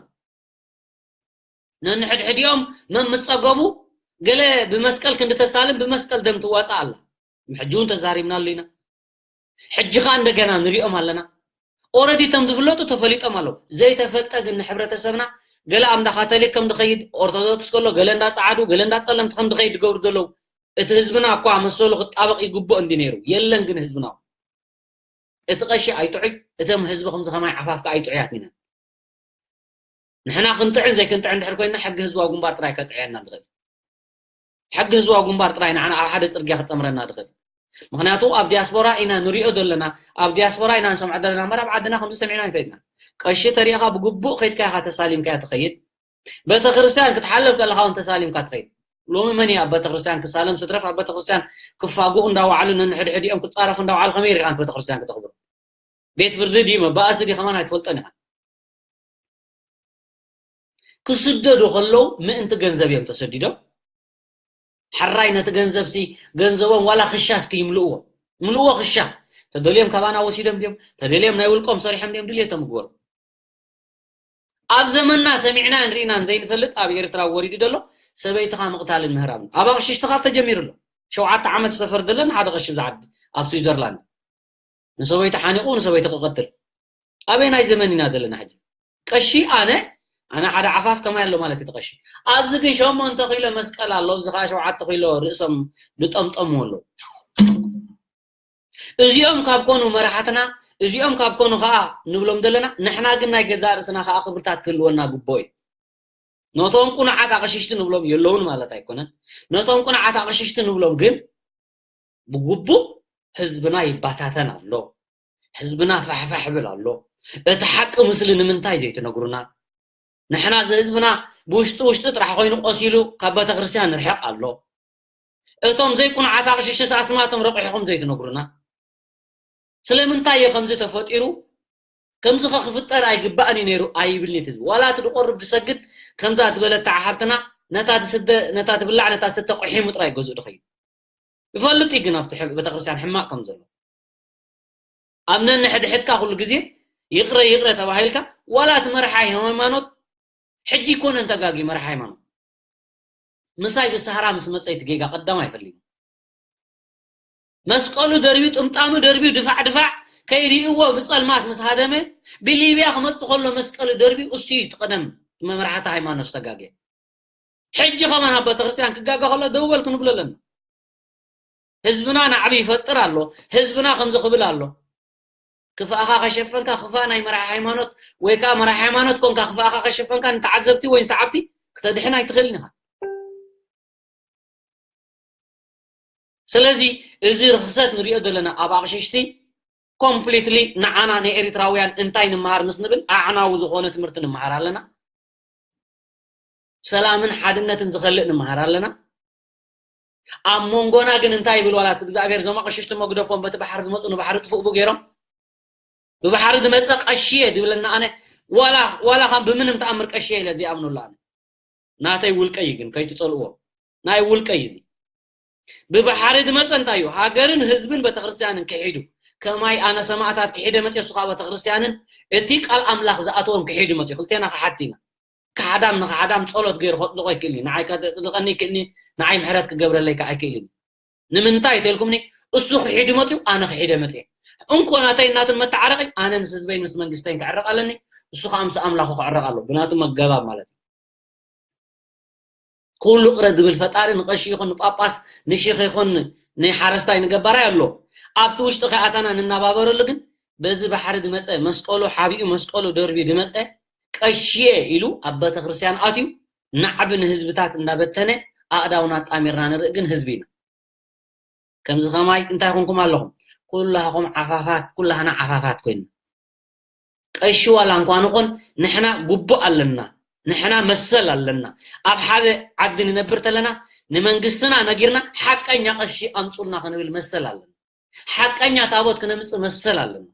ነንሕድሕዲኦም መምፀገቡ ገለ ብመስቀል ክንዲ ተሳልም ብመስቀል ደም ትዋፃእ ኣላ ሕጂ እውን ተዛሪብናሉ ኢና ሕጂ ከዓ እንደገና ንሪኦም ኣለና ኦረዲ እቶም ዝፍለጡ ተፈሊጦም ኣለዉ ዘይተፈልጠ ግን ንሕብረተሰብና ገለ ኣምዳ ካቶሊክ ከም ድኸይድ ኦርቶዶክስ ከሎ ገለ እንዳ ፀዓዱ ገለ እንዳ ፀለምቲ ከም ድኸይድ ዝገብሩ ዘለዉ እቲ ህዝብና እኳ መሰሉ ክጣበቕ ይግብኦ እንዲ ነይሩ የለን ግን ህዝብና እቲ ቀሺ ኣይጥዑይ እቶም ህዝቢ ከምዚ ከማይ ዓፋፍካ ኣይጥዑያት ኢና ንሕና ክንጥዕን ዘይክንጥዕን ድሕር ኮይና ሕጊ ህዝባዊ ግንባር ጥራይ ከጥዕየና ድኽእል ሕጊ ህዝባዊ ግንባር ጥራይ ንዓና ኣብ ሓደ ፅርግያ ክጠምረና ድኽእል ምክንያቱ ኣብ ዲያስፖራ ኢና ንሪኦ ዘለና ኣብ ዲያስፖራ ኢና ንሰምዖ ዘለና እምበር ኣብ ዓድና ከምዚ ሰሚዕና ይፈይድና ቀሺ ተሪእኻ ብግቡእ ከይድካ ኢኻ ተሳሊምካ እያ ትኸይድ ቤተክርስትያን ክትሓልፍ ከለኻ እውን ተሳሊምካ ትኸይድ ሎሚ መን እዩ ኣብ ቤተክርስትያን ክሳለም ስትረፍ ኣብ ቤተክርስትያን ክፋግኡ እንዳወዓሉ ነንሕድሕዲኦም ክፃረፉ እንዳወዓሉ ከመይ ሪኢኻ ቤተክርስትያን ክተኽብሩ ቤት ፍርዲ ድዩ መባእሲ ድዩ ከማን ኣይትፈልጦን ኢኻ ክስደዱ ከለዉ ምእንቲ ገንዘብ እዮም ተሰዲዶም ሕራይ ነቲ ገንዘብ ሲ ገንዘቦም ዋላ ክሻ እስኪ ይምልእዎ ምልእዎ ክሻ ተደልዮም ካባና ወሲዶም ድዮም ተደልዮም ናይ ውልቆም ሰሪሖም ድዮም ድልየቶም ግበሩ ኣብ ዘመንና ሰሚዕናን ርኢናን ዘይንፈልጥ ኣብ ኤርትራ ወሪዱ ዘሎ ሰበይትኻ ምቕታልን ምህራምን ኣብ ኣቕሽሽትኻ ተጀሚሩ ኣሎ ሸውዓተ ዓመት ዝተፈርደለን ሓደ ቀሺ ዝዓዲ ኣብ ስዊዘርላንድ ንሰበይቱ ሓኒቑ ንሰበይቱ ክቐትል ኣበይ ናይ ዘመን ኢና ዘለና ሕጂ ቀሺ ኣነ ኣነ ሓደ ዓፋፍ ከማይ ኣሎ ማለት እዩ እቲ ቀሺ። ኣብዚ ግን ሸሞንተ ኪሎ መስቀል ኣሎ፣ እዚ ከዓ ሸውዓተ ኪሎ ርእሶም ዝጠምጠሙ ኣለዉ። እዚኦም ካብ ኮኑ መራሕትና፣ እዚኦም ካብ ኮኑ ከዓ ንብሎም ዘለና፣ ንሕና ግን ናይ ገዛእ ርእስና ከዓ ክብርታት ክህልወና ግቡእ እዩ። ነቶም ቁኑዓት ኣቕሽሽቲ ንብሎም የለውን ማለት ኣይኮነን። ነቶም ቁኑዓት ኣቕሽሽቲ ንብሎም ግን ብግቡእ ህዝብና ይባታተን ኣሎ። ህዝብና ፋሕፋሕ ይብል ኣሎ። እቲ ሓቂ ምስሊ ንምንታይ ዘይትነግሩና? ንሕና እዚ ህዝብና ብውሽጢ ውሽጢ ጥራሕ ኮይኑ ቆሲሉ ካብ ቤተክርስትያን ርሕቕ ኣሎ። እቶም ዘይቁኑዓት ኣቕሽሽስ ኣስማቶም ረቂሕኹም ዘይትነግሩና? ስለምንታይ እዩ ከምዚ ተፈጢሩ? ከምዚ ከ ክፍጠር ኣይግባእን እዩ ነይሩ ኣይብልን እቲ ህዝቢ። ዋላ እቲ ዝቆርብ ዝሰግድ ከምዛ ዝበለታ ሓብትና ነታ ትስደ-፣ ነታ ትብላዕ፣ ነታ ትስተ ቆሒሙ ጥራይ ገዝኡ ድኸይድ። ይፈልጥ እዩ ግን ኣብቲ ሕ-፣ ቤተክርስትያን ሕማቕ ከም ዘሎ። ኣብ ነንሕድሕድካ ኩሉ ግዜ ይቕረ ይቕረ ተባሂልካ፣ ዋላ እቲ መርሓይ ሃይማኖት፣ ሕጂ ይኮነን ተጋጊ መርሓይ ሃይማኖት። ምሳይ ብሳህራ ምስ መጸ እቲ ጌጋ ቀዳማይ ፈሊሙ። መስቀሉ ደርቢዩ፣ ጥምጣሙ ደርቢዩ፣ ድፋዕ ድፋዕ ከይርእይዎ ብጸልማት ምስ ሃደመ፣ ብሊብያ ክመጽእ ከሎ መስቀሉ ደርቢዩ፣ እሱ እዩ እቲ ቀደም መምርሓቲ ሃይማኖት ዝተጋግየ። ሕጂ ከማን ኣብ ቤተክርስትያን ክጋገ ከሎ ደው በል ክንብሎ ኣለና። ህዝብና ናዕቢ ይፈጥር ኣሎ። ህዝብና ከምዚ ክብል ኣሎ። ክፋእኻ ከሸፈንካ፣ ክፋእ ናይ መራሒ ሃይማኖት ወይ ከዓ መራሒ ሃይማኖት ኮንካ ክፋእኻ ከሸፈንካ ንተዓዘብቲ ወይ ንሰዓብቲ ክተድሕን ኣይትኽእልን ኢኻ። ስለዚ እዚ ርኽሰት ንሪኦ ዘለና ኣብ ኣቕሽሽቲ ኮምፕሊትሊ ንዓና ንኤሪትራውያን እንታይ ንምሃር ምስ ንብል ኣዕናዊ ዝኾነ ትምህርቲ ንምሃር ኣለና። ሰላምን ሓድነትን ዝኸልእ ንምሃር ኣለና። ኣብ መንጎና ግን እንታይ ይብል ዋላ እቲ እግዚኣብሔር፣ እዞም ኣቕሽሽቲ መግደፎም በቲ ባሕሪ ዝመፁ ንባሕሪ ጥፉእ ቡ ገይሮም፣ ብባሕሪ ዝመፀ ቀሺ እየ ድብለና። ኣነ ዋላ ዋላ ካብ ብምንም ተኣምር ቀሺ እየ ኢለ ዘይኣምነሉ ኣነ። ናተይ ውልቀ እዩ ግን ከይትፀልእዎ፣ ናይ ውልቀ እዩ እዚ። ብባሕሪ ዝመፀ እንታይ እዩ? ሃገርን ህዝብን ቤተክርስትያንን ክሒዱ። ከማይ ኣነ ሰማእታት ክሒደ መፅየ፣ እሱ ከዓ ቤተክርስትያንን እቲ ቃል ኣምላኽ ዝኣተዎም ክሒዱ መፅዩ። ክልቴና ክሓድቲ ኢና። ካሕዳም ንኻሕዳም ጸሎት ገይሩ ከጽድቖ ይክእል እዩ። ንዓይ ከጽድቐኒ ይክእል እዩ። ንዓይ ምሕረት ክገብረለይ ከዓ ኣይክእል እዩ። ንምንታይ ተልኩምኒ? እሱ ክሒዱ መጽዩ፣ ኣነ ክሒደ መጽየ። እንኮ ናተይ ናቱን መተዓረቂ፣ ኣነ ምስ ህዝበይ ምስ መንግስተይን ክዕረቕ ኣለኒ፣ እሱ ከዓ ምስ ኣምላኹ ክዕረቕ ኣሎ። ብናቱ መገባብ ማለት እዩ። ኩሉ ቅረ ዝብል ፈጣሪ ንቐሺ ይኹን ንጳጳስ ንሽኽ ይኹን ንሓረስታይ ንገባራይ ኣሎ። ኣብቲ ውሽጢ ከይኣተና ንናባበረሉ ግን በዚ ባሕሪ ዝመፀ መስቀሉ ሓቢኡ መስቀሉ ደርቢ ዝመፀ ቀሺየ ኢሉ ኣብ ቤተክርስትያን ኣትዩ ናዕቢ ንህዝብታት እንዳበተነ ኣእዳውና ኣጣሚርና ንርኢ ግን ህዝቢ ኢና። ከምዚ ከማይ እንታይ ኮንኩም ኣለኹም? ኩላኹም ዓፋፋት፣ ኩላህና ዓፋፋት ኮይንና። ቀሺ ዋላ እንኳ ንኾን ንሕና ግቡእ ኣለና፣ ንሕና መሰል ኣለና። ኣብ ሓደ ዓዲ ንነብር ተለና ንመንግስትና ነጊርና ሓቀኛ ቀሺ ኣምፁልና ክንብል መሰል ኣለና። ሓቀኛ ታቦት ክነምፅእ መሰል ኣለና።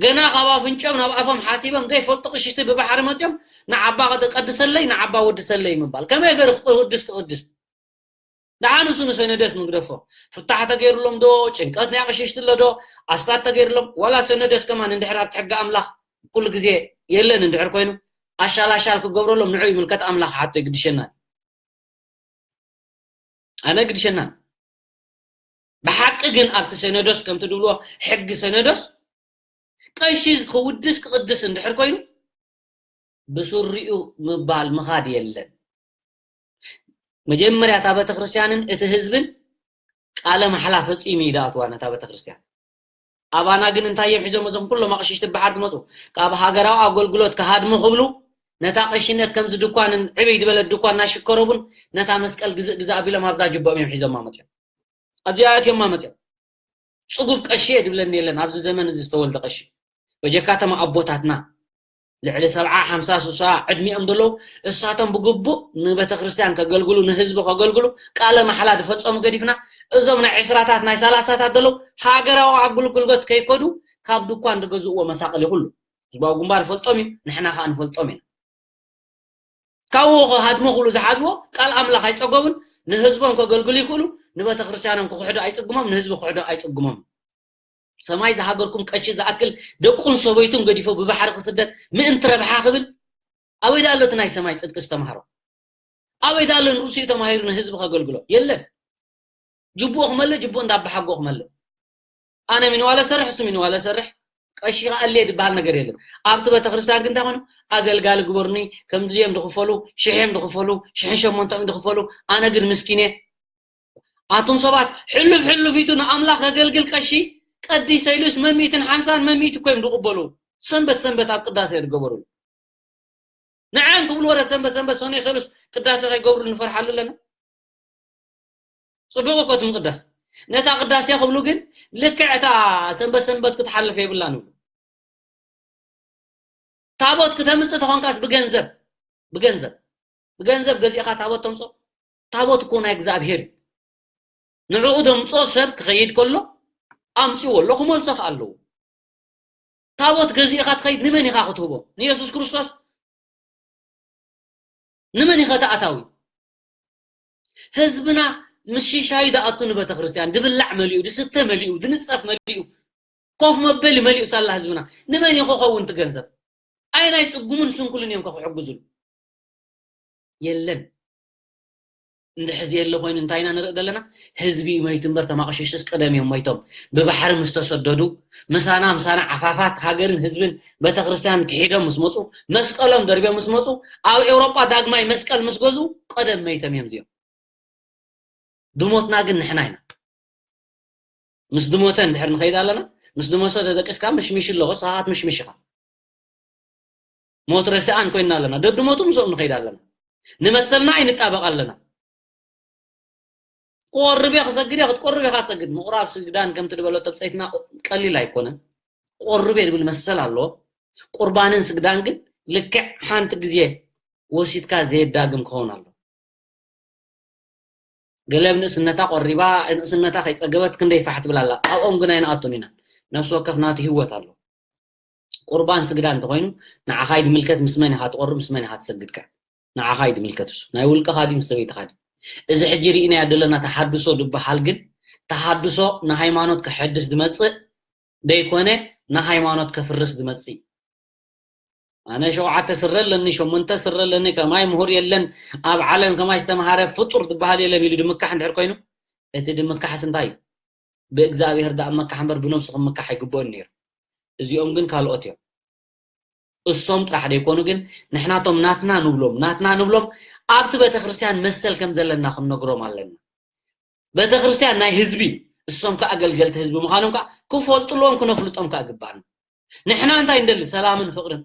ገና ካብ ኣፍንጭኦም ናብ ኣፎም ሓሲቦም ዘይፈልጡ ቅሽሽቲ ብባሕሪ መፅኦም ንዓባ ቀድሰለይ ንዓባ ወድሰለይ ምባል ከመይ ገይሩ ክቅድስ ክቅድስ? ደሓን እሱ ንሰነደስ ምግደፎ ፍታሕ ተገይሩሎም ዶ ጭንቀት ናይ ቅሽሽቲ ኣሎ ዶ ኣስታት ተገይሩሎም ዋላ ሰነደስ ከማን እንድሕር ኣብቲ ሕጊ ኣምላኽ ኩሉ ግዜ የለን እንድሕር ኮይኑ ኣሻላሻል ክገብረሎም ንዑ ይምልከት ኣምላኽ ሓቶ ይግድሸና ኣነ ግድሸና ብሓቂ ግን ኣብቲ ሰነዶስ ከምቲ ድብልዎ ሕጊ ሰነዶስ ቀሺ ክውድስ ክቕድስ እንድሕር ኮይኑ ብሱሪኡ ምባል ምኻድ የለን መጀመርያ እታ ቤተክርስትያንን እቲ ህዝብን ቃለ ማሕላ ፈፂሙ እዩ ዝኣትዋ ነታ ቤተክርስትያን ኣባና ግን እንታይ እዮም ሒዞም እዞም ኩሎም ኣቕሽሽቲ በሓር ዝመፁ ካብ ሃገራዊ ኣገልግሎት ክሃድሙ ክብሉ ነታ ቀሽነት ከምዚ ድኳንን ዕብይ ዝበለት ድኳን እናሽከረቡን ነታ መስቀል ግዝእ ግዛእ ኣቢሎም ኣብዛ ጅቦኦም እዮም ሒዞማ መፅኦም ኣብዚኣ ኣትዮማ መፅኦም ፅጉብ ቀሺ እየ ዝብለኒ የለን ኣብዚ ዘመን እዚ ዝተወልደ ቀሺ በጀካ ተማ ኣቦታትና ልዕሊ ሰብዓ ሓምሳ ሱሳ ዕድሚኦም ዘለዉ እሳቶም ብግቡእ ንቤተክርስትያን ከገልግሉ ንህዝቢ ከገልግሉ ቃለ ማሕላ ዝፈፀሙ ገዲፍና እዞም ናይ ዕስራታት ናይ ሰላሳታት ዘለዉ ሃገራዊ ኣገልግሎት ከይከዱ ካብ ድኳን ዝገዝእዎ መሳቕል ይኹሉ ህዝባዊ ግንባር ይፈልጦም እዩ ንሕና ከዓ ንፈልጦም ኢና ካብኡ ከሃድሞ ክብሉ ዝሓዝዎ ቃል ኣምላኽ ኣይፀገቡን ንህዝቦም ከገልግሉ ይክእሉ ንቤተክርስትያኖም ክክሕዱ ኣይፅግሞም ንህዝቢ ክክሕዱ ኣይፅግሞም ሰማይ ዝሃገርኩም ቀሺ ዝኣክል ደቁን ሰበይቱን ገዲፎ ብባሕሪ ክስደት ምእንቲ ረብሓ ክብል ኣበይ ዳሎ እቲ ናይ ሰማይ ፅድቂ ዝተምሃሮ ኣበይ ዳሎ ንርእሲኡ ተማሂሩ ንህዝቢ ከገልግሎ የለን ጅቡኡ ክመልእ ጅቡኡ እንዳባሓጎ ክመልእ ኣነ ሚንዋለ ሰርሕ እሱ ሚንዋለ ሰርሕ ቀሺ ኣለ ድበሃል ነገር የለን። ኣብቲ ቤተክርስትያን ግን እንታይ ኮኑ? ኣገልጋሊ ግበሩኒ፣ ከምዚ እዮም ዝኽፈሉ፣ ሽሕ እዮም ዝኽፈሉ፣ ሽሕን ሸሞንተ እዮም ዝኽፈሉ፣ ኣነ ግን ምስኪን እየ። ኣቱም ሰባት፣ ሕሉፍ ሕሉፍ ኢቱ ንኣምላኽ ከገልግል ቀሺ ቀዲሰ ኢሉስ መን ሚእትን ሓምሳን መን ሚእቲ እኮ እዮም ዝቕበሉ። ሰንበት ሰንበት ኣብ ቅዳሴ ዝገበሩ። ንዓን ክብሉ ወረ ሰንበት ሰንበት ሰኔ ሰሉስ ቅዳሴ ከይገብሩ ንፈርሓሉ ኣለና። ጽቡቕ እኮ እቲ ምቅዳስ። ነታ ቅዳሴ ክብሉ ግን ልክዕ እታ ሰንበት ሰንበት ክትሓልፍ የብላን ይብሉ። ታቦት ክተምጽእ ተኾንካስ ብገንዘብ፣ ብገንዘብ፣ ብገንዘብ ገዚእኻ ታቦት ተምጾ። ታቦት እኮ ናይ እግዚኣብሔር እዩ። ንዕኡ ደምጾ ሰብ ክኸይድ ከሎ ኣምጽዎ ኣሎ ክመልሶ ከ ኣለዎ። ታቦት ገዚእኻ ትኸይድ ንመን ኢኻ ክትህቦ? ንየሱስ ክርስቶስ? ንመን ኢኻ ተኣታዊ? ህዝብና ምስ ሽሻይ ደኣቱ ንቤተክርስትያን ድብላዕ መሊኡ፣ ድስተ መሊኡ፣ ድንጸፍ መሊኡ፣ ኮፍ መበሊ መሊኡ ሳላ ህዝብና ንመን እዩ ክኸውን እቲ ገንዘብ? ኣይ ናይ ጽጉምን ስንኩልን እዮም ክሕግዙሉ? የለን። እንድሕዚ የለ ኮይኑ እንታይ ኢና ንርኢ ዘለና? ህዝቢ እዩ መይቱ እምበር ተማቕሽሽስ ቀደም እዮም መይቶም። ብባሕሪ ምስ ተሰደዱ ምሳና ምሳና ዓፋፋት ሃገርን ህዝብን ቤተክርስትያን ክሒዶም ምስ መፁ መስቀሎም ደርቢዮም ምስ መፁ ኣብ ኤውሮጳ ዳግማይ መስቀል ምስ ገዙ ቀደም መይቶም እዮም እዚኦም። ድሞትና ግን ንሕና ኢና። ምስ ድሞተ እንድሕር ንኸይድ ኣለና፣ ምስ ድሞተ ተደቂስካ ምሽሚሽ ኣለዎ፣ ሰኻት ምሽሚሽ ኢኻ። ሞት ረሲኣን ኮይና ኣለና። ደድሞቱ ምስኦም ንኸይድ ኣለና። ንመሰልና ኣይንጣበቕ ኣለና። ቆርብ እየ ክሰግድ እየ፣ ክትቆርብ ኢኻ ትሰግድ። ምቑራብ ስግዳን ከምቲ ዝበለቶ ብፀይትና ቀሊል ኣይኮነን። ቆርብ እየ ዝብል መሰል ኣለዎ። ቁርባንን ስግዳን ግን ልክዕ ሓንቲ ግዜ ወሲድካ ዘየዳግም ክኸውን ኣሎ። ገለ ኣብ ንእስነታ ቆሪባ፣ ንእስነታ ከይጸገበት ክንደይ ፋሕ ትብል ኣላ። ኣብኦም ግን ኣይንኣቱን ኢና። ነፍሲ ወከፍ ናቱ ህይወት ኣሎ። ቁርባን ስግዳን እንተኾይኑ ንዓኻ ይድምልከት፣ ምስ መን ኢኻ ትቆርብ፣ ምስ መን ኢኻ ትሰግድ ከ? ንዓኻ ይድምልከት እሱ። ናይ ውልቅኻ ድዩ ምስ ሰበይትኻ ድዩ? እዚ ሕጂ ርኢናዮ ዘለና ተሓድሶ ዝበሃል ግን ተሓድሶ ንሃይማኖት ከሐድስ ዝመጽእ ደይኮነ ንሃይማኖት ከፍርስ ዝመጽእ እዩ። ኣነ ሸውዓተ ስረ ኣለኒ፣ ሸሞንተ ስረ ኣለኒ፣ ከማይ ምሁር የለን፣ ኣብ ዓለም ከማይ ዝተምሃረ ፍጡር ዝበሃል የለን ኢሉ ድምካሕ እንድሕር ኮይኑ፣ እቲ ድምካሕስ እንታይ እዩ? ብእግዚኣብሔር ደኣ ምካሕ እምበር ብነብሱ ክምካሕ ኣይግብኦን ነይሩ። እዚኦም ግን ካልኦት እዮም። እሶም ጥራሕ ደይኮኑ ግን ንሕናቶም ናትና ንብሎም፣ ናትና ንብሎም ኣብቲ ቤተክርስትያን መሰል ከም ዘለና ክንነግሮም ኣለና። ቤተክርስትያን ናይ ህዝቢ እዩ። እሶም ከኣ ኣገልገልቲ ህዝቢ ምዃኖም ከኣ ክፈልጡ ኣለዎም፣ ክነፍልጦም ከኣ ግባእና። ንሕና እንታይ እንደሊ? ሰላምን ፍቕርን።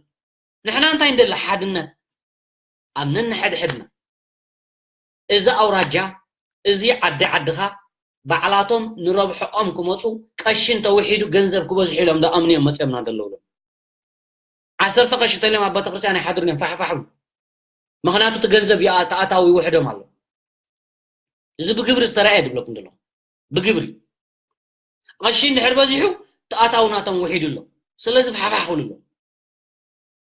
ንሕና እንታይ እንደሊ? ሓድነት። ኣብ ነንሕድሕድና። እዚ ኣውራጃ፣ እዚ ዓዲ ዓድኻ፣ ባዕላቶም ንረብሕኦም ክመጹ፣ ቀሺ እንተውሒዱ ገንዘብ ክበዝሑ ኢሎም ዝኣምኑ እዮም መጺኦምና ዘለዉ። ዓሰርተ ቀሺ ተልዮም ኣብ ቤተክርስትያን ኣይሓድሩን እዮም፣ ፋሕፋሕ ብሉ። ምኽንያቱ እቲ ገንዘብ ይኣ-፣ ተኣታዊ ይውሕዶም ኣሎ። እዚ ብግብሪ ዝተራእየ ድብለኩም ዘለኹ። ብግብሪ። ቀሺ እንድሕር በዚሑ፣ ተኣታዊ ናቶም ውሒዱ ኣሎ። ስለዚ ፋሕፋሕ ክብሉ ኣሎ።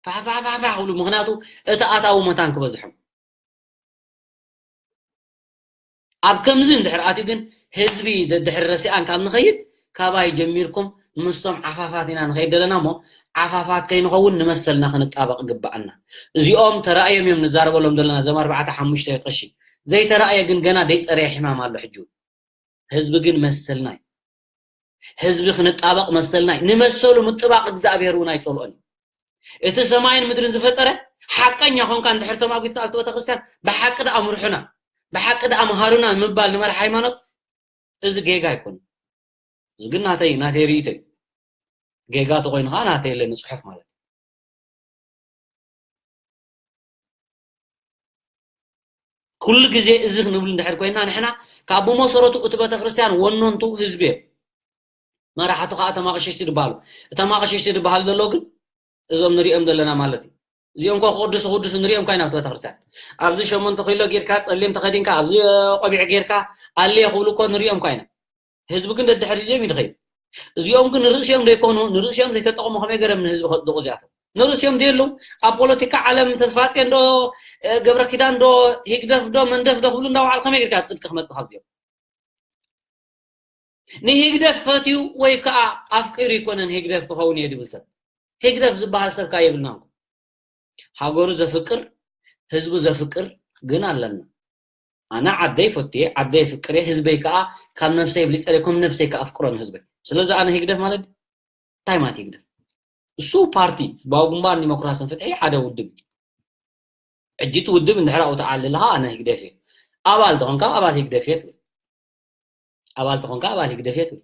ፋሕፋሕ፣ ፋሕፋሕ ክብሉ፣ ምኽንያቱ እቲ ኣታዊ መታን ክበዝሖም። ኣብ ከምዚ እንድሕር ኣትዩ ግን ህዝቢ ደድሕር ረሲኣን ካብ ንኸይድ፣ ካባይ ጀሚርኩም ምስቶም ዓፋፋት ኢና ንኸይድ ዘለና እሞ፣ ዓፋፋት ከይንኸውን ንመሰልና ክንጣበቕ ግብኣና። እዚኦም ተራእዮም እዮም ንዛረበሎም ዘለና፣ እዞም ኣርባዕተ ሓሙሽተ ቀሺ። ዘይተራእየ ግን ገና ደይጸረየ ሕማም ኣሎ ሕጂ እውን። ህዝቢ ግን መሰልና እዩ። ህዝቢ ክንጣበቕ መሰልና እዩ። ንመሰሉ ምጥባቕ እግዚኣብሔር እውን ኣይጸልኦን እዩ። እቲ ሰማይን ምድርን ዝፈጠረ ሓቀኛ ኾንካ እንድሕር ተማጒትካ ኣብቲ ቤተክርስትያን ብሓቂ ደኣ ምርሑና፣ ብሓቂ ደኣ መሃሩና ምባል ንመራሒ ሃይማኖት እዚ ጌጋ ኣይኮነን። እዚ ግን ናተይ፣ ናተይ ርእይቶ እዩ። ጌጋ ተኾይኑ ኸዓ ናተይ የለ ንጽሑፍ ማለት እዩ። ኩሉ ግዜ እዚ ክንብል እንድሕር ኮይና ንሕና ካብ ብመሰረቱ እቲ ቤተክርስትያን ወነንቱ ህዝቢ እዮም። መራሕቱ ከዓ እቶም ኣቕሽሽቲ ዝበሃሉ። እቶም ኣቕሽሽቲ ዝበሃሉ ዘለዉ ግን እዞም ንሪኦም ዘለና ማለት እዩ። እዚኦም እኮ ክቅድሱ ክቅድሱ ንሪኦም ኮይና ኣብቲ ቤተክርስትያን። ኣብዚ ሸሞንተ ኪሎ ጌርካ፣ ጸሊም ተኸዲንካ፣ ኣብዚ ቆቢዕ ጌርካ፣ ኣልየ ክብሉ እኮ ንሪኦም ኮይና። ህዝቢ ግን ደድሕሪ እዚኦም እዩ ዝኸይድ። እዚኦም ግን ንርእሲኦም ዘይኮኑ፣ ንርእሲኦም ዘይተጠቕሙ ከመይ ገይሮም ንህዝቢ ከጽድቑ እዚኣቶም? ንርእሲኦም ዘየለዉ ኣብ ፖለቲካ ዓለም ተስፋጽዮን ዶ፣ እ፣ ገብረ ኪዳን ዶ፣ ሂግደፍ ዶ፣ መንደፍ ዶ ክብሉ እንዳወዓሉ ከመይ ጌርካ ጽድቂ ክመጽእ ካብዚኦም? ንሂግደፍ ፈትዩ ወይ ከዓ ኣፍቂሩ ይኮነን ሂግደፍ ክኸውን እየ ዝብል ሰብ። ሂግደፍ ዝበሃል ሰብ ከኣ የብልናን። ሃገሩ ዘፍቅር፣ ህዝቡ ዘፍቅር ግን ኣለና። ኣነ ዓደይ ፈትየ፣ ዓደይ ኣፍቅረ፣ ህዝበይ ከኣ ካብ ነብሰይ ኣብሊጸ ዘይኮን ነብሰይ ከኣ ኣፍቅሮ ንህዝበይ። ስለዚ ኣነ ሂግደፍ ማለት እንታይ ማለት ሂግደፍ? እሱ ፓርቲ ህዝባዊ ግንባር ዲሞክራስን ፍትሒ ሓደ ውድብ እዩ። ሕጂ እቲ ውድብ እንድሕር ኣብኡ ተዓልልኻ ኣነ ህግደፍ እየ። ኣባል ተኾንካ ኣባል ህግደፍ እየ ትብል። ኣባል ተኾንካ ኣባል ህግደፍ እየ ትብል።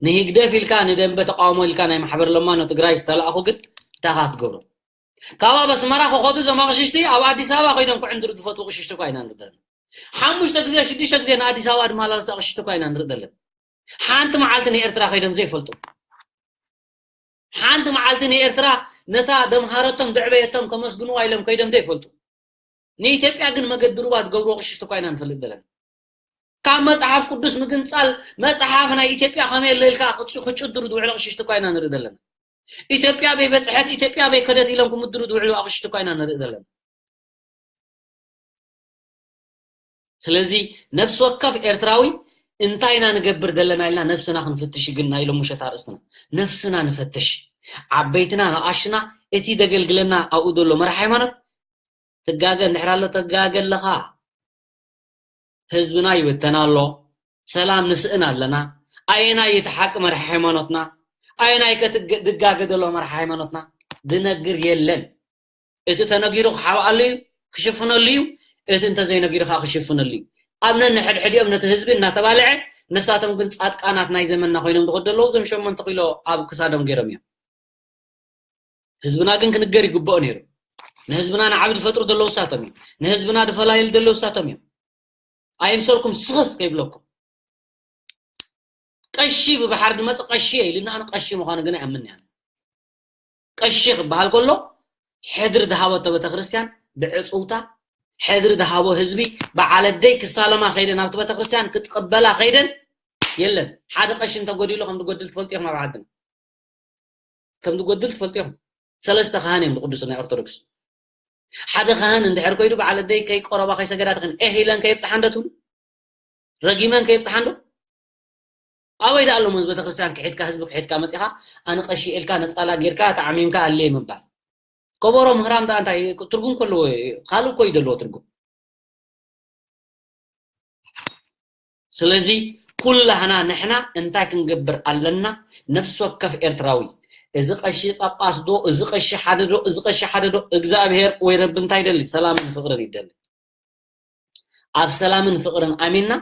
ንህግደፍ ኢልካ ንደንበ ተቃውሞ ኢልካ ናይ ማሕበር ለማኖ ትግራይ ዝተላእኹ ግን እንታይ ኢኻ ክትገብሮ? ካብ ኣብ ኣስመራ ክኸዱ እዞም ኣቕሽሽቲ ኣብ ኣዲስ ኣበባ ከይዶም ክዕንድሩ ዝፈትዉ ኣቕሽሽቲ እኳ ኢና ንርኢ ዘለና። ሓሙሽተ ግዜ ሽዱሽተ ግዜ ንኣዲስ ኣበባ ዝመላለሱ ኣቕሽሽቲ እኳ ኢና ንርኢ ዘለና። ሓንቲ መዓልቲ ንኤርትራ ከይዶም ዘይፈልጡ፣ ሓንቲ መዓልቲ ንኤርትራ ነታ ደምሃረቶም ዘዕበየቶም ከመስግንዋ ኢሎም ከይዶም ዘይፈልጡ፣ ንኢትዮጵያ ግን መገዲ ሩባ ዝገብሩ ኣቕሽሽቲ እኳ ኢና ንፈልጥ ዘለና። ካብ መጽሓፍ ቅዱስ ምግንጻል፣ መጽሓፍ ናይ ኢትዮጵያ ከመይ ኣለ ኢልካ ክጭ- ክጭድሩ ዝውዕሉ ኣቕሽሽቲ እኳ ኢና ንርኢ ዘለና። ኢትዮጵያ በይበጽሐት፣ ኢትዮጵያ በይከደት ኢሎም ክምድሩ ዝውዕሉ ኣቕሽሽቲ እኳ ኢና ንርኢ ዘለና። ስለዚ ነፍሲ ወከፍ ኤርትራዊ እንታይ ኢና ንገብር ዘለና ኢልና ነብስና ክንፍትሽ ግን ናይ ሎሚ ምሸት ኣርእስትና። ነብስና ንፈትሽ። ዓበይትና ንኣሽና፣ እቲ ደገልግለና ኣብኡ ዘሎ መራሕ ሃይማኖት ትጋገ እንድሕር ኣሎ ተጋገ ኣለኻ። ህዝብና ይብተን ኣሎ፣ ሰላም ንስእን ኣለና። ኣየናይ እቲ ሓቂ መራሕ ሃይማኖትና? ኣየናይ ከ ትግ- ዝጋገ ዘሎ መራሕ ሃይማኖትና? ዝነግር የለን። እቲ ተነጊሩ ክሓብኣሉ እዩ፣ ክሽፍነሉ እዩ። እቲ እንተዘይነጊሩ ከዓ ክሽፍነሉ እዩ። ኣብ ነንሕድሕዲኦም ነቲ ህዝቢ እናተባልዐ፣ ንሳቶም ግን ጻድቃናት ናይ ዘመንና ኮይኖም ዝኸዱ ኣለዉ። እዞም ሸሞንተ ኪሎ ኣብ ክሳዶም ገይሮም እዮም። ህዝብና ግን ክንገር ይግብኦ ነይሩ። ንህዝብና ንዓቢ ዝፈጥሩ ዘለዉ እሳቶም እዮም። ንህዝብና ዝፈላልዩ ዘለዉ እሳቶም እዮም። ኣይምሰልኩም ስኽፍ ከይብለኩም። ቀሺ ብባሕሪ ዝመጽእ ቀሺ እየ ኢሉና፣ ኣነ ቀሺ ምዃኑ ግን ኣይኣምንን እየ። ቀሺ ክበሃል ከሎ ሕድሪ ዝሃበቶ ቤተክርስትያን ብዕጽውታ፣ ሕድሪ ዝሃቦ ህዝቢ ብዓለደይ ክሳለማ ከይደን ኣብቲ ቤተክርስትያን ክትቕበላ ከይደን የለን። ሓደ ቀሺ እንተጎዲሉ ከም ዝጎድል ትፈልጡ ኢኹም ኣብ ዓድና። ከም ዝጎድል ትፈልጡ ኢኹም። ሰለስተ ካህን እዮም ዝቅድሱ ናይ ኦርቶዶክስ። ሓደ ካህን እንድሕር ኮይዱ በዓል ኣደይ ከይቆረባ ከይሰገዳ ትኽን ኤህ ኢለን ከየብፅሓ እንደ ትብሉ ረጊመን ከየብፅሓ እንዶ ኣበይ ደኣ ኣለሞ ቤተክርስትያን ክሒድካ ህዝቢ ክሒድካ መፂኻ ኣነ ቀሺ ኢልካ ነፃላ ጌርካ ተዓሚምካ ኣለ ምባል ከበሮ ምህራም ደኣ እንታይ ትርጉም ከለዎ ካልእ እኮ እዩ ዘለዎ ትርጉም ስለዚ ኩላህና ንሕና እንታይ ክንገብር ኣለና? ነፍሲ ወከፍ ኤርትራዊ እዚ ቀሺ ጳጳስ ዶ እዚ ቀሺ ሓደ ዶ እዚ ቀሺ ሓደ ዶ እግዚኣብሔር ወይ ረቢ እንታይ ይደሊ? ሰላምን ፍቅርን ይደሊ። ኣብ ሰላምን ፍቅርን ኣሚንና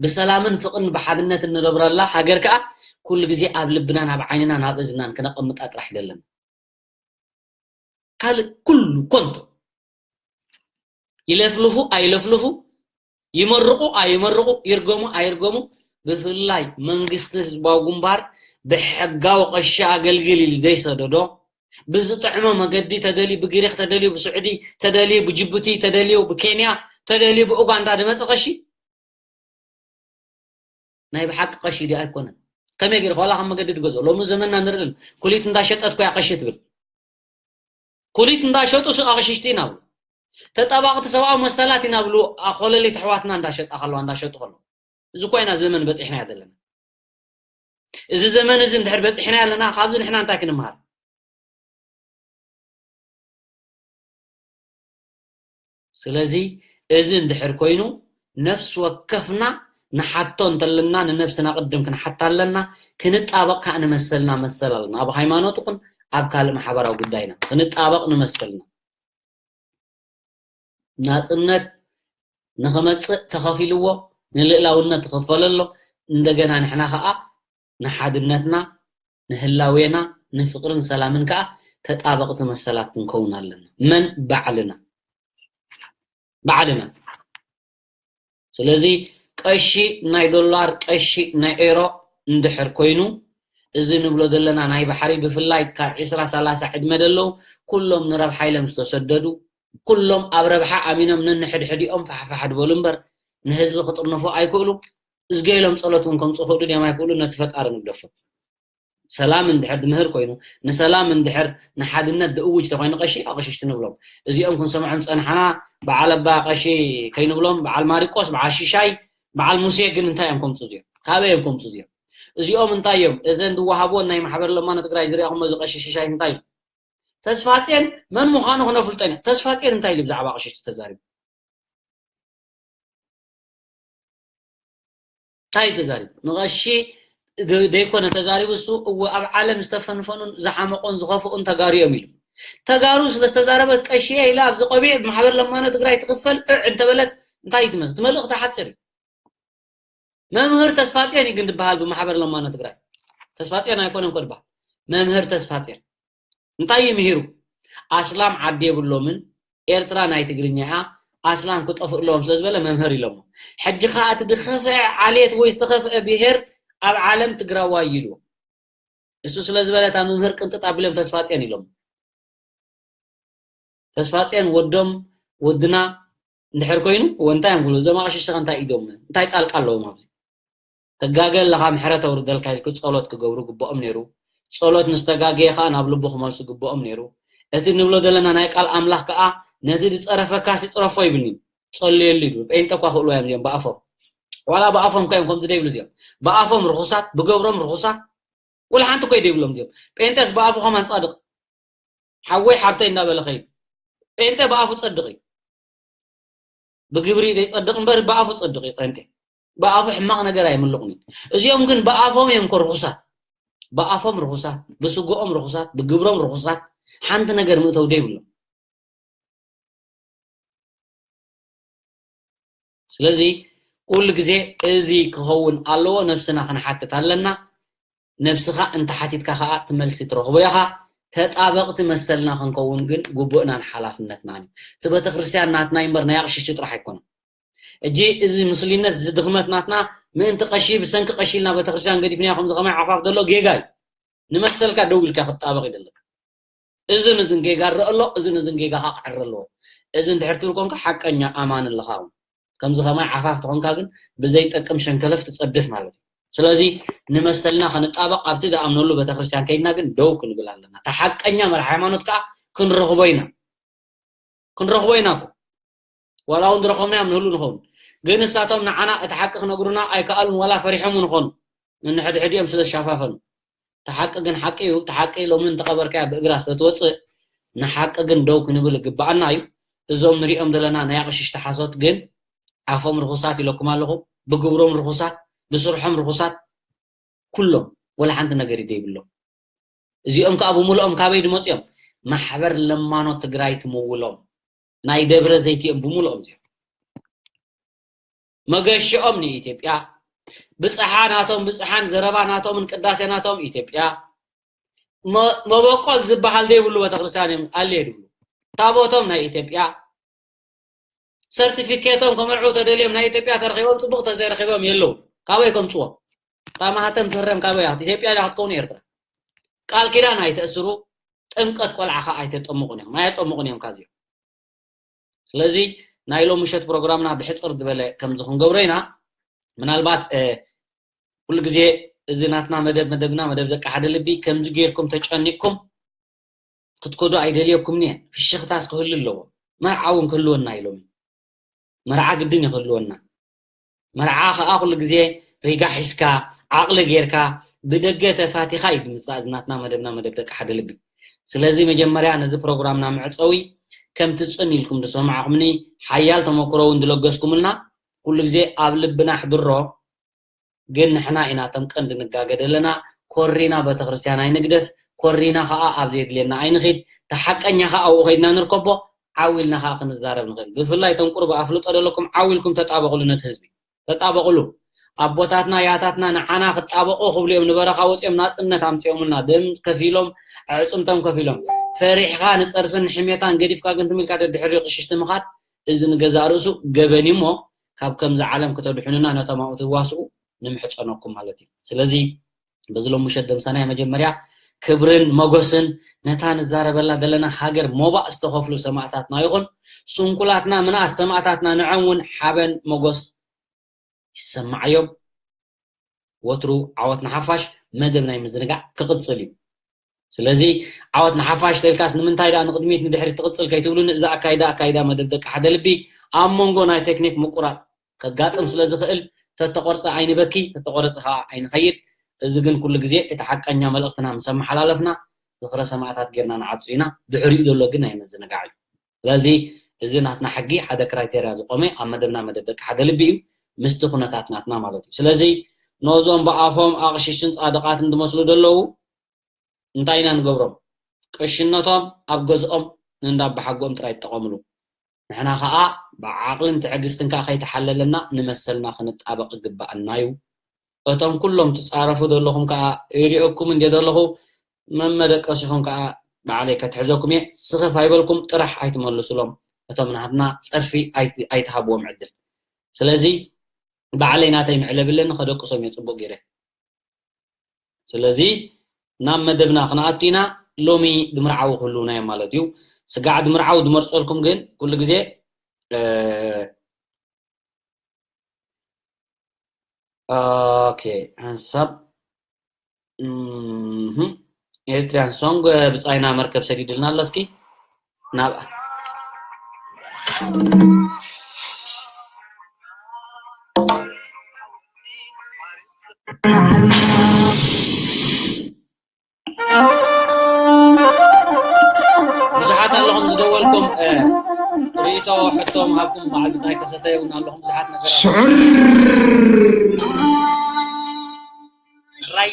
ብሰላምን ፍቅርን ብሓድነት እንነብረላ ሃገር ከኣ ኩሉ ግዜ ኣብ ልብናን ኣብ ዓይንናን ኣብ እዝናን ክነቐምጣ ጥራሕ ይደለና። ካልእ ኩሉ ኮንቶ ይለፍልፉ ኣይለፍልፉ ይመርቑ ኣይመርቑ ይርገሙ ኣይርገሙ ብፍላይ መንግስቲ ህዝባዊ ግንባር ብሕጋዊ ቀሺ ኣገልግል ኢሉ ዘይሰደዶ ብዝጥዕሞ መገዲ ተደልዩ ብግሪክ ተደልዩ ብስዑዲ ተደልዩ ብጅቡቲ ተደልዩ ብኬንያ ተደልዩ ብኡጋንዳ ዝመፀ ቀሺ ናይ ብሓቂ ቀሺ ድዩ ኣይኮነን ከመይ ገይሩ ዋላ ካብ መገዲ ድገዝኦ ሎሚ ዘመንና ንርኢ ኩሊት እንዳሸጠት ኮያ ቀሺ ትብል ኩሊት እንዳሸጡ ሱቅ ኣቕሽሽቲ ኢና ብሉ ተጣባቕቲ ሰብኣዊ መሰላት ኢና ብሉ ኣኾለሌት ኣሕዋትና እንዳሸጣ ከለዋ እንዳሸጡ ከለዉ እዚ ኮይና ዘመን በፂሕና ዘለና እዚ ዘመን እዚ እንድሕር በፂሕና ኣለና ካብዚ ንሕና እንታይ ክንምሃር ስለዚ እዚ እንድሕር ኮይኑ ነፍሲ ወከፍና ንሓቶ እንተለና ንነብስና ቅድም ክንሓታ ኣለና ክንጣበቕ ከዓ ንመሰልና መሰል ኣለና ኣብ ሃይማኖት ይኹን ኣብ ካልእ ማሕበራዊ ጉዳይና ክንጣበቕ ንመሰልና ናፅነት ንኽመፅእ ተኸፊልዎ ንልእላውነት ትኽፈለሎ እንደገና ንሕና ከዓ ንሓድነትና ንህላዌና ንፍቅርን ሰላምን ከዓ ተጣበቕቲ መሰላት ክንከውን ኣለና መን ባዕልና ባዕልና ስለዚ ቀሺ ናይ ዶላር ቀሺ ናይ ኤሮ እንድሕር ኮይኑ እዚ ንብሎ ዘለና ናይ ባሕሪ ብፍላይ ካብ ዕስራ ሰላሳ ዕድመ ደለዉ ኩሎም ንረብሓ ኢሎም ዝተሰደዱ ኩሎም ኣብ ረብሓ ኣሚኖም ነንሕድሕዲኦም ፋሕፋሕ ድበሉ እምበር ንህዝቢ ክጥርንፉ ኣይክእሉ እዝገ ኢሎም ጸሎት እውን ከምጽኡ ክእሉ ድዮም ኣይክእሉ ነቲ ፈጣሪ ንግደፎ ሰላም እንድሕር ድምህር ኮይኑ ንሰላም እንድሕር ንሓድነት ድእውጅ ተኮይኑ ቀሺ ኣቕሽሽቲ ንብሎም እዚኦም ክንሰምዖም ጸንሓና በዓል ኣባ ቀሺ ከይንብሎም በዓል ማሪቆስ በዓል ሽሻይ በዓል ሙሴ ግን እንታይ እዮም ከምፁ እዚኦም ካበይ እዮም ከምፁ እዚኦም እዚኦም እንታይ እዮም እዘን ዝወሃብዎን ናይ ማሕበር ለማኖ ትግራይ ዝሪኣኹሞ እዚ ቀሺ ሽሻይ እንታይ እዩ ተስፋፅዮን መን ምዃኑ ክነፍልጦ ኢና ተስፋፅዮን እንታይ ኢሉ ብዛዕባ ኣቕሽሽቲ ተዛሪቡ እንታይ ተዛሪቡ ንቐሺ ደ- ደይኮነ ተዛሪቡ እሱ፣ እወ ኣብ ዓለም ዝተፈንፈኑን ዝሓመቑን ዝኸፍኡን ተጋሩ እዮም ኢሉ። ተጋሩ ስለ ዝተዛረበት ቀሺ እየ ኢላ ኣብዚ ቆቢዕ ብማሕበር ለማኖ ትግራይ ትኽፈል ዕዕ እንተበለት እንታይ እዩ ትመስል? እቲ መልእኽቲ ሓፂር እዩ። መምህር ተስፋፅዮን እዩ ግን ዝበሃል ብማሕበር ለማኖ ትግራይ። ተስፋፅዮን ኣይኮነን ኮ ዝበሃል። መምህር ተስፋፅዮን እንታይ እዩ ምሂሩ? ኣስላም ዓዲ የብሎምን፣ ኤርትራ ናይ ትግርኛ እያ፣ ኣስላም ክጠፍእ ኣለዎም ስለ ዝበለ መምህር ኢሎሞ። ሕጂ ኸዓ እቲ ዝኸፍአ ዓሌት ወይ ዝተኸፍአ ብሄር ኣብ ዓለም ትግራዋይ ኢሉ። እሱ ስለ ዝበለ እታ መምህር ቅንጥጥ ኣቢሎም ተስፋፅዮን ኢሎም። ተስፋፅዮን ወዶም ወድና እንድሕር ኮይኑ እወ እንታይ እዮም ክብሉ? እዞም ኣቕሽሽቲ ኸ እንታይ ኢዶም? እንታይ ጣልቃ ኣለዎም ኣብዚ? ተጋገ ኣለኻ ምሕረት ኣውርደልካ ኢልኩ ጸሎት ክገብሩ ግብኦም ነይሩ። ጸሎት ንዝተጋገየ ኸዓ ናብ ልቡ ክመልሱ ግብኦም ነይሩ። እቲ ንብሎ ዘለና ናይ ቃል ኣምላኽ ከኣ ነቲ ዝጸረፈካስ ይጽረፎ ይብልኒ። ጸልየሉ ይብሉ። ጴንጠ እኳ ክእልዎ እዮም እዚኦም ብኣፎም። ዋላ ብኣፎም እኳ እዮም ከምዚ ደይብሉ እዚኦም። ብኣፎም ርኹሳት፣ ብገብሮም ርኹሳት። ወላ ሓንቲ እኮ ደይብሎም እዚኦም። ጴንጠስ ብኣፉ ከማን ጻድቕ። ሓወይ ሓብተይ እንዳበለ ኸይዱ። ጴንጠ ብኣፉ ጸድቕ እዩ። ብግብሪ ዘይጸድቕ እምበር ብኣፉ ጸድቕ እዩ ጴንጠ። ብኣፉ ሕማቕ ነገር ኣይምልቑን እዩ። እዚኦም ግን ብኣፎም እዮም እኮ ርኹሳት። ብኣፎም ርኹሳት፣ ብስግኦም ርኹሳት፣ ብግብሮም ርኹሳት፣ ሓንቲ ነገር ምእተው ደይብሎም። ስለዚ ኩሉ ግዜ እዚ ክኸውን ኣለዎ፣ ነብስና ክንሓትት ኣለና። ነብስኻ እንተሓቲትካ ኸኣ እቲ መልሲ ትረኽቦ ኢኻ። ተጣበቕቲ መሰልና ክንከውን ግን ግቡእናን ሓላፍነትናን እዩ። እቲ ቤተክርስትያን ናትና እዩ እምበር ናይ ኣቕሽሽቲ ጥራሕ ኣይኮነን። እጂ እዚ ምስሊነት፣ እዚ ድኽመት ናትና ምእንቲ ቀሺ፣ ብሰንኪ ቀሺ ኢልና ቤተክርስትያን ገዲፍናዮ ከምዚ ከማይ ዓፋፍ ዘሎ ጌጋ እዩ። ንመሰልካ ደው ኢልካ ክትጣበቕ ይደለካ። እዝን እዝን ጌጋ ረእ ኣሎ፣ እዝን እዝን ጌጋ ከዓ ክዕረ ኣለዎ። እዚ እንድሕር ትብል ኮንካ ሓቀኛ ኣማን ኣለኻ እውን። ከምዚ ከማይ ዓፋፍ ተኾንካ ግን ብዘይጠቅም ሸንከለፍ ትጸድፍ ማለት እዩ። ስለዚ ንመሰልና ክንጣበቕ ኣብቲ ዝኣምነሉ ቤተክርስትያን ከይድና ግን ደው ክንብል ኣለና። እታ ሓቀኛ መርሓ ሃይማኖት ከዓ ክንረኽቦ ኢና። ክንረኽቦ ኢና እኮ። ዋላ እውን ዝረኸብናዮም ንህሉ ንኸውን። ግን ንሳቶም ንዓና እቲ ሓቂ ክነግሩና ኣይከኣሉን ዋላ ፈሪሖም እውን ይኾኑ። ነንሕድሕዲኦም ስለ ዝሸፋፈኑ። እቲ ሓቂ ግን ሓቂ እዩ። እቲ ሓቂ ሎሚ እንተቐበርካያ ብእግራ ስለ ትወፅእ ንሓቂ ግን ደው ክንብል ይግበኣና እዩ። እዞም ንሪኦም ዘለና ናይ ኣቕሽሽቲ ሓሶት ግን ኣፎም ርኹሳት ኢለኩም ኣለኹ። ብግብሮም ርኹሳት፣ ብስርሖም ርኹሳት፣ ኩሎም ወላ ሓንቲ ነገር እዩ ዘይብሎም። እዚኦም ከዓ ብምልኦም ካበይ ድመፅኦም? ማሕበር ለማኖ ትግራይ ትምውሎም ናይ ደብረ ዘይት እዮም ብምልኦም እዚኦም። መገሽኦም ንኢትዮጵያ፣ ብፅሓ ናቶም ብፅሓን ዘረባ ናቶምን ቅዳሴ ናቶም ኢትዮጵያ፣ መ- መበቆል ዝበሃል ዘይብሉ ቤተክርስትያን እዮም ኣለ ድብሉ። ታቦቶም ናይ ኢትዮጵያ፣ ሰርቲፊኬቶም ከመርዑ ተደልዮም ናይ ኢትዮጵያ ተረኺቦም ፅቡቅ ተዘይረኺቦም የለዉ። ካበይ ከምፅዎም? እታ ማህተም ትህረም ካበይ ኢያ? ኢትዮጵያ ዳ ክትከውን ኤርትራ? ቃል ኪዳን ኣይተእስሩ፣ ጥምቀት ቆልዓ ከዓ ኣይተጠምቁን እዮም። ኣይጠምቁን እዮም ካብዚኦም። ስለዚ ናይ ሎሚ ምሸት ፕሮግራምና ብሕፅር ዝበለ ከምዚ ክንገብሮ ኢና። ምናልባት እ፣ ኩሉ ግዜ እዚ ናትና መደብ መደብና መደብ ደቂ ሓደ ልቢ ከምዚ ጌርኩም ተጨኒቅኩም ክትከዱ ኣይደልየኩምን እየ። ፍሽኽታስ ክህሉ ኣለዎ። መርዓ እውን ክህልወና ኢሎም። መርዓ ግድን እዩ ክህልወና። መርዓ ከዓ ኩሉ ግዜ ሪጋ ሒዝካ ዓቕሊ ጌርካ ብደገ ተፋቲኻ እዩ ዝምፃእ እዚ ናትና መደብና መደብ ደቂ ሓደ ልቢ። ስለዚ መጀመርያ ነዚ ፕሮግራምና መዕፀዊ ከምቲ ፅን ኢልኩም ዝሰማዕኹምኒ ሓያል ተመክሮ እውን ዝለገስኩምልና ኩሉ ግዜ ኣብ ልብና ኣሕድሮ። ግን ንሕና ኢና እቶም ቀንዲ ንጋገ ዘለና። ኮሪና ቤተክርስትያን ኣይንግደፍ፣ ኮሪና ከዓ ኣብ ዘየድልየና ኣይንኺድ። እቲ ሓቀኛ ከዓ ኣብኡ ከይድና ንርከቦ፣ ዓው ኢልና ከዓ ክንዛረብ ንኽእል። ብፍላይ እቶም ቁሩብ ኣፍልጦ ዘለኩም ዓው ኢልኩም ተጣበቕሉ ነቲ ህዝቢ። ተጣበቕሉ። ኣቦታትና ያታትና ንዓና ክጣበቑ ክብሉ እዮም ንበረኻ ወፂኦም ናፅነት ኣምፂኦምልና። ደም ከፊሎም፣ ኣዕፅምቶም ከፊሎም። ፈሪሕኻ ንፀርፍን ንሕሜታን ገዲፍካ ግን ትም ኢልካ ደድሕሪ ቅሽሽቲ ምኻድ እዚ ንገዛእ ርእሱ ገበን እዩ እሞ ካብ ከምዚ ዓለም ክተድሕኑና ነቶም ኣብኡ ትዋስኡ ንምሕፀነኩም ማለት እዩ። ስለዚ በዚ ሎም ምሸት ደምሳናይ መጀመርያ ክብርን መጎስን ነታ ንዛረበላ ዘለና ሃገር ሞባእ ዝተኸፍሉ ሰማእታትና ይኹን ስንኩላትና ምንኣስ ሰማእታትና ንዖም እውን ሓበን መጎስ ይሰማዓዮም። ወትሩ ዓወት ንሓፋሽ መደብ ናይ ምዝንጋዕ ክቕፅል እዩ። ስለዚ ዓወት ንሓፋሽ ተልካስ ንምንታይ ደኣ ንቕድሚት ንድሕሪት ትቕፅል ከይትብሉኒ እዛ ኣካይዳ ኣካይዳ መደብ ደቂ ሓደ ልቢ ኣብ መንጎ ናይ ቴክኒክ ምቁራፅ ከጋጥም ስለ ዝኽእል ተተቆርፀ ኣይንበኪ ተተቆረፀ ከዓ ኣይንኸይድ። እዚ ግን ኩሉ ግዜ እቲ ሓቀኛ መልእኽትና ምስ ኣመሓላለፍና ዝኽረ ሰማእታት ጌርና ንዓፁ ኢና። ድሕሪኡ ዘሎ ግን ናይ ምዝንጋዕ እዩ። ስለዚ እዚ ናትና ሕጊ ሓደ ክራይቴርያ ዝቆመ ኣብ መደብና መደብ ደቂ ሓደ ልቢ እዩ ምስቲ ኩነታት ናትና ማለት እዩ። ስለዚ ነዞም ብኣፎም ኣቕሽሽን ጻድቓትን ዝመስሉ ዘለዉ እንታይ ኢና ንገብሮም? ቅሽነቶም ኣብ ገዝኦም ንእንዳ ኣባሓጎኦም ጥራይ ይጠቐምሉ። ንሕና ኸኣ ብዓቕልን ትዕግስትን ከኣ ከይተሓለለና ንመሰልና ክንጣበቕ ይግባኣና እዩ። እቶም ኩሎም ትጻረፉ ዘለኹም ከኣ ይሪኦኩም እንድየ ዘለኹ፣ መመደቀሲኹም ከኣ ባዕለይ ከትሕዘኩም እየ። ስኽፍ ኣይበልኩም፣ ጥራሕ ኣይትመልሱሎም። እቶም ናትና ጸርፊ ኣይት-፣ ኣይትሃብዎም ዕድል። ስለዚ ባዕለይ ናተይ መዕለቢ ኣለኒ፣ ከደቅሶም እየ ጽቡቕ ገይረ። ስለዚ ናብ መደብና ክንኣቱ ኢና። ሎሚ ድምርዓዊ ክህልውና እዮም ማለት እዩ። ስጋዕ ድምርዓዊ ድመርጸልኩም ግን ኩሉ ግዜ፣ እ፣ ኦኬ፣ ሓንሳብ፣ እምህ፣ ኤርትሪያን ሶንግ ብጻይና መርከብ ሰዲድልና ኣሎ። እስኪ ናብ ብዙሓት ኣለኹም ዝደወልኩም፣ እ፣ ርእይቶ፣ ሕቶ ምሃብኩም፣ በዓል እንታይ ከሰተ እውን ኣለኹም ብዙሓት ነገራት። ሽዑር። ራይ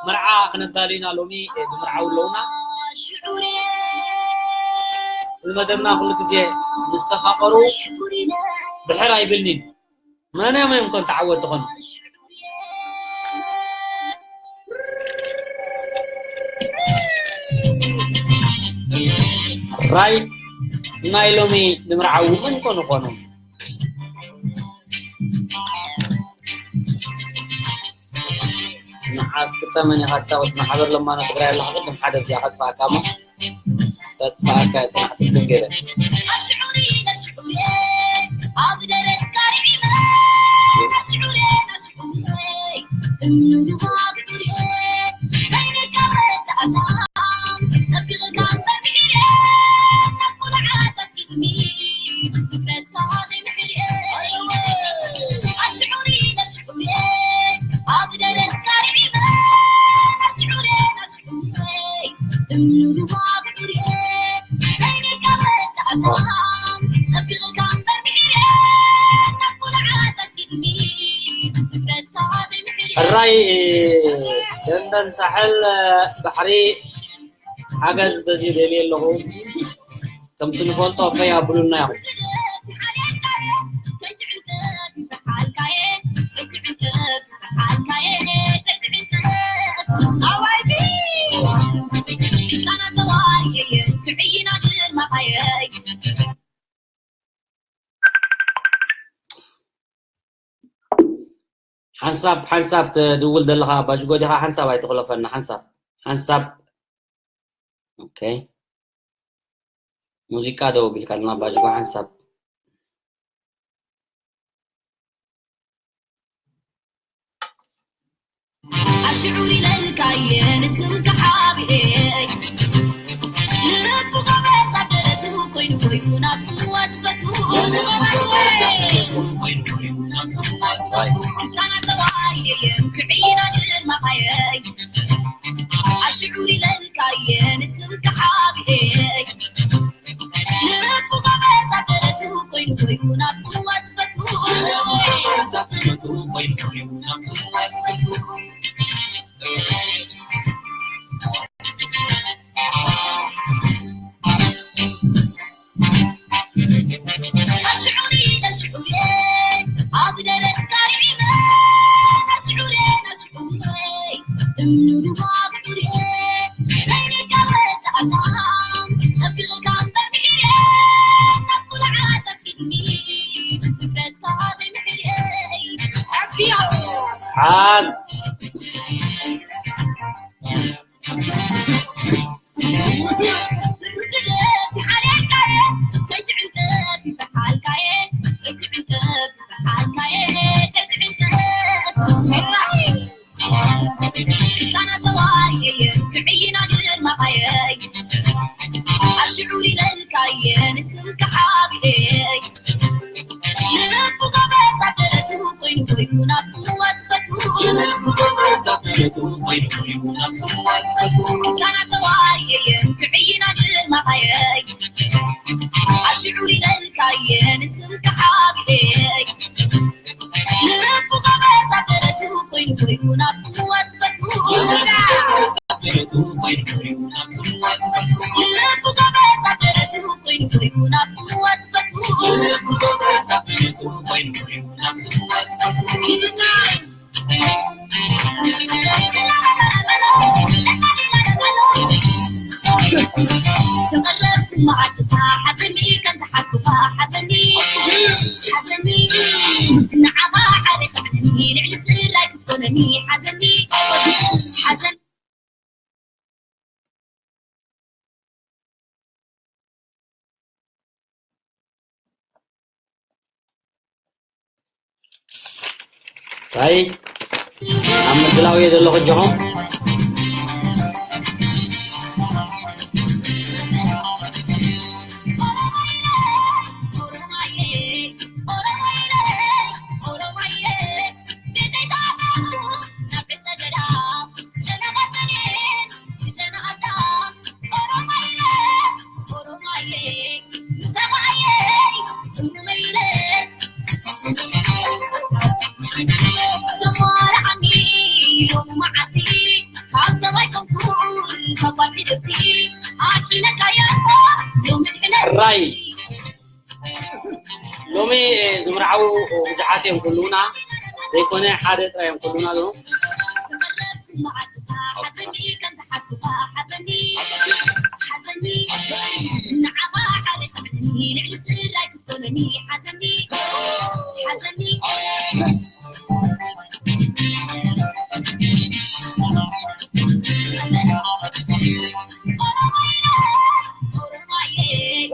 መርዓ ክነዳሉ ኢና ሎሚ፣ እ፣ ብምርዓው ኣለውና። እዚ መደብና ኩሉ ግዜ ምስ ተፋቐሩ ድሕር ኣይብልኒን። መን እዮም እዮም ኮን ተዓወት ትኾኑ? ራይ ናይ ሎሚ ንምርዓዊ መን ኮን ይኾኑ? ንዓስ ክተመን ኢኻ እታ ወዲ ማሕበር ለማኖ ትግራይ ኣለኻ፣ ቅድም ሓደ እዚኣ ከጥፍኣካ እሞ፣ ከጥፍኣካ እየ፣ ጽናሕ ትርጉም ገይረ። ሕራይ ደንደን ሳሕል ባሕሪ ሓገዝ በዚ ደልየ ኣለኹ። ከምቲ ንፈልጦ ፈይ ኣብሉልና ኢኹም። ሓንሳብ ሓንሳብ ትድውል ዘለኻ ኣባጅጎ ዲኻ? ሓንሳብ ኣይትኽለፈና። ሓንሳብ ሓንሳብ። ኦኬ፣ ሙዚቃ ደው ቢልካ ድማ ኣባጅጎ ሓንሳብ። ኣሽዑር ኢለልካየ ንስምካ ሓቢኤ፣ ልቡ ጎበዝ ኣብ ደረቱ ኮይኑ ኮይኑ ናብ ጽምዋ ዝፈቱ። ቃና ተዋየየ ክዕይና ጅማኻየ፣ ኣሽዑር ኢለልካየ ንስምካ ሓቢኤ፣ ልቡ ጎበዝ ኣብ ደረቱ ኮይኑ ኮይኑ ናብ ጽምዋ ዝፈቱ። ሓዝ። ትቕረብ መዓልትኻ ሓዘኒ ከም ዝሓዝኩኻ ሓዘኒ ሓዘኒ ንዓኻ ዓረ ትዕነኒ ልዕሊ ስድራይ ክትኮነኒ ሓዘኒ ሓዘኒ ታይ ኣብ ምድላው እየ ዘለኹ ኣጆኹም። ሕራይ ሎሚ ዝምርዓው ብዙሓት እዮም ክህልውና ዘይኮነ ሓደ ጥራይ እዮም ክህልውና ሎ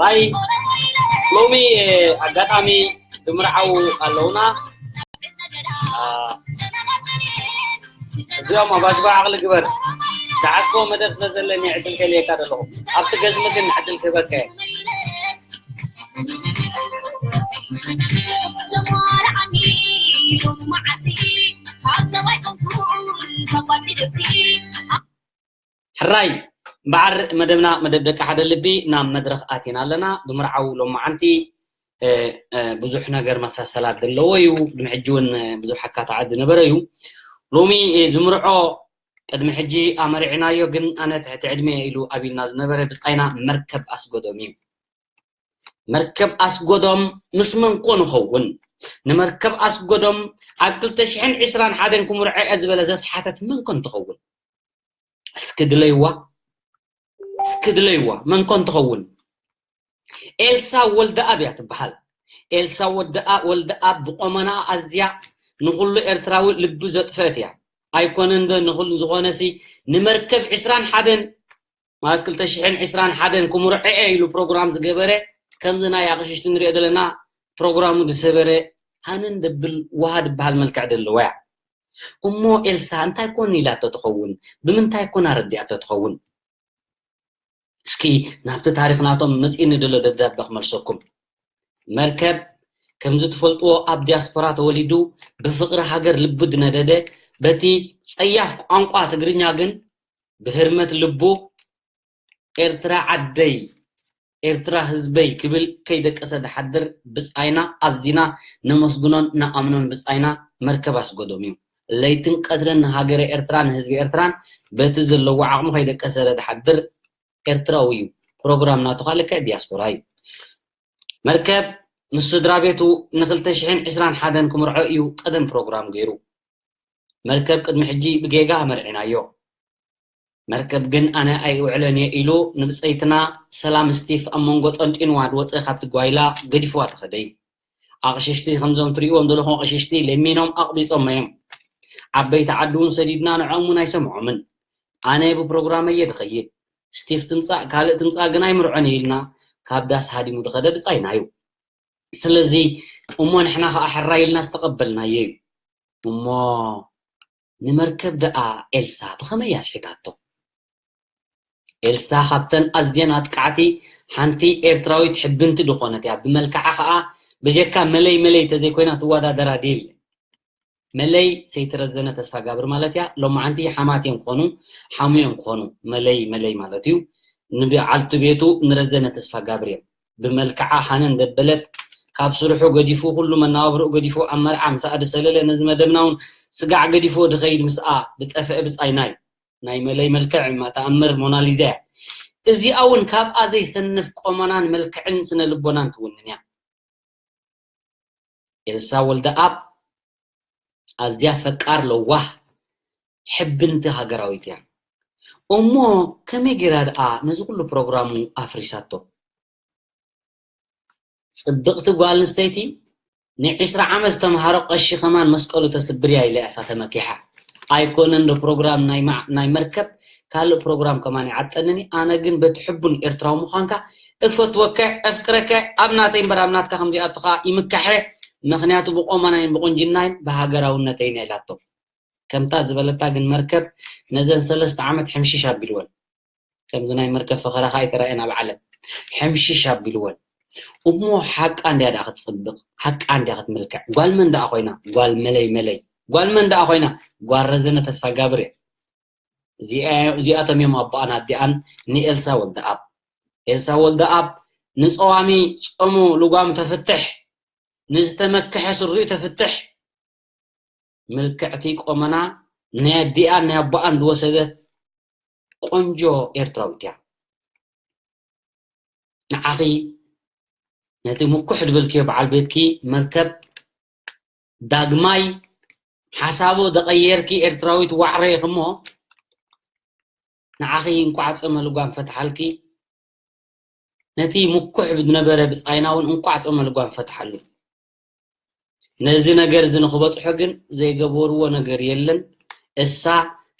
ዋይ ሎሚ ኣጋጣሚ ዝምርዓው ኣለውና። እዚኦም ኣብ ኣሽባ ዓቕሊ ግበር ዝሓዝኮ መደብ ስለ ዘለኒ ዕድል ከልየካ ዘለኹ ኣብቲ ገዝሚ ግን ዕድል ክህበካ እየ። ሕራይ እምበኣር መደብና መደብ ደቂ ሓደ ልቢ ናብ መድረኽ ኣቲና ኣለና። ብምርዓው ሎማዓንቲ ብዙሕ ነገር መሳሰላት ዘለዎ እዩ። ቅድሚ ሕጂ እውን ብዙሕ ኣካታዓት ዝነበረ እዩ። ሎሚ ዝምርዖ ቅድሚ ሕጂ ኣመሪዕናዮ፣ ግን ኣነ ትሕቲ ዕድመ ኢሉ ኣቢልና ዝነበረ ብጻይና መርከብ ኣስጎዶም እዩ። መርከብ ኣስጎዶም ምስ መንኮ ንኸውን? ንመርከብ ኣስጎዶም ኣብ ክልተ ሽሕን ዕስራን ሓደን ክምርዖ እየ ዝበለ ዘስሓተት መንኮ እንትኸውን? እስኪ ድለይዋ፣ እስኪ ድለይዋ መንኮ እንትኸውን? ኤልሳ ወልደኣብ እያ ትበሃል። ኤልሳ ወልደኣ- ወልደኣብ ብቆመናኣ ኣዝያ ንኹሉ ኤርትራዊ ልቢ ዘጥፈአት እያ። ኣይኮነን ዶ ንኹሉ ዝኾነሲ ንመርከብ ዕስራን ሓደን ማለት ክልተ ሽሕን ዕስራን ሓደን ክምርዖ እየ ኢሉ ፕሮግራም ዝገበረ ከምዚ ናይ ኣቕሽሽቲ ንሪኦ ዘለና ፕሮግራሙ ዝሰበረ ሃንን ደብል ውሃ ዝበሃል መልክዕ ዘለዋ እያ። እሞ ኤልሳ እንታይ ኮን ኢላቶ ትኸውን? ብምንታይ ኮን ኣረዲኣቶ ትኸውን? እስኪ ናብቲ ታሪኽ ናቶም መጺእኒ ዘሎ ደብዳበ ክመልሰኩም። መርከብ ከምዚ ትፈልጥዎ ኣብ ዲያስፖራ ተወሊዱ ብፍቕሪ ሃገር ልቡ ዝነደደ በቲ ጸያፍ ቋንቋ ትግርኛ ግን ብህርመት ልቡ ኤርትራ ዓደይ ኤርትራ ህዝበይ ክብል ከይደቀሰ ዝሓድር ብጻይና ኣዚና ነመስግኖን ነኣምኖን ብጻይና መርከብ ኣስጎዶም እዩ። ለይትን ቀትርን ንሃገረ ኤርትራ ንህዝቢ ኤርትራን በቲ ዘለዎ ዓቕሙ ከይደቀሰ ዝሓድር ኤርትራዊ እዩ። ፕሮግራም ናቱ ከዓ ልክዕ ዲያስፖራ እዩ። መርከብ ምስ ስድራ ቤቱ ንክልተ ሽሕን ዕስራን ሓደን ክምርዖ እዩ ቀደም ፕሮግራም ገይሩ። መርከብ ቅድሚ ሕጂ ብጌጋ ኣመርዒናዮ። መርከብ ግን ኣነ ኣይውዕለን እየ ኢሉ ንብጸይትና ሰላም ስቲፍ ኣብ መንጎ ጠንጢንዋ ዝወጸ ካብቲ ጓይላ ገዲፍዋ ዝኸደ እዩ። ኣቕሽሽቲ ከምዞም ትርእይዎም ዘለኹም ኣቕሽሽቲ ለሚኖም ኣቕቢጾሞ እዮም። ዓበይቲ ዓዲ እውን ሰዲድና ንዕኦም እውን ኣይሰምዖምን። ኣነ ብፕሮግራመይ እየ ዝኸይድ። ስቲፍ ትምጻእ ካልእ ትምጻእ ግን ኣይምርዖን እየ ኢልና ካብ ዳስ ሃዲሙ ዝኸደ ብጻይና እዩ። ስለዚ እሞ ንሕና ኸዓ ሕራይ ኢልና ዝተቐበልናዮ እዩ። እሞ ንመርከብ ደኣ ኤልሳ ብኸመይ ኣስሒታቶ? ኤልሳ ካብተን ኣዝየን ኣጥቃዕቲ ሓንቲ ኤርትራዊት ሕብንቲ ዝኾነት እያ። ብመልክዓ ኸዓ ብጀካ መለይ መለይ ተዘይኮይና ትወዳደራ ድየ? መለይ ሰይቲ ረዘነ ተስፋጋብር ማለት እያ። ሎማዓንቲ ሓማት እዮም ክኾኑ፣ ሓሙ እዮም ክኾኑ። መለይ መለይ ማለት እዩ። ንበዓልቲ ቤቱ ንረዘነ ተስፋጋብር እዮም። ብመልክዓ ሃነን ደበለት ካብ ስርሑ ገዲፉ፣ ኩሉ መነባብርኡ ገዲፉ፣ ኣብ መርዓ ምስኣ ዝሰለለ፣ ነዚ መደብና እውን ስጋዕ ገዲፉ ዝኸይድ ምስኣ ዝጠፍአ ብጻይና እዩ። ናይ መለይ መልክዕ እማ ተኣምር ሞናሊዛ እያ። እዚኣ እውን ካብኣ ዘይሰንፍ ቆመናን መልክዕን ስነ ልቦናን ትውንን እያ። ኤልሳ ወልደኣብ ኣዝያ ፈቃር፣ ለዋህ፣ ሕብንቲ ሃገራዊት እያ። እሞ ከመይ ጌራ ደኣ ነዚ ኩሉ ፕሮግራሙ ኣፍሪሳቶ? ጽብቕቲ ጓል ኣንስተይቲ ንዒስራ ዓመት ዝተምሃሮ ቀሺ ከማን መስቀሉ ተስብር እያ ኢለ እያ እሳ ተመኪሓ። ኣይኮነን ዶ ፕሮግራም ናይ መዓ-፣ ናይ መርከብ፣ ካልእ ፕሮግራም ከማን ይዓጠንኒ። ኣነ ግን በቲ ሕቡን ኤርትራዊ ምዃንካ እፈትወከ፣ እፍቅረከ፣ ኣብ ናተይ እምበር ኣብ ናትካ ከምዚኣቱ ከኣ ይምካሐ። ምኽንያቱ ብቆመናይን ብቁንጅናይን ብሃገራውነተይን እያ ኢላቶ። ከምታ ዝበለታ ግን መርከብ ነዘን ሰለስተ ዓመት ሕምሽሽ ኣቢልወን። ከምዚ ናይ መርከብ ፈኸራኻ ኣይተራእየን ኣብ ዓለም። ሕምሽሽ ኣቢልወን። እሞ ሓቃ እንድያ ደኣ ክትጽብቕ፣ ሓቃ እንድያ ክትምልክዕ። ጓል መን ደኣ ኮይና? ጓል መለይ መለይ። ጓል መን ደኣ ኮይና? ጓል ረዘነ ተስፋጋብር እያ። እዚኣ-፣ እዚኣቶም እዮም ኣቦኣን ኣዲኣን ንኤልሳ ወልደኣብ። ኤልሳ ወልደኣብ ንጸዋሚ ጾሙ ልጓም ተፍትሕ፣ ንዝተመክሐ ስሪኡ ተፍትሕ፣ ምልክዕቲ ቆመና ናይ ኣዲኣን ናይ ኣቦኣን ዝወሰደት ቆንጆ ኤርትራዊት እያ። ንዓኺ ነቲ ምኩሕ ድበልክዮ በዓል ቤትኪ መርከብ ዳግማይ ሓሳቡ ደቐየርኪ ኤርትራዊት ዋዕሮ ኢኺ እሞ፣ ንዓኺ እንቋዕ ጾመ ልጓም ፈትሓልኪ፣ ነቲ ምኩሕ ዝነበረ ብጻይና እውን እንቋዕ ጾመ ልጓም ፈትሓሉ። ነዚ ነገር እዚ ንኽበጽሖ ግን ዘይገበርዎ ነገር የለን። እሳ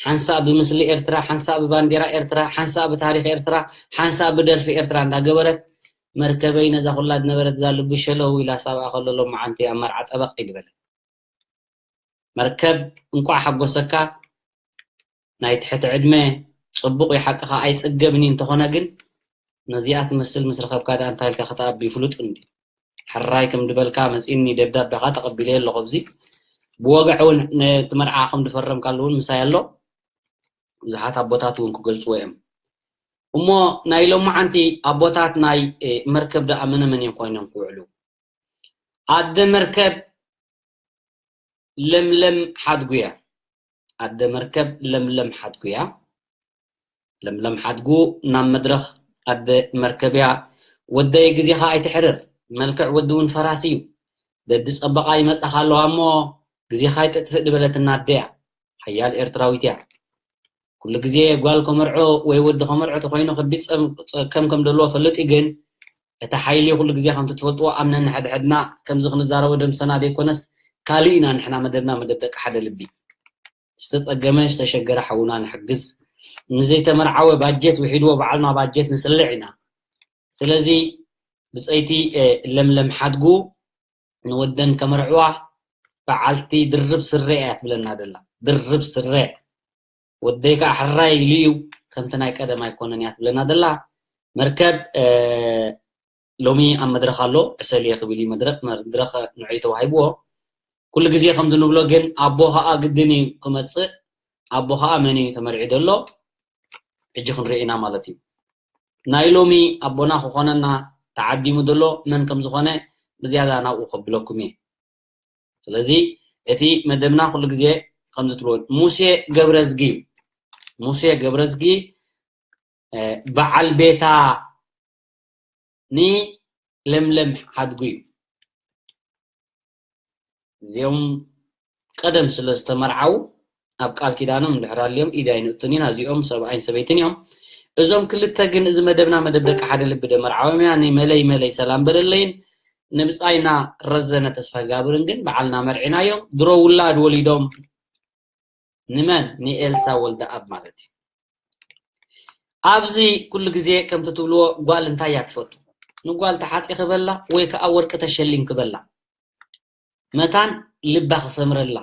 ሓንሳእ ብምስሊ ኤርትራ፣ ሓንሳእ ብባንዴራ ኤርትራ፣ ሓንሳእ ብታሪኽ ኤርትራ፣ ሓንሳእ ብደርፊ ኤርትራ እንዳገበረት፣ መርከበይ ነዛ ኩላ ዝነበረት እዛ ልቢ ሸለው ኢላ ሳብኣ ከሎ ሎማዓንቲ ኣብ መርዓ ጠበቕ ይድበለ። መርከብ እንቋዕ ሓጎሰካ። ናይ ትሕቲ ዕድመ ጽቡቕ እዩ ሓቅኻ ኣይጽገብን እዩ፣ እንተኾነ ግን ነዚኣ ትመስል ምስ ረኸብካ ደኣ እንታይ ኢልካ ከተኣቢ ፍሉጥ እንዲ። ሕራይ ከም ድበልካ መጺእኒ ደብዳቤኻ ተቐቢለዮ ኣለኹ። ኣብዚ ብወግዒ እውን ነቲ መርዓ ከም ድፈረምካሉ እውን ምሳይ ኣሎ። ብዙሓት ኣቦታት እውን ክገልጽዎ እዮም። እሞ ናይ ሎማዓንቲ ኣቦታት ናይ፣ እ፣ መርከብ ደኣ መነ መን እዮም ኮይኖም ክውዕሉ? ኣደ መርከብ ለምለም ሓድጉ እያ። ኣደ መርከብ ለምለም ሓድጉ እያ። ለምለም ሓድጉ ናብ መድረኽ ኣደ መርከብ እያ። ወደይ ግዜኻ ኣይትሕርር፣ መልክዕ ወዲ እውን ፈራሲ እዩ። ደዲ ጸበቓ ይመጻኻ ኣለዋ እሞ ግዜኻ ኣይተጥፍእ ድበለትና ኣደ እያ። ሓያል ኤርትራዊት እያ። ኩሉ ግዜ ጓል ከመርዖ ወይ ወዲ ከመርዖ ተኾይኑ ከቢድ ጸም-፣ ጸ-፣ ከም ከም ደልዎ ፈልጥ እዩ፣ ግን እቲ ሓይሊ ኩሉ ግዜ ከምቲ ትፈልጥዎ ኣብ ነንሕድሕድና ከምዚ ክንዛረቦ ደምሰና ዘይኮነስ ካልእ ኢና ንሕና መደብና መደብ ደቂ ሓደ ልቢ። ዝተጸገመ ዝተሸገረ ሓውና ንሕግዝ። ንዘይተመርዓወ ባጀት ውሒድዎ ባዕልና ባጀት ንስልዕ ኢና። ስለዚ ብጸይቲ፣ እ፣ ለምለም ሓድጉ ንወደን ከመርዕዋ በዓልቲ ድርብ ስረ እያ ትብለና ዘላ። ድርብ ስረ። ወደይ ከዓ ሕራይ ኢሉ እዩ፣ ከምቲ ናይ ቀደም ኣይኮነን እያ ትብለና ዘላ። መርከብ፣ እ፣ ሎሚ ኣብ መድረኽ ኣሎ፣ ዕሰል እየ ክብል እዩ መድረኽ፣ መድረኽ ንዑይ ተዋሂብዎ። ኩሉ ግዜ ከምዚ ንብሎ ግን ኣቦ ከዓ ግድን እዩ ክመጽእ። ኣቦ ከዓ መን እዩ ተመርዒ ዘሎ? ሕጂ ክንርኢ ኢና ማለት እዩ። ናይ ሎሚ ኣቦና ክኾነና ተዓዲሙ ዘሎ መን ከም ዝኾነ ብዝያዳ ናብኡ ከብለኩም እየ። ስለዚ እቲ መደብና ኩሉ ግዜ ከምዚ ትብሎ ሙሴ ገብረዝጊ እዩ። ሙሴ ገብረዝጊ፣ እ፣ በዓል ቤታ ንለምለም ሓድጉ እዩ። እዚኦም ቀደም ስለ ዝተመርዓዉ ኣብ ቃል ኪዳኖም እንድሕር ኣልዮም ኢድ ኣይንእቱን ኢና። እዚኦም ሰብኣይን ሰበይትን እዮም። እዞም ክልተ ግን እዚ መደብና መደብ ደቂ ሓደ ልቢ ደመርዓዎም እያ። ንመለይ መለይ ሰላም በለለይን ንብጻይና ረዘነ ተስፋ ጋብርን ግን በዓልና መርዒናዮም። ድሮ ውላድ ወሊዶም ንመን? ንኤልሳ ወልደኣብ ማለት እዩ። ኣብዚ ኩሉ ግዜ ከምቲ ትብልዎ ጓል እንታይ እያ ትፈቱ? ንጓል ተሓጺ ክበላ ወይ ከኣ ወርቂ ተሸሊም ክበላ። መታን ልባ ክሰምረላ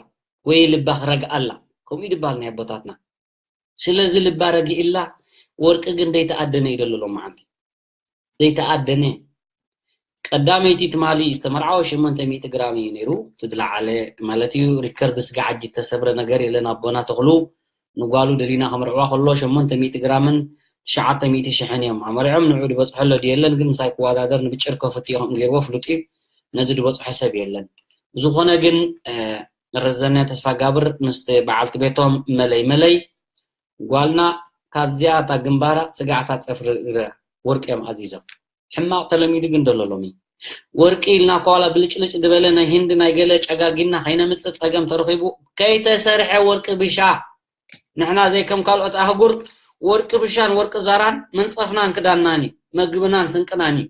ወይ ልባ ክረግኣላ፣ ከምኡ እዩ ዝበሃል ናይ ኣቦታትና። ስለዚ ልባ ረጊእላ፣ ወርቂ ግን ዘይተኣደነ እዩ ዘሎ ሎማዓንቲ። ዘይተኣደነ። ቀዳመይቲ ትማሊ ዝተመርዓወ ሸሞንተ ሚእቲ ግራም እዩ ነይሩ። እቲ ዝለዓለ ማለት እዩ፣ ሪከርድ ስጋ ዓጂ ዝተሰብረ ነገር የለን። ኣቦና ተኽሉ ንጓሉ ደሊና ከመርዕዋ ከሎ ሸሞንተ ሚእቲ ግራምን ትሽዓተ ሚእቲ ሽሕን እዮም ኣመሪዖም። ንዑ ዝበጽሖ ኣሎ ድዩ የለን፣ ግን ምሳይ ክወዳደር ንብጭር ከፍት እዮም ገይርዎ፣ ፍሉጥ እዩ። ነዚ ዝበፅሖ ሰብ የለን። ብዝኾነ ግን ረዘነ ተስፋ ጋብር ምስ በዓልቲ ቤቶም መለይ መለይ ጓልና ካብዚኣ እታ ግንባራ ስጋዕታ ፀፍሪ እግረ ወርቂ እዮም ኣዚዞም። ሕማቕ ተለሚዱ ግን ደሎ ሎሚ ወርቂ ኢልና እኳ ዋላ ብልጭልጭ ዝበለ ናይ ህንዲ ናይ ገለ ጨጋጊና ከይነምፅእ ፀገም ተረኺቡ ከይተሰርሐ ወርቂ ብሻ ንሕና ዘይከም ካልኦት ኣህጉር ወርቂ ብሻን ወርቂ ዛራን መንፀፍናን ክዳንናን እዩ መግብናን ስንቅናን እዩ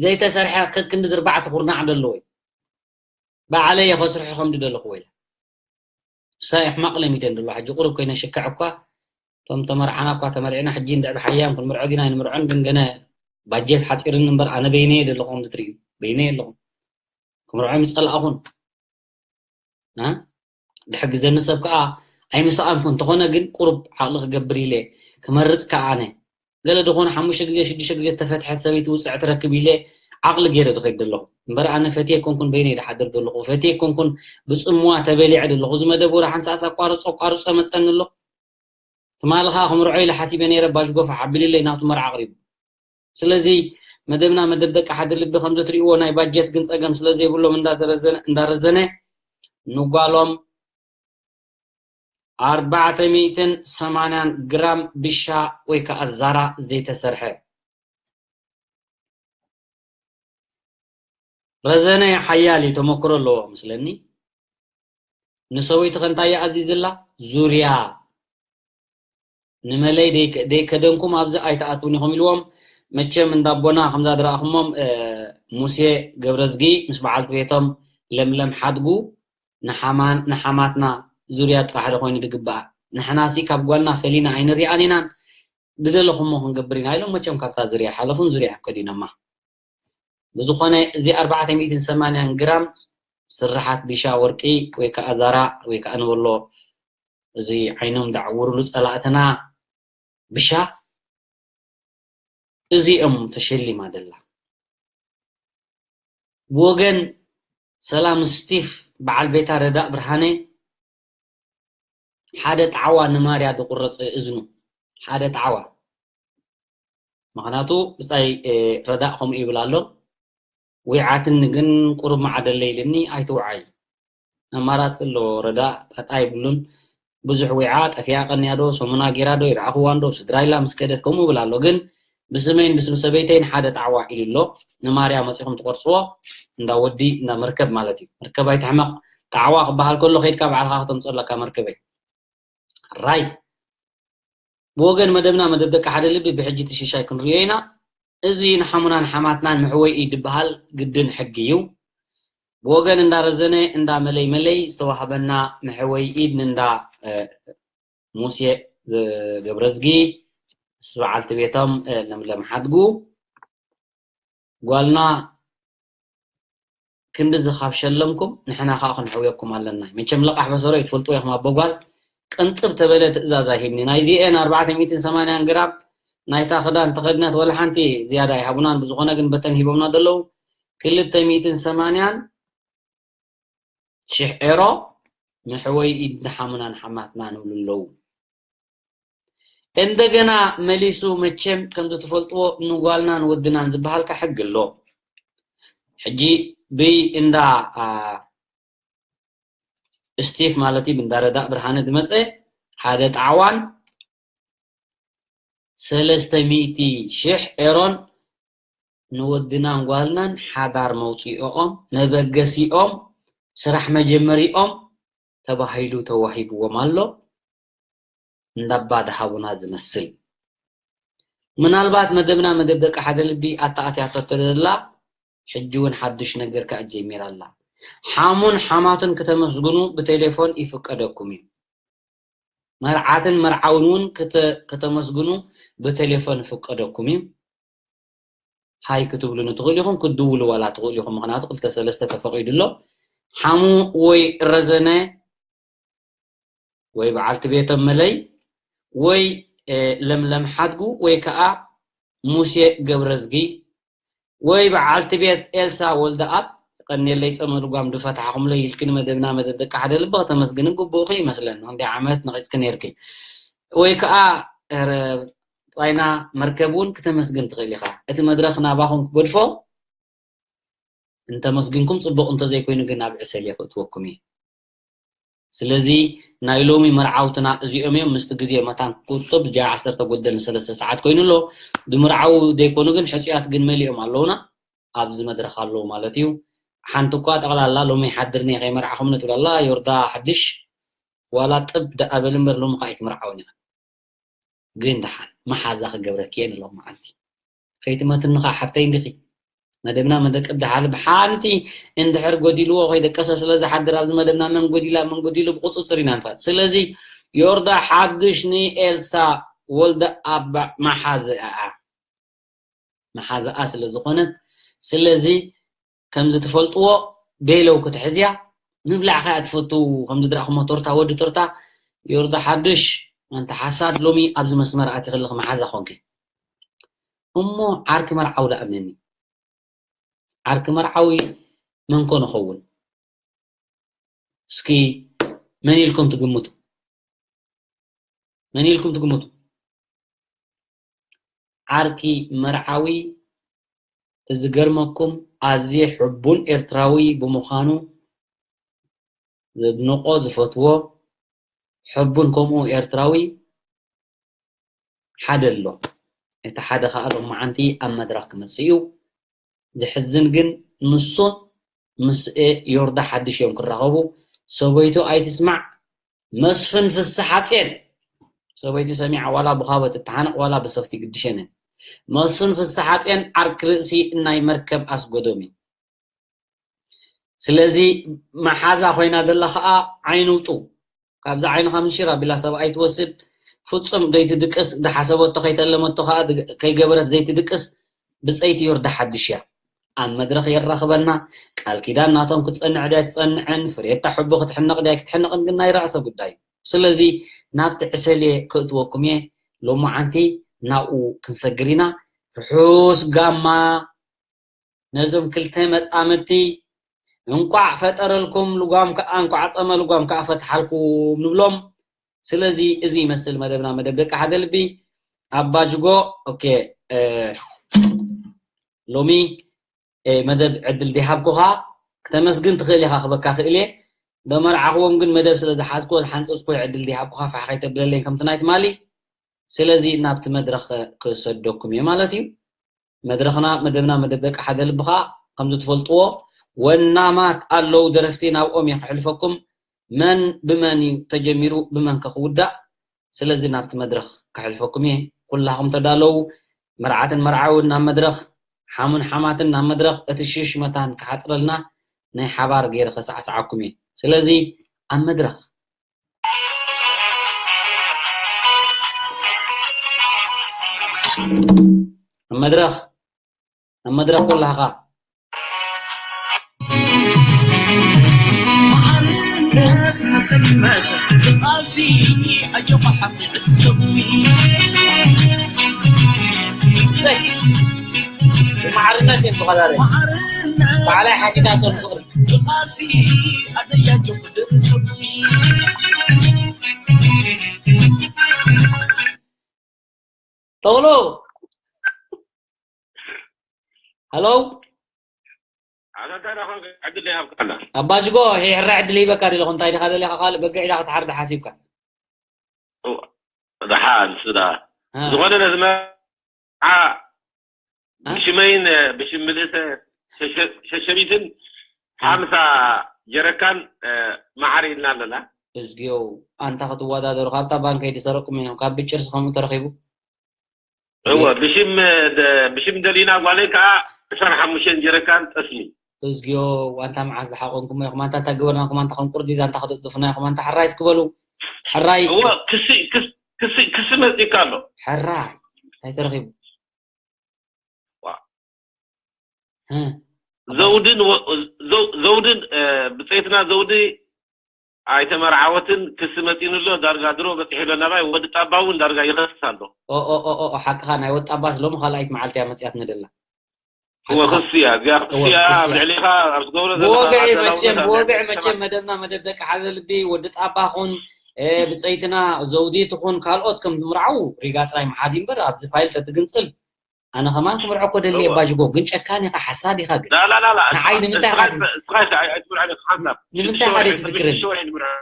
ዘይተሰርሐ ከክንዲ ዝርባዕቲ ኩርናዕ ደለዎ እዩ ባዕለይ እየ ከስርሖ ከምዲ ደለኹዎ ኢለ እሳ ሕማቕ ለሚደን ደሎ ሕጂ ቁሩብ ኮይነ ሽክዕ እኳ እቶም ተመርዓና እኳ ተመርዒና ሕጂ እንድዕብ ሓያም ክንምርዖ ዲና ኣይንምርዖን ግን ገነ ባጀት ሓፂርኒ እምበር ኣነ በይነየ ደለኹም ትርእዩ በይነየ ኣለኹም ክምርዖም ይፀላእኹን ድሕግዘኒ ሰብ ከዓ ኣይምሰኣንኩ እንተኾነ ግን ቁሩብ ዓቕሊ ክገብር ኢለ ክመርፅ ከዓ ኣነ ገለ ዝኾነ ሓሙሽተ ግዜ ሽዱሽተ ግዜ ተፈትሐት ሰበይቲ ውፅዕ ትረክብ ኢለ ዓቕሊ ገይረ ድኸይድ ዘለኹ እምበር ኣነ ፈትየ ኮንኩን በይነይ ድሓድር ዘለኹ ፈትየ ኮንኩን ብፅምዋ ተበሊዐ ዘለኹ እዚ መደብ ወረ ሓንሳስ ኣቋርፆ ኣቋርፆ መፀኒ ኣሎ ትማሊ ከዓ ክምርዖ ኢለ ሓሲበ ነይረ ባሽ ጎፋ ሓቢልለይ ናቱ መርዓ ኣቕሪቡ ስለዚ መደብና መደብ ደቂ ሓደ ልቢ ከምዚ ትሪእዎ ናይ ባጀት ግን ፀገም ስለዘይብሎም እንዳረዘነ ንጓሎም ኣርባዕተ ሚእትን ሰማንያን ግራም ብሻ ወይ ከዓ ዛራ ዘይተሰርሐ ረዘነ ሓያል እዩ ተመክሮ ኣለዎ መስለኒ ንሰበይቱ ከንታይ ኣዚዝላ ዙርያ ንመለይ ደይከደንኩም ኣብዚ ኣይትኣትውን ኢኹም ኢልዎም መቸም እንዳቦና ከምዛ ዝረኣኹሞም ሙሴ ገብረዝጊ ምስ በዓልቲ ቤቶም ለምለም ሓድጉ ንሓማትና ዙርያ ጥራሕ ዶ ኮይኑ ዝግባኣ ንሕናሲ ካብ ጓልና ፈሊና ኣይንሪኣን ኢናን ዝደለኹሞ ክንገብር ኢና ኢሎም መቸም ካብታ ዙርያ ሓለፉን ዙርያ ከዲኖማ ብዝኾነ እዚ ኣርባዕተ ሚእትን ሰማንያን ግራም ስርሓት ቢሻ ወርቂ ወይ ከዓ ዛራ ወይ ከዓ ንበሎ እዚ ዓይኖም ዳዕውርሉ ፀላእትና ብሻ እዚኦም ተሸሊማ ደላ ብወገን ሰላም ስቲፍ በዓል ቤታ ረዳእ ብርሃነ ሓደ ጣዕዋ ንማርያ ዝቁረፅ እዝኑ ሓደ ጣዕዋ ምክንያቱ ብፃይ ረዳእ ከምኡ ይብል ኣሎ ዊዓትኒ ግን ቁሩብ ማዕደለ ኢልኒ ኣይትውዓይ ኣማራፂ ኣሎ ረዳእ ጣጣ ይብሉን ብዙሕ ዊዓ ጠፊኣ ቀንያ ዶ ሰሙና ጌራ ዶ ይረኣኽዋ እንዶ ስድራ ኢላ ምስ ከደት ከምኡ ይብል ኣሎ ግን ብስመይን ብስም ሰበይተይን ሓደ ጣዕዋ ኢሉ ኣሎ ንማርያ መፂኹም ትቆርፅዎ እንዳ ወዲ እንዳ መርከብ ማለት እዩ መርከብ ኣይትሕመቕ ጣዕዋ ክበሃል ከሎ ከይድካ ባዕልኻ ከተምፅኦ ኣለካ መርከበይ ራይ ብወገን መደብና መደብ ደቂ ሓደ ልቢ ብሕጂ ትሽሻይ ክንሪኦ ኢና እዚ ንሓሙናን ሓማትናን መሕወይ እዩ ዝበሃል ግድን ሕጊ እዩ ብወገን እንዳረዘነ እንዳ መለይ መለይ ዝተዋህበና መሕወይ ኢድ ንንዳ ሙሴ ገብረዝጊ ምስ በዓልቲ ቤቶም ለምለም ሓድጉ ጓልና ክንድዚ ካብ ሸለምኩም ንሕና ከዓ ክንሕውየኩም ኣለና መቸም ለቃሕ በሰሮ ይትፈልጥዎ ኢኹም ኣቦ ጓል ቅንጥብ ተበለ ትእዛዝ ኣይሂብኒ ናይዚኤን ኣርባዕተ ሚእትን ሰማንያን ግራም ናይታ ክዳን ተኸድነት ወላ ሓንቲ ዝያዳ ኣይሃቡናን ብዝኾነ ግን በተን ሂቦምና ዘለዉ ክልተ ሚእትን ሰማንያን ሽሕ ኤሮ ንሕወይ ኢድ ንሓሙናን ሓማትና ንብሉ ኣለዉ እንደገና መሊሱ መቸም ከምዚ ትፈልጥዎ ንጓልናን ወድናን ዝበሃልካ ሕጊ ኣሎ ሕጂ ብይ እንዳ ስቲፍ ማለት እዩ ብንዳረዳእ ብርሃነ ዝመፀ ሓደ ጣዕዋን ሰለስተ ሚእቲ ሽሕ ኤሮን ንወድናን ጓልናን ሓዳር መውፅኦኦም መበገሲኦም ስራሕ መጀመሪኦም ተባሂሉ ተዋሂብዎም ኣሎ እንዳባ ድሃቡና ዝመስል ምናልባት መደብና መደብ ደቂ ሓደ ልቢ ኣተኣትያቶ ተደላ ሕጂ እውን ሓዱሽ ነገር ከዓ ጀሚራ ኣላ ሓሙን ሓማቱን ክተመስግኑ ብቴሌፎን ይፍቀደኩም እዩ መርዓትን መርዓውን እውን ከተመስግኑ ብቴሌፎን ይፍቀደኩም እዩ ሃይ ክትብሉኒ ትኽእሉ ኢኹም ክትድውሉ ዋላ ትኽእሉ ኢኹም ምክንያቱ ክልተ ሰለስተ ተፈቂዱ ኣሎ ሓሙ ወይ ረዘነ ወይ በዓልቲ ቤቶም መለይ ወይ ለምለም ሓድጉ ወይ ከዓ ሙሴ ገብረዝጊ ወይ በዓልቲ ቤት ኤልሳ ወልደኣብ ቀንየለይ ፀመ ልጓም ዝፈትሓኹምለይ ኢልክኒ መደብና መደብ ደቂ ሓደ ልቢ ከተመስግንን ግቡእኺ ይመስለኒ ክንደይ ዓመት ነቒፅኪ ነይርኪ ወይ ከዓ ፃይና መርከብ እውን ክተመስግን ትኽእል ኢኻ እቲ መድረክ ናባኹም ክገድፎ እንተመስግንኩም ጽቡቕ፣ እንተዘይኮይኑ ግን ናብ ዕሰል እየ ክእትወኩም እየ። ስለዚ ናይ ሎሚ መርዓውትና እዚኦም እዮም። ምስቲ ግዜ መታን ክቁጥብ ጃ ዓሰርተ ጎደል ንሰለስተ ሰዓት ኮይኑ ኣሎ። ዝምርዓው ዘይኮኑ ግን ሕጹያት ግን መሊኦም ኣለውና ኣብዚ መድረኽ ኣለዉ ማለት እዩ። ሓንቲ እኳ ጠቕላላ ሎሚ ሓድርኒ ከይመርዓኹምኒ ትብል ኣላ። ዮርዳ ሓድሽ ዋላ ጥብ ደኣ በል እምበር ሎሚ ከኣ ኣይትምርዓውን ኢኻ። ግን ደሓን መሓዛ ክገብረኪ እየ ንሎሚ መዓልቲ። ከይትመትኒ ከኣ ሓፍተይ እንዲኺ። መደብና መደብ ደሓን ብሓንቲ እንድሕር ጎዲልዎ ከይደቀሰ ስለ ዝሓድር ኣብዚ መደብና መን ጎዲላ መን ጎዲሉ ብቁጽጽር ኢና ንፈልጥ። ስለዚ ዮርዳ ሓድሽ ንኤልሳ ወልደ ኣብ መሓዝኣ መሓዝኣ ስለ ዝኾነት፣ ስለዚ ከምዚ ትፈልጥዎ ቤለው ክትሕዝያ ምብላዕ ከኣ ትፈቱ። ከምዚ ድራኹሞ ቶርታ ወዲ ቶርታ ዮርዳ ሓድሽ ኣንተ ሓሳድ ሎሚ ኣብዚ መስመር ኣቲኽልኽ መሓዛ ኾንኪ። እሞ ዓርኪ መርዓዊ ደኣ መን እዩ? ዓርኪ መርዓዊ መን ኮን ይኸውን? እስኪ መን ኢልኩም ትግምቱ? መን ኢልኩም ትግምቱ? ዓርኪ መርዓዊ እቲ ዝገርመኩም ኣዝየ ሕቡን ኤርትራዊ ብምዃኑ ዘድንቖ ዝፈትዎ ሕቡን ከምኡ ኤርትራዊ ሓደ ኣሎ። እቲ ሓደ ከኣ ሎማዓንቲ ኣብ መድረኽ ክመጽእ እዩ። ዝሕዝን ግን ንሱን ምስ ዮርዳ ሓድሽ እዮም ክራኸቡ። ሰበይቱ ኣይትስማዕ መስፍን ፍስሓጼን። ሰበይቲ ሰሚዓ ዋላ ብኻቦ ትተሓነቕ ዋላ ብሰፍቲ ግድሸንን። መስፍን ፍስሓጼን ዓርኪ ርእሲ ናይ መርከብ ኣስጎዶም እዩ። ስለዚ መሓዛ ኮይና ዘላ ከኣ ዓይኑ ውጡ። ካብዛ ዓይንኻ ምንሽር ኣቢላ ሰብኣይ ትወስድ። ፍጹም ዘይትድቅስ፣ ዝሓሰበቶ ከይተለመቶ ከኣ ከይገበረት ዘይትድቅስ ብጸይቲ ዮርዳ ሓድሽ እያ። ኣብ መድረኽ የራኽበና። ቃል ኪዳን ናቶም ክትጸንዕ ድያ ትጸንዕን ፍሬታ ሕቡ ክትሕነቕ ድያ ክትሕነቕን ግን ናይ ራእሰ ጉዳይ እዩ። ስለዚ ናብቲ ዕሰል እየ ክእትወኩም እየ። ሎማዓንቲ ናብኡ ክንሰግር ኢና። ርሑስ ጋማ ነዞም ክልተ መጻምድቲ እንቋዕ ፈጠረልኩም፣ ልጓም ከኣ እንቋዕ ጸመ ልጓም ከኣ ፈትሓልኩም ንብሎም። ስለዚ እዚ ይመስል መደብና፣ መደብ ደቂ ሓደ ልቢ። ኣባ ጅጎ፣ ኦኬ፣ እ፣ ሎሚ፣ እ፣ መደብ ዕድል ዲሃብኩኻ ክተመስግን ትኽእል ኢኻ፣ ክበካ ክእል እየ። ዶ መርዓኽዎም ግን መደብ ስለ ዝሓዝኩዎ፣ ዝሓንጸጽኩዎ ዕድል ዲሃብኩኻ ፋሕ ከይተብለለይ ከምቲ ናይ ትማሊ። ስለዚ ናብቲ መድረኽ ክሰደኩም እየ ማለት እዩ። መድረኽና፣ መደብና፣ መደብ ደቂ ሓደ ልቢ ኸኣ ከምዚ ትፈልጥዎ ወናማት ኣለዉ ደረፍቲ፣ ናብኦም እየ ክሕልፈኩም። መን ብመን እዩ ተጀሚሩ፣ ብመን ከ ክውዳእ? ስለዚ ናብቲ መድረኽ ከሕልፈኩም እየ። ኩላኹም ተዳለዉ። መርዓትን መርዓውን ናብ መድረኽ፣ ሓሙን ሓማትን ናብ መድረኽ፣ እቲ ሽሽ መታን ክሓጽረልና ናይ ሓባር ገይረ ከሳዕስዓኩም እየ። ስለዚ ኣብ መድረኽ ኣብ መድረኽ ኣብ መድረኽ ኩላኻ። ሓርነት መሰል ይመሰል ብቓልሲ ኣጆኻ ሓቂ ዕቲ ሰጉሚ። እሰይ! ብማዕርነት እዮም ተቐዳደምቲ። ባዕላይ ሓቲታቶም ፍቕሪ። ብቓልሲ ኣደይ ኣጆኺ ድርሰጉሚ። ተኽሉ። ሃሎ። ኣታ እንታይ ደኣ ኾንካ ዕድል ይሃብካ ኣላ? ኣባ ጅጎ፣ ይሄ ሕራይ ዕድል ይበካ ደለኹ። እንታይ ዲኻ ደሊኻ ካልእ በጊዕ ኢኻ ክትሓርድ ሓሲብካ? እዋ፣ ደሓን ንሱ ደኣ። እ። ዝኾነ ነዚ መርዓ እ? ብሽመይን፣ እ፣ ብሽም ምልእተ ሸሸ-፣ ሸሸቢትን እ። ሓምሳ ጀረካን፣ እ፣ መዓር ኢልና ኣለና። እዝግዮ፣ ኣንታ ክትወዳደሩ፣ ካብታ ባንከይ ዝሰረቁም እዮም፣ ካብ ብጭርሲ ከምኡ ተረኺቡ። እወ፣ ብሽም፣ ደ-፣ ብሽም ደሊና ጓለይ ከኣ ዕስራን ሓሙሽተን ጀረካን ጠስሚ። እዝግዮ፣ ዋንታ መዓስ ዝሓቆንኩሞ ኢኹም? ኣንታ እንታይ ገበርናኩም? ኣንታ ከም ቁርዲ ዛንታ ክትጥፉና ኢኹም? ኣንታ ሕራይ እስኪ በሉ። ሕራይ። እወ፣ ክሲ፣ ክስ-፣ ክሲ፣ ክሲ መጺእካ ኣሎ። ሕራይ። እንታይ ተረኺቡ? ዋ። እ። ዘውድን ወ-፣ ዘው-፣ ዘውድን፣ እ፣ ብጸይትና ዘውዲ ኣይተመርዓወትን ክሲ መጺኑ ኣሎ፣ ዳርጋ ድሮ በጺሑ ኣሎ ናባይ፣ ወዲ ጣባ እውን ዳርጋ ይኸስስ ኣሎ። ኦ፣ ኦ፣ ኦ፣ ኦ፣ ሓቅኻ፣ ናይ ወዲ ጣባስ ሎሚ ካልኣይት መዓልቲ እያ መጺኣትኒ ደላ። እወ፣ ሓቅኻ። ክሲ እያ፣ እዚኣ ክሲ እወ፣ እያ፣ ክሲ ኣብ እያ። ልዕሊኻ ኣብ ዝገብሮ ዘለኻ ብወግዒ ኣደላውነት መቸም፣ ኣብ ብወግዒ ልዕሊ መቸም ሰባት መደብና መደብ ደቂ ሓደ ልቢ፣ ወዲ ጣባ ኹን፣ እ፣ ብጸይትና ዘውዲ ትኹን ካልኦት ከም ዝምርዓው ሪጋ ጥራይ መሓዝ እዩ እምበር፣ ኣብዚ ፋይል ተትግንጽል ኣነ ከማን ክምርዖ እኮ ደልየ እዋ። ባጅጎ፣ ግን ጨካን ኢኻ፣ ሓሳድ ኢኻ ግን። ላ፣ ላ፣ ላ፣ ላ፣ ንዓይ እስኻ፣ ንምንታይ እስኻ ኢኻ ኣይት-፣ እስኻ ኣይት-፣ ኣይትምርዐኒ፣ ሓንሳብ። ንምንታይ ኢኻ ሽወይ፣ ዘይትዝክረኒ? ሽወይ ኣይትምርዐኒ።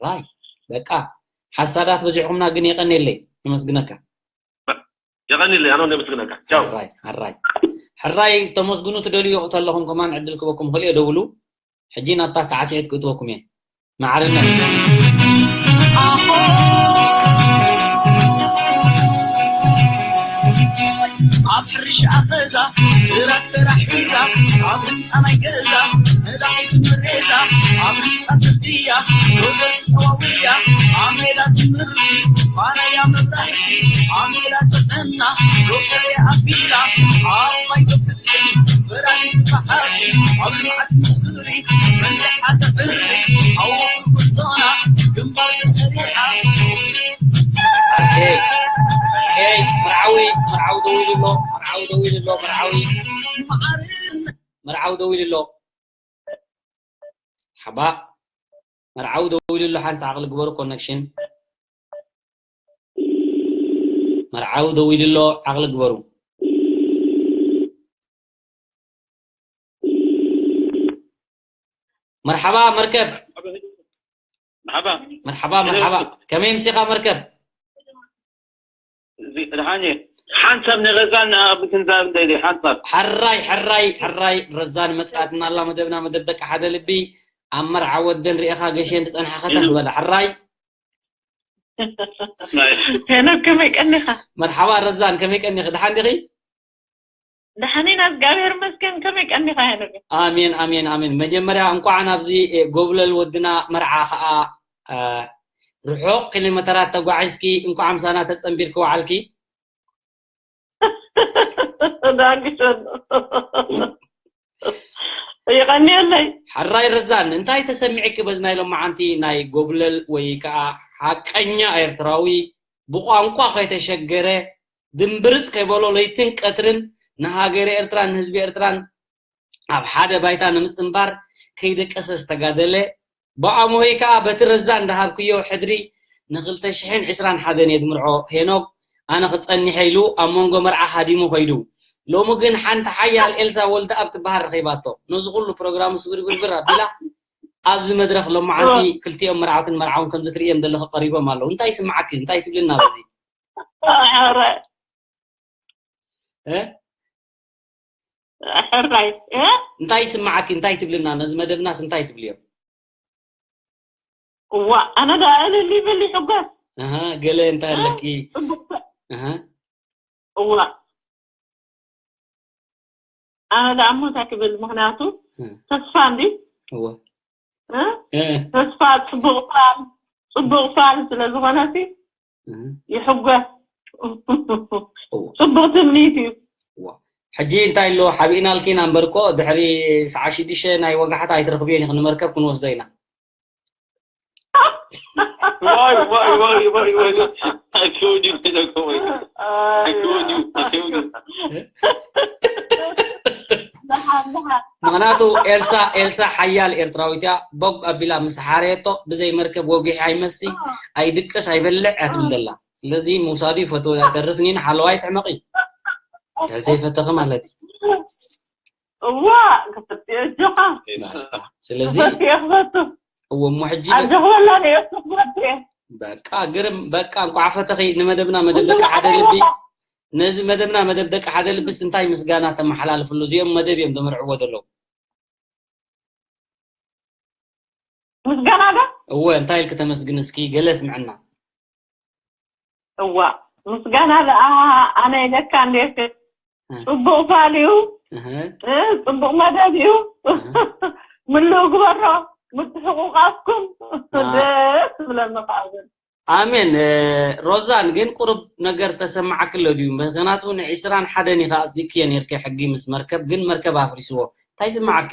ራይ፣ በቃ፣ ሓሳዳት በዚሕኩምና ግን የቐንየለይ፣ የመስግነካ። የቐንየለይ፣ ኣነ እውን የመስግነካ። ቻው። ሕራይ፣ ሕራይ። ሕራይ፣ ተመስግኑ ትደልዩ ተለኹም ከማን ዕድል ክበኩም ክእል እየ፣ ደውሉ። ሕጂ ናብታ ሳዕስዒት ክእትወኩም እየ። ማዕርነት። ኣብ ሕርሻ ገዛ ትራክተር ሒዛ፣ ኣብ ህንፃ ናይ ገዛ ነዳሒት ምሬዛ፣ ኣብ ህንፃ ትድያ ዶክተር ተዋውያ፣ ኣብ ሜዳ ትምህርቲ ፋናያ መብራህቲ፣ ኣብ ሜዳ ጥዕና ዶክተር ኣቢላ፣ ኣብ ማይ ተፍትሒ ፈራዲት ብሓቂ፣ ኣብ ልምዓት ምስሪ መንደሓ ተዕሪ፣ ኣብ ወፍሪ ጉዕዞና ግንባር ተሰሪዓ። ኦኬ፣ ኦኬ፣ መርዓዊ፣ መርዓዊ ደዊሉ ኣሎ፣ መርዓዊ ደዊሉ ኣሎ፣ መርዓዊ። መርዓዊ ደዊሉ ኣሎ። ሓባ፣ መርዓዊ ደዊሉ ኣሎ፣ ሓንሳ ዓቕሊ ግበሩ፣ ኮነክሽን። መርዓዊ ደዊሉ ኣሎ፣ ዓቕሊ ግበሩ። መርሓባ መርከብ። መርሓባ። መርሓባ፣ መርሓባ። ከመይ ምሲኻ መርከብ? እዚ ደሓን እየ። ሓንሳብ ንረዛን ኣብ ክንዛብ እንደሊ ሓንሳብ። ሕራይ፣ ሕራይ፣ ሕራይ፣ ረዛን መጽኣትና ኣላ መደብና፣ መደብ ደቂ ሓደ ልቢ። ኣብ መርዓ ወደን ርኢኻ ገሸን ትጸንሓ ከተፍ ኢሉ። በላ። ሕራይ። ናይ ሄኖክ ከመይ ቀኒኻ? መርሓባ ረዛን፣ ከመይ ቀኒኺ? ደሓን ዲኺ? ደሓን ኢና፣ እግዚኣብሔር ይመስገን። ከመይ ቀኒኻ ሄኖክ? ኣሜን፣ ኣሜን፣ ኣሜን። መጀመርያ እንኳዕ ናብዚ፣ እ፣ ጎብለል ወድና መርዓ ኸኣ፣ እ፣ ርሑቕ ኪሎ ሜተራት ተጓዒዝኪ፣ እንኳዕ ምሳና ተጸንቢርኪ ወዓልኪ። ዳንክሽን። የቐንየለይ። ሕራይ ረዛን፣ እንታይ ተሰሚዕኪ በዚ ናይ ሎማዓንቲ ናይ ጎብለል ወይ ከኣ ሓቀኛ ኤርትራዊ ብቋንቋ ከይተሸገረ ድምብርጽ ከይበሎ ለይትን ቀትርን ንሃገረ ኤርትራን ንህዝቢ ኤርትራን ኣብ ሓደ ባይታ ንምጽንባር ከይደቀሰ ዝተጋደለ፣ ብኣምሆይ ከኣ በቲ ረዛን ዝሃብክዮ ሕድሪ ንኽልተ ሽሕን ዕስራን ሓደን እየ ዝምርዖ ሄኖክ፣ ኣነ ክጸኒሐ ኢሉ ኣብ መንጎ መርዓ ሃዲሙ ከይዱ። ሎሚ ግን ሓንቲ ሓያል ኤልሳ ወልደኣብ ትበሃል ረኺባቶ። ነዚ ኩሉ ፕሮግራሙ ስብርብርብር ኣቢላ ኣብዚ መድረኽ ሎማዓንቲ ክልቲኦም መርዓትን መርዓውን ከምዚ ትርእዮም ዘለኺ ቀሪቦም ኣለዉ። እንታይ ይስምዓኪ? እንታይ ትብልና በዚ? ኧረ። እ? ሕራይ፣ እ? እንታይ ይስምዓኪ? እንታይ ትብልና? ነዚ መደብናስ እንታይ ትብልዮ? እዋ፣ ኣነ ደኣ እልል ይብል ይሕጎስ። ኣሃ፣ ገለ እንታይ እ? ኣለኪ? ጽቡቕ። ኣሃ። እዋ። ኣነ ደኣ እሞ እንታይ ክብል፣ ምኽንያቱ እ። ተስፋ እንዲ እወ። እ? እ። ተስፋ ጽቡቕ ፋል፣ ጽቡቕ ፋል ስለ ዝኾነሲ እ። ይሕጎስ። እወ። ጽቡቕ ትምኒት እዩ። እወ። ሕጂ እንታይ ኣሎ፣ ሓቢእናልኪ ኢና እምበር እኮ ድሕሪ ሰዓት ሽዱሽተ ናይ ወጋሕታ ኣይትረኽብዮን ኢኺ፣ ንመርከብ ክንወስዶ ኢና። ዋይ፣ ዋይ፣ ዋይ፣ ዋይ፣ ዋይ። I told you, I told you. I told you, I told you. ደሓን፣ ደሓን። ምኽንያቱ ኤልሳ፣ ኤልሳ ሓያል ኤርትራዊት እያ። ቦግ ኣቢላ ምስ ሓረየቶ ብዘይ መርከብ ወጊሑ ኣይመሲ፣ ኣይድቅስ፣ ኣይበልዕ እያ ትብል ዘላ። ስለዚ ምውሳዱ ይፈትዎ እያ፣ ተርፍ ኒን ሓለዋይ ትሕመቒ። ዘይፈተኺ ማለት እዩ። እዋ፣ ክፈትዮ ኣጆኻ። ባስታ። ስለዚ ክፈትዮ፣ ክፈቱ። እዎ፣ እሞ ሕጂ በ-፣ ኣጆኽ በላ፣ ንየሱ ክፈትዮ። በቃ፣ ግርም፣ በቃ፣ እንኳዕ ፈተኺ። ንመደብና መደብ ደቂ ሓደ ልቢ፣ ነዚ መደብና መደብ ደቂ ሓደ ልብስ እንታይ ምስጋና ተመሓላልፍሉ? እዚኦም መደብ እዮም ዘመርዕዎ ዘለዉ። ምስጋና ዶ? እወ፣ እንታይ ኢልኪ ተመስግኒ እስኪ? ገለ ስምዕና። እዋ፣ ምስጋና ደኣ ኣነ ኢለካ እንዴ? እ። ጽቡቕ ፋል እዩ። እህ። እ፣ ጽቡቕ መደብ እዩ። እህ። ምሉእ ግበሮ፣ ምትሕቑቓፍኩም አ። ደስ ዝብለኒ ከኣ ግን። ኣሜን። እ፣ ሮዛን ግን ቁሩብ ነገር ተሰማዓኪ ኣሎ ድዩ? ምኽንያቱ ንዕስራን ሓደን ኢኻ ኣጽዲቅክዮ ኔርኪ ሕጊ ምስ መርከብ፣ ግን መርከብ ኣፍሪስዎ። እንታይ ይስማዓኪ?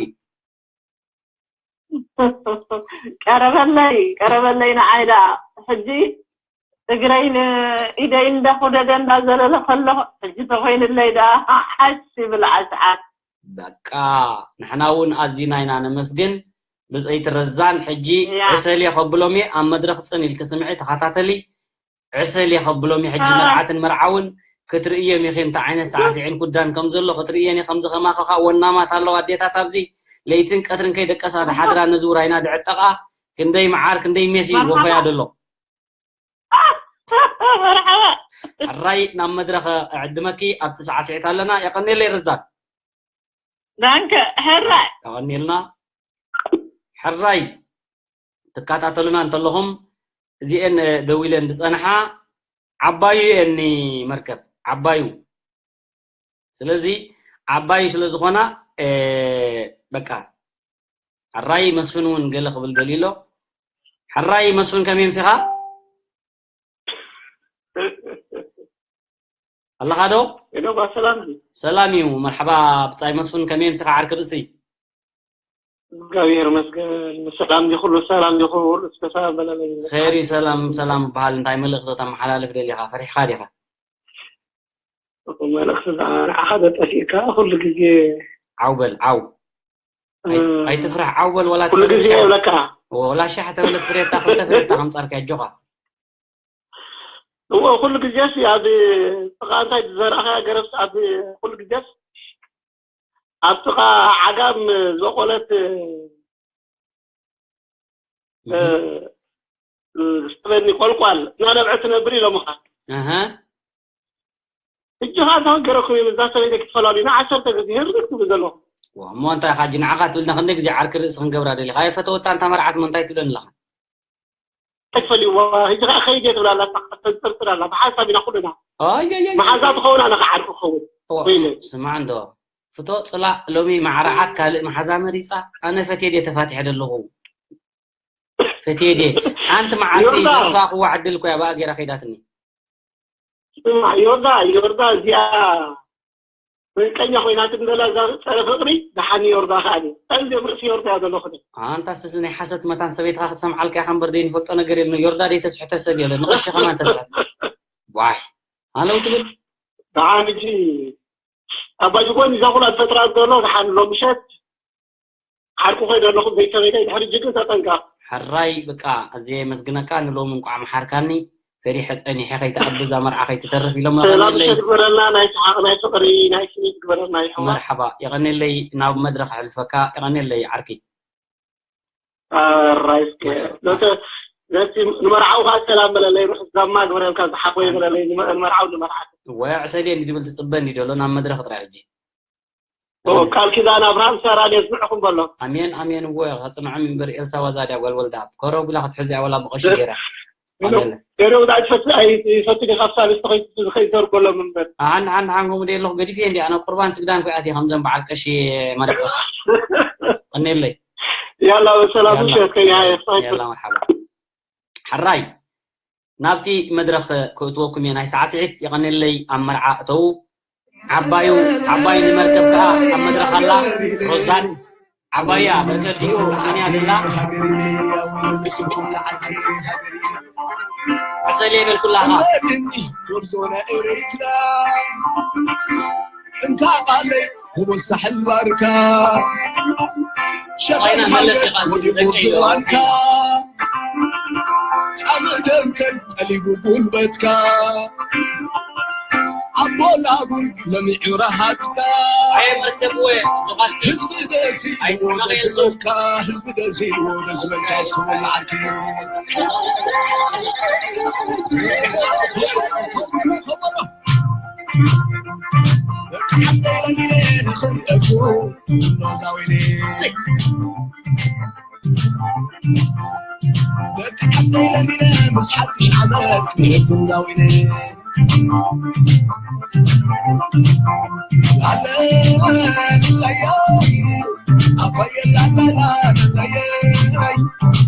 ቀረበለይ፣ ቀረበለይ ንዓይ ደኣ። ሕጂ እግረይ ንኢደይ እንዳኹደደ እንዳዘለለ ከሎ፣ ሕጂ ተኾይንለይ ደኣ ሓሽ ይብል ዓሽዓሽ። በቃ፣ ንሕና እውን ኣዚና ኢና ነመስግን። ብጽይቲ ረዛን፣ ሕጂ ያ። ዕሰል እየ ከብሎም እየ። ኣብ መድረኽ ጽን ኢልኪ ስምዒ፣ ተኸታተሊ። ዕሰል እየ ከብሎም እየ። ሕጂ ያ። መርዓትን መርዓውን ክትርእዮም ኢኺ እንታይ ዓይነት ሳዕስዒን ኩዳን ከም ዘሎ ክትርእየን ኢኺ። ከምዚ ከማኸ ከዓ ወናማት ኣለዋ ኣዴታት ኣብዚ ለይትን ቀትርን ከይደቀሳ ዝሓድራ ነዚ ውራይና ዝዕጠቓ ክንደይ መዓር ክንደይ ሜስ እዩ ወፈያ ዘሎ። መርሓባ። ሕራይ ናብ መድረኽ እዕድመኪ ኣብቲ ሳዕስዒት ኣለና። የቐንየለይ ረዛን። ዳንከ ሕራይ። የቐንየልና። ሕራይ ትከታተሉና እንተለኹም እዚኤን ደዊለን ዝጸንሓ ዓባዩ እየን መርከብ ዓባዩ። ስለዚ ዓባዩ ስለ ዝኾና በቃ ሕራይ መስፍን እውን ገለ ክብል ደልዩ ኣሎ። ሕራይ መስፍን ከመይ ምሲኻ ኣለኻ ዶ? ሄሎ ሰላም። ሰላም እዩ። መርሓባ ብጻይ መስፍን ከመይ ምሲኻ ዓርኪ ርእሲ? እግዚኣብሔር ይመስገን። ሰላም ዲኹ? ኩሉ ሰላም ዲኹ? ኩሉ እስከ ሰላም በለለይ። ኸይሪ ሰላም ሰላም በሃል። እንታይ መልእኽቲ ተመሓላልፍ ደሊኻ? ፈሪሕኻ ዲኻ? መልእኽቲ ንዓኻ ተጠፊእካ ኩሉ ግዜ ዓው በል ዓው። ኣይ- ኣይትፍራሕ ዓው በል። ወላ ኩሉ ግዜ ተበለሻ- ይብለካ። ወላ ሻሕ ተበለት ፍሬታ ክልተ ፍሬታ ከምፃልካ ኣጆኻ። እዎ ኩሉ ግዜስ ኣብ ጥቓ እንታይ ዝዘራእኻያ ገረብስ ኣብ ኩሉ ግዜስ ኣብ ጥቓ ዓጋም ዝበቆለት እ፣ ዝስበኒ ቆልቋል እናነብዐ ትነብር ኢሎምኻ። ኣሃ ሕጂ ኸዓ እንታይ ገረኩም እዮም እዛ ሰበይቲ ክትፈላሉ ንዓሰርተ ግዜ ህርግ ትብል ዘለኹ። ዋ፣ እሞ እንታይ ኢኻ ሕጂ ንዓኻ ትብልና ክንደይ ግዜ ዓርኪ ርእሲ ክንገብራ ደሊኻ? ኣየ ፈተወታ እንታ መርዓት እሞ እንታይ ትብለኒ ኣለኻ? ኣይትፈልይዋ። ሕጂ ኸዓ ከይድ እየ ትብል ኣላ፣ ተንጠርጥር ኣላ። ብሓንሳብ ኢና ኩልና። ኣይ፣ ኣይ፣ ኣይ፣ ኣይ። መሓዛ ትኸውን ኣነ ኸዓ ዓርኪ ክኸውን። ዋ፣ ወይለይ። ስማዕ እንዶ። ፍቶ ጽላእ ሎሚ ማዕረዓት ካልእ መሓዛ መሪጻ ኣነ ፈትየ ድየ ተፋቲሐ ደለኹ ፈትየ ድየ ሓንቲ መዓልቲ ዮርዳ። ተስፋ ክዋ ዕድል እኮ እያ ብኣ ገይራ ከይዳትኒ ስማ ዮርዳ ዮርዳ እዚኣ መንቀኛ ኮይና ትንበላ እዛ ጸረ ፍቅሪ ደሓን ዮርዳ ከኣ ድዩ ጸልም ርእሲ ዮርዳ እያ ዘለኹ ድዩ ኣንታ ስስ ናይ ሓሶት መታን ሰበይትኻ ክትሰምዓልካ ኢኻ እምበር ዘይንፈልጦ ነገር የለን ዮርዳ ደይ ተስሕተ ሰብ የለን ንቐሺ ከማን ተስሕት ዋይ ኣለው ትብል ደሓን ሕጂ ኣባ ጅጎን እዛ ኩላ ዝፈጥራ ዘሎ ደሓን ሎም ምሸት ዓርኩ ኮይነ ኣለኹ ቤተሰበይ ድሕሪ ሕጂ ግን ተጠንቀቕ። ሕራይ በቃ ኣዝየ የመስግነካ ንሎሚ እንቋዕ መሓርካኒ ፈሪሐ ጸኒሐ ከይትኣቢ እዛ መርዓ ከይትተርፍ ኢሎም የቐንየለይ። ግበረልና ናይ ሰሓቕ ናይ ፍቕሪ ናይ ስኒት ግበረልና ይሕዋ። መርሓባ የቐንየለይ ናብ መድረኽ ኣሕልፈካ የቐንየለይ ዓርከይ። ሕራይ እስከ ነቲ ንመርዓው ከዓ ሰላም በለለይ ሩሕ ዛማ ግበረልካ ዝሓቆይ በለለይ ንመርዓው ንመርዓት። ወይ ዕሰልየ እንዲ ድብል ትጽበ እንዲ ደሎ ናብ መድረኽ ጥራይ ሕጂ። ቃል ኪዳን ኣብርሃም ሳራን የጽንዕኹም በሎ። ኣሜን ኣሜን እወ ከጽንዖም እምበር ኤልሳ ዋዛ ድያ ጓል ወልዳ ኮረው ቢላ ክትሕዝ እያ ወላ ብቐሺ ገይራ። ኣሜን። ገለ ውዳእ ትፈት ኣይፈት ዲኻ ሳልስቲ ከይትዘር በሎም እምበር። ኣን ኣን ኣን ከምኡ ደለኹ ገዲፍ እየ እንዲ ኣነ ቁርባን ስግዳን ኮይኣት እየ ከምዘን በዓል ቀሺ ማርቆስ። ቀኔለይ። ያላ በሰላም ምሸት ከያ ያላ መርሓባ። ሕራይ ናብቲ መድረኽ ክእትወኩም እየ ናይ ሳዕስዒት የቐንየለይ ኣብ መርዓ እተዉ ዓባዩ ዓባዩ ንመርከብ ከኣ ኣብ መድረኽ ኣላ ሮዛን ዓባያ መርከብ ዲኡ ኣንያ ደላ ዕሰል የበልኩላኻ እንካ ቃለይ ብብሳሕል ባርካ ሸኸል ሃገር ወዲቑ ዝዋንካ ጫመ ደንከል ጠሊቡ ጉልበትካ ኣቦላቡን ለሚዑ ረሃፅካ ህዝቢ ደስ ኢልዎ ደስ በልካ ህዝቢ ደስ ኢልዎ ደስ በልካ እስከ በልዓልክዮ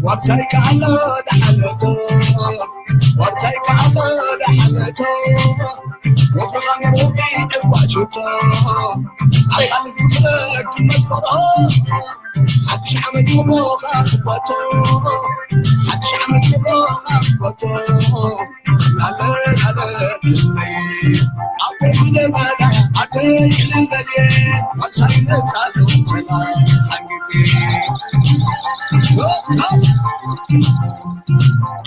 ዋርሳይ ከኣሎ ደሓነቶ ዋርሳይ ከኣሎ ደሓነቶ ወፍራም ሩቂ ዕባሽቶ ኣቃልስ ብክለክ መሰሮ ሓድሽ ዓመት ይቦኻ ክበቶ ሓድሽ ዓመት ይቦኻ ክበቶ ላለ ላለ ልለይ ኣቦይ ደበላ ኣደይ ዕልል በልየ ዋርሳይ መጻሎ ሰላም ሓንግዜ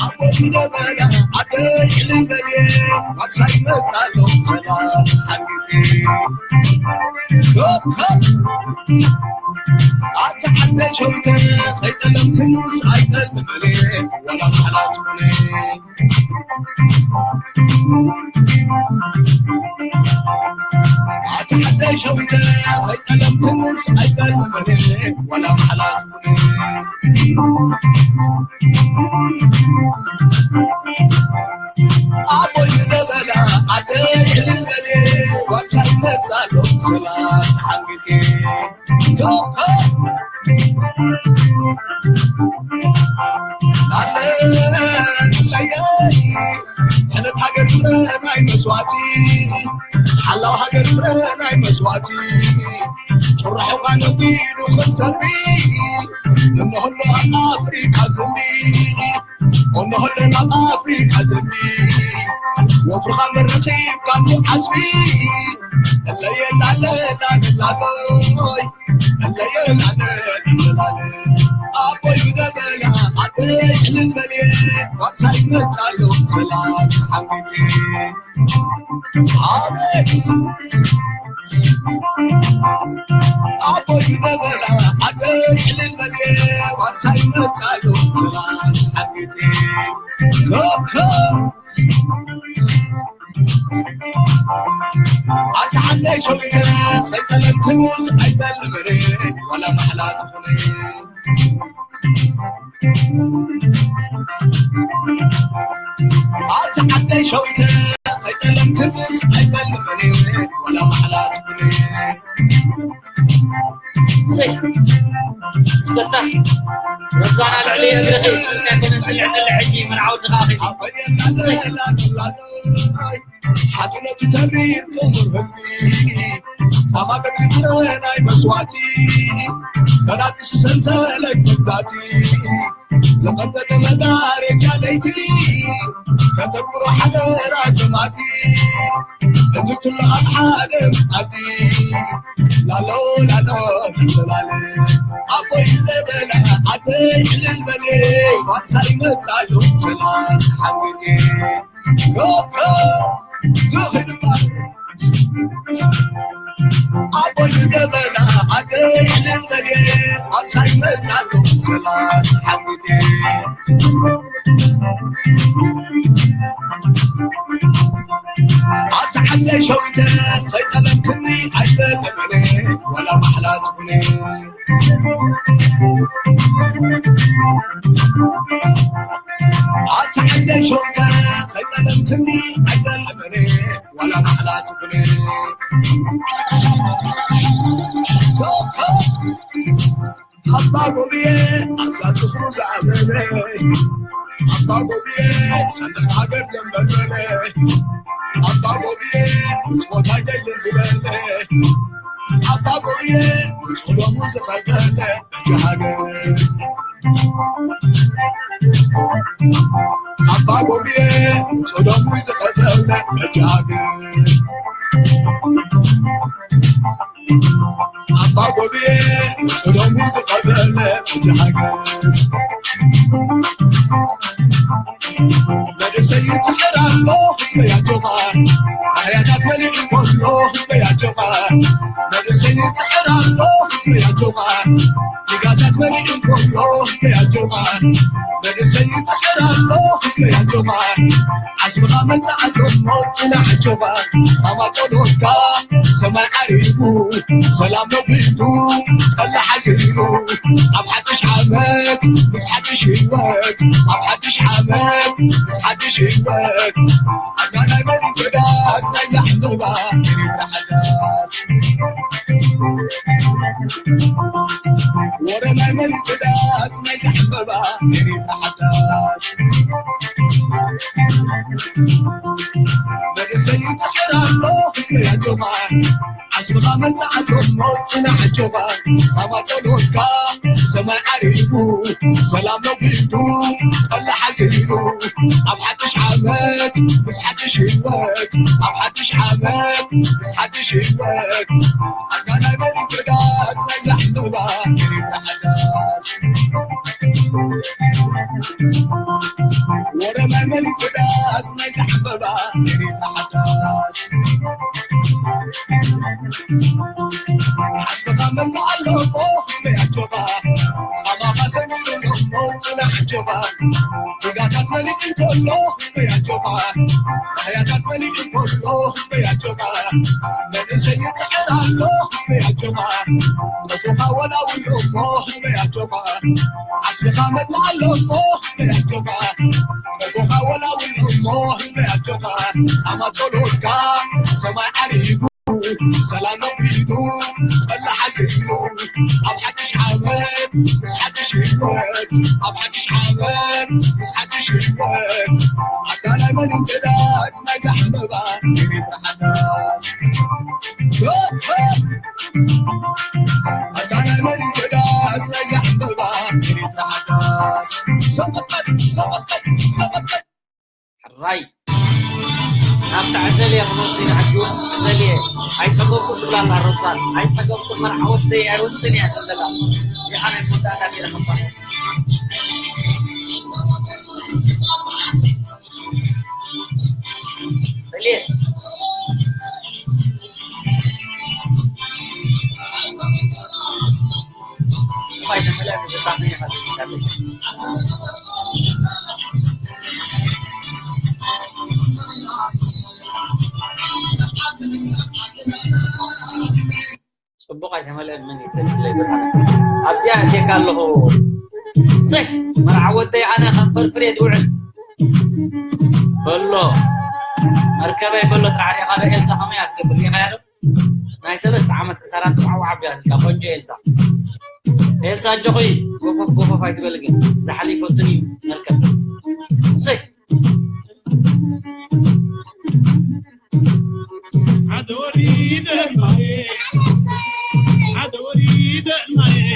ኣቦይ ደበላ ኣደይ ዕልል በልየ ዋርሳይ መጻሎ ሰላም ሓንጊቲ ኮከብ ኣታ ዓደይ ሸዊተ ከይጠለምክንስ ኣይጠልምኒ ወላ ማሕላ ትኹነ ኣቲ ዓደይ ሸዊተ ከይጠለምክንስ ኣይጠልምኒ ወላ ማሕላ ትኹነ ኣቦይ ደበላ ዓደይ ዕልል በልየ ዋሳይ መጻሎም ሰላት ሓንግቴ ሕነት ሃገር ፍረ ናይ መስዋእቲ ሓላው ሃገር ፍረ ናይ መስዋእቲ ጭራሕ እኳ ነቢሉ ከም ሰርቢ እነሆሎ ኣብ ኣፍሪካ ዝንቢ እነሆሎ ኣብ ኣፍሪካ ዝንቢ ወፍርኻ መረኺብ ካብ ዓስቢ እለየላለ ላልላሎይ እለየላለ ላለ ኣቦይ ብደበላ ኣደይ ዕልል በልየ ዋሳይ መጣሎ ሰላት ሓቢቴ ኣቤት ኣቦይ በበላ ዓደይ ዕልል በልየ ዋሳይ መጣሉ ስላት ሓጊቴ ኮኮ ኣታ ዓደይ ሸዊተ ከይጠለምክንስ ኣይጠልምኒ ዋላ ማሕላ ትኹነ ኣቲ ዓደይ ሸዊተ ከይጠለምክንስ ኣይፈልጥን ዋላ ማሕላ ትብሊ እሰይ እስከታ ረዛና ልዕሊ እግርኺ እንታይ ኮነ ትልዕትልዕ ሕጂ መርዓዊ ድኻ ኺ ኣበየና እሰይ። ዘላትላሎይ ሓድነቱ ተሪር ጥሙር ህዝቢ ጻማ ገድሊ ፍረ ናይ መስዋእቲ በራጢሱ ሰንሰለት መግዛእቲ ዘቐደደ መጋረጃ ለይቲ ከተግብሮ ሓደራ ሰማእቲ እዚ ኩሉ ኣብ ሓደ ዓዲ ላሎ ላሎ ላሎ ኣቦይ ለበላ ዓደይ ዕልል በል ዋሳይ መጻሉ ሰላም ሓንጎቴ ኣቦይ ገበና ዓደይ ዕልል በል ኣምሳይ መጻሉ ሰላም ሓጉቴ ኣቲ ዓደይ ሸዊተ ከይጠለምክኒ ኣይጠለመነ ዋላ ማሕላ ትኹነ ኣቲ ዓደይ ሸዊተ ከይጠለምክኒ ኣይጠለመነ ዋላ ማሕላ ትኹነ ኣባ ጎብየ ኣብዛ ጽፍሩ ዝኣመነ ኣባ ጎብየ ሰንደቅ ሃገር ዘንበልበለ ኣባ ጎብየ ብጾታ ይደልን ዝበለ ኣባ ጎብየ ብጾሎሙ ዝቐበለ በጃ ሃገር ኣባ ጎብየ ብጾሎሙ ዝቐበለ በጃ ሃገር ኣባ ጎብየ ጽሎሙ ዝቐበለ እቲ ሃገር መንእሰይ ይጽዕር ኣሎ ህዝበይ ኣጆኻ ኣያታት መሊኡ እንከሎ ህዝበይ ኣጆኻ መንእሰይ ይጽዕር ኣሎ ህዝበይ ኣጆኻ ጅጋታት መሊኡ እንከሎ ህዝበይ ኣጆኻ መንእሰይ ይጽዕር ኣሎ ህዝበይ ኣጆኻ ዓስብኻ መጽእ ኣሎ እሞ ጽናዕ ኣጆኻ ጻማ ጸሎትካ ሰማይ ዓሪጉ ሰላም ነጒዱ ጠላ ሓዚኑ ኣብ ሓድሽ ዓመት ምስ ሓድሽ ህይወት ኣብ ሓድሽ ዓመት ምስ ሓድሽ ህይወት ኣታ ናይ መን እዩ ዘዳስ ናይ ዘዕምባ ኤሪትራ ሓዳስ ወረ ናይ መን እዩ ዘዳስ ናይ ዘዕምባ ኤሪትራ ሓዳስ መንእሰይ ይጽዕር ኣሎ ህዝበይ ኣጆኻ ዓስብኻ መጽእ ኣሎ እሞ ጽናዕ ኣጆኻ ጻማ ጸሎትካ ሰማይ ዓሪጉ ሰላም ነጒዱ ጠላ ሓዚኑ ኣብ ሓድሽ ዓመት ምስ ሓድሽ ህይወት ኣብ ሓድሽ ዓመት ምስ ሓድሽ ህይወት ኣታ ናይ መን እዩ ዘዳስ ናይ ዘዕምባ ኤሪትራ ሓዳስ ወረ ናይ መን እዩ ዳስ ናይ ዘዕበባ ኤሪትራ ሓዳስ? ዓስብኻ መምጽእ ኣለዎ ህዝበይ ኣጆኻ። ጻማኻ ሰሚሩ ኣሎ ጽናዕ ኣጆኻ። ዱጋታት መሊኡ እንከሎ ህዝበይ ኣጆኻ። ራህያታት መሊኡ እንከሎ ህዝበይ ኣጆኻ። መንእሰይ ይጽዕር ኣሎ ህዝበይ ኣጆኻ። ቆፎኻ ወላውሎ እሞ ህዝበይ ኣጆኻ። ዓስብኻ መጽእ ኣሎ እሞ ህዝበይ ኣጆኻ። ቆፎኻ ወላውሎ እሞ ህዝበይ ኣጆኻ። ጻማ ጸሎትካ ሰማይ ዓሪጉ፣ ሰላም ነዊዱ፣ ጠላ ሓዚኑ። ኣብ ሓድሽ ዓመት ምስ ሓድሽ ህይወት፣ ኣብ ሓድሽ ዓመት ምስ ሓድሽ ህይወት። ኣታ ናይ መን እዩ ዳስ ናይ ዘዕበባ ኤሪትራ ሓዳስ? ኣታ ናይ መን እዩ ዳስ ናይ ዘዕበባ ኤሪትራ ሓዳስ? ሰቐቀን፣ ሰቐቀን፣ ሰቐቀን። ሕራይ ናብታ ዕሰል እየ ክመጽእ ኢና ሕጂ። ዕሰል እየ። ኣይጸገብኩን ትብላ ኣላ ሮዛን። ኣይጸገብኩን መርዓ ወደይ ኣይወጽእን እያ ትብል ኣላ። እዚኣ ናይ መወዳእታ ገይረ ከፋ። ዕሰል እየ። ጽቡቕ ኣይተመልአን። መን እዩ ሰሊጥለይ ብርሃነ? ኣብዚኣ እቴካ ኣለኹ። ሰይ መርዓ ወደይ ኣነ ከም ፍርፍር እየ ዝውዕል። በሎ መርከበይ በሎ። ጥራሕ ሪኢኻ ዶ ኤልሳ ከመይ እያ ትገብር? ሪኢኻያ ዶ? ናይ ሰለስተ ዓመት ክሳራ ትብዓው ዓብያ ኣልካ ቆንጆ ኤልሳ። ኤልሳ ኣጆኺ፣ ጎፈፍ ጎፈፍ ኣይትበል ግን፣ ዛሕሊ ይፈትን እዩ መርከብ። እሰይ። ሓደ ወሪደ ማየ፣ ሓደ ወሪደ ማየ።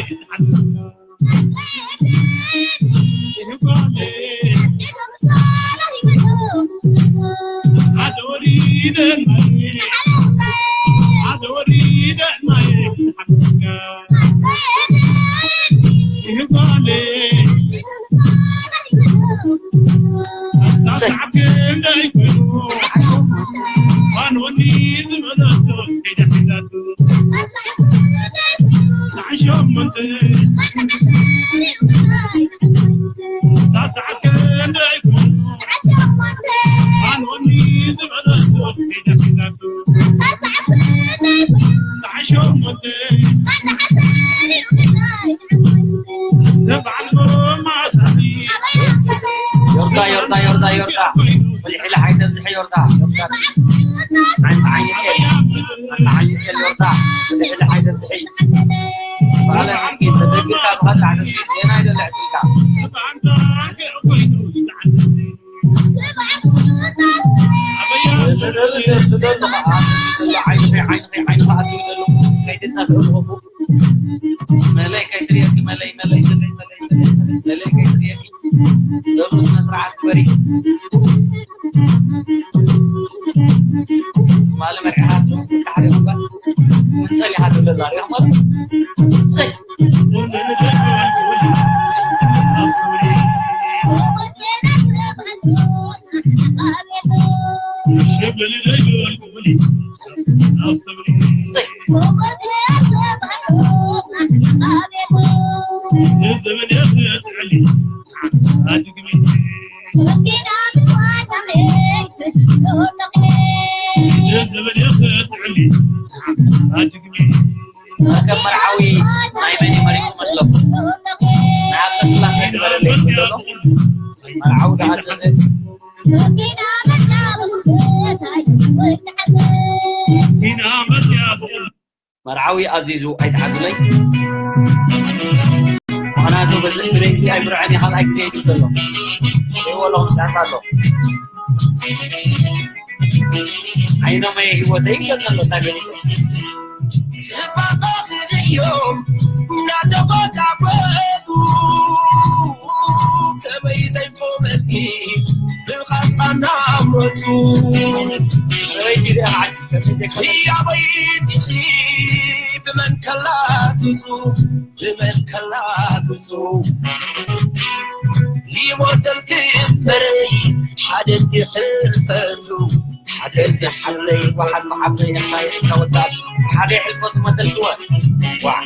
ዮርዳ፣ ዮርዳ፣ ዮርዳ፣ ዮርዳ። ብልሒ ለሓይ ተብዝሒ ዮርዳ። ዮርዳ። ሓንቲ ዓይኒ ጤል። ሓንቲ ዓይኒ ጤል ዮርዳ። ብልሒ ለሓይ ተብዝሒ። ባለ ምስኪን ተደግካ ብኸድራ ተስኪን ዜና ይደለ ዕድልካ። ዓይንኺ፣ ዓይንኺ፣ ዓይንኺ ኣትዩ ዘሎ። ከይትጠፍእ ንኸፉ። መለይ ከይትርእየኪ፣ መለይ፣ መለይ፣ መለይ፣ መለይ፣ መለይ፣ መለይ ከይትርእየኪ። ሎሚ ስነ ስርዓት ግበሪ። ማለ መርዒኻ ስለ ዝካሓደ እኳ፣ እንጠሊኻ ትብለላ ሪኢኻ ማለት። እሰይ። እሰይ። መርከብ መርዓዊ ናይ መን እዩ መሪጹ መስለኩም? ናይ ሃብተ ስላሴ ግበረለይ ይብል ዘሎ። መርዓዊ ዝኣዘዘ መርዓዊ ኣዚዙ ኣይትሓዙለይ። ምኽንያቱ በዚ ብሬዚ ኣይምርዐን እየ ካልኣይ ግዜ ይብል ዘሎ። ርእይዎ ኣለኹም ስሕት ኣሎ። ዓይኖመይ ህይወተይ ይብለና ኣሎ እንታይ ፈሊጡ። ጽባቐ እዮም እናተጎዛጎዙ ከመይ ዘይቆመቲ ብቐጻና መጹ። ሰበይቲ ዲኣ ዓዲ ከመይ ዘይኮነ ህያበይ ዲኺ ብመን ከላግጹ፣ ብመን ከላግጹ። ሞተልኪ እምበረይ ሓደ እንዲ ሕልፈቱ ሓደ እንዲ ሕልፈቱ። ሓደ ሕልፈቱ ሞተልክወ። ዋዕ።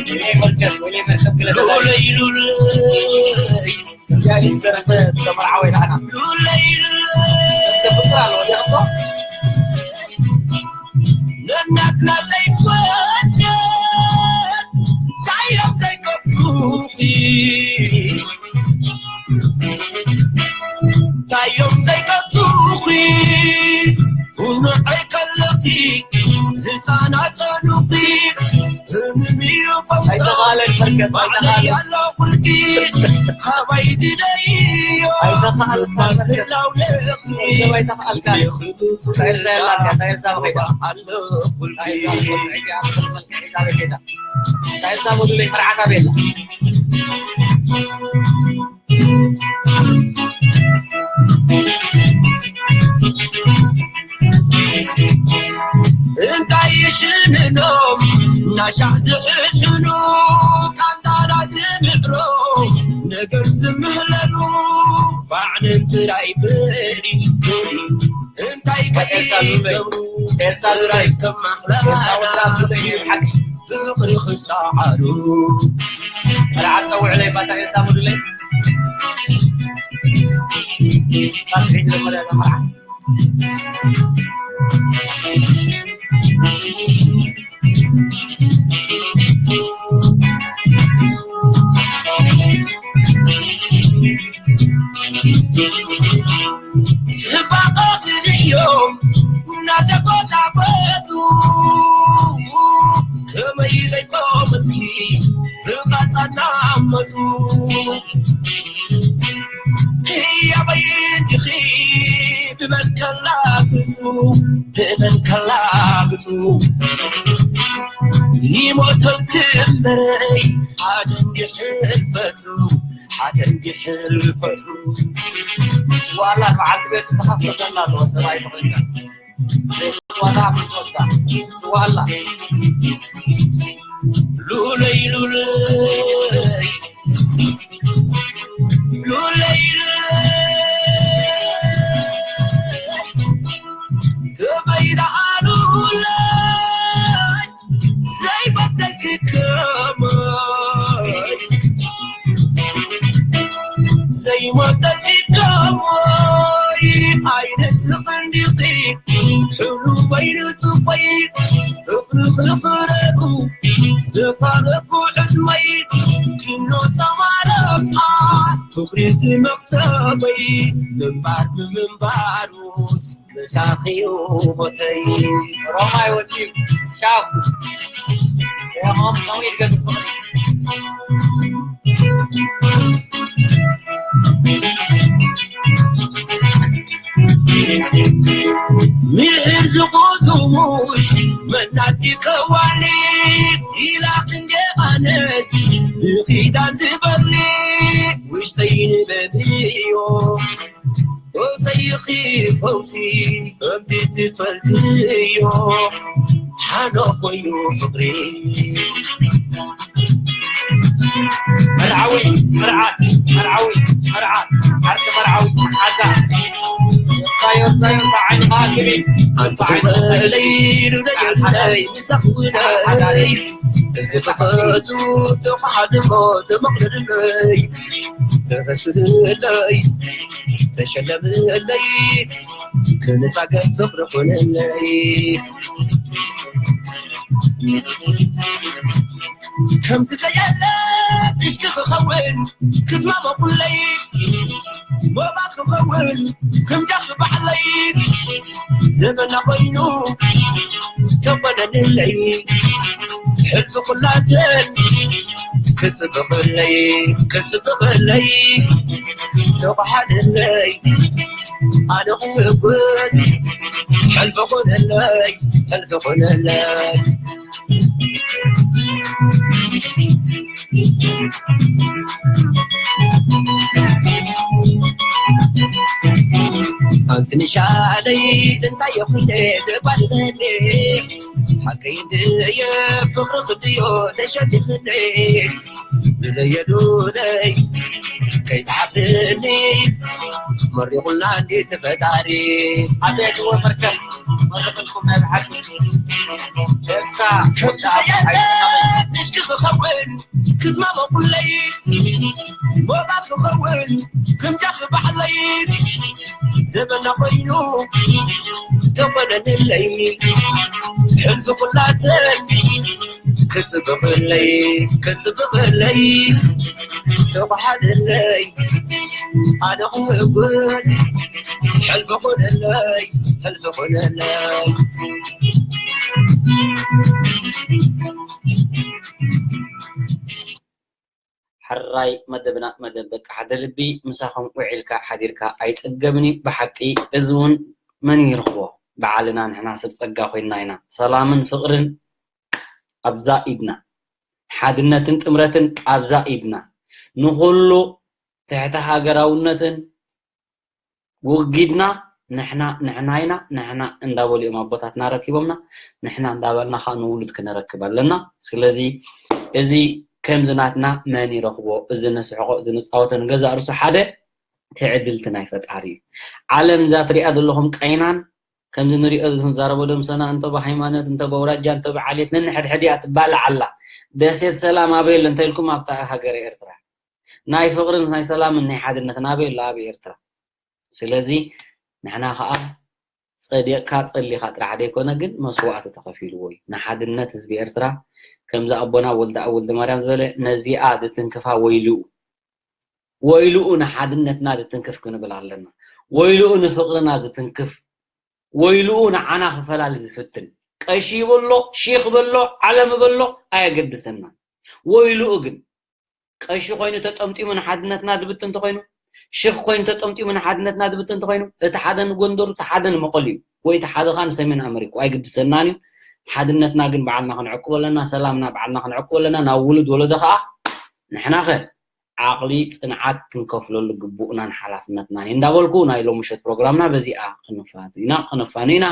ወይኔ መርከብ፣ ወይኔ መርከብ ክለ ተባለ። ሉለይ ሉለይ። ከምዚኣ እዩ ዝደረፈ ተመርዓወ ኢልካና። ሉለይ ሉለይ። ስንት ፍቅር ኣለዎ፣ ደርፎ? ነናትና ዘይኮነ ታዮም ዘይከፍሉኺ። ታዮም ዘይከፍሉኺ። ንዓይ ከለኺ ዝጸናጸኑኺ። ህምም እዩ ፈውሶ። ኣይተኻእለን መርከብ፣ ባዕለይ ኣይተኻእለን። ኣለኹልኪ። ካባይ ትደይዮ። ኣይተኻእለን መርከብ። ህላው ለኽሚ። መርከብ ኣይተኻእልካን። ልቤ ክፍሱ እንታይ እርሳ የላን፣ እንታይ እርሳ በኸይዳ? ኣለኹልኪ። እንታይ እርሳ በኸይዳ? እንታይ እርሳ በሉለይ፣ መርዓታ ቤላ። እንታይ ይሽምኖም ናሻዕ ዝሕዝኑ ቃንዛና ዝምዕሮ ነገር ዝምህለሉ ባዕልን ጥራይ በሊ እንታይ ኤልሳ ሉለይ፣ ከይገብሩ ኤልሳ ሉለይ፣ ጥራይ ከማሕላና ኤልሳ ወጣ ሉለይ፣ ሓቂ። ብፍቕሪ ክሰዓሩ። መርዓ ጸውዕለይ ባታ ኤልሳ ሙሉለይ። ባትሪ ሒዝለ መርያ መርዓ። ጽባቐ ክንዮም እናተጎታጎቱ ከመይ ዘይቆምልኪ ብቐጻና መጹ ህያበይ እንዲኺ ብመን ከላግጹ ብመን ከላግጹ ይሞተልኪ እምበረይ ሓደ እንዲ ሕልፈቱ ሓደ እንዲ ሕልፈቱ። ስዋ ኣላ በዓልቲ ቤቱ ተኸፍተተላ ኣለዎ፣ ሰብኣይ ተኾይንካ። ዘይፈትዋ ተኣምን ትወስዳ። ስዋ ኣላ። ሉለይ ሉለይ፣ ሉለይ ሉለይ፣ ከመይ ደኣ ሉለይ፣ ዘይበደልኪ ከማይ ዘይሞተልኪ ከማይ ኣይነስቕን ዲኺ ሕሉፈይ ንጹፈይ እኽርኽርኽረሩ ዝፋረኩ ዕድመይ ኪኖ ጸማረምታ ፍቕሪ ዝመኽሰበይ ምንባር ብምንባሩስ ምሳኺ እዩ ሞተይ። ሮማይ ወዲዩ ሻው ሮማም ከምኡ ይድገም ፍቕሪ። ምድር ዝቑዙሙሽ መናቲ ከዋኒ ኢላ ክንጌ ኣነስ ብኺዳን ዝበሊ ውሽጠይ ንበብዮ ፈውሰይኺ ፈውሲ ከምቲ ትፈልጥዮ ሓኖ ኮይኑ ፍቕሪ። መርዓዊ መርዓት መርዓዊ መርዓት ዓርኪ መርዓዊ ሓዛ ታዮ ታዮ ብዓይንኻ ግቢ ኣንተ ብዓይንኻ ክበለይ ዱደየለይ ምሳኽውለይ እዚ ተኸቱ ተቋሓድሞ ተመቕደድለይ ተበስለይ ተሸለምለይ ክንጻገብ ፍቕሪ ኾነለይ ከምቲ ዘየለ እሽኪ ክኸውን ክትማመቑለይ ሞባ ክኸውን ከምጃኺ ባዕለይ ዘበና ኮይኑ ተኾነንለይ ሕልፊ ኩላተን ክጽብቕለይ ክጽብቕለይ ተጓሓደለይ ኣነ ክሕጎስ ሕልፊ ኮነለይ ሕልፊ ኮነለይ ትንሻለይ እንታይ የኹነ ዘባልበኒ ሓቀይ ድየ ፍቕሪ ክድዮ ተሸቲኽኒ ንለየሉለይ ከይትሓፍኒ መሪቑልና እንዲ ተፈጣሪ ኣቤት ወመርከብ መርቕልኩም ናይ ብሓቂ ኤልሳ ወዲ ኣቦ ሓይልናዊ ትሽኪ ክኸውን ክትማመቑለይ ሞባብ ክኸውን ክምጃኺ ባዕለይ ዘበና ኮይኑ ተኾነንለይ ሕልፊ ኩላተን ክጽብቕለይ ክጽብቕለይ ተጓሓደለይ ኣነ ክምጉዝ ሕልፊ ኩነለይ ሕልፊ ኩነለይ ሕራይ መደብና መደብ ደቂ ሓደ ልቢ ምሳኹም ውዒልካ ሓዲርካ ኣይፅገብን እዩ ብሓቂ እዚ እውን መን ይረኽቦ በዓልና ንሕና ሰብ ፀጋ ኮይንና ኢና ሰላምን ፍቕርን ኣብዛ ኢድና ሓድነትን ጥምረትን ኣብዛ ኢድና ንኹሉ ትሕቲ ሃገራውነትን ውጊድና ንሕና ንሕና ኢና ንሕና እንዳበሉ እዮም ኣቦታትና ረኪቦምና ንሕና እንዳበልና ከዓ ንውሉድ ክነረክብ ኣለና ስለዚ እዚ ከምዚ ናትና መን ይረኽቦ እዚ ንስሕቆ እዚ ንፃወቶ ንገዛእ ርሱ ሓደ ትዕድልቲ ናይ ፈጣሪ እዩ ዓለም እዛ ትሪኣ ዘለኹም ቀይናን ከምዚ ንሪኦ ክንዛረቦ ደምሰና እንተ ብሃይማኖት እንተ ብኣውራጃ እንተ ብዓሌት ነንሕድሕድ እያ ትባላዕ ኣላ ደሴት ሰላም ኣበይ ኣሎ እንተልኩም ኣብታ ሃገረ ኤርትራ ናይ ፍቕርን ናይ ሰላምን ናይ ሓድነትን ኣበይ ኣሎ ኣብ ኤርትራ ስለዚ ንሕና ከዓ ፀዲቕካ ፀሊኻ ጥራሕ ዘይኮነ ግን መስዋእቲ ተኸፊልዎ እዩ ንሓድነት ህዝቢ ኤርትራ ከምዚ ኣቦና ወልደኣብ ወልደማርያም ዝበለ ነዚኣ ዝትንክፋ ወይልኡ ወይልኡ ንሓድነትና ዝትንክፍ ክንብል ኣለና ወይልኡ ንፍቕርና ዝትንክፍ ወይልኡ ንዓና ክፈላሊ ዝፍትን ቀሺ ይበሎ ሺኽ በሎ ዓለም በሎ ኣየገድሰናን ወይልኡ ግን ቀሺ ኮይኑ ተጠምጢሙ ንሓድነትና ዝብትን እንተኮይኑ ሽኽ ኮይኑ ተጠምጢሙ ንሓድነትና ዝብትን እንተኮይኑ እቲ ሓደ ንጎንደሩ እቲ ሓደ ንመቐሉ እዩ ወይ እቲ ሓደ ካ ንሰሜን ኣመሪካ ኣይግድሰናን እዩ ሓድነትና ግን ባዕልና ክንዕቅቦ ኣለና ሰላምና ባዕልና ክንዕቅቦ ኣለና ናብ ውሉድ ወለዶ ከዓ ንሕና ከ ዓቕሊ ፅንዓት ክንከፍለሉ ግቡእናን ሓላፍነትናን እዩ እንዳበልኩ ናይ ሎሚ ምሸት ፕሮግራምና በዚኣ ክንፋን ኢና ክንፋን ኢና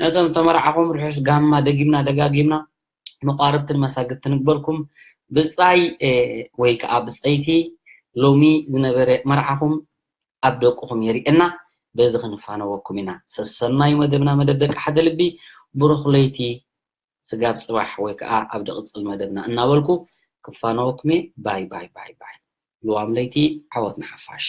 ነቶም ተመርዓኹም ርሑስ ጋማ ደጊምና ደጋጊምና መቋርብትን መሳግድትን ንግበርኩም ብፃይ ወይ ከዓ ብፀይቲ ሎሚ ዝነበረ መርዓኹም ኣብ ደቅኹም የርእየና በዚ ክንፋነወኩም ኢና ሰሰናዩ መደብና መደብ ደቂ ሓደ ልቢ ብሩኽ ለይቲ ስጋብ ፅባሕ ወይ ከዓ ኣብ ድቕፅል መደብና እናበልኩ ክፋነወኩም እየ ባይ ባይ ባይ ባይ ልዋም ለይቲ ዓወት ንሓፋሽ